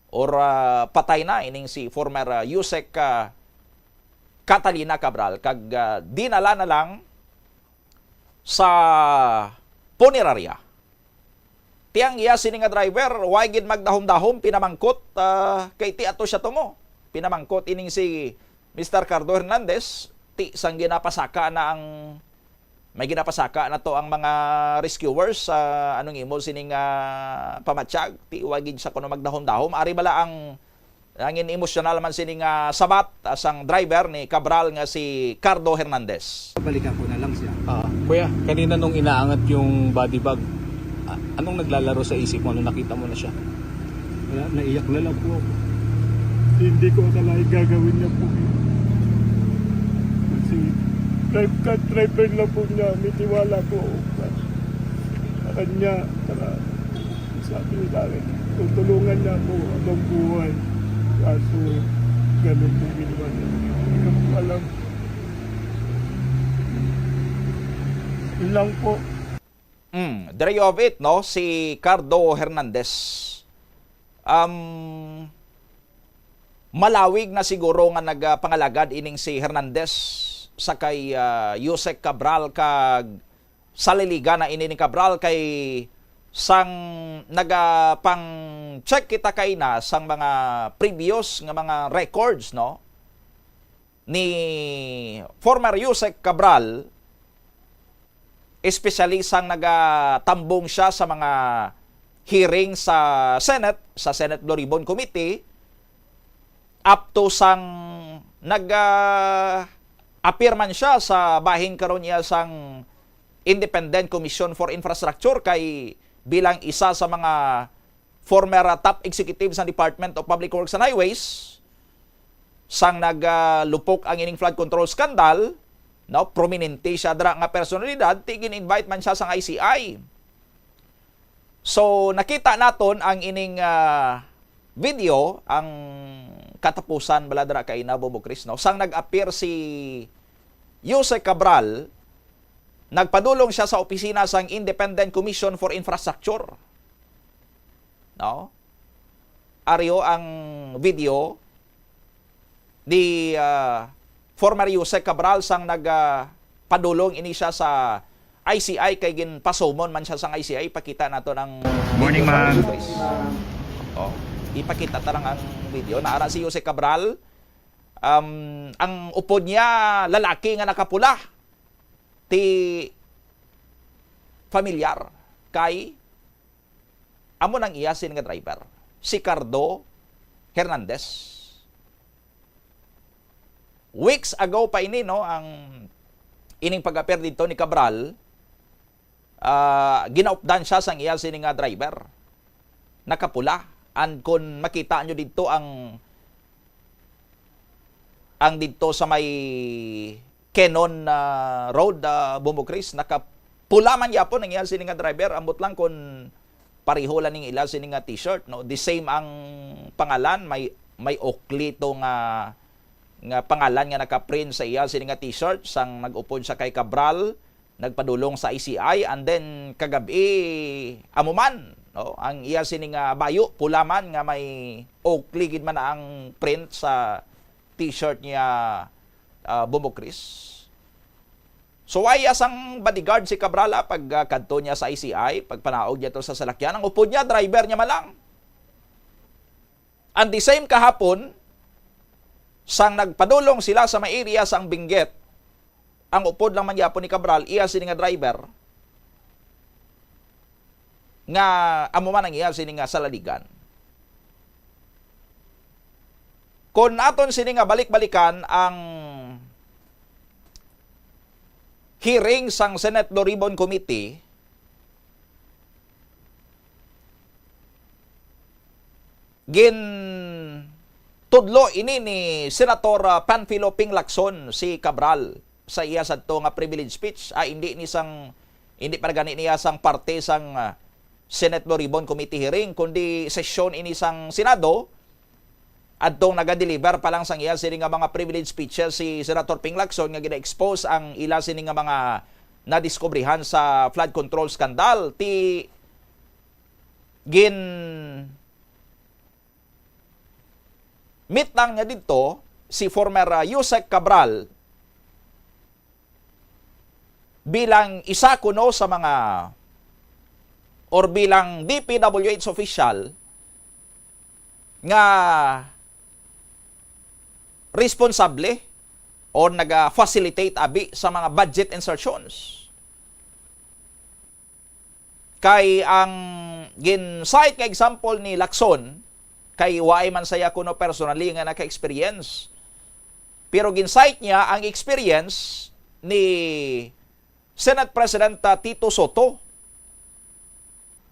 Or, ah, patay na ining si former, ah, Usec, ah, Catalina Cabral, kag, ah, dinala na lang sa punerarya. Ti ang iya sini nga driver, way gid magdahom-dahom, pinamangkot, ah, kay ti ato siya tungo. Pinamangkot ining si Mister Cardo Hernandez, ti sang ginapasaka na ang, may ginapasaka na to ang mga rescuers, ah, anong imo sini nga pamatyag, ti way gid siya kuno magdahom-dahom. Ari bala ang Nangin emosyonal man sini nga sabat, ah, sang driver ni Cabral nga si Cardo Hernandez. Balikan ko na lang siya. Ah, kuya, kanina nung inaangat yung body bag, a-, anong naglalaro sa isip mo? Ano nakita mo na siya? Wala, naiyak na lang po ako. Hindi ko akalain gagawin niya po yun. Kasi drive ka, driver lang po niya, may tiwala po ako sa kanya. Saka sabi nila, tutulungan niya ako habang buhay. Kaso, ganun po ginawa niya. Hindi ko po alam. Yun lang po. Mm, there you have it, no? Si Cardo Hernandez. Um, malawig na siguro nga nagapangalagad ining si Hernandez sa kay, ah, Usec Cabral kag saliligan na ini ni Cabral kay sang nagapang-check kita kaina sang mga previous nga mga records, no, ni former Usec Cabral, especially sang nagatambong siya sa mga hearing sa Senate, sa Senate Blue Ribbon Committee, up to sang nag, ah, appear man siya sa bahin karon niya sang Independent Commission for Infrastructure kay bilang isa sa mga former, ah, top executive sa Department of Public Works and Highways, sang nag, ah, lupok ang ining flood control scandal, no, prominente siya dira nga personalidad, ti gin-invite man siya sang I C I. So, nakita naton ang ining, ah, video, ang katapusan bala dira kay Nabo Bugris, no? Sang nag-appear si Jose Cabral, Nagpadulong siya sa opisina sang Independent Commission for Infrastructure. No? Ari ho ang video ni, ah, former Usec Cabral sang nag, ah, padulong ini siya sa I C I, kay ginpasumon man siya sang I C I. Pakita nato ang Morning, video sa ma'am. Chris. Oh, ipakita ta lang ang video. Naara si Usec Cabral. Um, ang upod niya, lalaki nga nakapula. Ti familiar kay amo nang iya sini nga driver, si Cardo Hernandez. Weeks ago pa ini, no, ang ining pag-appear dito ni Cabral, ah, ginaupdan siya sang iya sini nga driver. Nakapula. And kung makita nyo dito ang, ang dito sa may Kenon, ah, Road, ah, Bumbo Chris, nakapula man gyapon ang iya sini nga driver, ambot lang kung pareho lang ning ila sini nga t-shirt, no? The same ang pangalan, may, may Oakley to nga, nga pangalan nga nakaprint sa iya sini nga t-shirt sang nag-upod siya kay Cabral, nagpadulong sa I C I, and then kagab-i amo man, no? Ang iya sini nga bayo, pula man nga may Oakley gid man ang print sa t-shirt niya, ah, Bumbo Chris. So, wala sang bodyguard si Cabral, ah, pag, ah, kadto niya sa I C I, pagpanaog niya to sa salakyan, ang upod niya, driver niya man lang. And the same kahapon, sang nagpadulong sila sa may area sang Benguet, ang upod lang man gyapon ni Cabral, iya sini nga driver, nga amo man ang iya sini nga salaligan. Kon aton sini nga balik-balikan ang hearing sang Senate Blue Ribbon Committee, gintudlo ini ni Senator, ah, Panfilo Ping Lacson si Cabral sa iya sadto nga privilege speech. Ah, hindi ni sang, hindi pa gani niya sang parte sang, ah, Senate Blue Ribbon Committee hearing, kundi sesyon ini sang Senado. Adtong naga-deliver pa lang sang iya sini nga mga privilege speeches si Senator Ping Lacson nga gina-expose ang ila sini nga mga nadiskubrihan sa flood control scandal. Ti gin-meet lang niya didto si former, ah, Usec Cabral bilang isa kuno sa mga, or bilang D P W H official nga responsable or naga-facilitate abi sa mga budget insertions. Kay ang gin-cite nga example ni Lacson, kay waay man saya kuno personally nga naka-experience, pero gin-cite niya ang experience ni Senate President, ah, Tito Sotto.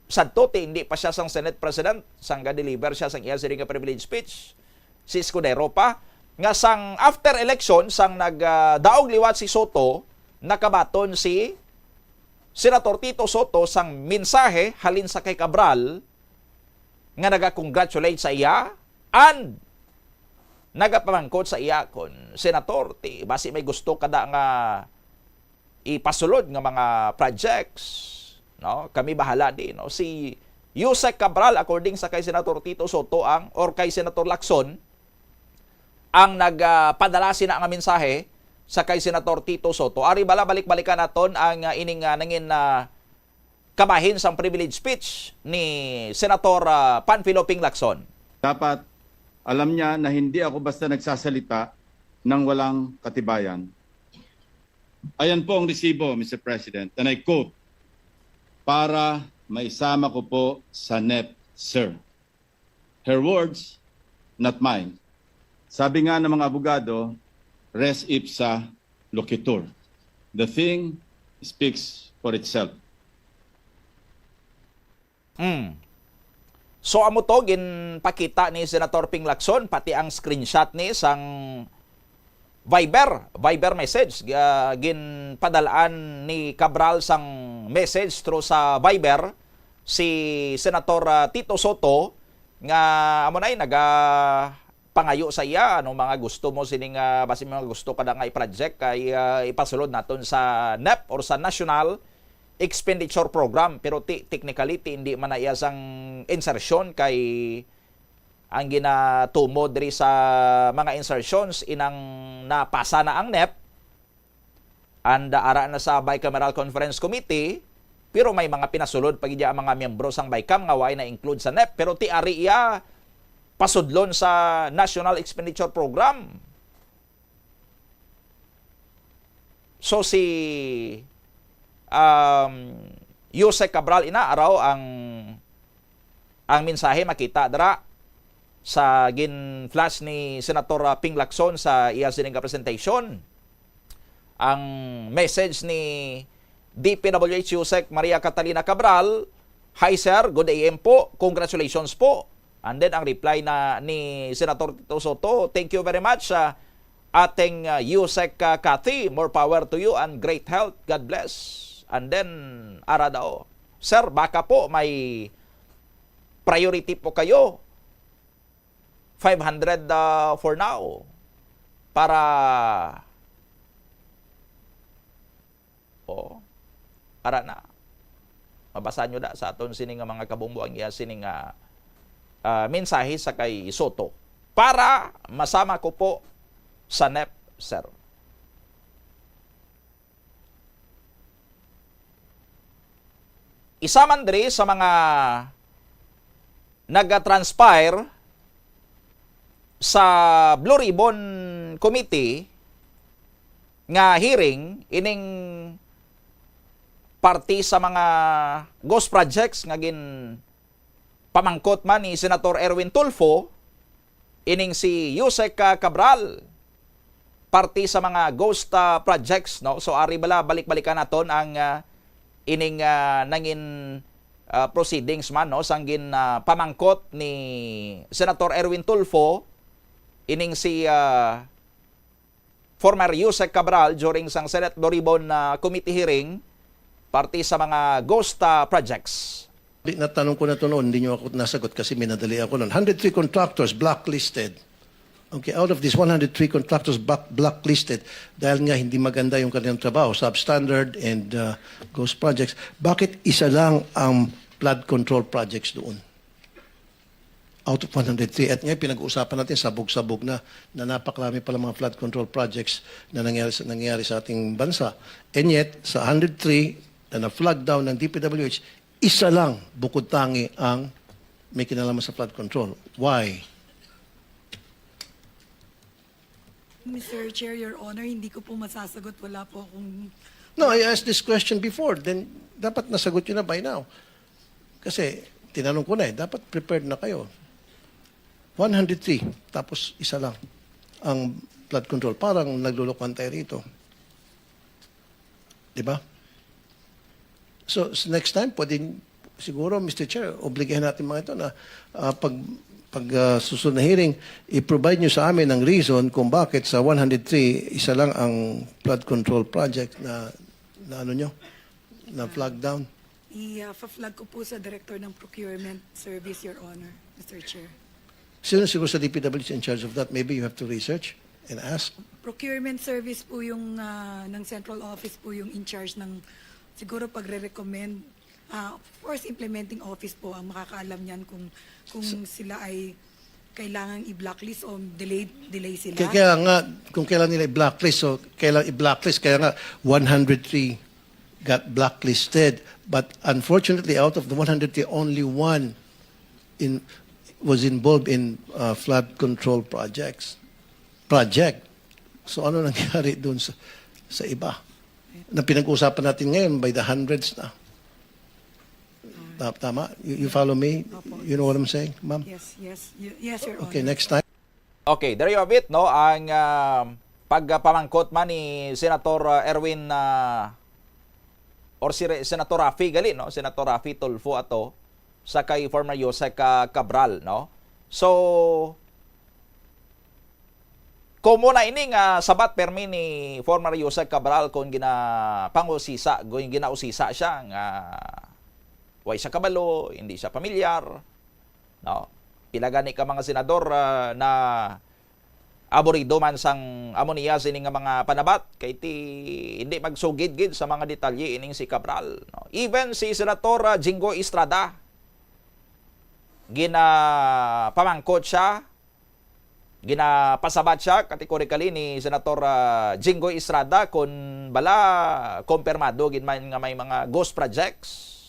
Sadto ti hindi pa siya sang Senate President, sang ga-deliver siya sang iya sini nga privilege speech, si Escudero pa, nga sang after election, sang nag, ah, daog liwat si Sotto, nakabaton si Senator Tito Sotto sang mensahe halin sa kay Cabral nga naga-congratulate sa iya and nagapamangkot sa iya kon, "Senator, ti basi may gusto ka da nga ipasulod nga mga projects, no? Kami bahala di, no?" Si Usec Cabral, according sa kay Senator Tito Sotto ang, or kay Senator Lacson, ang nag, ah, padala sina nga mensahe sa kay Senator Tito Sotto. Ari bala, balik-balikan naton ang, ah, ining, ah, nangin, ah, kabahin sang privilege speech ni Senator, ah, Panfilo Ping Lacson. Dapat alam niya na hindi ako basta nagsasalita ng walang katibayan. Ayan po ang resibo, Mister President, and I quote, "Para maisama ko po sa NEP, sir." Her words, not mine. Sabi nga ng mga abogado, "Res ipsa loquitur." The thing speaks for itself. Mm. So, amo to, ginpakita ni Senator Ping Lacson, pati ang screenshot ni sang Viber, Viber message. Ah, ginpadalaan ni Cabral sang message through sa Viber si Senator, ah, Tito Sotto nga amo na'y naga-, pangayo sa iya, ano mga gusto mo sining, ah, basi mga gusto ka na nga i-project kay, ah, ipasulod naton sa nep or sa National Expenditure Program. Pero ti-, technically, ti-, hindi man na iya sang insertion kay ang ginatumo diri sa mga insertions inang napasa na ang nep, and ara na sa Bicameral Conference Committee, pero may mga pinasulod pa gid ang mga miyembro sang BICAM nga way na-include sa nep, pero ti ari iya pasudlon sa National Expenditure Program. So si, um, Yusek Cabral ina araw ang, ang mensahe makita dira sa gin-flash ni Senator, ah, Ping Lacson sa iya sining nga presentation. Ang message ni D P W H Yusek Maria Catalina Cabral, "Hi sir, good A M po, congratulations po." And then ang reply na ni Senator Tito Soto, "Thank you very much, ah, ating, ah, Yusek, ah, Cathy, more power to you and great health. God bless." And then ara daw, "Sir, baka po may priority po kayo. Five hundred, ah, for now." Para, oh, ara na. Mabasa nyo da sa aton sini nga mga kabombo ang iya sini nga, ah, mensahe sa kay Soto. "Para masama ko po sa nep, sir." Isa man diri sa mga naga-transpire sa Blue Ribbon Committee nga hearing, ining parte sa mga ghost projects nga ginpamangkot man ni Senator Erwin Tulfo, ining si Yusek, ah, Cabral, parte sa mga ghost, ah, projects, no? So, ari bala, balik-balikan naton ang, ah, ining, ah, nangin, ah, proceedings man, no? Sang gin, ah, pamangkot ni Senator Erwin Tulfo, ining si, ah, former Yusek Cabral during sang Senate Blue Ribbon, ah, Committee hearing, parte sa mga ghost, ah, projects. Di, natanong ko na to noon, hindi nyo ako nasagot kasi minadali ako noon. Hundred three contractors blacklisted. Okay, out of these one hundred three contractors black-, blacklisted dahil nga hindi maganda yung kanilang trabaho, substandard and, uh, ghost projects. Bakit isa lang ang flood control projects doon? Out of one hundred three. At ngayon, pinag-uusapan natin, sabog-sabog na, na napakarami pala mga flood control projects na nangyari sa, nangyari sa ating bansa. And yet, sa hundred three na na-flag down ng D P W H, isa lang bukod tangi ang may kinalaman sa flood control. Why? Mister Chair, Your Honor, hindi ko po masasagot. Wala po akong No, I asked this question before. Then, dapat nasagot yun na by now. Kasi, tinanong ko na eh, dapat prepared na kayo. One hundred three, tapos isa lang ang flood control. Parang naglulukuhan tayo rito. Di ba? So, s-, next time, pwede siguro, Mister Chair, obligahan natin mga ito na, ah, pag, pag, ah, susunod na hearing, i-provide nyo sa amin ang reason kung bakit sa one hundred three, isa lang ang flood control project na, na ano nyo, na flag down. I-, ah, fa-flag ko po sa Director ng Procurement Service, Your Honor, Mister Chair. Sino siguro sa D P W H in charge of that? Maybe you have to research and ask. Procurement Service po yung, ah, ng Central Office po yung in charge ng, siguro, pagre-recommend. Ah, of course, implementing office po ang makakaalam niyan kung, kung So sila ay kailangang i-blacklist o delay, delay sila. Kaya, kaya nga, kung kailan nila i-blacklist, so kailan i-blacklist, kaya nga one hundred three got blacklisted. But unfortunately, out of the one hundred three, only one in, was involved in, uh, flood control projects. Project. So ano nangyari doon sa, sa iba? Na pinag-usapan natin ngayon, by the hundreds na. Ta-, tama? You, you follow me? Opo. You know what I'm saying, ma'am? Yes, yes. Y-, yes, Your Okay, Honor. Next time. Okay, there you have it, no? Ang, ah, pagpamangkot man ni Senator, ah, Erwin, ah, or si Re-, Senator Raffy gali, no? Senator Raffy Tulfo ato sa kay former Yusek, ah, Cabral, no? So, komo na ini nga sabat permi ni former Yusek Cabral kung gina-, pangusisa, kung ginausisa siya nga way siya kabalo, hindi siya pamilyar, no? Pila gani ka mga senador, ah, na aburido man sang amo niya sini nga mga panabat, kay ti hindi magsugid gid sa mga detalye ining si Cabral, no? Even si Senator, ah, Jinggoy Estrada, ginapamangkot siya, ginapasabat siya categorically ni Senator, ah, Jinggoy Estrada, kun bala kumpirmado gid man nga may mga ghost projects.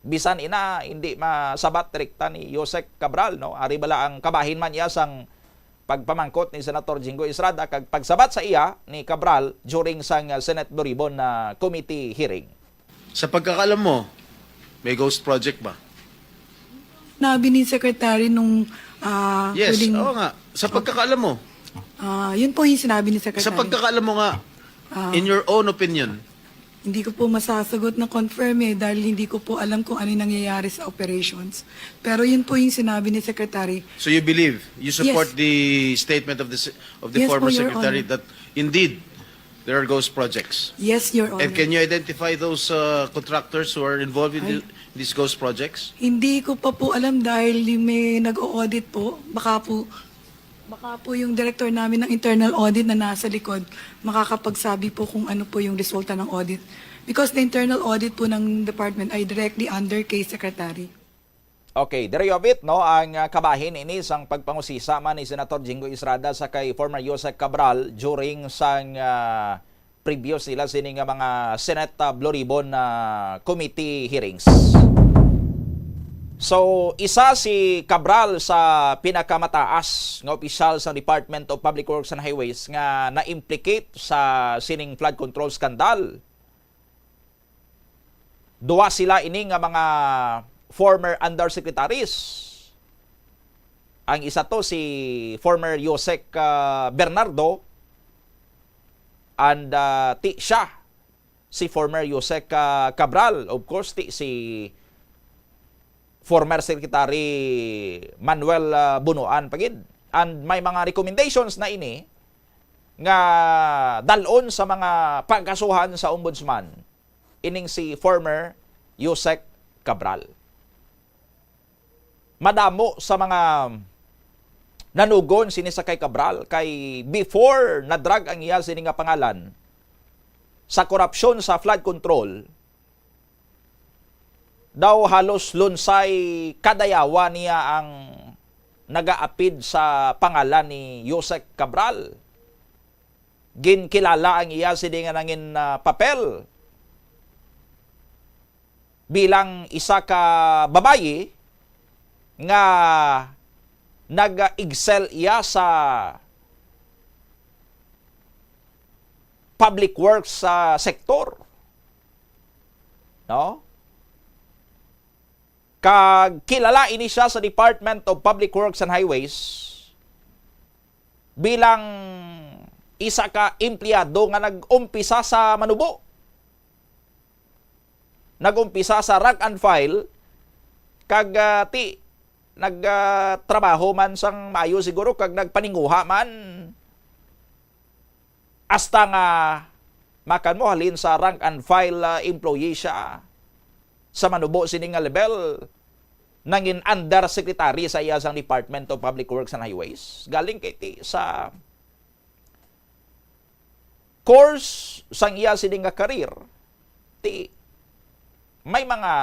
Bisan ina, hindi masabat direkta ni Usec Cabral, no? Ari bala ang kabahin man iya sang pagpamangkot ni Senator Jinggoy Estrada kag pagsabat sa iya ni Cabral during sang, uh, Senate Blue Ribbon na committee hearing. Sa pagkakaalam mo, may ghost project ba? Sinabi ni Secretary nung, ah, Yes, huling oo nga. Sa pagkakaalam mo, Ah, yun po yung sinabi ni Secretary. Sa pagkakaalam mo nga, Ah. in your own opinion, Hindi ko po masasagot na confirm eh, dahil hindi ko po alam kung ano yung nangyayari sa operations. Pero yun po yung sinabi ni Secretary. So you believe, you support Yes. the statement of the se-, of the Yes former po, Your secretary Honor. that indeed there are ghost projects? Yes, Your Honor. And can you identify those, uh, contractors who are involved in Ay. the, these ghost projects? Hindi ko pa po alam dahil may nag-o-audit po. Baka po Baka po yung director namin ng internal audit na nasa likod makakapagsabi po kung ano po yung resulta ng audit. Because the internal audit po ng department ay directly under kay Secretary. Okay, there you have it, no? Ang, ah, kabahin ini sang pagpangusisa man ni Senator Jinggoy Estrada sa kay former Usec Cabral during sang, ah, previous nila sini nga mga Senate, ah, Blue Ribbon, ah, committee hearings. So, isa si Cabral sa pinakamataas nga opisyal sa Department of Public Works and Highways nga na-implicate sa sining flood control scandal. Duha sila ini nga mga former undersecretaries. Ang isa to si former Usec, ah, Bernardo and, ah, ti siya si former Usec, ah, Cabral. Of course, ti si former Secretary Manuel, ah, Bunuan pa gid. And may mga recommendations na ini nga dal-on sa mga pagkasuhan sa ombudsman ining si former Usec Cabral. Madamo sa mga nanugon sini sa kay Cabral kay before na-drag ang iya sini nga pangalan sa korupsyon sa flood control, daw halos lunsay kadayawa niya ang nagaapid sa pangalan ni Usec Cabral. Ginkilala ang iya sini nga nangin, ah, papel bilang isa ka babayi nga nag-excel iya sa public works sa sektor. No? Kag kilala ini siya sa Department of Public Works and Highways bilang isa ka empleyado nga nag-umpisa sa manubo. Nag-umpisa sa rank and file, kag, ah, ti, nag, ah, trabaho man sang maayo siguro, kag nagpaninguha man. Hasta nga makan mo, halin sa rank and file, ah, employee siya sa manubo sini nga level, nangin undersecretary sa iya sang Department of Public Works and Highways. Galing kay ti sa course sang iya sini nga career, ti may mga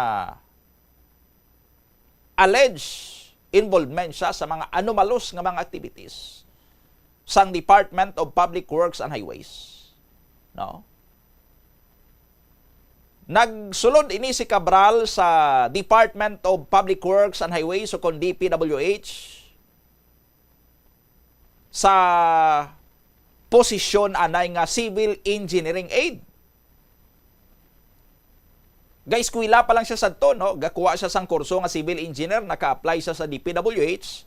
alleged involvement siya sa mga anomalous nga mga activities sang Department of Public Works and Highways. No? Nagsulod ini si Cabral sa Department of Public Works and Highways o kon D P W H sa posisyon anay nga civil engineering aid. Gaeskwela pa lang siya sadto, no? Gakuha siya sang kurso nga civil engineer, naka-apply siya sa D P W H,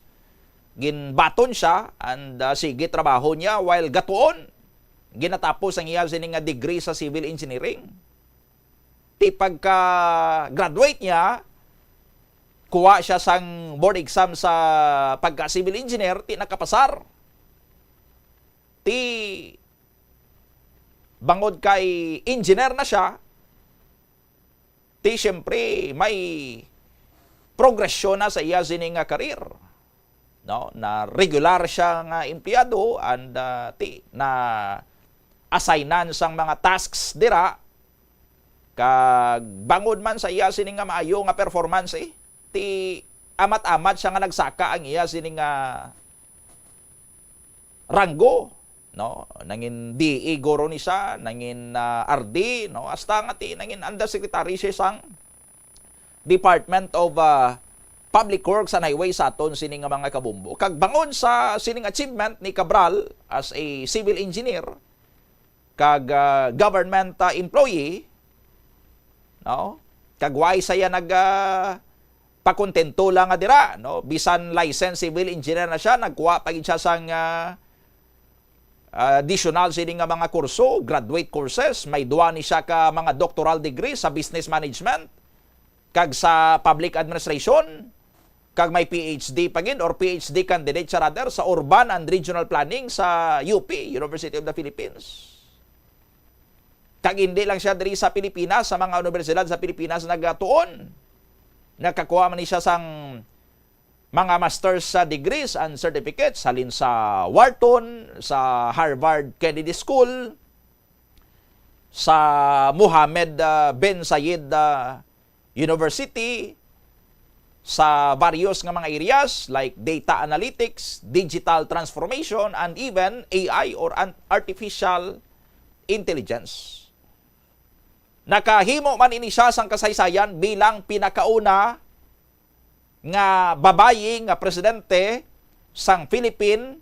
ginbaton siya, and, ah, sige trabaho niya while gatuon. Ginatapos ang iya sini nga degree sa civil engineering. Ti pagka-graduate niya, kuha siya sang board exam sa pagka-civil engineer, ti nakapasar. Ti bangod kay engineer na siya, ti siyempre may progresyon na sa iya sini nga career. no, na regular siya nga empleyado and, ah, ti na assignan sang mga tasks dira, kag bangod man sa iya sini nga maayo nga performance, eh, ti amat-amat siya nga nagsaka ang iya sini nga ranggo, no? Nangin D E guro ni siya, nangin, ah, R D, no? Hasta nga ti nangin undersecretary siya sang Department of, ah, Public Works and Highways sa aton sini nga mga kabombo. Kag bangod sa sining achievement ni Cabral as a civil engineer kag, ah, government, ah, employee, no? Kag why saya nag, ah, pakontento lang nga dira, no? Bisan licensed civil engineer na siya, nagkuha pa gid siya sang, ah, additional sini nga mga kurso, graduate courses. May duha ni siya ka mga doctoral degree sa business management kag sa public administration, kag may P H D pa gid or P H D candidate siya rather sa urban and regional planning sa U P, University of the Philippines. Kag hindi lang siya diri sa Pilipinas, sa mga universidad sa Pilipinas nagatuon. Nakakuha man ni siya sang mga master's, ah, degrees and certificates halin sa Wharton, sa Harvard Kennedy School, sa Mohammed, ah, bin Zayed, ah, University, sa various nga mga areas like data analytics, digital transformation, and even A I or an-, artificial intelligence. Nakahimo man ini siya sang kasaysayan bilang pinakauna nga babayi nga presidente sang Philippine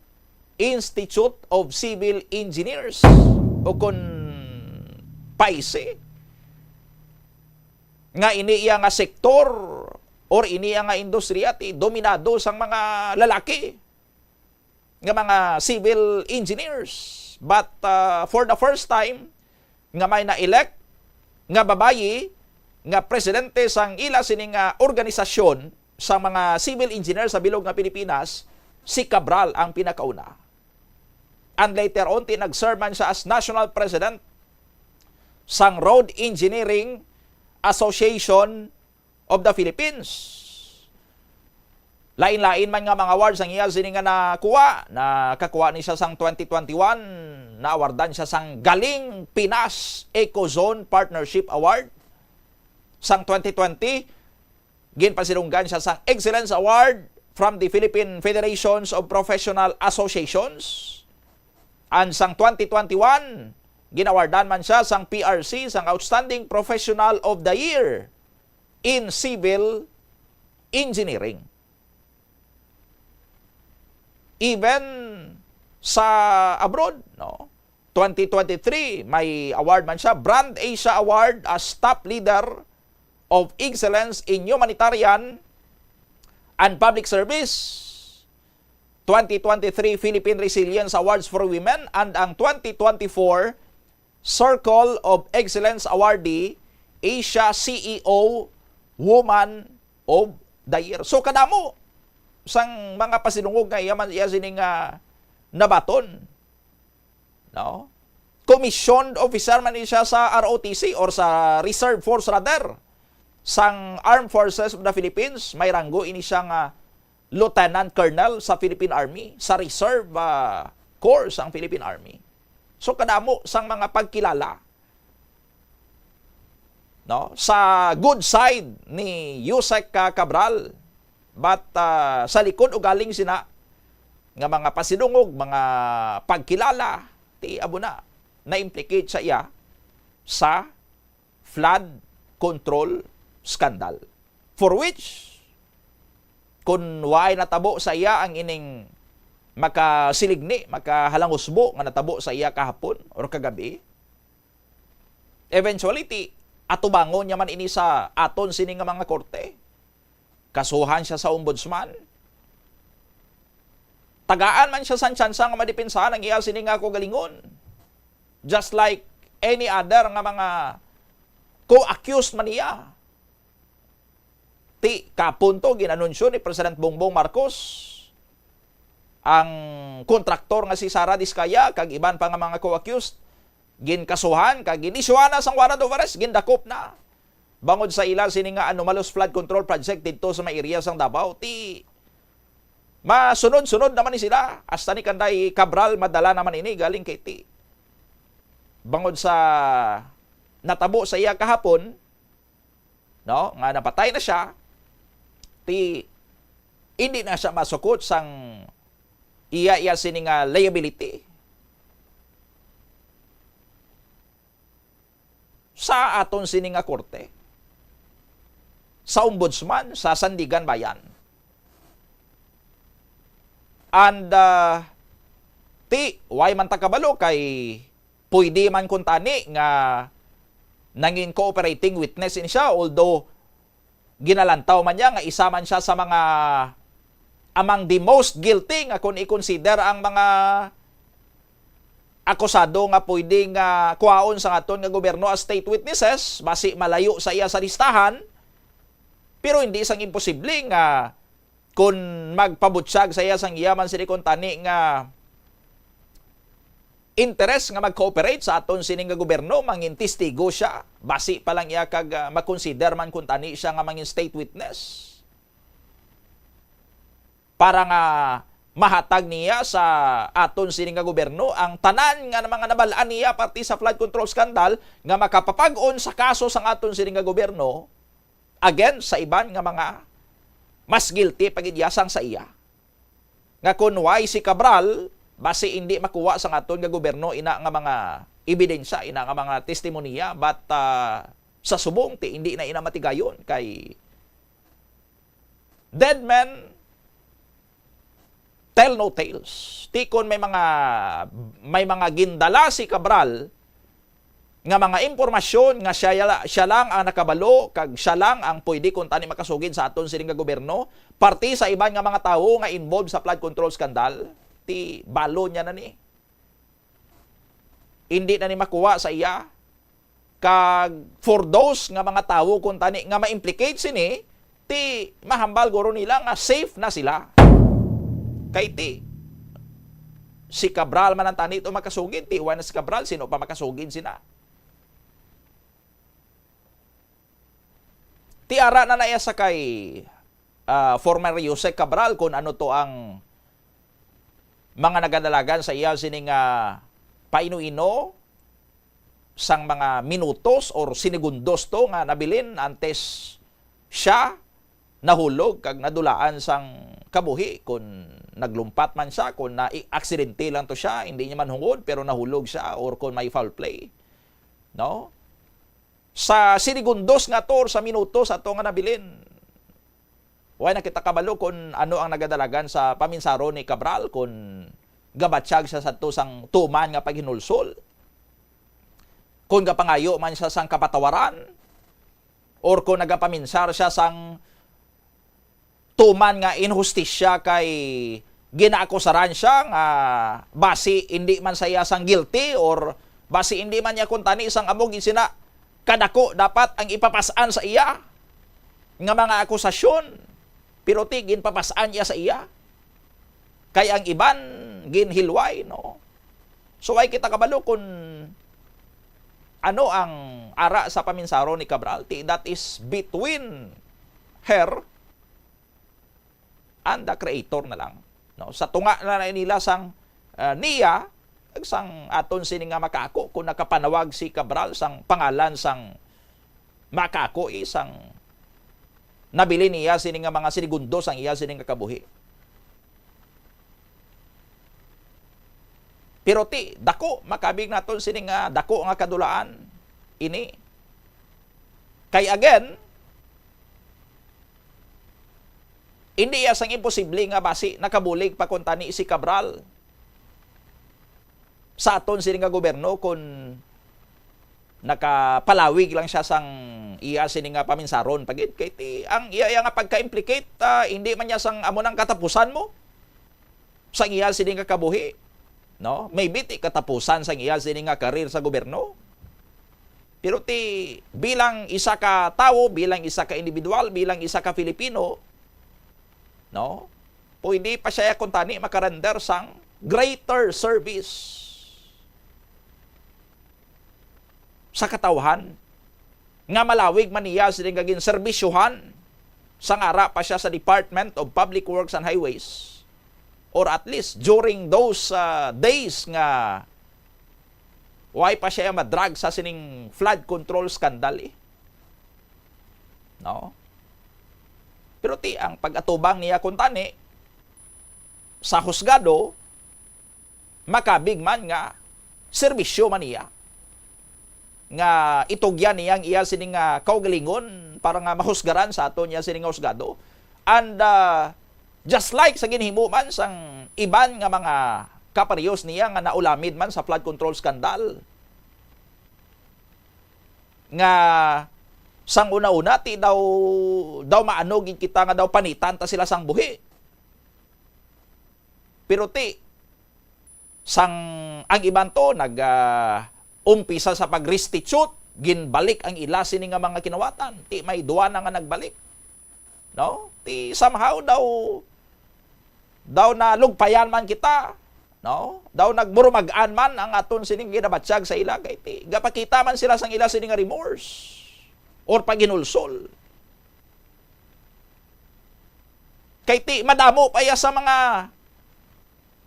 Institute of Civil Engineers, o kon PICE, nga ini iya nga sektor or ini iya nga industriya ti dominado sang mga lalaki nga mga civil engineers. But, uh, for the first time, nga may na-elect nga babayi nga presidente sang ila sini nga organisasyon sa mga civil engineer sa bilog nga Pilipinas, si Cabral ang pinakauna. And later on, ti nag-serve man siya as national president sang Road Engineering Association of the Philippines. Lain-lain man nga mga awards ang iya sini nga nakuha. Nakakuha ni siya sang twenty twenty-one, naawardan siya sang Galing Pinas Ecozone Partnership Award. Sang twenty twenty, ginpasidunggan siya sang Excellence Award from the Philippine Federations of Professional Associations. And sang twenty twenty-one, ginawardan man siya sang P R C sang Outstanding Professional of the Year in Civil Engineering. Even sa abroad, no? Twenty twenty-three, may award man siya, Brand Asia Award as Top Leader of Excellence in Humanitarian and Public Service, twenty twenty-three Philippine Resilience Awards for Women, and ang twenty twenty-four Circle of Excellence Awardee, Asia C E O Woman of the Year. So, kadamo sang mga pasidungog nga iya man, iya sini nga nabaton. No? Commissioned officer man ni siya sa R O T C or sa Reserve Force rather, sang Armed Forces of the Philippines. May ranggo ini siya nga Lieutenant Colonel sa Philippine Army, sa Reserve, ah, Corps sang Philippine Army. So, kadamo sang mga pagkilala, no, sa good side ni Usec, ah, Cabral. But, ah, sa likod ugaling sina nga mga pasidungog, mga pagkilala, ti amo na, na-implicate sa iya sa flood control scandal. For which, kung waay natabo sa iya ang ining makasiligni, makahalangusbo nga natabo sa iya kahapon or kagabi, eventually, ti, atubangon niya man ini sa aton sini nga mga korte. Kasuhan siya sa ombudsman. Tagaan man siya sang tsansa nga madepensahan ang iya sini nga kaugalingon. Just like any other nga mga co-accused man niya. Ti, kapunto, ginanunsyo ni President Bongbong Marcos ang kontraktor nga si Sara Discaya kag iban pa nga mga co-accused, ginkasuhan kag ginisyuhan na sang warrant of arrest, gindakop na. Bangod sa ila sini nga anomalous flood control project didto sa may area sang Davao, ti Masunod-sunod naman ni sila. Hasta ni Kanday Cabral, madala naman ini galing kay Ti. Bangod sa natabo sa iya kahapon, no, nga napatay na siya, Ti, hindi na siya masukot sang iya, iya sini nga liability sa aton sini nga korte, sa ombudsman sa Sandiganbayan. And, ah, Ti, why man ta kabalo kay pwede man kuntani nga nangin cooperating witness ini siya, although ginalantaw man niya nga isa man siya sa mga among the most guilty nga kung i-consider ang mga akusado nga pwede nga kuhaon sa aton nga gobyerno as state witnesses, basi malayo sa iya sa listahan, pero hindi sang imposible nga kung magpabutyag sa iya sang iya man sini kuntani nga interes nga mag-cooperate sa aton sini nga gobyerno, mangin testigo siya. Basi pa lang iya kag, ah, makonsider man kuntani siya nga mangin state witness. Para nga mahatag niya sa aton sini nga gobyerno ang tanan nga mga nabal-an niya parte sa flood control scandal nga makapapag-on sa kaso sang aton sini nga gobyerno against sa iban nga mga mas guilty pa gid iya sang sa iya. Nga kun why si Cabral, basi hindi makuha sang aton nga gobyerno ina nga mga ebidensya, ina nga mga testimonya, but, ah, sa subong ti hindi na ina matigayon kay dead man tell no tales. Ti kon may mga, may mga gindala si Cabral nga mga impormasyon nga siya, siya lang ang nakabalo kag siya lang ang pwede kuntani makasugid sa aton sini nga gobyerno, parte sa iban nga mga tawo nga involved sa flood control scandal, ti balo niya na ni. Hindi na ni makuha sa iya. Kag for those nga mga tawo kuntani nga ma-implicate sini, ti mahambal guro nila nga safe na sila. Kay ti si Cabral man ang tani to makasugid, ti wala na si Cabral, sino pa makasugid sina? Ti ara na na iya sa kay, ah, former Usec Cabral kung ano to ang mga nagadalagan sa iya sini nga paino-ino sang mga minutos or sinigundos to nga nabilin antes siya nahulog kag nadulaan sang kabuhi, kung naglumpat man siya, kung na-, aksidente lang to siya, hindi niya man hungod, pero nahulog siya, or kung may foul play, no? Sa sinigundos nga to, or sa minutos ato nga nabilin, wala na kita kabalo kung ano ang nagadalagan sa paminsaro ni Cabral, kung gabatyag siya sa to sang tuman nga paghinulsol, kung gapangayo man siya sang kapatawaran, or kung nagapaminsar siya sang tuman nga inhustisya kay ginaakusaran siya nga basi hindi man sa iya sang guilty or basi hindi man niya kuntani sang amo gid sina kadako dapat ang ipapas-an sa iya nga mga akusasyon, pero ti ginpapas-an iya sa iya. Kay ang iban ginhilway, no? So, ay kita kabalo kung ano ang ara sa paminsaro ni Cabral. Ti, that is between her and the Creator na lang, no? Sa tunga na, na nila sang, ah, niya, kag sang aton sini nga makaako, kung nakapanawag si Cabral sang pangalan sang makaako, eh, sang nabilin niya sini nga mga sinigundos ang iya sini nga kabuhi. Pero ti, dako, makabig naton sini nga dako nga kadulaan ini. Kay again, hindi iya sang imposible nga basi nakabulig pa kuntani si Cabral sa aton sini nga gobyerno kung nakapalawig lang siya sang iya sini nga paminsaron pa gid. Kay ti, ang iya, iya nga pagka-implicate, ah, hindi man niya sang amo nang katapusan mo sang iya sini nga kabuhi, no? Maybe ti katapusan sang iya sini nga career sa gobyerno. Pero ti, bilang isa ka tawo, bilang isa ka individual, bilang isa ka Filipino, no? Pwede pa siya kuntani makarender sang greater service sa katawhan nga malawig man niya sini nga ginserbisyuhan sang ara pa siya sa Department of Public Works and Highways. or at least during those, ah, days nga wala pa siya madrag sa sining flood control scandal, eh. No? Pero ti, ang pag-atubang niya kuntani sa husgado, makabig man nga serbisyo man niya nga itugyan niya ang iya sining, ah, kaugalingon para nga mahusgaran sa aton niya sining husgado. And, ah, just like sa ginhimo man sang iban nga mga kaparehos niya nga naulamid man sa flood control scandal, nga sang una-una ti daw, daw maano gid kita nga daw panitan ta sila sang buhi. Pero ti, sang ang iban to nag, ah, umpisa sa pag-restitute, ginbalik ang ila sini nga mga kinawatan. Ti may duwa na nga nagbalik. No? Ti somehow daw, daw nalugpayan man kita, no? Daw nagburumag-an man ang aton sining ginabatyag sa ila, kay ti gapakita man sila sang ila sini nga remorse or paghinulsol. Kay ti madamo pa iya sa mga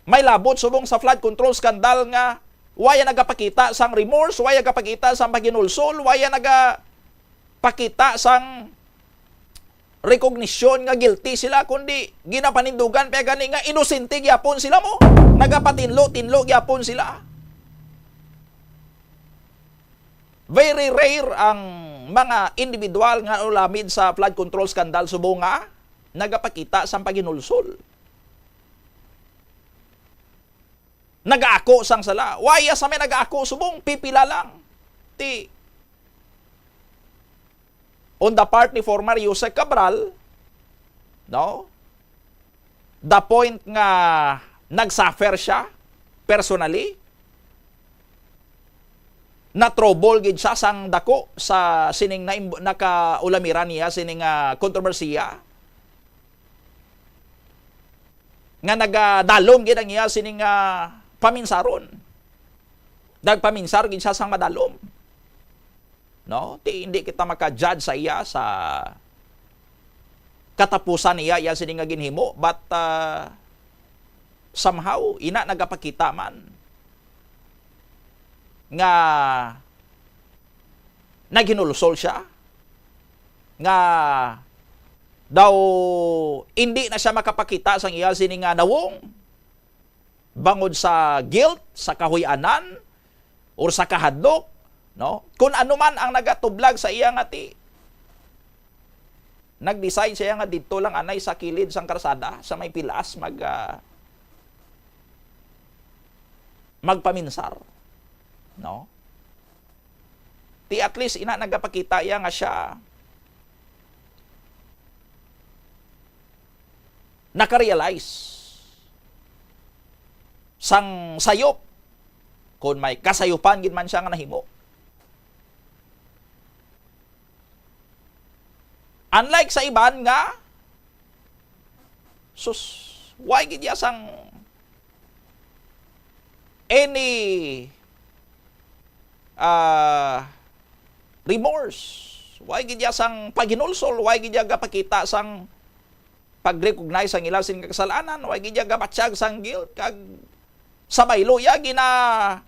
may labot subong sa flood control scandal nga wala nagapakita sang remorse, wala nagapakita sang paghinulsol, wala nagapakita sang rekognisyon nga guilty sila, kundi ginapanindugan pa gani nga inosente gyapon sila mo. Nagapatinlo-tinlo gyapon sila. Very rare ang mga individual nga ulamid sa flood control scandal subong nga nagapakita sang paghinulsol. Nagaako sang sala. Wala sa may nagaako subong, pipila lang. Ti, on the part ni former Yusek Cabral, no? The point nga nagsuffer siya personally, na-trouble gid siya sang dako sa sining naim-, nakaulamiran niya sining, ah, kontrobersiya, nga nagadalom gid ang iya sining, ah, paminsaron. Nagpaminsar gid siya sang madalom. No? Ti, hindi kita maka-judge sa iya sa katapusan niya, iya sini nga ginhimo, but, ah, somehow ina nagapakita man nga naghinulsol siya, nga daw hindi na siya makapakita sang iya sini nga nawong bangod sa guilt, sa kahuy-anan, or sa kahadlok, no? Kun ano man ang nagatublag sa iya nga ti, nag-decide siya nga didto lang anay sa kilid sang karsada, sa may pilas, mag, ah, magpaminsar, no? Ti at least ina nagapakita iya nga siya nakarealize sang sayop, kon may kasayupan gid man siya nga nahimo. Unlike sa iban nga, sus, wala gid iya sang any, ah, remorse. Wala gid iya sang paghinulsol, wala gid iya gapakita sang pag-recognize sang ila sing kasalanan, wala gid iya gabatyag sang guilt, kag sa baylo iya gina-,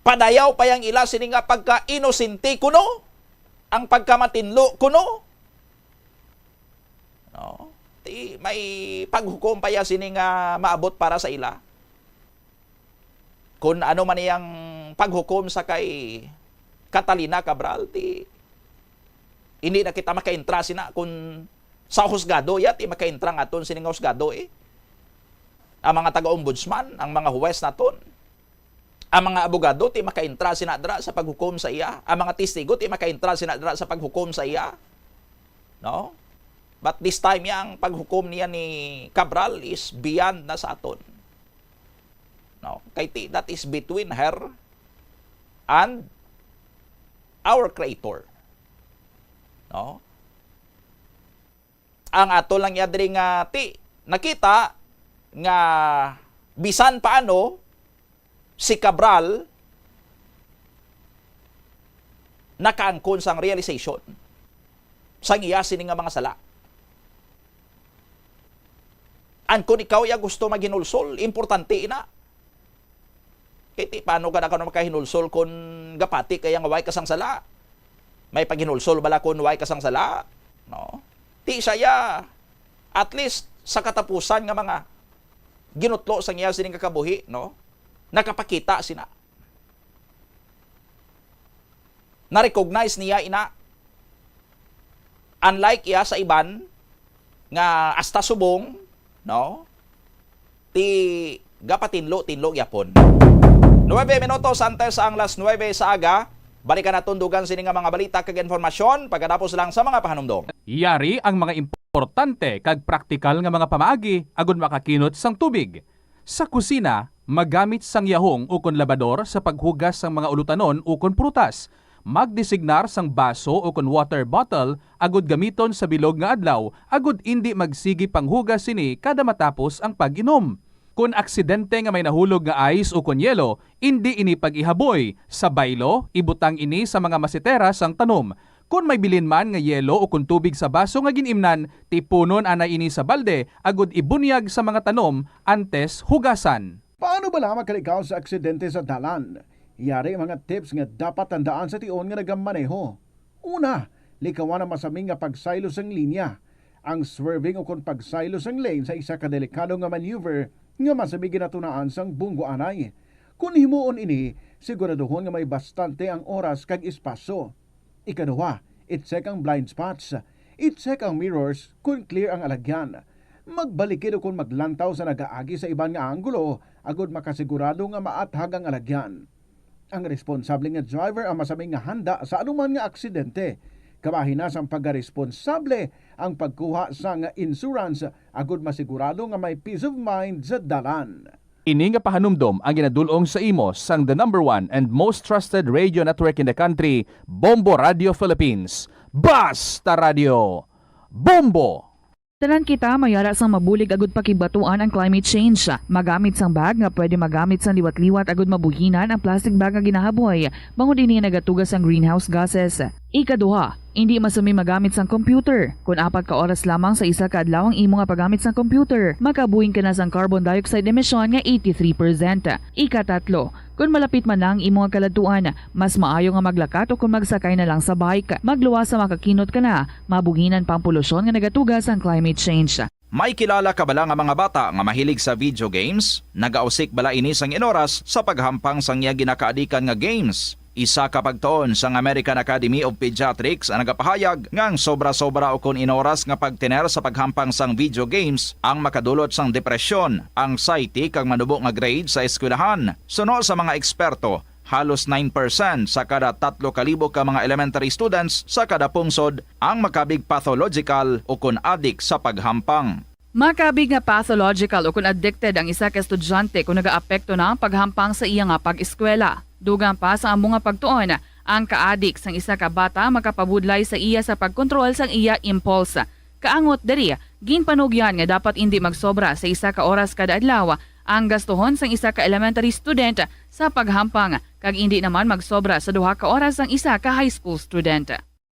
padayaw pa yang ila sini nga pagka-inosente kuno, ang pagkamatinlo kuno. No? Ti, may paghukom pa iya sini nga maabot para sa ila. Kun ano man iyang paghukom sa kay Catalina Cabral, ti hindi na kita makaintra sina kun sa husgado iya, ti makaintra nga aton sini nga husgado, eh. Ang mga taga-ombudsman, ang mga huwes naton, ang mga abogado, ti makaintra sina dira sa paghukom sa iya. Ang mga testigo, ti makaintra sina dira sa paghukom sa iya. No? But this time, yang paghukom niya ni Cabral is beyond na sa aton. No? Kay ti, that is between her and our Creator. No? Ang ato lang iya diri nga ti, nakita nga bisan paano si Cabral nakaangkon sang realization sang iya sini nga mga sala. An kun ikaw ya gusto maghinulsol, importante ina. Kay ti, paano ka na kuno makahinulsol kun gapati kaya nga way ka sang sala? May paghinulsol bala kun way ka sang sala? No? Ti siya ya, at least sa katapusan nga mga ginutlo sang iya sining kakabuhi, no? Nakapakita sina. Na-recognize niya ina. Unlike iya sa iban nga hasta subong, no? Ti gapatinlo-tinlo gyapon. Nuebe minutos antes ang las nuebe sa aga, balikan naton dugang sini nga mga balita kag informasyon pagkatapos lang sa mga pahanumdom. Yari ang mga importante kag praktikal nga mga pamaagi agud makakinot sang tubig. Sa kusina, magamit sang yahong ukon labador sa paghugas sang mga ulutanon ukon prutas. Magdesignar sang baso ukon water bottle agud gamiton sa bilog nga adlaw agud indi magsigi panghugas sini kada matapos ang pag-inom. Kon aksidente nga may nahulog nga ice ukon yelo, indi ini pag-ihaboy. Sa baylo, ibutang ini sa mga masetera sang tanom. Kon may bilin man nga yelo ukon tubig sa baso nga gin-imnan, tipunon anay ini sa balde agud ibunyag sa mga tanom antes hugasan. Paano bala makalikaw sa aksidente sa dalan? Yari ang mga tips nga dapat tandaan sa tion nga nagamaneho. Una, likawan ang masami nga pagsaylo sang linya. Ang swerving ukon pagsaylo sang lane sa isa ka delikado nga maneuver nga masami ginatunaan sang bunggo anay. Kon himuon ini, siguraduhon nga may bastante ang oras kag espasyo. Ikaduha, i-check ang blind spots. I-check ang mirrors kon clear ang alagyan. Magbalikid ukon maglantaw sa nagaagi sa iban nga anggulo agud makasigurado nga maathag ang alagyan. Ang responsable nga driver ang masami nga handa sa anuman nga aksidente. Kabahin na sang pagkaresponsable ang pagkuha sang insurance agud masigurado nga may peace of mind sa dalan. Ini nga pahanumdom ang ginadul-ong sa imo sang the number one and most trusted radio network in the country, Bombo Radio Philippines. Basta Radio Bombo! Tanan kita may yara sang mabulig agud pakigbaton ang climate change. Magamit sang bag nga pwede magamit sang liwat-liwat agud mabuhinan ang plastic bag nga ginahaboy, bangod ini nagatuga sang greenhouse gases. Ikaduha, indi masami magamit sang computer. Kon apat ka oras lamang sa isa ka adlaw ang imo nga paggamit sang computer, makabuhin ka na sang carbon dioxide emission nga eighty-three percent. Ikatatlo, kon malapit man na ang imo nga kaladtuan, mas maayo nga maglakat o kon magsakay na lang sa bike. Magluwas sa makakinot ka na, mabuhinan pa ang polusyon nga nagatuga sang climate change. May kilala ka bala nga mga bata nga mahilig sa video games? Nagausik bala ini sang inoras sa paghampang sang iya ginakaadikan nga games? Isa ka pagtuon sang American Academy of Pediatrics ang nagapahayag nga ang sobra-sobra ukon inoras nga pagtener sa paghampang sang video games ang makadulot sang depresyon, anxiety, kag manubo nga grade sa eskwelahan. Suno sa mga eksperto, halos nine percent sa kada tatlo ka libo ka mga elementary students sa kada pungsod ang makabig pathological ukon adik sa paghampang. Makabig nga pathological ukon addicted ang isa ka estudyante kon nagaapekto na ang paghampang sa iya nga pag-eskwela. Dugang pa sa amo nga pagtuon, ang kaadik sang isa ka bata makapabudlay sa iya sa pagkontrol sang iya impulse. Kaangot diri, ginpanugyan nga dapat indi magsobra sa isa ka oras kada adlaw ang gastuhon sang isa ka elementary student sa paghampang, kag indi naman magsobra sa duha ka oras sang isa ka high school student.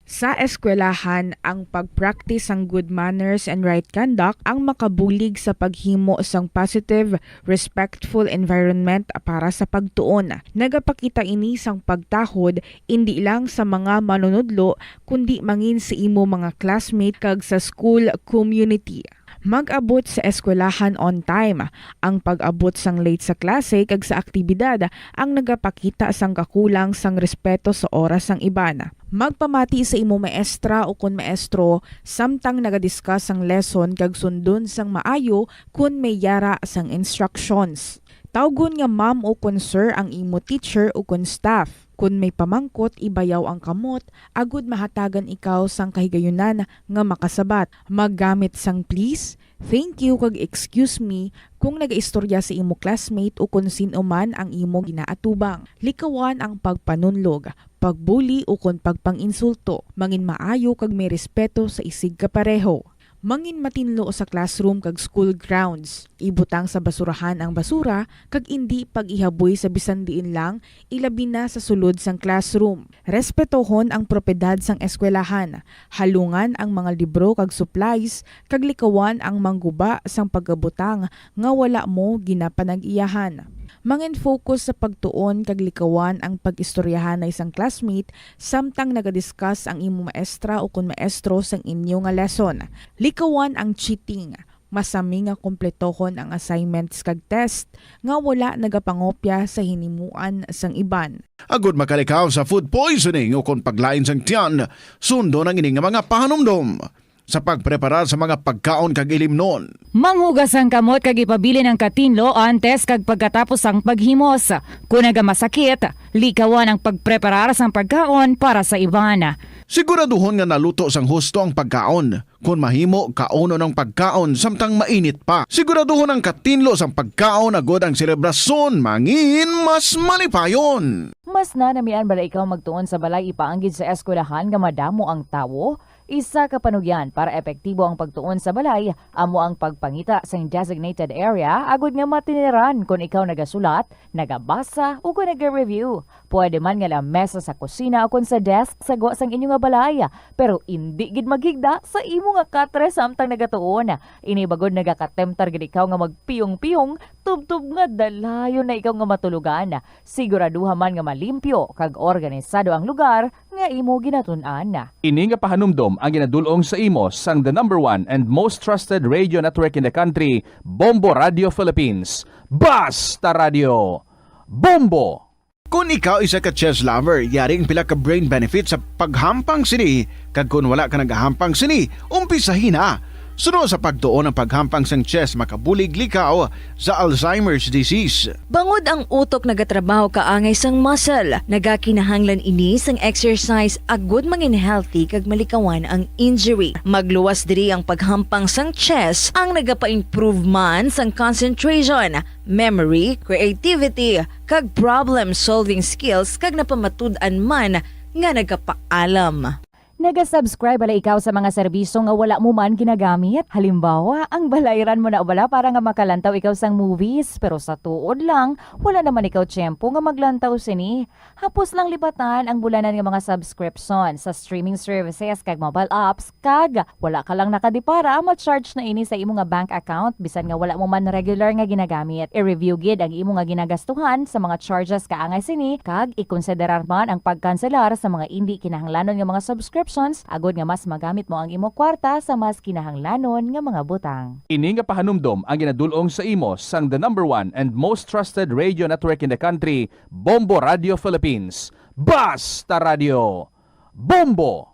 Sa eskwelahan, ang pag-practice sang good manners and right conduct ang makabulig sa paghimo sang positive, respectful environment para sa pagtuon. Nagapakita ini sang pagtahod indi lang sa mga manunudlo, kundi mangin sa imo mga classmate kag sa school community. Mag-abot sa eskwelahan on time. Ang pag-abot sang late sa klase kag sa aktibidad ang nagapakita sang kakulang sang respeto sa oras sang iban. Magpamati sa imo maestra ukon maestro samtang naga-discuss sang lesson kag sundon sang maayo kon may yara sang instructions. Tawgon nga ma'am ukon sir ang imo teacher ukon staff. Kon may pamangkot, ibayaw ang kamot agud mahatagan ikaw sang kahigayunan nga makasabat. Maggamit sang please, thank you, kag excuse me kon nagaistorya sa imo classmate ukon sin-o man ang imo ginaatubang. Likawan ang pagpanunlog, pagbuli, ukon pagpang-insulto. Mangin maayo kag may respeto sa isigkapareho. Mangin matinlo sa classroom kag school grounds. Ibutang sa basurahan ang basura kag indi pag-ihaboy sa bisan diin lang, ilabi na sa sulod sang classroom. Respetohon ang propiedad sang eskwelahan. Halungan ang mga libro kag supplies, kag likawan ang mangguba sang pagabutang nga wala mo ginapanag-iyahan. Mangin-focus sa pagtuon kag likawan ang pag-istoryahanay sang classmate samtang nagadiscuss ang imo maestra o kon maestro sang inyo nga lesson. Likawan ang cheating. Masami nga kompletohon ang assignments kag test nga wala nagapangopya sa hinimuan sang iban. Agud makalikaw sa food poisoning o kon paglain sang tiyan, sundon ang ini nga mga pahanumdom sa pagpreparar sa mga pagkaon kag ilimnon. Manghugas ang kamot kag ipabilin ang katinlo antes kag pagkatapos sang paghimos. Kon nagamasakit, likawan ang pagpreparar sang pagkaon para sa iban. Siguraduhon nga naluto sang husto ang pagkaon. Kon mahimo, kaunon ang pagkaon samtang mainit pa. Siguraduhon ang katinlo sang pagkaon agud ang selebrasyon mangin mas malipayon. Mas nanamian bala ikaw magtuon sa balay ipaanggid sa eskwelahan nga madamo ang tawo? Isa ka panugyan para epektibo ang pagtuon sa balay amo ang pagpangita sang designated area agud nga matiniran kon ikaw nagasulat, nagabasa, o kon naga-review. Pwede man nga lamesa sa kusina o kon sa desk sa gwa sang inyo nga balay, pero indi gid maghigda sa imo nga katre samtang nagatuon. Ini bagod nagakatemptar gid ikaw nga magpiyong-piyong tubtob nga dalayon na ikaw nga matulogan. Siguraduha man nga malimpyo kag organisado ang lugar nga imo ginatun-an. Ini nga pahanumdom ang ginadul-ong sa imo sang the number one and most trusted radio network in the country, Bombo Radio Philippines. Basta Radio! Bombo! Kon ikaw isa ka chess lover, yari ang pila ka brain benefit sa paghampang sini, kag kon wala ka nagahampang sini, umpisahi na. Suno sa pagtuon ang paghampang sang chess makabulig likaw sa Alzheimer's disease. Bangod ang utok nagatrabaho kaangay sang muscle, nagakinahanglan ini sang exercise agud mangin healthy kag malikawan ang injury. Magluwas diri ang paghampang sang chess ang nagapa-improve man sang concentration, memory, creativity, kag problem-solving skills kag napamatud-an man nga nagapaalam. Naga-subscribe bala ikaw sa mga serbisyo nga wala mo man ginagamit? Halimbawa, ang balayran mo na bala para nga makalantaw ikaw sang movies, pero sa tuod lang, wala naman ikaw tiyempo nga maglantaw sini. Hapos lang lipatan ang bulanan nga mga subscription sa streaming services kag mobile apps, kag wala ka lang nakadipara, ma-charge na ini sa imo nga bank account bisan nga wala mo man regular nga ginagamit. I-review gid ang imo nga ginagastuhan sa mga charges kaangay sini, kag ikonsiderar man ang pagkanselar sa mga indi kinahanglanon nga mga subscriptions agod nga mas magamit mo ang imo kwarta sa mas kinahanglanon nga mga butang. Ini nga pahanumdom ang ginadul-ong sa imo sang the number one and most trusted radio network in the country, Bombo Radio Philippines. Basta Radio! Bombo!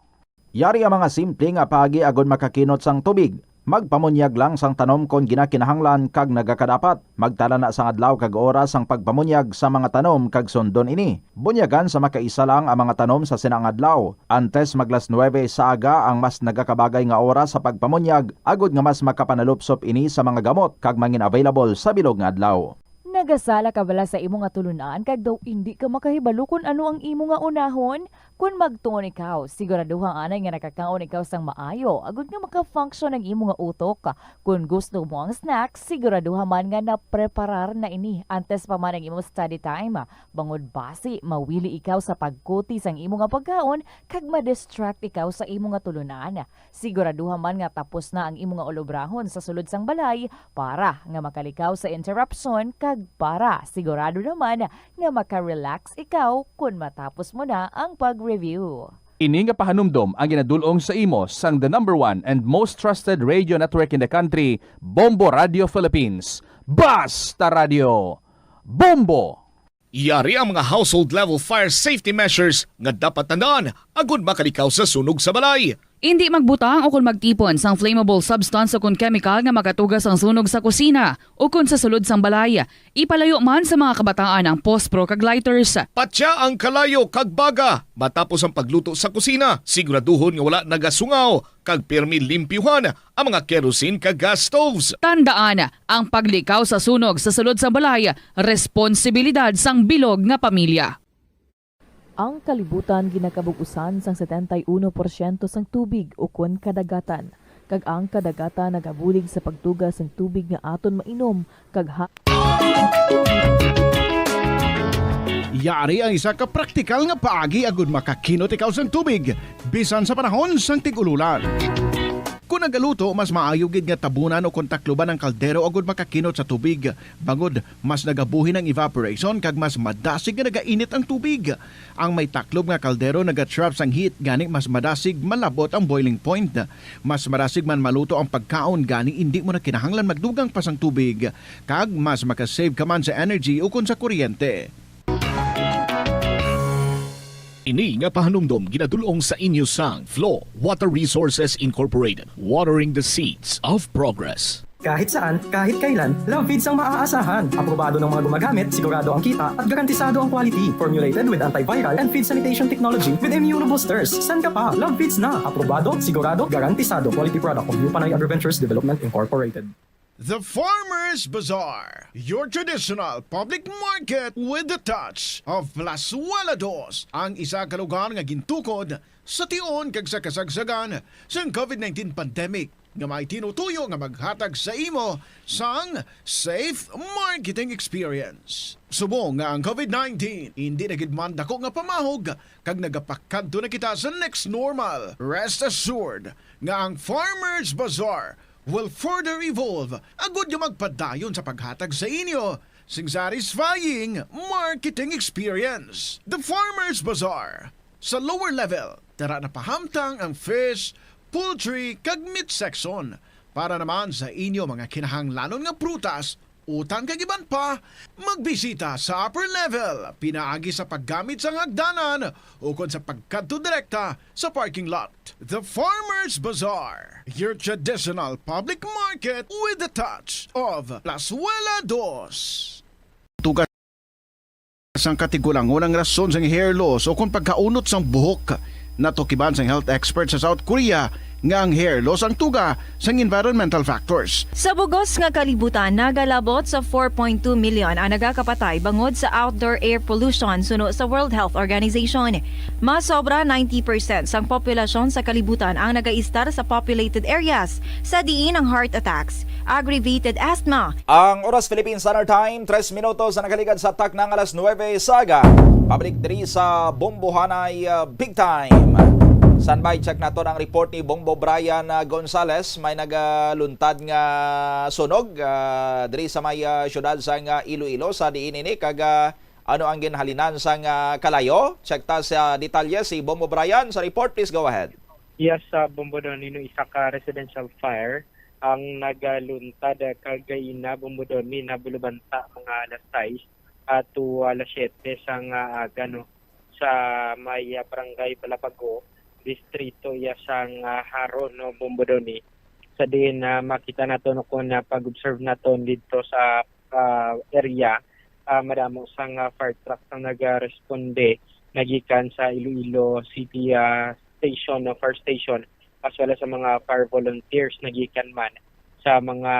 Yari ang mga simple nga paagi agod makakinot sang tubig. Magpamunyag lang sang tanom kon ginakinahanglan kag nagakadapat. Magtala na sang adlaw kag oras sang pagpamunyag sa mga tanom kag sundon ini. Bunyagan sa makaisa lang ang mga tanom sa sina nga adlaw. Antes mag las nuebe sa aga ang mas nagakabagay nga oras sa pagpamunyag, agod nga mas makapanalupsop ini sa mga gamot kag mangin available sa bilog nga adlaw. Nagasala ka bala sa imo nga tulun-an kag daw indi ka makahibalo kon ano ang imo nga unahon? Kon magtuon ikaw, siguraduha anay nga nakakaon ikaw sang maayo agod nga maka-function ang imo nga utok. Kon gusto mo ang snack, siguraduha man nga napreparar na ini antes pa man ang imo study time. Bangod basi mawili ikaw sa pagkuti sang imo nga pagkaon kag ma-distract ikaw sa imo nga tulunan. Siguraduha man nga tapos na ang imo nga ulobrahon sa sulod sang balay para nga makalikaw sa interruption kag para sigurado naman nga maka-relax ikaw kon matapos mo na ang pag-review. Ini nga pahanumdom ang ginadul-ong sa imo sang the number one and most trusted radio network in the country, Bombo Radio Philippines. Basta Radio! Bombo! Yari ang mga household level fire safety measures nga dapat tandaan agud makalikaw sa sunog sa balay. Indi magbutang o kon magtipon sang flammable substance o kon chemical nga makatuga sang sunog sa kusina o kon sa sulod sang balay. Ipalayo man sa mga kabataan ang pospro kag lighters. Patya ang kalayo kag baga matapos ang pagluto sa kusina. Siguraduhon nga wala nagasungaw kag pirmi limpyuhan ang mga kerosene kag gas stoves. Tandaan, ang paglikaw sa sunog sa sulod sang balay, responsibilidad sang bilog nga pamilya. Ang kalibutan ginakabug-usan sang setenta y uno porsyento sang tubig ukon kadagatan. Kag ang kadagatan nagabulig sa pagtuga sang tubig nga aton mainom, kag ha- Yari ang isa ka praktikal nga paagi agud makakinot ikaw sang tubig, bisan sa panahon sang tig-ululan. Kon nagaluto, mas maayo gid nga tabunan o kon takloban ang kaldero agud makakinot sa tubig, bangod mas nagabuhin ang evaporation kag mas madasig nga nagainit ang tubig. Ang may taklob nga kaldero nagatrap sang heat, gani mas madasig malabot ang boiling point. Mas madasig man maluto ang pagkaon, gani indi mo na kinahanglan magdugang pa sang tubig, kag mas makasave ka man sa energy ukon sa kuryente. Ini nga pahanumdom ginadul-ong sa inyo sang Flow Water Resources Incorporated, watering the seeds of progress. Kahit saan, kahit kailan, Love Feeds ang maaasahan. Aprobado ng mga gumagamit, sigurado ang kita, at garantisado ang quality. Formulated with antiviral and feed sanitation technology with immunoboosters. San ka pa? Love Feeds na. Aprobado, sigurado, garantisado. Quality product of New Panay Agroventures Development Incorporated. The Farmers Bazaar, your traditional public market with the touch of Plazuela Dos, ang isa ka lugar nga gintukod sa tion kag sa kasagsagan sang covid nineteen pandemic, nga may tinutuyo nga maghatag sa imo sang safe marketing experience. Subong nga ang covid nineteen hindi na gid man dako nga pamahog kag nagapakadto na kita sa next normal, rest assured nga ang Farmers Bazaar will further evolve agud nga magpadayon sa paghatag sa inyo sing satisfying marketing experience. The Farmers Bazaar. Sa lower level, tara na pahamtang ang fish, poultry, kag meat section. Para naman sa inyo mga kinahanglanon nga prutas, utan kag iban pa, magbisita sa upper level, pinaagi sa paggamit sang hagdanan ukon sa pagkadto direkta sa parking lot. The Farmers Bazaar, your traditional public market with the touch of Plazuela Dos. Tugas sang katigulangon ang rason sang hair loss o kon pagkaunot sang buhok. Natukiban sang health expert sa South Korea nga ang hair loss ang tuga sang environmental factors. Sa bugos nga kalibutan, nagalabot sa four point two million ang nagakapatay bangod sa outdoor air pollution, suno sa World Health Organization. Mas sobra ninety percent sang populasyon sa kalibutan ang nagaistar sa populated areas, sa diin ang heart attacks, aggravated asthma, Ang oras, Philippine Standard Time, tres minutos na nakaligad sa takna nga alas nuwebe sa aga. Pabalik diri sa Bombohanay, ah, Big Time. Standby, check naton ang report ni Bombo Brian, ah, Gonzales. May nagaluntad nga sunog, ah, diri sa may, ah, siyudad sang, ah, Iloilo, sa diin ini, kag, ah, ano ang ginhalinan sang, ah, kalayo? Check ta sa detalye si Bombo Brian sa report. Please go ahead. Yes, sa Bombo Donino, isa ka residential fire ang nagaluntad, ah, kagaina, Bombo Donny, nabulubanta mga alas sais, ah, to alas siyete sang, ah, aga, no, sa may, ah, barangay Balabago, distrito iya sang, ah, Jaro, no, Bombo Donny. Sa diin, ah, makita naton, no, kung, ah, pag-observe naton didto sa, ah, area, ah, madamo sang, ah, fire trucks ang nagaresponde nagikan sa Iloilo City, ah, Station, no, Fire Station, as well as sa mga fire volunteers nagikan man sa mga,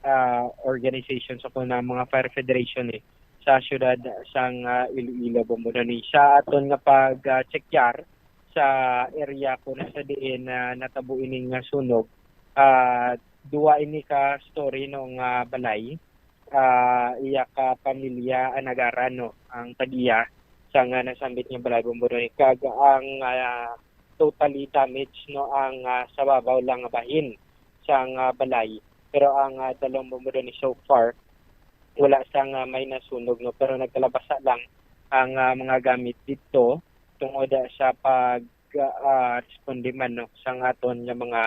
ah, organizations o kon ang mga fire federation, eh, sa siyudad sang, ah, Iloilo, Bombo Donny. Sa aton nga pag, ah, check-yar sa area kung sa diin, ah, natabo ining, ah, sunog, ah, duwa ini ka story, no, nga balay. Ah, iya ka pamilya Anagaran, no, ang tag-iya sang, ah, nasambit nga balay, Bombo Donny. Kag ang, ah, totally damage, no, ang, ah, sa babaw lang nga bahin sang, ah, balay. Pero ang, ah, dalom, Bombo Donny, so far, wala sang, ah, may nasunog, no, pero nagkalabasa lang ang, ah, mga gamit didto tungod, ah, sa pag, ah, responde man, no, sang aton nga mga,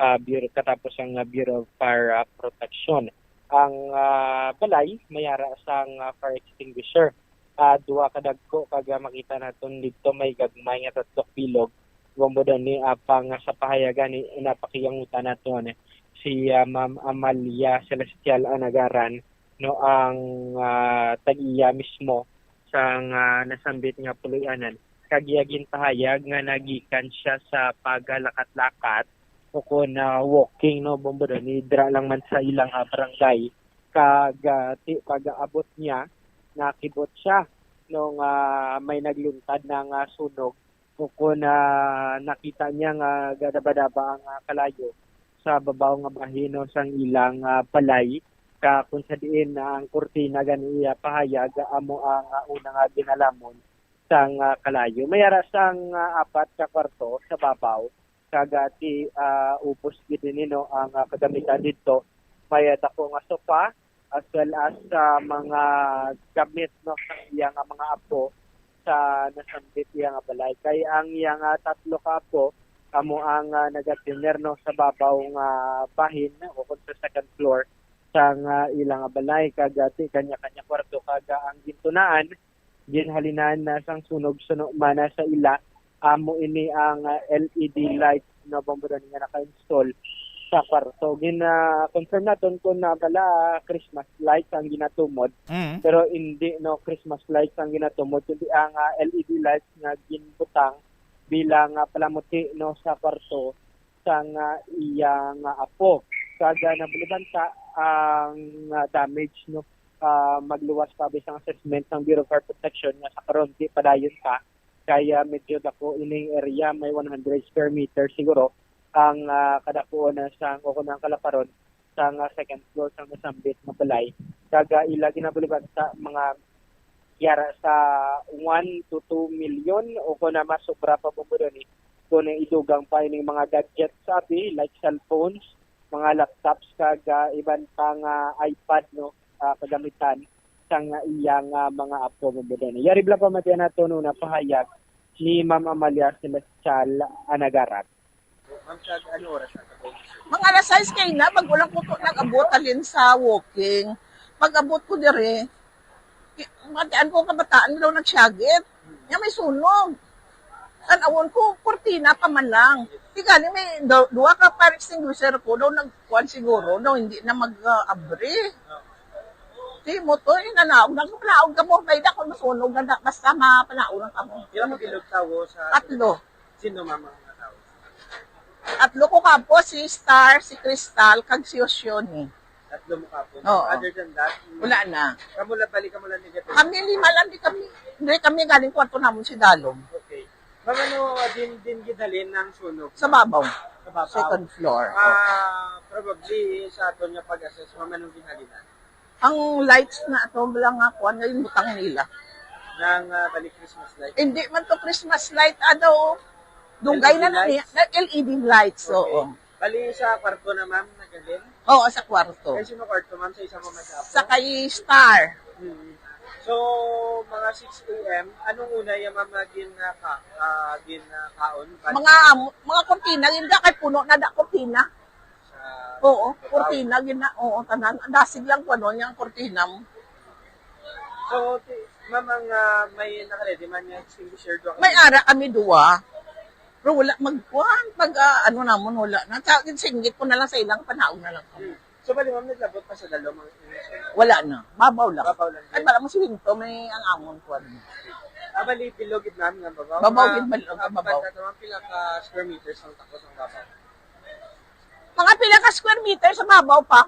ah, Bureau, katapos ang, ah, Bureau of Fire, ah, Protection. Ang, ah, balay may ara sang, ah, fire extinguisher. Ah, duha ka dagko kag, ah, makita naton didto may gagmay nga tatlo ka bilog. Bombo Donny, apang, ah, sa pahayagan ni, napakiyangutan naton si, ah, Ma'am Amalia Celestial Anagaran, no, ang, ah, tag-iya mismo sang, ah, nasambit nga puloy-anan. Kag iya ginpahayag nga nagikan siya sa paglakat-lakat o kon, ah, walking, no, Bombo Donny, dira lang man sa ilang, ah, barangay. Kag, ah, ti-, pag-aabot niya, nakibot siya nung, ah, may nagluntad na nga sunog o kon, ah, nakita niya nga gadaba-daba ang, ah, kalayo sa babaw nga bahin, no, sang ilang, ah, balay, ka kung sa diin na ang kurtina gani iya pahayag amo ang, ah, una nga ginalamon sang, ah, kalayo. May ara sang, ah, apat ka kwarto sa babaw, kag, ah, ti, ah, ubos gid ini, no, ang, ah, kagamitan didto. May, ah, dako nga sofa, as well as sa mga gamit, no, sa iya nga mga apo sa nasambit iya nga balay. Kay ang iya nga tatlo ka apo amo ang, ah, naga-dinner, no, sa babaw nga bahin o kung sa second floor sang, ah, ila nga balay, kag, ah, ti kanya-kanya kwarto, kag, ah, ang gintunaan ginhalinan na sang sunog suno man na sa ila, amo ini ang, ah, L E D lights na bombo nga naka-install sa kwarto. Gina-confirm naton kung na bala Christmas lights ang ginatumod, Mm. pero hindi, no, Christmas lights ang ginatumod, kundi ang, ah, L E D lights nga ginbutang bilang, ah, palamuti, no, sa kwarto sang, ah, iya nga apo. Kag, ah, nabulibanta ang, ah, damage, no, ah, magluwas pa bisang assessment sang Bureau of Fire Protection nga sa karon di padayon pa, kaya medyo dako ining area, may one hundred square meter siguro ang, ah, kadakuon na sang, o kung ang kalaparon sang, ah, second floor sang nasambit nga balay. Kag, ah, ila ginabulibanta mga yara sa one to two million o kung na mas sobra pa po po ni kung idugang pa ining mga gadgets, sabi, like cellphones, mga laptops, kag, ah, iban pa nga iPad, no, ah, kagamitan sang iyang, ah, mga apo mo din. Yari bala pa matiyan nato, no, napahayag ni Ma'am Amalia Celestial Anagarat. Ma'am, sa ano oras na? Mga alas sais kay na, bago lang ko to nag-abot halin sa walking. Pag-abot ko dire, ki-, matian ko kabataan daw nagsyagit. Nga may sunog. Tanawon ko, kurtina pa man lang. Di gani may du-, duha ka fire extinguisher ko daw nagkuan siguro, daw hindi na mag-abri. Di mo to, inanaog na, panaog ka mo, may dako masunog na, na, basta mapanaog lang ka mo. Pila ka bilog tawo sa Tatlo. Sino, ma'am, ang mga tawo? Tatlo ko kapo, si Star, si Crystal, kag si Ocean, eh. Tatlo mo kapo. Oo. Other than that, Wala na. Kamo lang, bali kamo lang negative? Kami lima lang, di kami, di kami galing kwarto namon si Dalom. Okay. Ma'am, ano, din, din gidalin ng sunog? Sa babaw. Sa babaw? Second floor. Ah, probably, sa aton nga pag-assess, ma'am, anong ginhalinan? Ang lights na ato lang nga kuan nga yung butang nila. Nang, ah, bali Christmas light? Hindi man to Christmas light, ah, daw. Dugay na L E D na niya. Lights? Na L E D lights, Okay. oo. Bali sa kwarto na, ma'am, nagalin? Oo, sa kwarto. Kay sino kwarto, ma'am? Sa isa mo man sa apo? Sa kay Star. Hmm. So, mga six A M, anong una yung, ma'am, na gin-, ah, ka-, ah, gin-, ah, kaon? Mga, mga kurtina, hindi kay puno na da kurtina. Sa Oo, trabaho. Kurtina gina, oo, tanan. Ang dasig lang ko ano niyang kurtina mo. So, ti-, ma'am, ang, ah, may nakaledi man niya extinguisher doon? May ara kami duwa. Pero wala magkuhan. Pag, ah, ano namon, wala na. Sa akin, singgit ko na lang sa ilang panaog na lang kami. Hmm. So, bali, ma'am, naglabot pa sa dalom ang extinguisher? Wala na. Babaw lang. Babaw lang Ay, din. Para mo si Winto, may ang amon kuhan. Ah, bali, bilog gid, ma'am, nga babaw? Babaw Mga, gid, bal-, ah, babaw. Pagkataon, pila ka square meters ang takos ang babaw? Mga pila ka square meter sa babaw pa?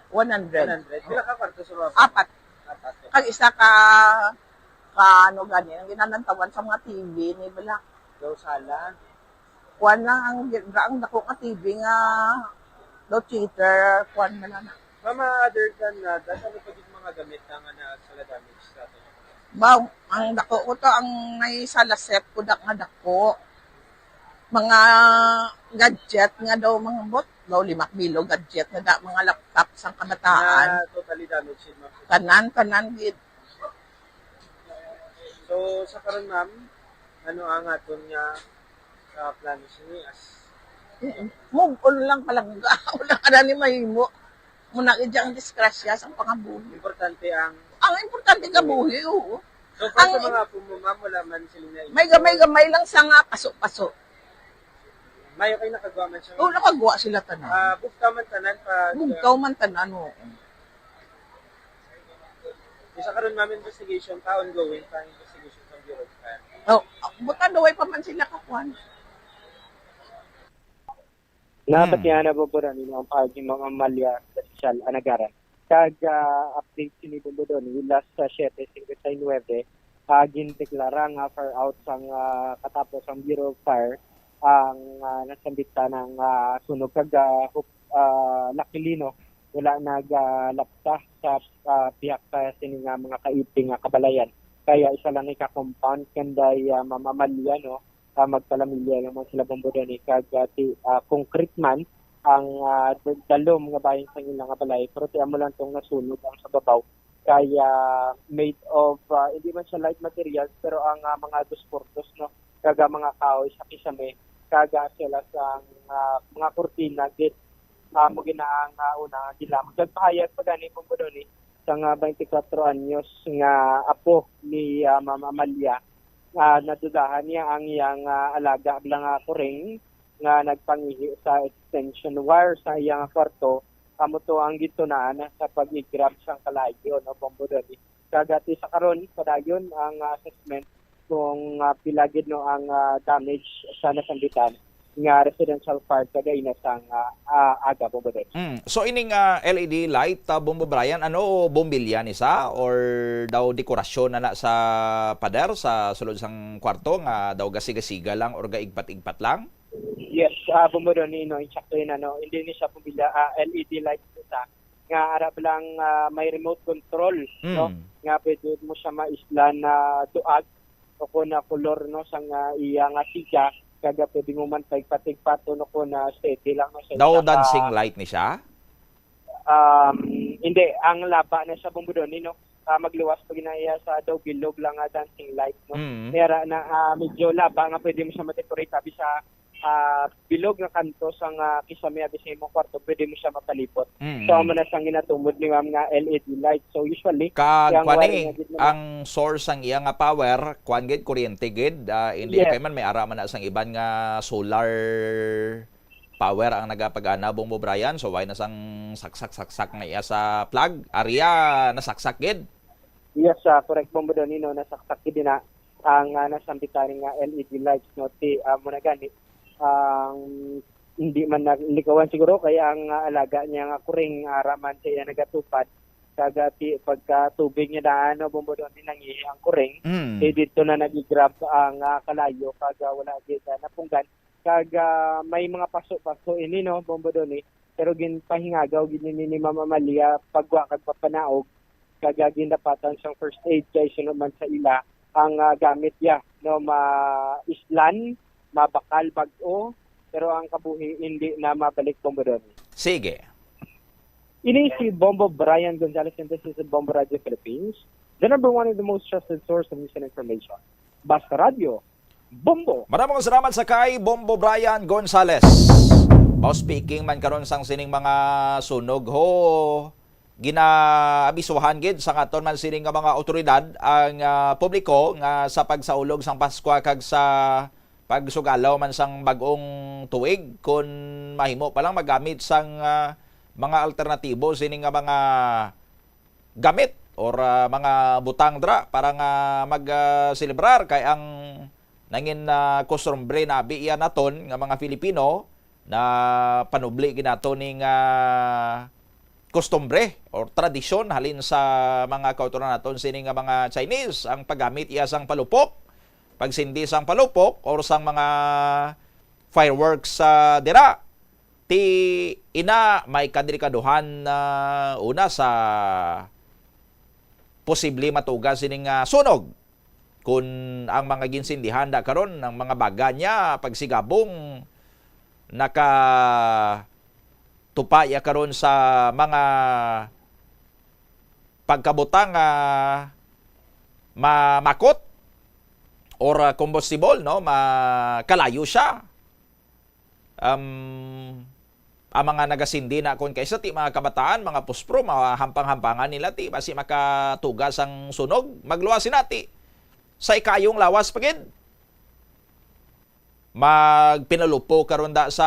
One hundred. One hundred. Pila ka kwarto sa babaw? Apat. Apat. Kag isa ka, ka ano gani, ang ginanantawan sa mga T V ni bala. Daw sala. Kuan lang ang, ang dako nga T V nga daw theater, kuan man lang. Mama, other than, uh, that, ano pa yung mga gamit na nga na sala damage sa ato? Baw, ang dako ko to, ang may sala set ko da nga dako. Mga gadget nga daw, mga bot, daw lima kilo gadget nga da, mga laptop sang kabataan. Na totally damaged yun, ma'am? Tanan, tanan gid. So, sa karon, ma'am, ano ang aton nga, ah, plano sini as Mm. Move on lang palangga. Wala ka na ni mahimo. Muna gid ang disgrasya sa pangabuhi. Importante ang Ang importante ka buhi, oo. So, far Ang sa mga apo mo, ma'am, wala man sila na May gamay-gamay lang sa nga paso-paso. Mayo kay nakagawa man siya. Oo, nakagawa sila tanan. Ah, bugtaw man tanan pag, Bugtaw man tanan, oo. Isa karon, ma'am, investigation pa, ongoing pa ang investigation sa Bureau of Fire. Oh, buta daw ay pa man sila kakuan. Napatihan na po po ni ang pagi mga malya sa sosyal anagaran. Kag, ah, update sini po po doon, yung last sa siyete singkwenta y nuwebe, ah, gindeklara nga fire out sang, ah, katapos ang Bureau of Fire ang, ah, nasambitan nga, ah, sunog kag, ah, hup-, ah, luckily, no, wala nagalapta sa, ah, pihak sa sini nga mga kaiping nga kabalayan. Kaya isa lang ni ka-compound kanday, ah, Ma'am Amalia, no, ah, magpalamilya lang man sila, Bombo Donny, kag, ah, ti, ah, concrete man ang, ah, d-, dalom nga bahin sang ila nga balay, pero ti amo lang tong nasunog ang sa babaw. Kaya made of, ah, hindi man siya light materials, pero ang, ah, mga dos por dos, no, kag ang mga kahoy sa kisame, kag, ah, sila sa, ah, mga kurtina gid, ah, mo gina ang, ah, una nila. Nagpahayag pa gani, Bombo Donny, sang, ah, twenty-four anyos nga apo ni, ah, Ma'am Amalia, ah, nadudahan niya ang iyang, ah, alaga lang nga kuring nga nagpangihi sa extension wire sa iyang kwarto, amo to ang gitunaan sa pag-igrab sang kalayo, no, Bombo Donny. Kag ati sa karon, padayon ang, ah, assessment kung, ah, pila gid, no, ang, ah, damage sa nasambitan nga residential fire kagaina sang, ah, ah, aga, Bombo Donny. Mm. So, ining, ah, L E D light, ah, Bombo Brian, ano, bombilya ni sa or daw dekorasyon na na sa pader sa sulod sang kwarto nga daw gasigasiga lang or gaigpat-igpat lang? Yes, ah, Bombo Donny, no, insakto yun, ano, hindi ni siya bombilya, ah, L E D light ni sa nga arap lang, ah, may remote control, no, Mm. nga pwede mo siya maislan na duag o kung na kolor, no, sa nga iya nga siga, kaga pwede mo man paigpat-igpat, no, kung na steady lang, no, sa Daw isa ka dancing light ni siya? Um, hindi, ang laba na siya, Bombo Donny, no? Ah, magluwas pa ginaya sa daw bilog lang nga dancing light, no? Mm. Kaya ra na, ah, medyo laba nga pwede mo siya ma-decorate, abi sa, ah, bilog nga kanto sa nga kisame, abi sa imong kwarto, pwede mo siya mapalibot. Mm. So, amo na sang ginatumod ni ma'am nga L E D light. So, usually, Kag, ang kuwan wiring eh, na gid na ang source sang iya nga power, kuwan gid, kuryente gid, ah, hindi Yes. kay man may ara man na sang iban nga solar power ang nagapag-ana, Bombo Brian. So, why na sang saksak-saksak na iya sa plug? Aria, nasaksak gid. Yes, ah, correct, Bombo Donny, no, nasaksak gid na ang, ah, nasambitan nga L E D lights, no, ti, ah, mo na gani. Ang hindi man nalikawan siguro kay ang, ah, alaga niya nga kuring ara man sa iya nagatupad. Kag, ah, ti, pagka tubig niya daan, no, Bombo Donny, nangihi ang kuring. Mm. Kay dito na nag-grab ang, ah, kalayo kag, ah, wala gid, ah, napunggan. Kag, ah, may mga paso-paso ini, no, Bombo Donny, pero ginpahingagaw gid ini ni Ma'am Amalia pagwa kag papanaog, kag, ah, gindapatan sang first aid kay suno man sa ila ang, ah, gamit ya, no, maislan, mabakal, bag-o, pero ang kabuhi hindi na mabalik, Bombo Donny. Sige. Ini si Bombo Brian Gonzalez, and this is the Bombo Radio Philippines, the number one and the most trusted source of news and information. Basta Radio, Bombo. Maraming salamat sa kay Bombo Brian Gonzalez. Mao, speaking man karon sang sining mga sunog, ho, ginaabisuhan gid sa aton man sining nga mga awtoridad ang, ah, publiko nga sa pagsaulog sang Paskwa kag sa pagsugalaw man sang bag-ong tuig, kun mahimo pa lang magamit sang, ah, mga alternatibo sini nga mga gamit or, ah, mga butang dira para nga mag, ah, selebrar, kay ang nangin, ah, kostumbre na abi iya naton nga mga Filipino na panubli gid nato ning, ah, kostumbre or tradisyon halin sa mga kauturan naton sini nga mga Chinese, ang paggamit iya sang palupok, pagsindi sang palupok or sang mga fireworks sa dira. Ti ina, may kadelikaduhan na una sa posible matuga sining, ah, sunog. Kun ang mga ginsindihan da karon, ang mga baga niya, pagsigabong, nakatupa ya karon sa mga pagkabutang nga mamakot or, ah, combustible, no? Makalayo siya. Um, ang mga nagasindi na kon kaisa ti mga kabataan, mga puspro, mahampang-hampangan nila ti basi makatuga sang sunog. Magluwas sina ti sa ikayong lawas pa gid. Magpinalupo karon da sa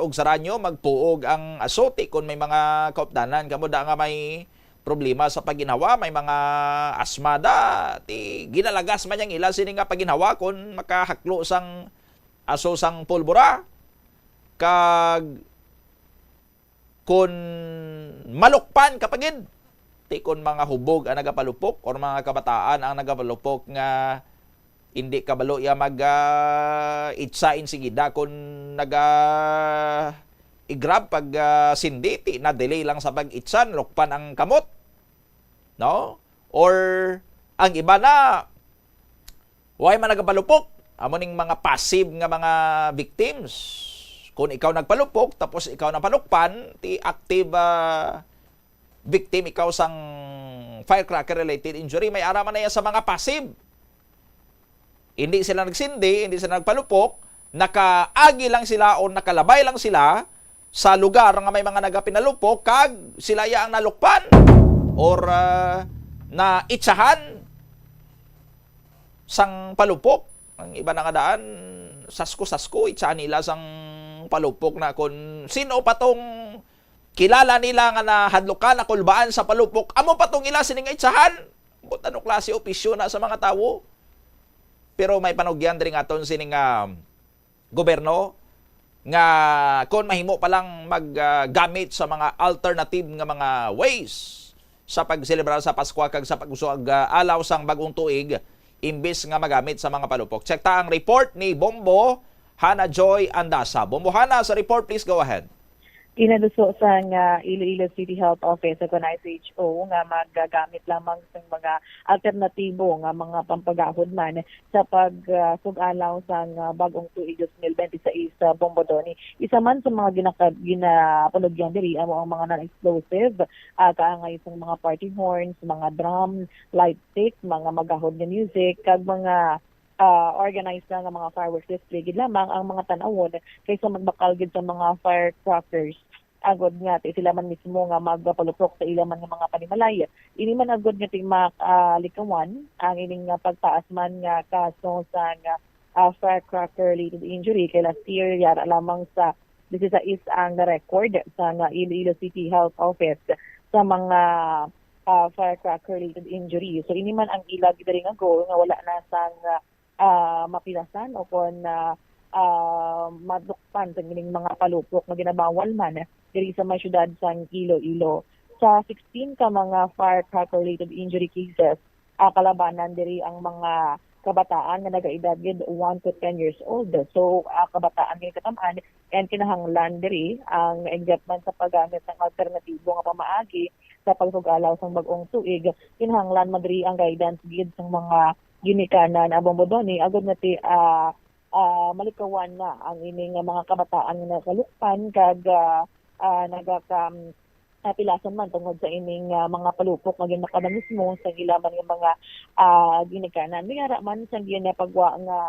ugsaranyo, magpuog ang aso ti kon may mga kaupdanan kamo da nga may problema sa paginhawa, may mga asma da, ti ginalagas man yang ila sini nga paginhawa kon makahaklo sang aso sang pulbura, kag kon malukpan ka pa gid, Ti kon mga hubog ang nagapalupok or mga kabataan ang nagapalupok nga hindi kabalo iya mag, ah, itsa insigida kon naga i-grab pag, ah, sindi, ti na-delay lang sa pag-itsa, nalukpan ang kamot, no? Or ang iba na, why man nagapalupok? Amo ning mga passive nga mga victims. Kung ikaw nagpalupok, tapos ikaw napalukpan, ti active, ah, victim ikaw sang firecracker-related injury, may ara man na iya sa mga passive. Hindi sila nagsindi, hindi sila nagpalupok, nakaagi lang sila o nakalabay lang sila sa lugar nga may mga nagapinalupok, kag sila iya ang nalukpan or, ah, naitsahan sang palupok. Ang iba na nga daan, sasko-sasko, itsahan nila sang palupok na kon sino pa tong kilala nila nga nahadlukan, nakulbaan sa palupok, amo pa tong ila sini nga itsahan. Ambot ano klase opisyo na sa mga tawo. Pero may panugyan diri nga aton sini nga gobyerno nga kon mahimo pa lang mag, ah, gamit sa mga alternative nga mga ways sa pagselebrar sa Paskwa kag sa pag-uswag, ah, alaw sang bag-ong tuig, imbis nga magamit sa mga palupok. Check ta ang report ni Bombo Hana Joy Andasa. Bombo Hana, sa report, please go ahead. Ginaluso sang, ah, Iloilo City Health Office o kon I C H O nga magagamit lamang sang mga alternatibo nga mga pampagahod man sa pag, ah, sug-alaw sang, ah, bag-ong tuig twenty twenty-six sa Bombodoni. Isa man sa mga ginaka-, ginapanugyan diri amo ang mga non-explosive, ah, kaangay sang mga party horns, mga drum, light stick, mga magahod nga music, kag mga, ah, organized na nga mga fireworks display gid lamang ang mga tan-awon kaysa magbakal gid sa mga firecrackers. Agod nga ti sila man mismo nga magpalupok sa ila man nga mga panimalay. Ini man agod nga ti ma-, ah, likawan ang ining nga pagtaas man nga kaso sang, ah, firecracker-related injury kay last year yara lamang sa disisais ang na-record sa nga Iloilo City Health Office sa mga, ah, firecracker-related injury. So, ini man ang ila gid diri nga goal nga wala na sang, ah, mapilasan o kon, ah, ah, madukpan sa ining mga palupok nga ginabawal man diri sa may siyudad sang Iloilo. Sa sixteen ka mga firecracker-related injury cases, ah, kalabanan diri ang mga kabataan nga nagaedad gid one to ten years old. So, ah, kabataan nga katam-an and kinahanglan diri ang except man sa paggamit sang alternatibo nga pamaagi sa pagsugalaw sang bag-ong tuig. Kinahanglan man diri ang guidance gid sang mga ginikanan, ah, Bombodoni, agod nga ti, ah, ah, malikawan na ang ini nga mga kabataan nga nakalukpan kag, ah, ah, nagaka-, ah, pilasan man tungod sa ining, ah, mga palupok nga ginakada mismo sa ila man nga mga, ah, ginikanan. May ara man sang ginapagwa nga,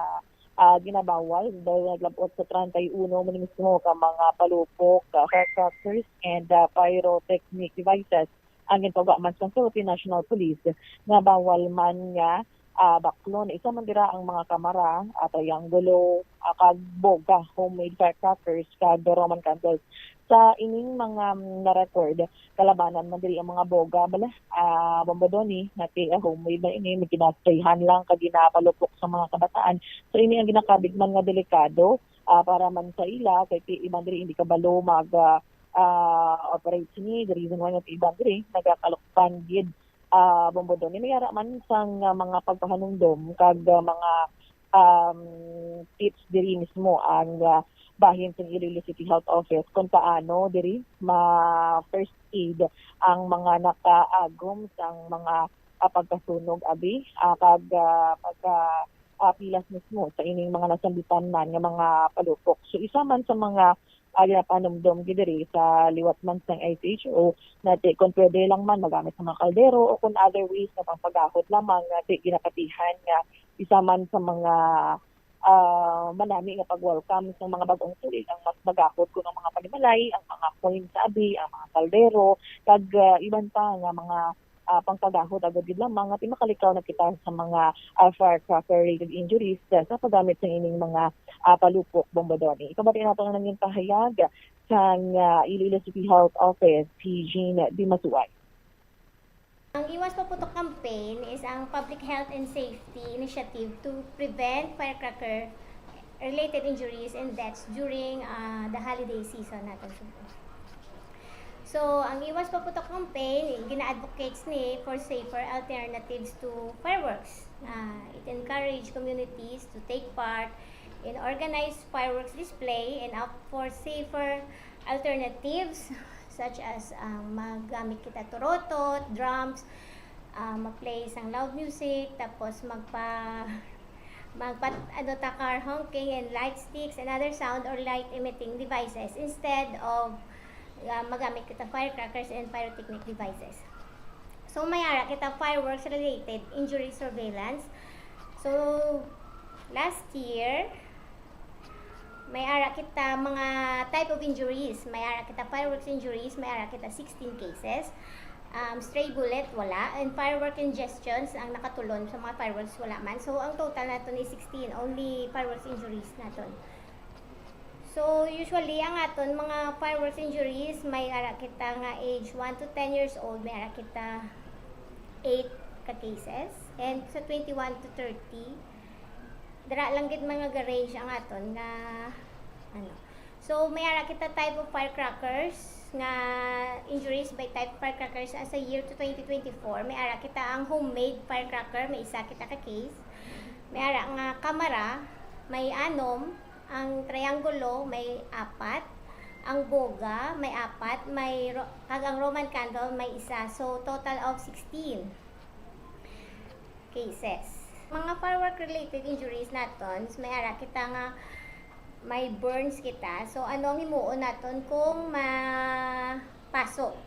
ah, ginabawal dahil naglab-ot sa treinta y uno man mismo ka mga palupok, ah, firecrackers and, ah, pyrotechnic devices ang ginpagwa man sang Philippine National Police nga bawal man nga, ah, baklon. Isa man dira ang mga kamara, ah, triangulo, ah, kag boga, homemade firecrackers, kag Roman candles. Sa ining mga, mm, na-record, kalabanan man diri ang mga boga, bala, ah, bombodoni, nga ti, ah, homemade na ini, may ginasprayhan lang kag ginapalupok sa mga kabataan. So, ini ang ginakabig man nga delikado, ah, para man sa ila, kay ti iban diri hindi kabalo mag, ah, ah, operate sini. The reason why nga ti iban diri nagakalukpan gid, ah, bombodoni. May ara man sang, ah, mga pagpahanumdom kag, ah, mga, um, tips diri mismo ang, ah, bahin sang Iloilo City Health Office kung paano diri ma-first aid ang mga nakaagom sang mga, ah, pagkasunog abi, ah, kag, ah, pagka, ah, pilas mismo sa ining mga nasambitan man nga mga palupok. So, isa man sa mga, ah, ginapanumdom gid diri sa liwat man sang I C H O, nga ti kon pwede lang man magamit sa mga kaldero o kon other ways nga pampagahod lamang, nga ti ginapatihan nga isa man sa mga, ah, manami nga pag-welcome sa mga bag-ong tuig ang mas magahod kon ang mga panimalay, ang mga coins sa abi, ang mga kaldero, kag, ah, iban pa nga mga, ah, pangpagahod agod gid lamang nga ti makalikaw na kita sa mga, ah, firecracker-related injuries, ah, sa paggamit sa ining mga, ah, palupok, bombodoni. Ikabati nato ang nangin pahayag sang, ah, Iloilo City Health Office, si Jean Dimasuay. Ang Iwas Paputok Campaign is ang public health and safety initiative to prevent firecracker-related injuries and deaths during, ah, the holiday season natin. So, ang Iwas Paputok campaign, gina-advocates ni for safer alternatives to fireworks. Ah, it encourage communities to take part in organized fireworks display and opt for safer alternatives such as ang magamit kita turotot, drums, ah, ma-play sang loud music, tapos magpa magpat ano ta car honking and light sticks and other sound or light emitting devices instead of ah, magamit kita firecrackers and pyrotechnic devices. So may ara kita fireworks related injury surveillance. So last year may ara kita mga type of injuries. May ara kita fireworks injuries, may ara kita sixteen cases. Um, stray bullet, wala. And firework ingestions, ang nakatulon sa mga fireworks, wala man. So, ang total naton is sixteen. Only fireworks injuries naton. So, usually, ang aton mga fireworks injuries, may ara kita nga age one to ten years old, may ara kita eight ka cases. And sa twenty-one to thirty, dira lang gid mga ga-range ang aton nga, ano. So, may ara kita type of firecrackers nga injuries by type of firecrackers as a year to twenty twenty-four. May ara kita ang homemade firecracker, may isa kita ka case. May ara nga kamara, may anom, ang triangulo, may apat, ang boga, may apat, may ro-, kag ang Roman candle, may isa. So, total of sixteen cases. Mga firework-related injuries naton, may ara kita nga may burns kita. So, ano ang himuon naton kung mapaso?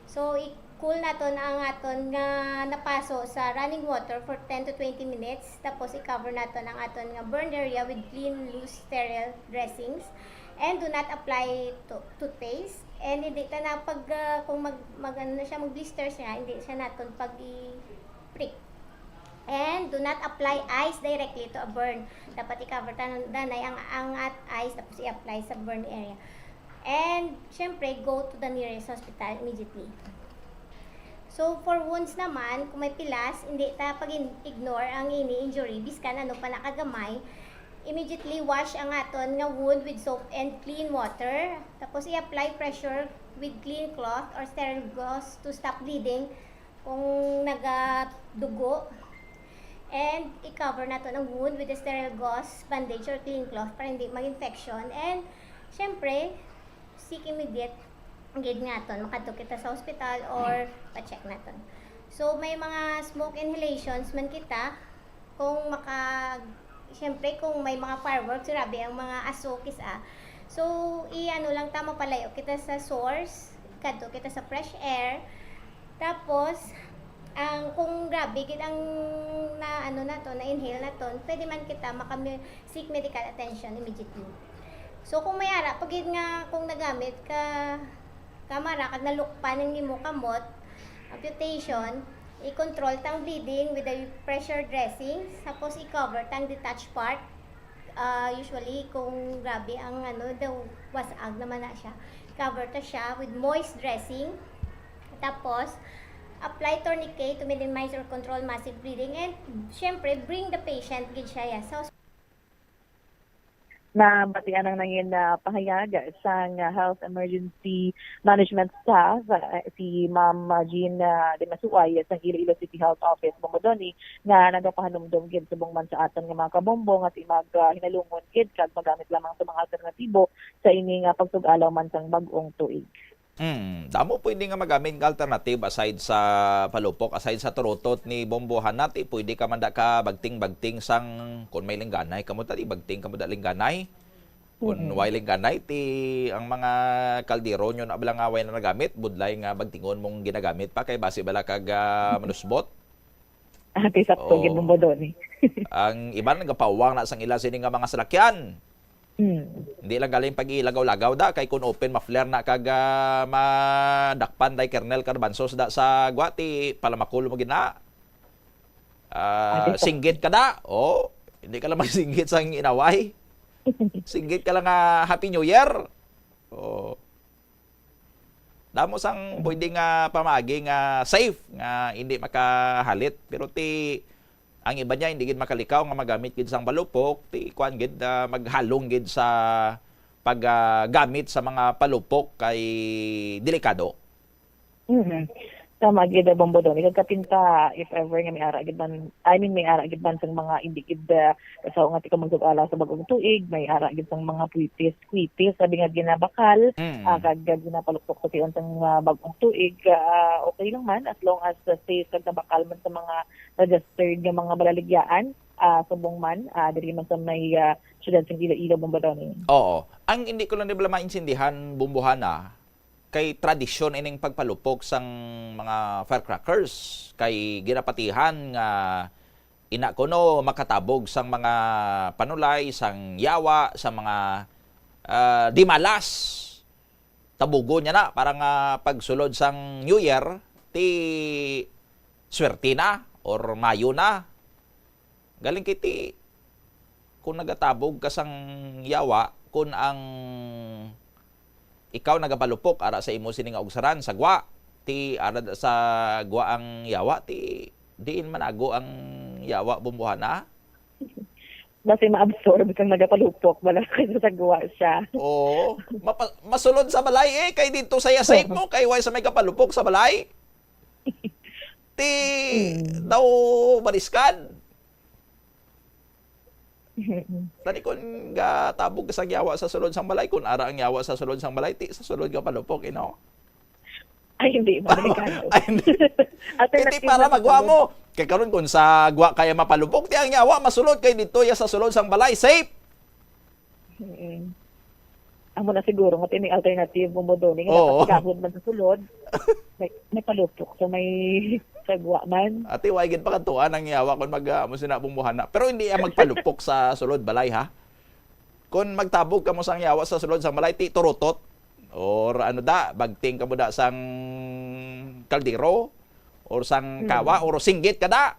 So, i-cool naton ang aton nga napaso sa running water for ten to twenty minutes. Tapos, i-cover naton ang aton nga burned area with clean, loose, sterile dressings. And do not apply to toothpaste. And hindi ta na pag, ah, kung mag, mag, ano na siya, mag-blister siya, hindi siya naton pag i-prick. And do not apply ice directly to a burn. Dapat i-cover ta danay ang, ang at ice, tapos i-apply sa burn area. And, syempre, go to the nearest hospital immediately. So, for wounds naman, kung may pilas, hindi ta pag-ignore ang ini injury, biskan ano pa nakagamay. Immediately wash ang aton nga wound with soap and clean water. Tapos, i-apply pressure with clean cloth or sterile gauze to stop bleeding kung nagadugo. And i-cover naton ang wound with a sterile gauze, bandage, or clean cloth para hindi mag-infection. And, syempre, seek immediate gid nga aton makadto kita sa hospital or pa-check naton. So, may mga smoke inhalations man kita, kung maka, syempre, kung may mga fireworks, grabe ang mga aso kis-a. So, i-ano lang ta, mapalayo kita sa source, kadto kita sa fresh air. Tapos, ang, kung grabe gid ang na, ano naton, na-inhale naton, pwede man kita maka-, seek medical attention immediately. So, kung may ara pa gid nga, kung nagamit ka kamara kag nalukpan ang imo kamot, amputation, i-control tang bleeding with a pressure dressing, tapos i-cover tang detached part. Ah, usually, kung grabe ang, ano, daw, was-ag naman na siya, cover ta siya with moist dressing. Tapos, apply tourniquet to minimize or control massive bleeding. And, syempre, bring the patient gid siya, yeah, sa Nabatian ang nangin, ah, pahayag sang, ah, Health Emergency Management Staff, ah, si Ma'am, ah, Jean, ah, Dimasuay sang Iloilo City Health Office, Bombodoni, nga nagapahanumdom gid subong man sa aton nga mga kabombo nga ti mag, ah, hinalungon gid kag magamit lamang sa mga alternatibo sa ini nga pagsug-alaw man sang bag-ong tuig. Hmm, damo pwede nga magamit nga alternative aside sa palupok, aside sa turotot ni Bombohan nati, pwede ka man da ka bagting-bagting sang, kung may lingganay kamo, tadi bagting kamo da lingganay. Kung Mm. way lingganay, ti ang mga kaldero nyo na bala nga way na nagamit, budlay nga bagtingon mong ginagamit pa kay basi bala kag, ah, manusbot. Ate, sakto Oo. gid mo ba doon eh? Ang iban nagapawang na sang ila sini nga mga salakyan. Hmm. Hindi lang galing pag-ilagaw-lagaw da, kay kung open muffler na kag, ah, madakpan day Kernel Carbanzos da sa gwati, palamakol mo gina. Ah, Ate, sakto. singgit ka da. Oh, hindi ka lang magsinggit sang inaway. Singgit ka lang nga Happy New Year. Oh. Damo sang pwede nga pamaagi nga safe nga hindi makahalit, pero ti ang iba niya hindi gid makalikaw nga magamit gid sang palupok, ti kuan gid, ah, maghalong gid sa paggamit sa mga palupok kay delikado. Mhm. Tama gid, Bombo Donny. Kag kapin ta, if ever nga may ara gid man, I mean, may ara gid man sang mga indi gid, ah, kasao nga tika magsugala sa bag-ong tuig, may ara gid sang mga kuitis, kuitis, sabi nga ginabakal, Mm. ah, kag ginapalukpok sa tion sang, ah, bag-ong tuig, ah, okay lang man as long as, ah, safe kag nabakal man sa mga registered nga mga malaligyaan, ah, subong man, ah, diri man sa may, ah, siyudad sang Iloilo, Bombo Donny. Oo. Ang hindi ko lang di bala maintindihan, Bombohana, kay tradisyon ining pagpalupok sang mga firecrackers, kay ginapatihan nga ina kuno makatabog sang mga panulay, sang yawa, sa mga, ah, dimalas. Tabugon niya na para nga pagsulod sang New Year, ti swerte na or mayo na. Galing kiti, kung nagatabog ka sang yawa, kung ang ikaw nagapalupok ara sa imo sini nga ugsaran sa gwa, ti ara sa gwa ang yawa, ti diin manago ang yawa, Bombohana? Basi ma-absorb kang nagapalupok, bala kaysa sa gwa siya. Oo. Mapa-, masulod sa balay eh, kay dito saya safe mo, kay way sa may kapalupok sa balay. Ti Mm. daw mariskan. Mm. Tani kun gatabog ka sang yawa sa sulod sang balay, kun ara ang yawa sa sulod sang balay, ti sa sulod nga palupok, you know? Ay, hindi, Tama. Amerikano. Ay, hindi. Alternative Hindi para na magwa siguro. mo. Kay karon kun sa gwa kaya mapalupok, ti ang yawa masulod kay dito ya sa sulod sang balay, safe. Mm. Amo na siguro nga tining alternative mo, Modoni, nga Oo. dapat gahod man sa sulod. May, may palupok sa may sagwa man. Ate, wa gid pakadtuan ang yawa kung mag, ah, amo sina bumbuhana. Pero hindi ang magpalupok sa sulod balay, ha? Kung magtabog kamo sang yawa sa sulod sang balay, ti turutot. Or ano da, bagting kamo da sang kaldero, or sang Mm. kawa, or singgit ka da.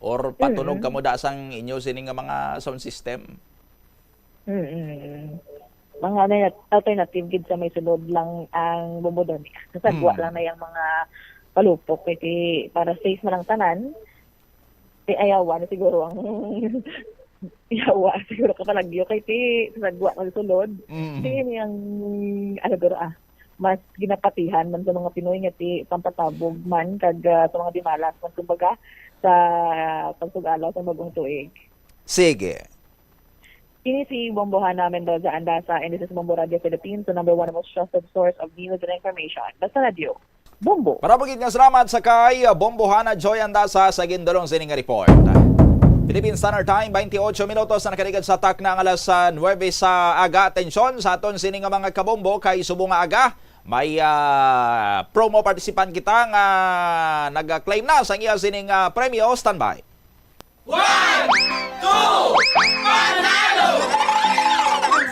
Or patunog Mm. kamo da sang inyo sini nga mga sound system. Mm. Mga ano yan, alternative gid sa may sulod lang ang bumbudonia. Sa sagwa Mm. lang na yung mga palupok, kay ti-, para safe na lang tanan. Ti ayawa na siguro ang yawa, siguro ka palagyo, kay ti sa sagwa ang sulod. Mm. Ti ini ang, ano, guro, ah, mas ginapatihan man sa mga Pinoy nga ti pampatabog man kag, ah, sa mga dimalas man, kumbaga, sa pagsugalaw sa bagong tuig. Sige. Ini si Bombohana Mendoza Andasa, and this is Bombo Radio Philippines, the number one most trusted source of news and information. Basta Radio, Bombo. Para bukid nga salamat sa kay Bombohana Joy Andasa sa gindulong sining report. Philippine Standard Time, twenty-eight minutos na nakaligad sa takna nga alas, ah, nuebe sa aga. Atensyon sa aton sini nga mga kabombo kay subong nga aga, may, ah, promo participant kita nga nag-claim na sa iya sining, ah, premyo. Standby. One, two, panalo!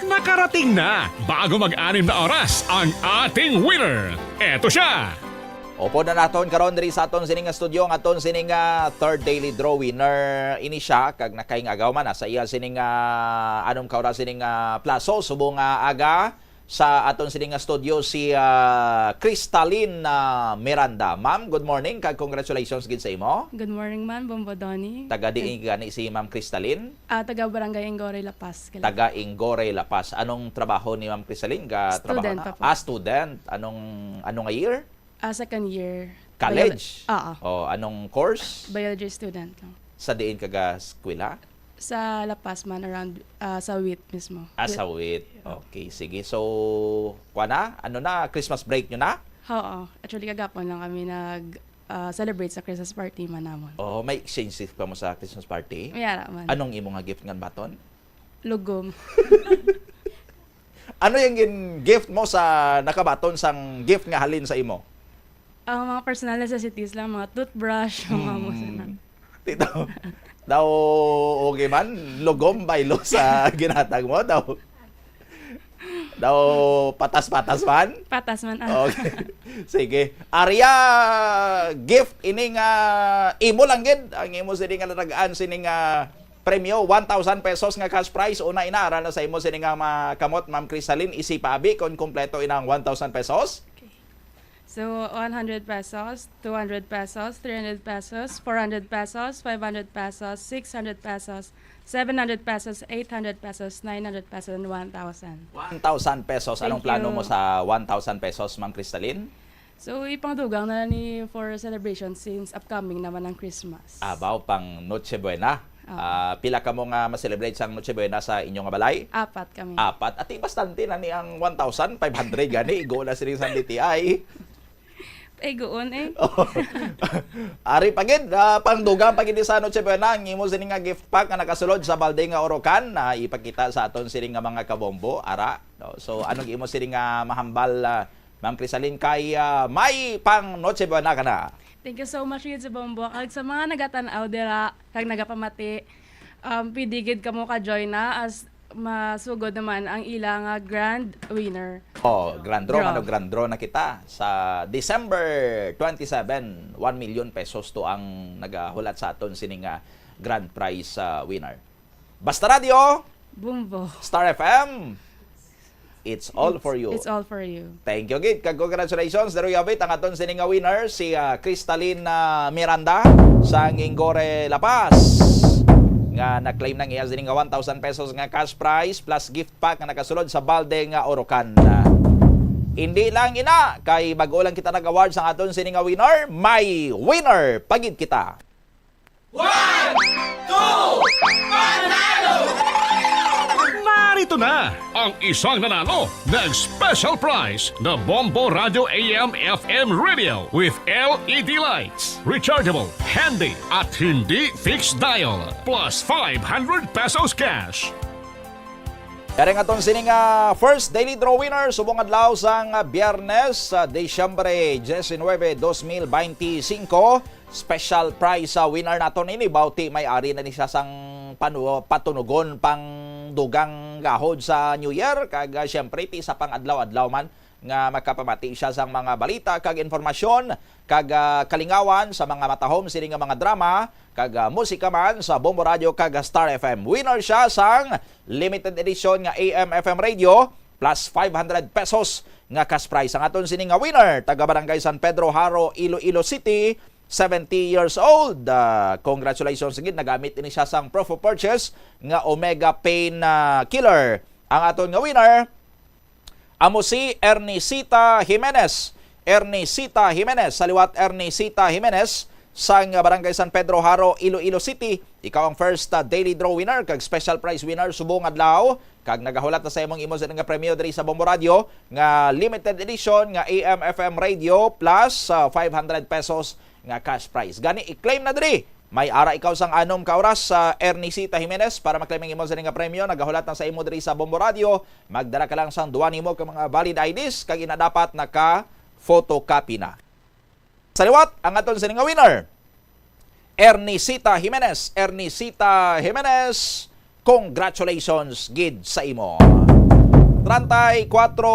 Nakarating na, bago mag-anim na oras, ang ating winner. Eto siya. Upod na naton karon diri sa aton sining nga studio, ang aton sining nga third daily draw winner. Ini siya, kag nakaing agaw man, ah, sa iya sining, ah, anom ka oras sining, ah, plaso, subong nga aga. Sa aton sini nga studio si, ah, Cristalin, ah, Miranda. Ma'am, good morning kag congratulations gid sa imo. Good morning, ma'am. Bombo Donny. Taga diin gani si Ma'am Cristalin? Ah, taga Barangay Inggoray, La Paz, Caloocan. Taga Inggoray, La Paz. Anong trabaho ni Ma'am Cristalin? Ga trabaho Student na? pa po. Ah, student. Anong, anong nga year? Ah, second year. College? Bio-, oo. Oh, anong course? Biology student lang. Sa diin ka ga eskwela? Sa La Paz man, around, ah, sa wit mismo. Ah, sa wit. Yeah. Okay, sige. So, kuwan na? Ano na? Christmas break nyo na? Oo. Actually, kagapon lang kami nag, ah, celebrate sa Christmas party man namon. Oh, may exchange gift pa mo sa Christmas party? May ara man. Anong imo nga gift ngan baton? Lugom. Ano yung gin-gift mo sa nakabaton sang gift nga halin sa imo? Ang mga personal necessities lang, mga toothbrush, mga Hmm. amo sa na. Tito, daw okay man, lugom baylo sa ginhatag mo, daw, daw patas-patas man? Patas man, ah. Okay. Sige. Aria, gift ini nga imo lang gid, ang imo sini nga natagaan sini nga premyo, one thousand pesos nga cash prize. Una, ina, ara na sa imo sini nga makamot, Ma'am Cristalin, isi pa abi kon kompleto ina ang one thousand pesos. Okay. So, one hundred pesos, two hundred pesos, three hundred pesos, four hundred pesos, five hundred pesos, six hundred pesos, seven hundred pesos, eight hundred pesos, nine hundred pesos, and one thousand. One thousand pesos. Anong Thank plano you. mo sa one thousand pesos, Ma'am Cristalin? So, ipangdugang na ni for celebration since upcoming naman ang Christmas. Abaw, pang Noche Buena. Oo. Ah, pila kamo nga ma-celebrate sang Noche Buena sa inyo nga balay? Apat kami. Apat. Ati, bastante na ni ang one thousand five hundred gani. Igo na sila sa D T I. Ay, guon eh. Ari pa gid, ah, pangdugang pa gid sa Noche Buena ang imo sini nga gift pack nga nakasulod sa balde nga urukan na ipakita sa aton sini nga mga kabombo. Ara, no? So, anong imo sini nga mahambal, ah, Ma'am Crisalin, kay, ah, may pang Noche Buena ka na? Thank you so much gid sa Bombo. Kag sa mga nagatan-aw dira, kag nagapamati, um, pwede gid kamo ka-join na as masugod naman ang ila nga grand winner. Oh, grand draw, Draw. Ano, grand draw na kita sa December twenty-seven, one million pesos to ang nagahulat sa aton sini nga grand prize, ah, winner. Basta Radio, Bombo. Star F M, it's all for you. It's all for you. Thank you gid, kag congratulations. There you have it, ang aton sini nga winner, si, ah, Cristalin, ah, Miranda sang Ingore, La Paz, nga na-claim nang iya sini nga one thousand pesos nga cash prize plus gift pack nga nakasulod sa balde nga urukan. Hindi lang ina, kay bago lang kita nag-award sang aton sini nga winner, may winner pa gid kita. Narito na ang isang nanalo ng special prize na Bombo Radio A M F M radio with L E D lights, rechargeable, handy, at hindi fixed dial, plus five hundred pesos cash. Kari nga aton sini nga first daily draw winner subong adlaw sang Biyernes, sa Disyembre diecinuebe, dos mil beintisinco. Special prize sa winner naton ini, bauti may ari na ni siya sang panu-, patunugon pang dugang gahod sa New Year, kag, ah, siyempre, ti sa pang adlaw-adlaw man nga makapamati siya sang mga balita kag informasyon kag, ah, kalingawan sa mga matahom sini nga mga drama kag, ah, musika man sa Bombo Radio kag Star F M. Winner siya sang limited edition nga A M F M radio plus five hundred pesos nga cash prize. Ang aton sini nga winner, taga Barangay San Pedro, Jaro, Iloilo City, seventy years old. Ah, congratulations gid, nagamit ini siya sang proof of purchase nga Omega Pain, ah, Killer. Ang aton nga winner, amo si Ernicita Jimenez. Ernicita Jimenez. Sa liwat, Ernicita Jimenez sang Barangay San Pedro, Jaro, Iloilo City. Ikaw ang first, ah, daily draw winner kag special prize winner subong adlaw. Kag nagahulat na sa imong imo sini nga premyo diri sa Bombo Radio nga limited edition nga A M F M radio plus, ah, five hundred pesos nga cash prize. Gani, i-claim na diri. May ara ikaw sang anom ka oras sa Ernicita Jimenez para maklaim ang imo sini nga premyo. Nagahulat na sa imo diri sa Bombo Radio. Magdala ka lang sang duwa nimo ka mga valid I Ds kag ina dapat naka-photocopy na. Sa liwat, ang aton sini nga winner, Ernicita Jimenez. Ernicita Jimenez, congratulations gid sa imo. Treinta y cuatro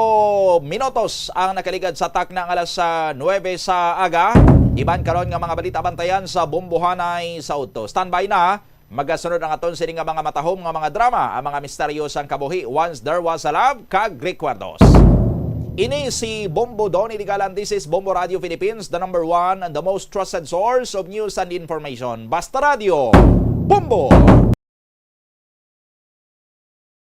minutos ang nakaligad sa takna nga alas, ah, nuebe sa aga. Iban karon nga mga balita bantayan sa Bombohanay sa udto. Standby na. Magasunod ang aton sini nga mga matahom nga mga drama, ang mga misteryo sang kabuhi, Once There Was a Love, kag Recuerdos. Ini si Bombo Donny Digalan. This is Bombo Radio Philippines, the number one and the most trusted source of news and information. Basta Radio, Bombo!